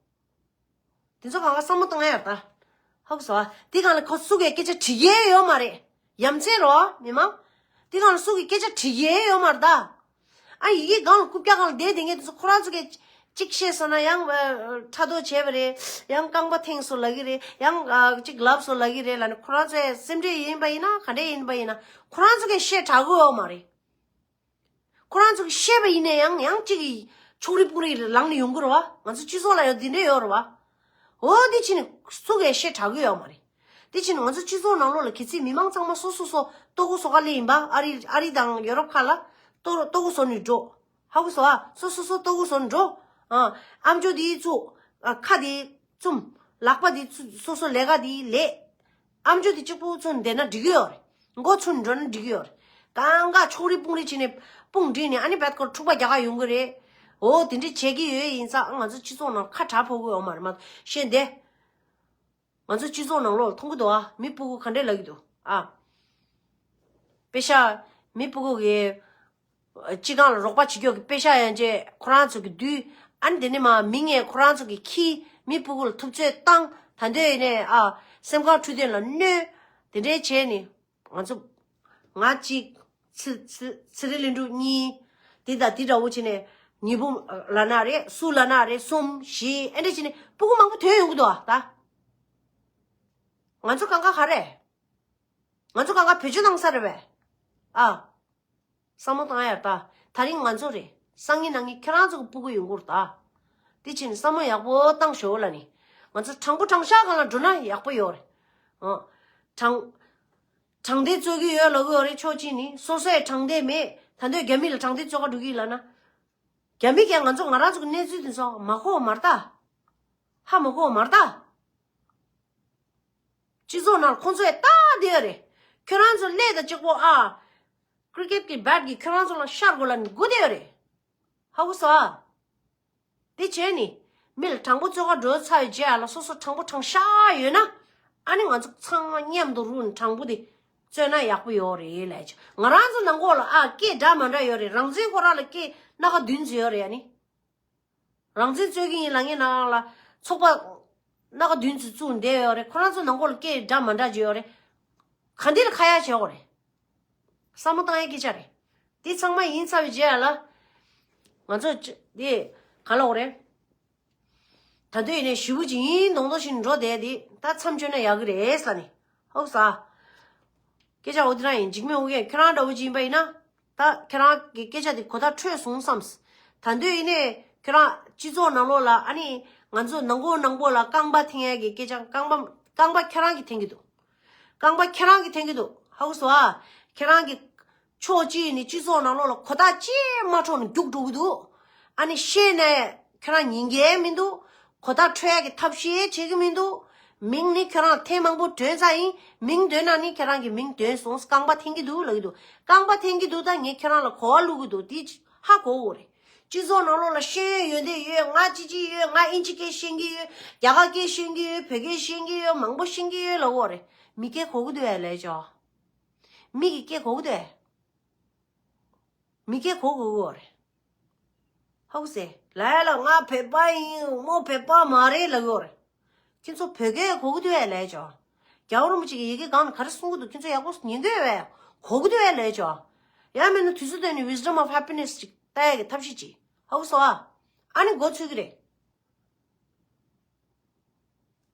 དེ་ཚོ་གང་ག་བསམ་བློ་བཏང་ཡ་རེད་ད། ཧ་གོ་སོང་བ། དེ་གང་ལ་ཁོ་སུ་གིས་སྐད་ཆ་དྲི་ཡས་ཡོད་མ་རེད། ཡ་མཚན་རེད་བ་མི་མང་། དེ་གང་ལ་སུ་གིས་སྐད་ཆ་དྲི་ཡས་ཡོད་མ་རེད་ད། ཨ་ཡི་གེ་སྒང་ལ་རྐུབ་བཀྱག་སྒང་ལ་བསྡད་བསྡད་མཁན་དེ་ཚོ་ཁོ་རང་ཚོ་གིས་གཅིག་བཤད་སོང་ན་ཡང་ཕྲག་དོག་བྱས་པ་རེད། ཡང་རྐང་པ་འཐེན་སོང་ལབ་ཀྱི་རེད། ཡང་གཅིག་ལབ་སོང་ལབ་ཀྱི་རེད་ལབ་ནས་ཁོ་རང་ཚོའི་སེམས་ཁྲལ་ཡིན་པ་ཡིན་ན་ག་འདྲས་ཡིན་པ་ཡིན་ན་ཁོ་རང་ཚོ་གིས་བཤད་དྲག་གི་ཡོད་མ་རེད། ཁོ་རང་ཚོ་གིས་བཤད་པ་ཡིན་ན་ཡང་ཡང་གཅིག་གིས་ཕྱོགས་རིས་སྤུང་རིས་ལངས་ནས་ཡོང་གི་རེད་བ། ང་ཚོ་སྤྱི་ཚོགས་ལ་ཡང་འདི་འདྲས་ཡོད་རེད་བ། འོ་འདི་ཕྱིན་ནས་སུ་གིས་བཤད་དྲག་གི་ཡོད་མ་རེད། དེ་ཕྱིན་ང་ཚོ་སྤྱི་ཚོགས་ནང་ལོགས་ལ་གལ་སྲིད་མི་མང་ཚང་མ་སོ་སོ་སོ་ལྟོ་གོས་བཟོ་ག་སླེབས་ཡིན་པ། ཨ་རི་ཨ་རི་དང་ཡོ་རོབ་ཁག་ལ་ལྟོ་ལྟོ་གོས་བཟོ་ནས་འགྲོ། ཧ་གོ་སོང་ཨ། སོ་སོ་སོ་ལྟོ་གོས་བཟོ་ནས་འགྲོ། ཨ། ཨམ་ཅོག་དེ་ཚུགས། ཨ། ཁ་དེ་བཙུམ། ལག་པ་དེ་ཚུགས། སོ་སོ་ལས་ཀ་དེ་ལས། ཨམ་ཅོག་དེ་གཅིག་པུ་ཚུགས་བསྡད་ན་འགྲིག་གི་ཡོད་རེད། མགོ་ཚུགས་འགྲོ་ན་འགྲིག་གི་ཡོད་རེད། གང་ག་ཕྱོགས་རིས་སྤུང་རིས་བྱས་ནས་དཔུང་བསྒྲིགས་ནས་ཨ་ནི་བད་ཀོར་འཁྲུག་པ་རྒྱག་ག་ཡོང་གི་རེད། འོ་དེ་འདྲས་བྱེད་ཀྱི་ཡོད་ཡིན་ཙང་ང་ཚོ་སྤྱི་ཚོགས་ནང་ཁ་གྲག་ཕོག་གི་ཡོད་མ་རེད་མ་གཏོགས་ཤེས་བསྡད། ང་ཚོ་སྤྱི་ཚོགས་ནང་ལོགས་ལ་མཐོང་གི་འདུག་ཨ། མི་སྤུ་གུ་ག་འདྲས་ལབ་ཀྱི་འདུག་ཨ། པེ་ཤ། མི་སྤུ་གུ་གི་སྤྱི་ཁང་ལ་རོགས་པ་བྱེད་ཀྱོག་གི་པེ་ཤ་ཡན་ཆད་ཁོ་རང་ཚོ་གི་བསྡུས། ཨ་ནི་དེ་ནས་མ་མི་ངས་ཁོ་རང་ཚོ་གི་ཁྱི་མི་སྤུ་གུ་ལ་ཐུབ་ཚོད་བཏང་། ད་འདོད་ཡིན་ནས་ཨ་སེམས་ཁམས་འཕྲོད་བསྟེན་ལ་གནོད། དེ་འདྲས་བྱས་ནས་ང་ཚོ། ང་གཅིག་ཚེ་ཚེ་ཚེ་རིང་ལྷུན་གྲུབ་གཉིས། དེ་དང་དེ་འདྲ་བོ་བྱས་ནས་ཉི་འབུམ་ལབ་ན་རེད། སུ་ལབ་ན་རེད། གསུམ་བཞི་ཨེ་འདྲ་བྱས་ནས་སྤུ་གུ་མང་པོ་ཐོན་ཡོང་གི་འདུག་ཨ། ད་ང་ཚོ་གང་ག་ག་རེད། ང་ཚོ་གང་ག་བེད་སྤྱོད་གནང་ས་རེད་པས། ཨ། བསམ་བློ་བཏང་ཡ་ད། ད་རིང་ང་ཚོ་རེད། སང་ཉིན་གནངས་ཉིན་ཁྱེད་རང་ཚོ་གི་སྤུ་གུ་ཡོང་གི་རེད་ད། དེ་ཕྱིན་བསམ་བློ་ཡག་པོ་བཏང་ཤོག་ལབ་ནི། ང་ཚོ་དྲང་པོ་དྲང་བཞག་སྒང་ལ་འགྲོ་ན་ཡག་པོ་ཡོད་རེད། ཨོ། དྲང་། དྲང་བདེན་རྩོད་ཀྱི་ཡོད་ལབ་ཀྱི་ཡོད་རེད། ཕྱོགས་གཅིག་ནས་སོ་སོས་དྲང་བདེན་མེད། ད་དུང་རྒྱ་མི་ལ་དྲང་བདེན་རྩོད་ག་འགྲོ་གི་ལབ་ན། རྒྱ་མི་གིས་ང་ཚོ་ང་རང་ཚོ་གི་གནས་ཚུལ་དེ་ཚོ་མ་གོ་བ་མ་རེད་ད། ཧ་མ་གོ་བ་མ་རེད་ད། སྤྱི་ཚོགས་ནང་ཁོང་ཚོས་ལྟ་བསྡད་ཡོད་རེད། ཁྱོད་རང་ཚོ་སླེབས་དང་གཅིག་པོ་ཨ། ཀི་རི་ཀེད་ཀྱི་བེད་ཀྱིས་ཁྱོད་རང་ཚོ་ལ་ཤར་དགོས་ལབ་ནས་སྒུག་བསྡད་ཡོད་རེད། ཧ་གོ་སོང་ཨ། དེ་བྱས་ནས་མི་ལ་དྲང་པོ་རྩོད་ག་འགྲོ་ཚར་བའི་རྗེས་ལ་སོ་སོ་དྲང་པོ་དྲང་བཞག་ཡོད་ན། ཨ་ནི་ང་ཚོ་ཚང་མ་མཉམ་དུ་རུབ་ནས་དྲང་པོ་དེ་རྩོད་ན་ཡག་པོ་ཡོད་རེད་ལབ་ཀྱི། ང་རང་ཚོ་ནང་ལོགས་ལ་ཨ་སྐད་འདྲ་མི་འདྲ་ཡོད་རེད། རང་བཙན་ཁོ་རང་ལ་སྐད་སྣ་ཁ་བདུན་ཙམ་ཡོད་རེད། ཨ་ནི། རང་བཙན་རྩོད་ཀྱི་ཡིན་ལབ་མཁན་ནང་ལ་ཚོགས་པ་སྣ་ཁ་བདུན་ཙམ་བཙུགས་བསྡད་ཡོད་རེད། ཁོ་རང་ཚོ་ནང་ལོགས་ལ་སྐད་འདྲ་མི་འདྲ་ཅིག་ཡོད་རེད། ག་འདི་ལ་ཁ་ཡ་བྱེད་དགོས་རེད། བསམ་བློ་བཏང་ཡའི་སྐད་ཆ་རེད། འདི་ཚང་མ་ཡིན་ཚར་བའི་རྗེས་ལ། ང་ཚོ་ཅི་འདི་ག་ལབ་དགོས་རེད། ད་དུང་ཡིན་ནའི་ཞེ་པོ་ཅིག་ཡིན་མདོག་མདོག་བྱས་ནས་འགྲོ་བསྡད་དེ་ད་མཚམས་གཅོད་ན་ཡག་གི་རེད་ལབ་ནི། ཧོབ་ས། སྐད་ཆ་འོ་དེ་རང་ཡིན། འཇིགས་མེད་ཨོ་རྒྱན་ཁྱོད་རང་འདྲ་བོ་ཅིག་ཡིན་པ་ཡིན་ན། ད་ཁྱེད་རང་གི་སྐད་ཆ་དེ་གོ་བརྡ་འཕྲོད་སོང་བསམས། ད་དུང་ཡིན་ནའི་ཁྱེད་རང་སྤྱི་ཚོགས་ནང་ལོགས་ལ་ཨ་ནི་ང་ཚོ་ནང་ཁུལ་ནང་ཁུལ་ལ་རྐང་པ་འཐེན་ཡ་གི་སྐད་ཆ། རྐང་པ་རྐང་པ་ཁྱེད་རང་གིས་འཐེན་གྱི་འདུག་རྐང་པ་ཁྱེད་རང་གིས་འཐེན་གྱི་འདུག་ཧ་གོ་སོང་ཨ། ཁྱེད་རང་གི་ཕྱོགས་གཅིག་ནས་སྤྱི་ཚོགས་ནང་ལོགས་ལ་གོ་བརྡ་ཅིག་མ་འཕྲོད་ནས་རྒྱུགས་འགྲོ་གི་འདུག་ཨ་ནི་ཤེས་ནས་ཁྱེད་རང་ཉན་གྱི་མི་འདུག་གོ་བརྡ་འཕྲོད་ཡ་གི་ཐབས་ཤེས་བྱེད་ཀྱི་མི་འདུག་མིང་ནི་ཁྱོད་རང་ཐེངས་མང་པོ་ཐོན་ཚར་ཡིན། མིང་ཐོན་ན་ནི་ཁྱེད་རང་གི་མིང་ཐོན་སོང་། རྐང་པ་འཐེན་གྱི་འདུག་ལབ་ཀྱི་འདུག་རྐང་པ་འཐེན་གྱི་འདུག་ད་ངས་ཁྱེད་རང་ལ་གོ་བ་བླུག་གི་འདུག་དེ་ཧ་གོ་དགོས་རེད། སྤྱི་ཚོགས་ནང་ལོགས་ལ་ཤེས་ཡོན་ཡོད་དེ་ཡོད། ང་ཅི་ཅི་ཡོད། ང་ཨིན་ཇི་སྐད་ཤེས་ཀྱི་ཡོད། རྒྱ་གར་སྐད་ཤེས་ཀྱི་ཡོད། བོད་སྐད་ཤེས་ཀྱི་ཡོད། མང་པོ་ཤེས་ཀྱི་ཡོད་ལབ་ཀྱི་ཡོད་རེད། མི་སྐད་གོ་གི་འདུག་ཨེ་ལབ་ཀྱི་ཡོད། མི་གི་སྐད་གོ་གི་འདུག་ཨེ། མི་སྐད་གོ་དགོས་ཀྱི་ཡོད་རེད། ཧ་གོ་སོང་། ལབ་ཡ་ལ་ང་བོད་པ་ཡིན། མོ་བོད་པ་མ་རེད་ལབ་ཀྱི་ཡོད་རེད། ཁྱེད་ཚོ་བོད་སྐད་གོ་གི་འདུག་ཨེ་ལབ་ཀྱི་ཡོད། རྒྱལ་བ་རིན་པོ་ཆེ་གི་ཡི་གེ་སྒང་ལ་ག་རེ་གསུང་གི་འདུག་ཁྱེད་ཚོ་ཡག་པོ་ཉན་གི་ཡོད་པས། གོ་གི་འདུག་ཨེ་ལབ་ཀྱི་ཡོད། ཡང་མིན་ན་དུས་ཚོད་བཏོན་ནས་Wisdom of Happiness ཅིག་ལྟ་ཡ་གི་ཐབས་ཤེས་ཅིག་ཧ་གོ་སོང་ཨ། ཨ་ནི་མགོ་ཚོད་ཀྱི་རེད།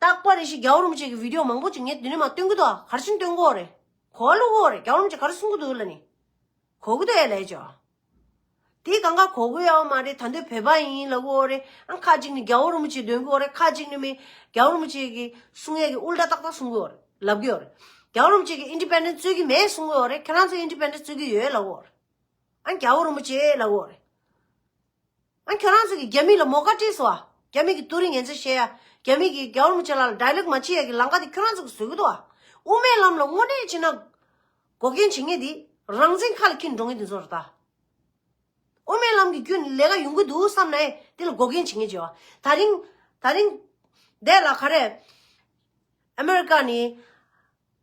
རྟག་པར་རེ་ཞིག་རྒྱལ་བ་རིན་པོ་ཆེ་གི་བི་ཌིའོ་མང་པོ་ཅིག་ངས་འདི་ནས་མར་སྟོན་གྱི་འདུག་ག་རེ་བྱས་ནས་སྟོན་གྱི་ཡོད་རེད། གོ་བ་བླུག་གི་ཡོད་རེད། རྒྱལ་བ་རིན་པོ་ཆེ་ག་རེ་གསུང་གི་འདུག་ལབ་ནས། གོ་གི་འདུག་ཨེ་ལབ་ཀྱི་ཡོད། དེ་གང་ག་གོ་གི་ཡོད་མ་རེད། ད་དུང་བོད་པ་ཡིན་ལབ་ཀྱི་ཡོད་རེད། ཨང་ཁ་ཅིག་ནས་རྒྱལ་བ་རིན་པོ་ཆེ་འདོན་གྱི་ཡོད་རེད། ཁ་ཅིག་ནས་མི་རྒྱལ་བ་རིན་པོ་ཆེ་གི་གསུང་ཡས་ཀྱི་ཨུལ་ཊ་ཏག་ཏག་གསུང་གི་ཡོད་རེད། ལབ་ཀྱི་ཡོད་རེད། རྒྱལ་བ་རིན་པོ་ཆེ་གི་ཨིན་ཌི་པེན་ཌེན་ཊི་རྩོད་ཀྱི་མེད་གསུང་གི་ཡོད་རེད། ཁྱེད་རང་ཚོ་ཨིན་ཌི་པེན་ཌེན་ཊི་རྩོད་ཀྱི་ཡོད་ལབ་ཀྱི་ཡོད་རེད། ཨང་རྒྱལ་བ་རིན་པོ་ཆེ་ལབ་ཀྱི་ཡོད་རེད། ཨ་ཁྱོད་རང་ཚོ་གིས་རྒྱ་མི་ལ་མོ་ཀ་སྤྲད་སོང་ཨ། རྒྱ་མི་གི་ཏུ་རིང་ཡན་ཆད་བཤད་ཡ། རྒྱ་མི་གི་རྒྱལ་བ་རིན་པོ་ཆེ་ལ་ཌའི་ལོག་མ་བྱེད་ཡ་གི་ལམ་ཁ་དེ་ཁྱོད་རང་ཚོ་གིས་བཟོས་ཀྱི་འདུག་ཨ། དབུ་མའི་ལམ་ལ་དངོས་གནས་བྱས་ན་འགོག་རྐྱེན་བྱེད་མཁན་དེ་རང་བཙན་ཁ་ལ་འཁྱེར་འགྲོ་མཁན་དེ་ཚོ་རེད་ད། དབུ་མའི་ལམ་གྱི་བརྒྱུད་ནས་ལས་ཀ་ཡོང་གི་འདུག་བསམ་ནའི་དེ་ལ་འགོག་རྐྱེན་བྱེད་མཁན་བྱེད་བ། ད་རིང་། ད་རིང་། དེ་ལ་ག་རེ། ཨ་མེ་རི་ཀ་ནས།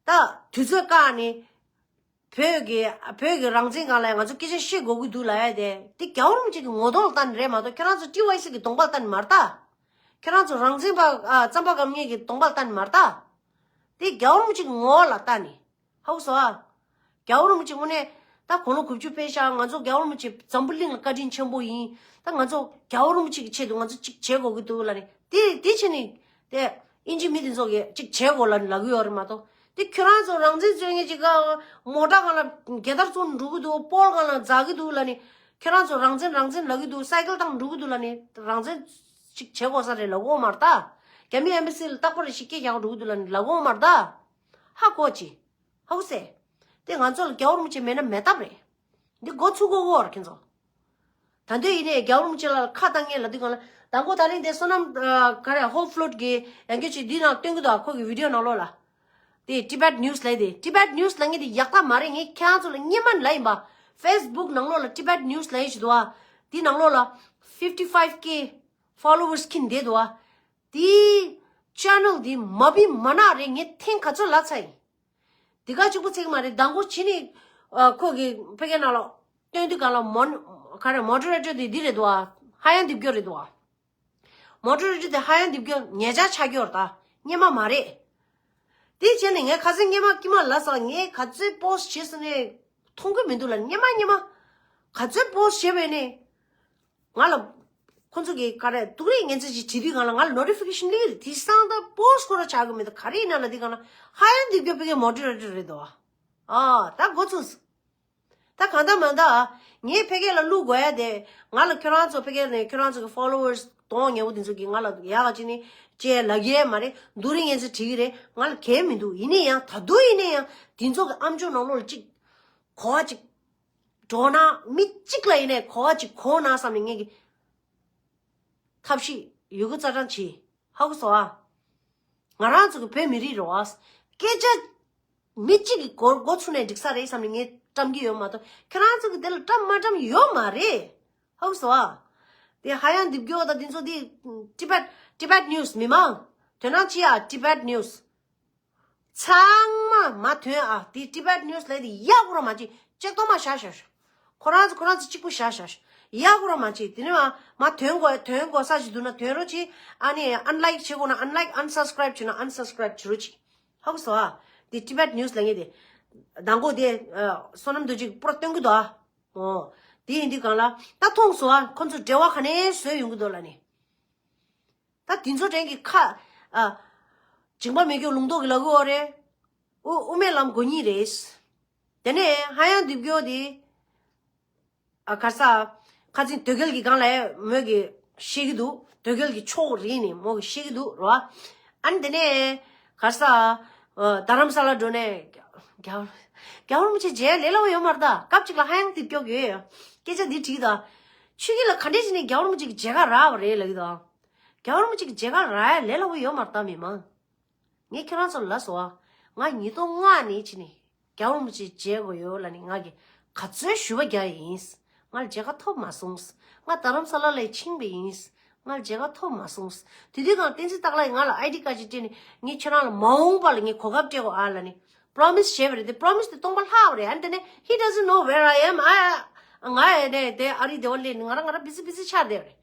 ད་དུས་ཚོད་བཀག་ནས། བོད་ཀྱི་བོད་ཀྱི་རང་བཙན་སྒང་ལ་ང་ཚོ་སྐད་ཆ་བཤད་དགོས་ཀྱི་འདུག་ལབ་ཡ་དེ་དེ་རྒྱལ་བ་རིན་པོ་ཆེ་གི་ངོ་གདོང་ལ་ལྟ་ནས་རེད་མ་གཏོགས་ཁྱེད་རང་ཚོ་ཊི་ཝའི་སི་གི་གདོང་པ་ལ་ལྟ་ནས་མ་རེད་ད། ཁྱེད་རང་ཚོ་རང་བཙན་པ་ཨ་རྩམ་པ་སྒམ་ངའི་གི་གདོང་པ་ལ་ལྟ་ནས་མ་རེད་ད། དེ་རྒྱལ་བ་རིན་པོ་ཆེ་གི་ངོ་བོ་ལ་ལྟ་ནས། ཧ་གོ་སོང་ཨ། རྒྱལ་བ་རིན་པོ་ཆེ་དངོས་གནས་ད་དགུང་ལོ་དགུ་བཅུ་ཕེབས་ཤག་ང་ཚོ་རྒྱལ་བ་རིན་པོ་ཆེ་འཛམ་བུ་གླིང་ལ་བཀའ་དྲིན་ཆེན་པོ་ཡིན། ད་ང་ཚོ་རྒྱལ་བ་རིན་པོ་ཆེ་གི་ཆེད་དུ་ང་ཚོ་གཅིག་བྱེད་དགོས་ཀྱི་འདུག་ལབ་ནས་དེ་དེ་བྱས་ནས་དེ་ཨིན་ཇི་མི་དེ་ཚོ་གིས་གཅིག་བྱེད་དགོས་ལབ་ནས་ལབ་ཀྱི་ཡོད་རེད་མ་གཏོགས། དེ་ཁྱོད་རང་ཚོ་རང་བཙན་རྩོད་མཁན་ཅིག་ག་མོ་ཊ་སྒང་ལ་རྒྱལ་དར་བཙུགས་ནས་འགྲོ་གི་འདུག་པོལ་སྒང་ལ་འཛེག་གི་འདུག་ལབ་ནས་ཁྱོད་རང་ཚོ་རང་བཙན་རང་བཙན་ལབ་ཀྱི་འདུག་སའི་ཀལ་བཏང་འགྲོ་གི་འདུག་ལབ་ནས་རང་བཙན་ཅིག་བྱེད་དགོས་ས་རེད་ལབ་ཀྱི་ཡོད་མ་རེད་ད། རྒྱ་མི་ཨེམ་བྷ་སི་ལ་རྟག་པར་རེ་ཞིག་སྐད་རྒྱག་འགྲོ་གི་འདུག་ལབ་ནས་ལབ་ཀྱི་ཡོད་མ་རེད་ད། ཧ་གོ་ཅི། ཧ་གོ་སོང་། དེ་ང་ཚོ་ལ་རྒྱལ་བ་རིན་པོ་ཆེ་མེད་ན་མེད་ཐབས་རེད། འདི་མགོ་ཚུགས་དགོས་ཀྱི་ཡོད་རེད་ཁྱེད་ཚོ། ད་དུང་ཡིན་ནའི་རྒྱལ་བ་རིན་པོ་ཆེ་ལ་ཁ་བཏང་མཁན་ལབ་དུས་སྒང་ལ་དང་པོ་ད་རིང་དེ་བསོད་ནམས་ཨ་ག་རེ་ཧོལ་ཕུ་ལོ་ཊི་གི་ཡང་སྐྱར་ཅིག་འདི་ནང་སྟོན་གྱི་འདུག་ཁོ་གི་བི་ཌིའོ་ནང་ལོགས་ལ། དེ་Tibet News ལབ་དེ་Tibet News ལབ་མཁན་དེ་ཡག་རྟགས་མ་རེད། ངས་ཁྱེད་རང་ཚོ་ལ་སྔོན་མ་ནས་ལབ་ཡིན་པ། ཕེ་སི་བུག་ནང་ལོགས་ལ་Tibet News ལབ་ཡས་ཅིག་འདུག་ཨ། དེ་ནང་ལོགས་ལ་fifty five K followers འཁྱེར་བསྡད་འདུག་ཨ། དེ་ཅེ་ནལ་དེ་མ་བི་མ་ནག་རེད། ངས་ཐེངས་ག་ཚོད་ལབ་ཚར་ཡིན། དེ་ག་གཅིག་པོ་ཚིག་མ་རེད། མདང་དགོང་ཕྱི་ནས་ཨ་ཁོ་གི་ཕ་གིའི་ནང་ལ་སྟོན་དུས་སྒང་ལ་མོ་ག་རེ་མོ་ཌི་རེ་ཊར་དེ་འདི་རེད་འདུག་ཨ། ཧ་ཡང་རྡིབ་སྐྱོར་རེད་འདུག་ཨ། མོ་ཌི་རེ་ཊར་དེ་ཧ་ཡང་རྡིབ་སྐྱོར་ཉེ་ཆར་ཆགས་ཀྱི་ཡོད་རེད་ད། སྔོན་མ་མ་རེད། དེ་བྱས་ནས་ངས་ཁ་སང་སྔོན་མ་ཀྱི་མ་ལབ་ས་ངས་ག་ཚོད་པོ་སི་ཊི་བྱས་སོང་ནས་མཐོང་གི་མི་འདུག་ལབ། སྔོན་མ་སྔོན་མ་ག་ཚོད་པོ་སི་ཊི་བྱས་པས་ནས། ང་ལ་ཁོང་ཚོ་གིས་ག་རེ་སྡུག་རུས་ངན་ཚད་ཅིག་བྲིས་དུས་སྒང་ལ་ང་ལ་ནོ་ཊི་ཕི་ཀེ་ཤན་སླེབས་ཀྱི་རེད། དེང་སང་ད་པོ་སི་ཊི་ཁོ་རང་ཆགས་ཀྱི་མི་འདུག་ག་རེ་ཡིན་ན་ལབ་དུས་སྒང་ལ་ཧ་ཡང་རྡིབ་སྐྱོར་ཕ་གིའི་མོ་ཌི་རེ་ཊར་རེད་དོ། ཨ་ད་འགོ་ཚུགས། ད་གང་ལྟར་མ་ལྟར་ངས་ཕ་གི་ལ་བླུག་དགོས་ཡ་དེ་ང་ལ་ཁྱོད་རང་ཚོ་ཕ་གི་ནས་ཁྱོད་རང་ཚོ་གི་ཕོ་ལོ་ཝར་སི་ གདོང་ཉེ་བོ་དེ་ཚོ་གིས་ང་ལ་ཡག་ག་ཅིག་ནི་ཅེས་ལབ་ཀྱི་མ་རེད། འདུག་རིང་ངན་ཚེ་བྲིས་ཀྱི་རེད། ང་ལ་གལ་མི་འདུག་ཡིན་ནའི་ཡང་ད་དུང་ཡིན་ནའི་ཡང་དེ་ཚོ་གི་ཨམ་ཅོག་ནང་ལོགས་ལ་ཅིག་གོ་བ་ཅིག་འགྲོ་ན་མི་གཅིག་ལ་ཡིན་ནའི་གོ་བ་ཅིག་གོ་ན་བསམ་ནས་ངས་ཀྱི་ཐབས་ཤེས་ཡོད་རྒུ་རྩལ་སྤྲང་བྱེད། ཧ་གོ་སོང་ཨ། ང་རང་ཚོ་གི་བོད་མི་རིགས་རེད་བ། སྐད་ཆ་མི་གཅིག་གི་མགོ་མགོ་ཚུགས་ནས་འགྲིག་ས་རེད་བསམ་ནས་ངས་བཀྲམ་གྱི་ཡོད་མ་གཏོགས། ཁྱེད་རང་ཚོ་གི་དེ་ལ་བཀྲམ་མ་བཀྲམ་ཡོད་མ་རེད། ཧ་གོ་སོང་ཨ། དེ་ཧ་ཡང་རྡིབ་སྐྱོ་དང་དེ་ཚོ་དེ། Tibet Tibet News མི་མང་དོན་དག་ཅི་ཡ། Tibet News ཚང་མ་མ་ཐོན་ཨ། དེ་Tibet News ལས་དེ་ཡག་པོ་ར་མ་བྱེད། ཅེག་གཏོང་མ་བཞག་བཞག་ཁོ་རང་ཚོ་ཁོ་རང་ཚོ་གཅིག་པུ་བཞག་བཞག་ཡག་པོ་ར་མ་བྱེད། དེ་ནས་མ་མ་ཐོན་དགོས། ཐོན་དགོས་ས་ཞིག་འདུག་ན་ཐོན་རོགས་བྱེད། ཨ་ནི་unlike བྱེད་དགོས་ན་unlike, unsubscribe བྱེད་ན་unsubscribe བྱེད་རོགས་བྱེད། ཧ་གོ་སོང་ཨ། དེ་Tibet News ལ་ངས་དེ་མདང་དགོང་དེ་བསོད་ནམས་རྡོ་རྗེ་གིས་པུ་ར་སྟོན་གི་འདུག་ཨ། ཨོ། དེ་ཡིན་དུས་གང་ལ་ད་མཐོང་སོང་ཨ། ཁོ་ཚོ་འབྲེལ་བ་ག་ནས་བཟོས་ཡོང་གི་འདུག་ལ་ནི། ད་དེ་ཚོ་དྲན་གྱི་ཁ། ཨ། འཇིགས་པ་མེད་སྐྱོ་ལུང་རྟོགས་ཀྱི་ལ་གུ་འོ་རེད། དབུ་དབུ་མའི་ལམ་དགོས་ཉིད་རེད། དེ་ནས་ཧ་ཡང་རྡིབ་སྐྱོ་དེ། ཨ་གར་ས། ཁ་ཚིག་དོལ་རྒྱལ་གྱི་སྒང་ལ་མོས་ཀྱི་ཤེས་ཀྱི་འདུག་དོལ་རྒྱལ་གྱི་ཕྱོགས་རིག་ནས་མོ་གི་ཤེས་ཀྱི་འདུག་རོ། ཨ་ནི་དེ་ནས་གར་ས། རྡ་རམ་ས་ལ་འགྲོ་ནས་རྒྱལ་རྒྱལ་བ་རིན་པོ་ཆེ་མཇལ་ལས་སླ་བོ་ཡོད་མ་རེད་ད། སྐབས་གཅིག་ལ་ཧ་ཡང་རྡིབ་སྐྱོ་གི་ཡོད། སྐད་ཆ་འདི་དྲིས་ད། ཆོས་སྐྱིད་ལ་ག་འདྲས་བྱས་ནས་རྒྱལ་བ་རིན་པོ་ཆེ་གི་མཇལ་ཁ་རག་པ་རེད་ལབ་ཀྱི་འདུག་རྒྱལ་བ་རིན་པོ་ཆེ་གི་མཇལ་ཁ་རག་ཡ་ལས་སླ་བོ་ཡོད་མ་རེད་ད་མི་མང་། ངས་ཁྱེད་རང་ཚོ་ལ་ལབ་སོང་ཨ། ང་ཉིས་སྟོང་ལྔ་ནས་ཕྱིན་ནས་རྒྱལ་བ་རིན་པོ་ཆེ་མཇལ་དགོས་ཡོད་ལབ་ནས་ང་གིས་ག་ཚོད་ཞུ་བ་རྒྱག་ཡིན། ང་ལ་མཇལ་ཁ་ཐོབ་མ་སོང་། ང་རྡ་རམ་ས་ལ་ལ་ཕྱིན་པ་ཡིན། ང་ལ་མཇལ་ཁ་ཐོབ་མ་སོང་། དེ་དུས་གང་བསྟན་འཛིན་སྟག་ལགས་ང་ལ་ཨའི་ཌི་ཀར་ཅིག་སྤྲད་ནས་ངས་ཁྱེད་རང་ལ་མ་འོངས་པ་ལ་ངས་གོ་སྐབས་སྤྲད་དགོས་ཨ་ལབ་ནས་པོ་རོ་མི་སི་བྱས་པ་རེད་དེ། པོ་རོ་མི་སི་དེ་སྟོང་པ་ལྷག་པ་རེད། ཨ་ནི་དེ་ནས་he doesn't know where I am. ཨ། ང་ཨེ་དེ་དེ་ཨ་རི་དེ་བ་སླེབས་ནས་ང་རང་ང་རང་བི་ཟི་བི་ཟི་ཆགས་བསྡད་པ་རེད།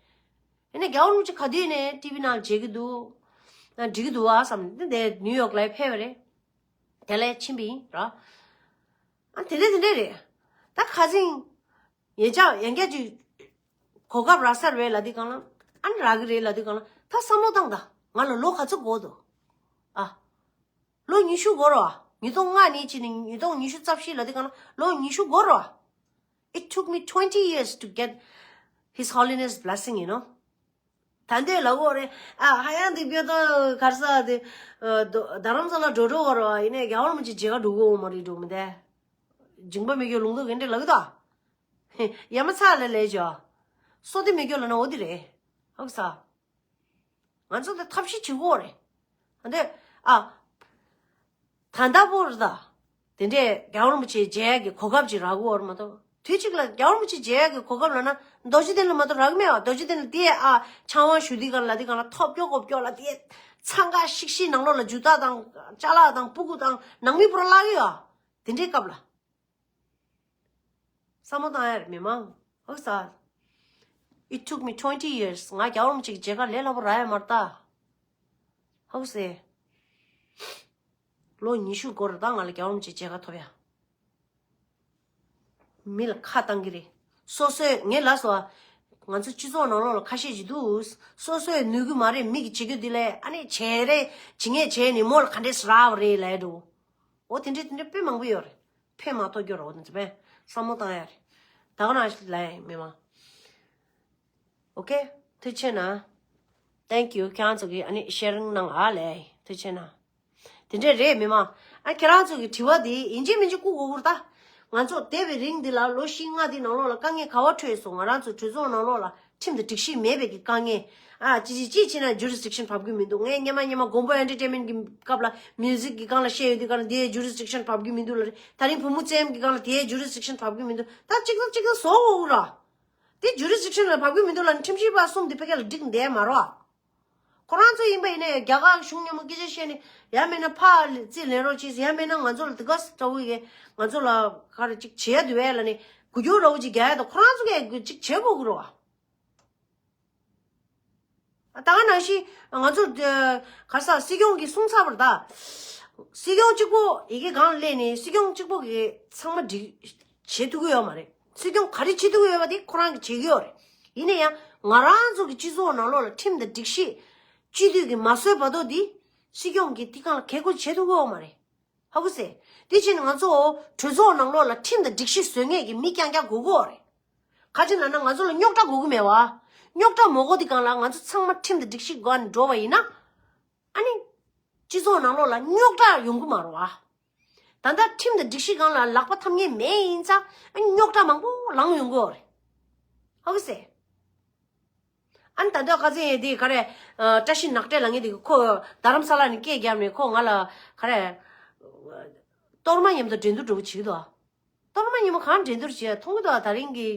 ཡིན་ནའི་རྒྱལ་བ་རིན་པོ་ཆེ་ག་དུས་ནས་ཊི་ཝི་ནང་མཇལ་གི་འདུག་ཨ། འགྲིག་གི་འདུག་ཨ་བསམ་ནས་དེ་ནིའུ་ཡོག་ལ་ཕེབས་པ་རེད། དེ་ལས་ཕྱིན་པ་ཡིན་ར། ཨ་དེ་འདྲས་དེ་འདྲས་རེད། ད་ཁ་སང་ཡན་ཆད་ཡན་ཆད་ཅིག་གོ་སྐབས་རག་ས་རེད་ལབ་དུས་སྒང་ལ། ཨ་ནི་རག་གི་རེད་ལབ་དུས་སྒང་ལ་ད་བསམ་བློ་བཏང་ད། ང་ལ་ལོ་ག་ཚོད་འགོར་འདུག་ཨ། ལོ་ཉི་ཤུ་འགོར་རོ། ཉིས་སྟོང་ལྔ་ནས་ཕྱིན་ནས་ཉིས་སྟོང་ཉི་ཤུ་རྩ་བཞི་ལབ་དུས་སྒང་ལ་ལོ་ཉི་ཤུ་འགོར་རོ། It took me twenty years to get His Holiness blessing, you know. ད་འདོད་ལ་འོ་རེད། ཨ་ཧ་ཡང་འདི་བོད་དོན་གར་ས་དེ། རྡ་རམ་ས་ལ་འགྲོ་འགྲོ་བ་རོ། ཡིན་ནའི་རྒྱལ་བ་རིན་པོ་ཆེ་མཇལ་ཁ་འགྲོ་གི་འོ་མ་རེད་འགྲོ་མི་འདས། འཇིང་པ་མི་སྐྱོ་ལུང་རྟོགས་གན་འདྲ་ལ་གི་ད། ཡ་མ་ཚ་ལ་ལས་ཇོ། སོ་དེ་མི་སྐྱོ་ལ་ན་འོ་དེ་རེད། ཧོག་ས། ང་ཚོ་དེ་ཐབས་ཤེས་བྱེད་དགོས་རེད། ཨ་འདི། ཨ། ད་ལྟ་བོར་ད། དེ་འདྲས་རྒྱལ་བ་རིན་པོ་ཆེ་མཇལ་ཡག་གི་གོ་སྐབས་ཅིག་རག་གི་ཡོད་རེད་མ་གཏོགས། དུས་གཅིག་ལ་རྒྱལ་བ་རིན་པོ་ཆེ་མཇལ་ཡག་གི་གོ་སྐབས་ལབ་ན་རྡོ་རྗེ་གདན་ལ་མ་གཏོགས་རག་གི་མེད་པ། རྡོ་རྗེ་གདན་ལ་དེ་ཨ་ཆང་བ་ཞུ་དུས་གང་ལ་དུས་གང་ལ་ཐོབ་སྐྱོ་གོ་སྐྱོ་ལ་དེ་འཚང་ཁ་ཤིག་ཤིག་ནང་ལོགས་ལ་ཇུ་ཏ་དང་ཅ་ལག་དང་སྤུ་གུ་དང་ནང་མི་པུ་ར་བརླག་གི་ཡོད། དེ་འདྲའི་སྐབས་ལ། བསམ་བློ་བཏང་ཡ་རེད་མི་མང་། ཧོ་ས། It took me twenty years. ང་རྒྱལ་བ་རིན་པོ་ཆེ་གི་མཇལ་ཁ་ལས་སླ་པོ་རག་ཡ་མ་རེད་ད། ཧོ་སེ། ལོ་ཉི་ཤུ་འགོར་རེད་ད་ང་ལ་རྒྱལ་བ་རིན་པོ་ཆེ་གི་མཇལ་ཁ་ཐོབ་ཡ། མི་ལ་ཁ་བཏང་གི་རེད། སོ་སོས་ངས་ལབ་སོང་ཨ། ང་ཚོ་སྤྱི་ཚོགས་ནང་ལོགས་ལ་ཁ་ཤས་ཅིག་འདུག་སོ་སོས་ནུས་གི་མ་རེད། མི་གི་བྱེད་རྒྱུ་འདི་ལས་ཨ་ནི་བྱས་རེད། བྱེད་ངེས་བྱས་ནི་མོ་ལ་ག་འདྲས་རག་པ་རེད་ལབ་ཡ་འགྲོ། འོ་དེ་འདྲས་དེ་འདྲས་དཔེ་མང་པོ་ཡོད་རེད། ཕན་མ་ཐོགས་རྒྱུ་རེད། འོ་དེ་ཚོ་དཔེ་བསམ་བློ་བཏང་ཡ་རེད། ད་ག་ནང་ལ་ཡ་མི་མང་། ཨོ་ཀེ། ཐུགས་རྗེ་ཆེ་གནང་། Thank you. ཁྱེད་རང་ཚོ་གིས་ཨ་ནི་ཤེར་རིང་གནང་ཨ་ལས། ཐུགས་རྗེ་ཆེ་གནང་། དེ་འདྲས་རེད་མི་མང་། ཨ་ཁྱེད་རང་ཚོ་གི་དྲི་བ་དེ་ཡིན་གཅིག་མིན་གཅིག་བཀུག་དགོས་ཀྱི་རེད་ད། ང་ཚོ་འདས་པའི་རིང་འདི་ལ་ལོ་བཞི་ལྔ་འདི་ནང་ལོགས་ལ་དཀའ་ངལ་ག་བ་འཕྲད་སོང་། ང་རང་ཚོ་གྲོས་ཚོགས་ནང་ལོགས་ལ་ཁྲིམས་དང་སྒྲིག་གཞི་མེད་པའི་གི་དཀའ་ངལ། ཨ་ཅི་ཅི་ཅི་བྱས་ན་ཇུ་རི་སི་ཌིག་ཤན་བབས་ཀྱི་མི་འདུག་ངས་སྔོན་མ་སྔོན་མ་མགོན་པོ་ཨེན་ཊར་ཊེན་མེན་ཊི་གི་སྐབས་ལ་མིའུ་ཟིག་གི་སྒང་ལ་བཤད་ཡོད་དུས་སྒང་ལ་དེའི་ཇུ་རི་སི་ཌིག་ཤན་བབས་ཀྱི་མི་འདུག་ལབ་རེད། ད་རིང་བུ་མོ་བཙན་གྱི་སྒང་ལ་དེའི་ཇུ་རི་སི་ཌིག་ཤན་བབས་ཀྱི་མི་འདུག་ད་གཅིག་ད་གཅིག་ད་བཟོ་དགོས་ཀྱི་རེད། དེ་ཇུ་རི་སི་ཌིག་ཤན་ལ་བབས་ཀྱི་མི་འདུག་ལབ་ནས་ཁྲིམས་ཞིབ་པ་གསུམ་དེ་ཕ་གི་ལ་འགྲིག་བསྡད་མ་རེད། ཁོ་རང་ཚོ་ཡིན་པ་ཡིན་ན་རྒྱ་གར་གཞུང་མཉམ་པོ་སྐད་ཆ་བཤད་ནས་ཡང་མིན་ན་ཕར་རྩིས་ལེན་རོགས་གྱིས། ཡང་མིན་ན་ང་ཚོ་ལ་དེ་ག་ས་འདྲ་བོ་ཡི་ང་ཚོ་ལ་ག་རེ་ཅིག་བྱེད་ཡ་འདུག་བས་ལབ་ནས་འགུལ་སྐྱོད་འདྲ་བོ་ཅིག་རྒྱག་ཡ་དང་ཁོ་རང་ཚོ་གས་ཅིག་བྱེད་དགོས་ཀྱི་རེད་བ། ད་ག་ནང་བཞིན་ང་ཚོ་ག་ས་སྲིད་སྐྱོང་གིས་གསུངས་ཚར་བ་རེད་ད། སྲིད་སྐྱོང་གཅིག་པོ་ཡི་གེ་སྒང་སླེབས་ནས་སྲིད་སྐྱོང་གཅིག་པོ་གིས་ཚང་མ་འགྲིག་བྱེད་ཐུབ་ཀྱི་ཡོད་མ་རེད། སྲིད་སྐྱོང་ག་རེ་བྱེད་ཐུབ་ཀྱི་ཡོད་པ་དེ་ཁོ་རང་གིས་བྱེད་ཀྱི་ཡོད་རེད། ཡིན་ན་ཡང་ང་རང་ཚོ་གི་སྤྱི་ཚོགས་ནང་ལོགས་ལ་ཁྲིམས་དང་སྒྲིག་གཞི་སྤྱི་འཐུས་ཀྱིས་མ་བཟོས་བར་དུ་དེ་སྲིད་སྐྱོང་གིས་དེ་སྒང་ལ་གལ་འགངས་བྱེད་ཐུབ་ཀྱི་ཡོད་མ་རེད། ཧ་གོ་སོང་། དེ་བྱས་ནས་ང་ཚོ་གྲོས་ཚོགས་ནང་ལོགས་ལ་ཁྲིམས་དང་སྒྲིག་གཞི་བཟོ་མཁན་གྱི་མི་རྐྱང་རྐྱང་དགོས་ཀྱི་ཡོད་རེད། ག་ཅི་ལབ་ན་ང་ཚོ་ལ་རྙོག་དྲ་དགོས་ཀྱི་མེད་བ། རྙོག་དྲ་མ་དགོས་དུས་སྒང་ལ་ང་ཚོ་ཚང་མ་ཁྲིམས་དང་སྒྲིག་གཞི་སྒང་ནས་འགྲོ་བ་ཡིན་ན། ཨ་ནི། སྤྱི་ཚོགས་ནང་ལོགས་ལ་རྙོག་དྲ་ཡོང་གི་མ་རེད་བ། ད་ལྟ་ཁྲིམས་དང་སྒྲིག་གཞི་སྒང་ལ་ལག་པ་འཐམ་མཁན་མེད་ཡིན་ཙང་རྙོག་དྲ་མང་པོ་ལངས་ཡོང་གི་ཡོད་རེད། ཧ་གོ་སོང་། ཨ་ནི་ད་ལྟ་ཁ་སང་དེ་ག་རེ། ཨ། བཀྲ་ཤིས་ནག་ཏྲེ་ལབ་མཁན་དེ་ཁོ་རྡ་རམ་ས་ལ་ནས་སྐད་བརྒྱབ་ནས་ཁོ་ང་ལ་ག་རེ། གཏོར་མ་མཉམ་དུ་འགྲན་བསྡུར་འགྲོ་གི་བྱེད་ཀྱི་འདུག་གཏོར་མ་མཉམ་པོ་གང་འགྲན་བསྡུར་བྱེད་མཐོང་གི་འདུག་ད་རིང་གི་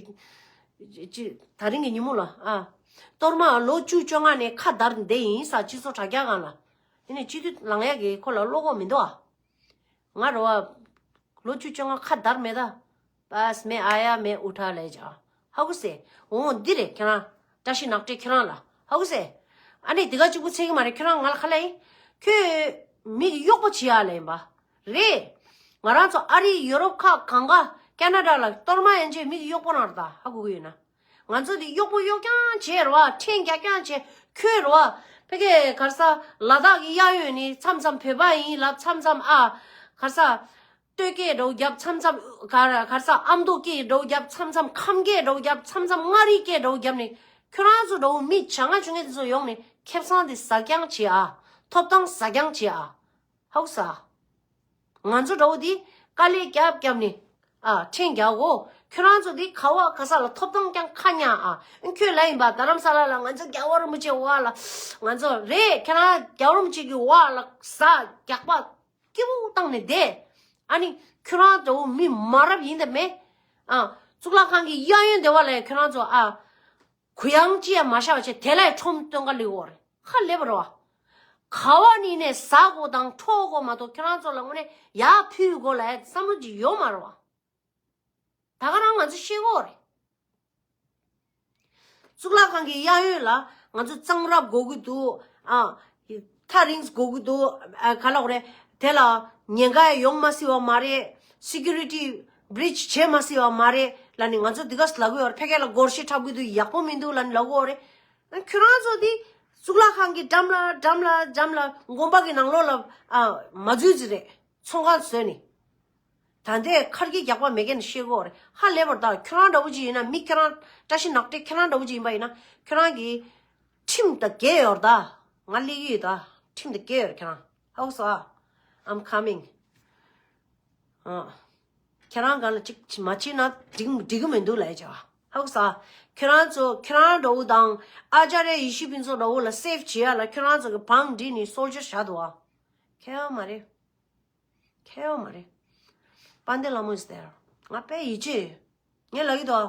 ཅི། ད་རིང་གི་ཉིན་མོ་ལ་ཨ། གཏོར་མ་ལོ་བཅུ་བཅོ་ལྔ་ནས་ཁ་བརྡར་བསྡད་ཡིན་ས་སྤྱི་ཚོགས་དྲ་རྒྱ་སྒང་ལ། དེ་ནས་སྤྱི་འཐུས་ལངས་ཡག་གི་ཁོ་ལ་བློ་ཁོག་མི་འདུག་ཨ། ང་རེད་བ། ལོ་བཅུ་བཅོ་ལྔ་ཁ་བརྡར་མེད་ད། པས་མེ་ཨ་ཡ་མེ་ཨུ་ཐ་ལས་ཅ། ཧ་གོ་སོང་། འོ་འདི་རེད་ཁྱེད་རང་། བཀྲ་ཤིས་ནག་ཏྲེ་ཁྱེད་རང་ལ། ཧ་གོ་སོང་། ཨ་ནི་དེ་ག་གཅིག་པུ་ཚད་ཀྱི་མ་རེད། ཁྱོད་རང་ང་ལ་ཁ་ལ་ཡིན། ཁྱོད་མི་གི་གཡོག་པོ་བྱེད་ཡ་ལ་ཡིན་པ། རེད། ང་རང་ཚོ་ཨ་རི་ཡུ་རོབ་ཁག་གང་ག་ཁེ་ན་ཌ་ལ་གཏོར་མ་ཡན་ཆད་མི་གི་གཡོག་པོ་རང་རེད་ད། ཧ་གོ་གི་ཡོད་ན། ང་ཚོ་འདི་གཡོག་པོ་གཡོག་རྐྱང་བྱས་རེད་བ། ཁྲལ་རྒྱག་རྐྱང་བྱས། ཁྱོད་རེད་བ། ཕ་གི་ག་རེ་ཟ། ལ་དྭགས་ཀྱི་གཡས་གཡོན་ནས་མཚམས་མཚམས་བོད་པ་ཡིན་ལབ། མཚམས་མཚམས་ཨ། ག་རེ་ཟ། སྟོད་སྐད་འདྲ་བོ་རྒྱབ། མཚམས་མཚམས་ག་རེ་ག་རེ་ཟ། ཨ་མདོ་སྐད་འདྲ་བོ་རྒྱབ། མཚམས་མཚམས་ཁམས་སྐད་འདྲ་བོ་རྒྱབ། མཚམས་མཚམས་མངའ་རིས་སྐད་འདྲ་བོ་རྒྱབ་ནས། ཁྱོད་རང་ཚོ་འདྲ་བོ་མི་བྱ་ངན་བྱེད་མཁན་དེ་ཚོ་ཡོང་ནས་ཁེ་བཟང་དེ་ཟ་རྐྱང་བྱེད་ཨ། ཐོབ་ཐང་ཟ་རྐྱང་བྱེད་ཨ། ཧ་གོ་སོང་། ང་ཚོ་འདྲ་བོ་དེ་དཀའ་ལས་རྒྱབ་རྒྱབ་ནས་ཨ། ཁྲལ་རྒྱག་གོ། ཁྱོད་རང་ཚོ་དེ་ག་བ་ག་ས་ལ་ཐོབ་ཐང་རྐྱང་ཁ་ཉག་ཨ། ཁྱོད་ལ་ཡིན་པ་རྡ་རམ་ས་ལ་ལ་ང་ཚོ་རྒྱལ་བ་རིན་པོ་ཆེ་འོག་ལ། ང་ཚོ་རེད། ཁྱེད་རང་རྒྱལ་བ་རིན་པོ་ཆེ་གི་འོག་ལ་ཟ་རྒྱག་པ། སྐྱིད་པོ་བཏང་ནས་བསྡད། ཨ་ནི་ཁྱོད་རང་འདྲ་བོ་མི་མ་རབས་ཡིན་དེ་མེད། ཨ། གཙུག་ལག་ཁང་གི་གཡས་གཡོན་དེ་བ་ལ་ཁྱོད་རང་ཚོ་ཨ། གུ་ཡངས་ཅི་ཡང་མ་བཞག་པ་བྱས་དེ་ལ་ཁྲོམ་སྟོན་ག་ལི་འོར་ཧ་ལས་པ་རེད་བ། ག་བ་ནི་ནས་ཟ་དགོས་དང་འཕྲོག་དགོས་མ་གཏོགས་ཁྱོད་རང་ཚོ་ལ་དངོས་གནས་ཡར་ཕུལ་དགོས་ལ་བསམ་བློ་ཅིག་ཡོད་མ་རེད་བ། ད་ག་རང་ང་ཚོ་ཤེས་དགོས་རེད། གཙུག་ལག་ཁང་གི་གཡས་གཡོན་ལ་ང་ཚོ་གཙང་རབ་དགོས་ཀྱི་འདུག་ཨ། ཐག་རིང་དགོས་ཀྱི་འདུག་ཨ། ག་ལབ་དགོས་རེད། དེ་ལ་ཉེན་ཁ་ཡོང་མ་སྲིད་པ་མ་རེད། སི་ཀུ་རི་ཊི་བྷི་རིཆ་བྱེད་མ་སྲིད་པ་མ་རེད་ལབ་ནས་ང་ཚོ་འདི་ག་ལབ་ཀྱི་ཡོད་རེད། ཕ་གི་ལ་སྒོར་གཞས་འཁྲབ་ཀྱི་འདུག་ཡག་པོ་མི་འདུག་ལབ་ནས་ལབ་ཀྱི་ཡོད་རེད། ཁྱོད་རང་ཚོ་འདི་གཙུག་ལག་ཁང་གི་འགྲམ་ལ་འགྲམ་ལ་འགྲམ་ལ་དགོན་པ་གི་ནང་ལོགས་ལ་ཨ། མ་འཛུལ་ཟེར་རེད། ཚོང་ཁང་བཟོས་ནས། ད་ལྟའི་ཁར་གྱི་རྒྱག་པ་མེད་མཁན་ཤེས་དགོས་རེད། ཧ་ལས་པར་ད་ཁྱོད་རང་འདྲ་བོ་ཅིག་ཡིན་ན། མི་ཁྱོད་རང་བཀྲ་ཤིས་ནག་ཏྲེ་ཁྱོད་རང་འདྲ་བོ་ཅིག་ཡིན་པ་ཡིན་ན་ཁྱོད་རང་གི་ཁྲིམས་དང་འགལ་ཡོད་རེད་ད། ང་སླེབས་ཀྱི་ཡོད་ད། ཁྲིམས་དང་འགལ་ཡོད་རེད་ཁྱོད་རང་། ཧ་གོ་སོང་ཨ། I'm coming. ཨ། ཁྱེད་རང་སྒང་ལ་ཅིག་མ་བྱེད་ན་འགྲིག་འགྲིག་གི་མི་འདུག་ལབ་ཡ་བྱ་བ། ཧ་གོ་སོང་ཨ། ཁྱེད་རང་ཚོ་ཁྱེད་རང་འདྲ་བོ་དང་ཨ་ཅཱརྱ་ཡེ་ཤེས་ཕུན་ཚོགས་འདྲ་བོ་ལ་སེབ་བྱེད་ཡ་ལ་ཁྱེད་རང་ཚོ་གི་བང་སྒྲིག་ནས་སོལ་ཇར་བཞག་འདུག་ཨ། ཁྱད་ཡོད་མ་རེད། ཁྱད་ཡོད་མ་རེད། དཔལ་ལྡན་ལྷ་མོ་is there. ང་དཔེ་ཡིད་ཆེས་ཡོད། ངས་ལབ་ཀྱི་འདུག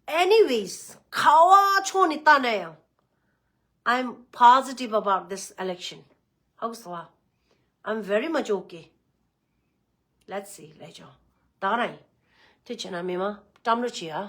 Anyways, ག་བ་ཕྱོགས་ནས་བལྟས་ན་ཡང་། I'm positive about this election. ཧ་གོ་སོང་ཨ། I'm very much okay. Let's see. ལབ་ཆོག་ད་ག་རང་ཡིན། དེ་བྱས་ན་མི་མང་བཀྲམ་རོགས་བྱེད་ཨ།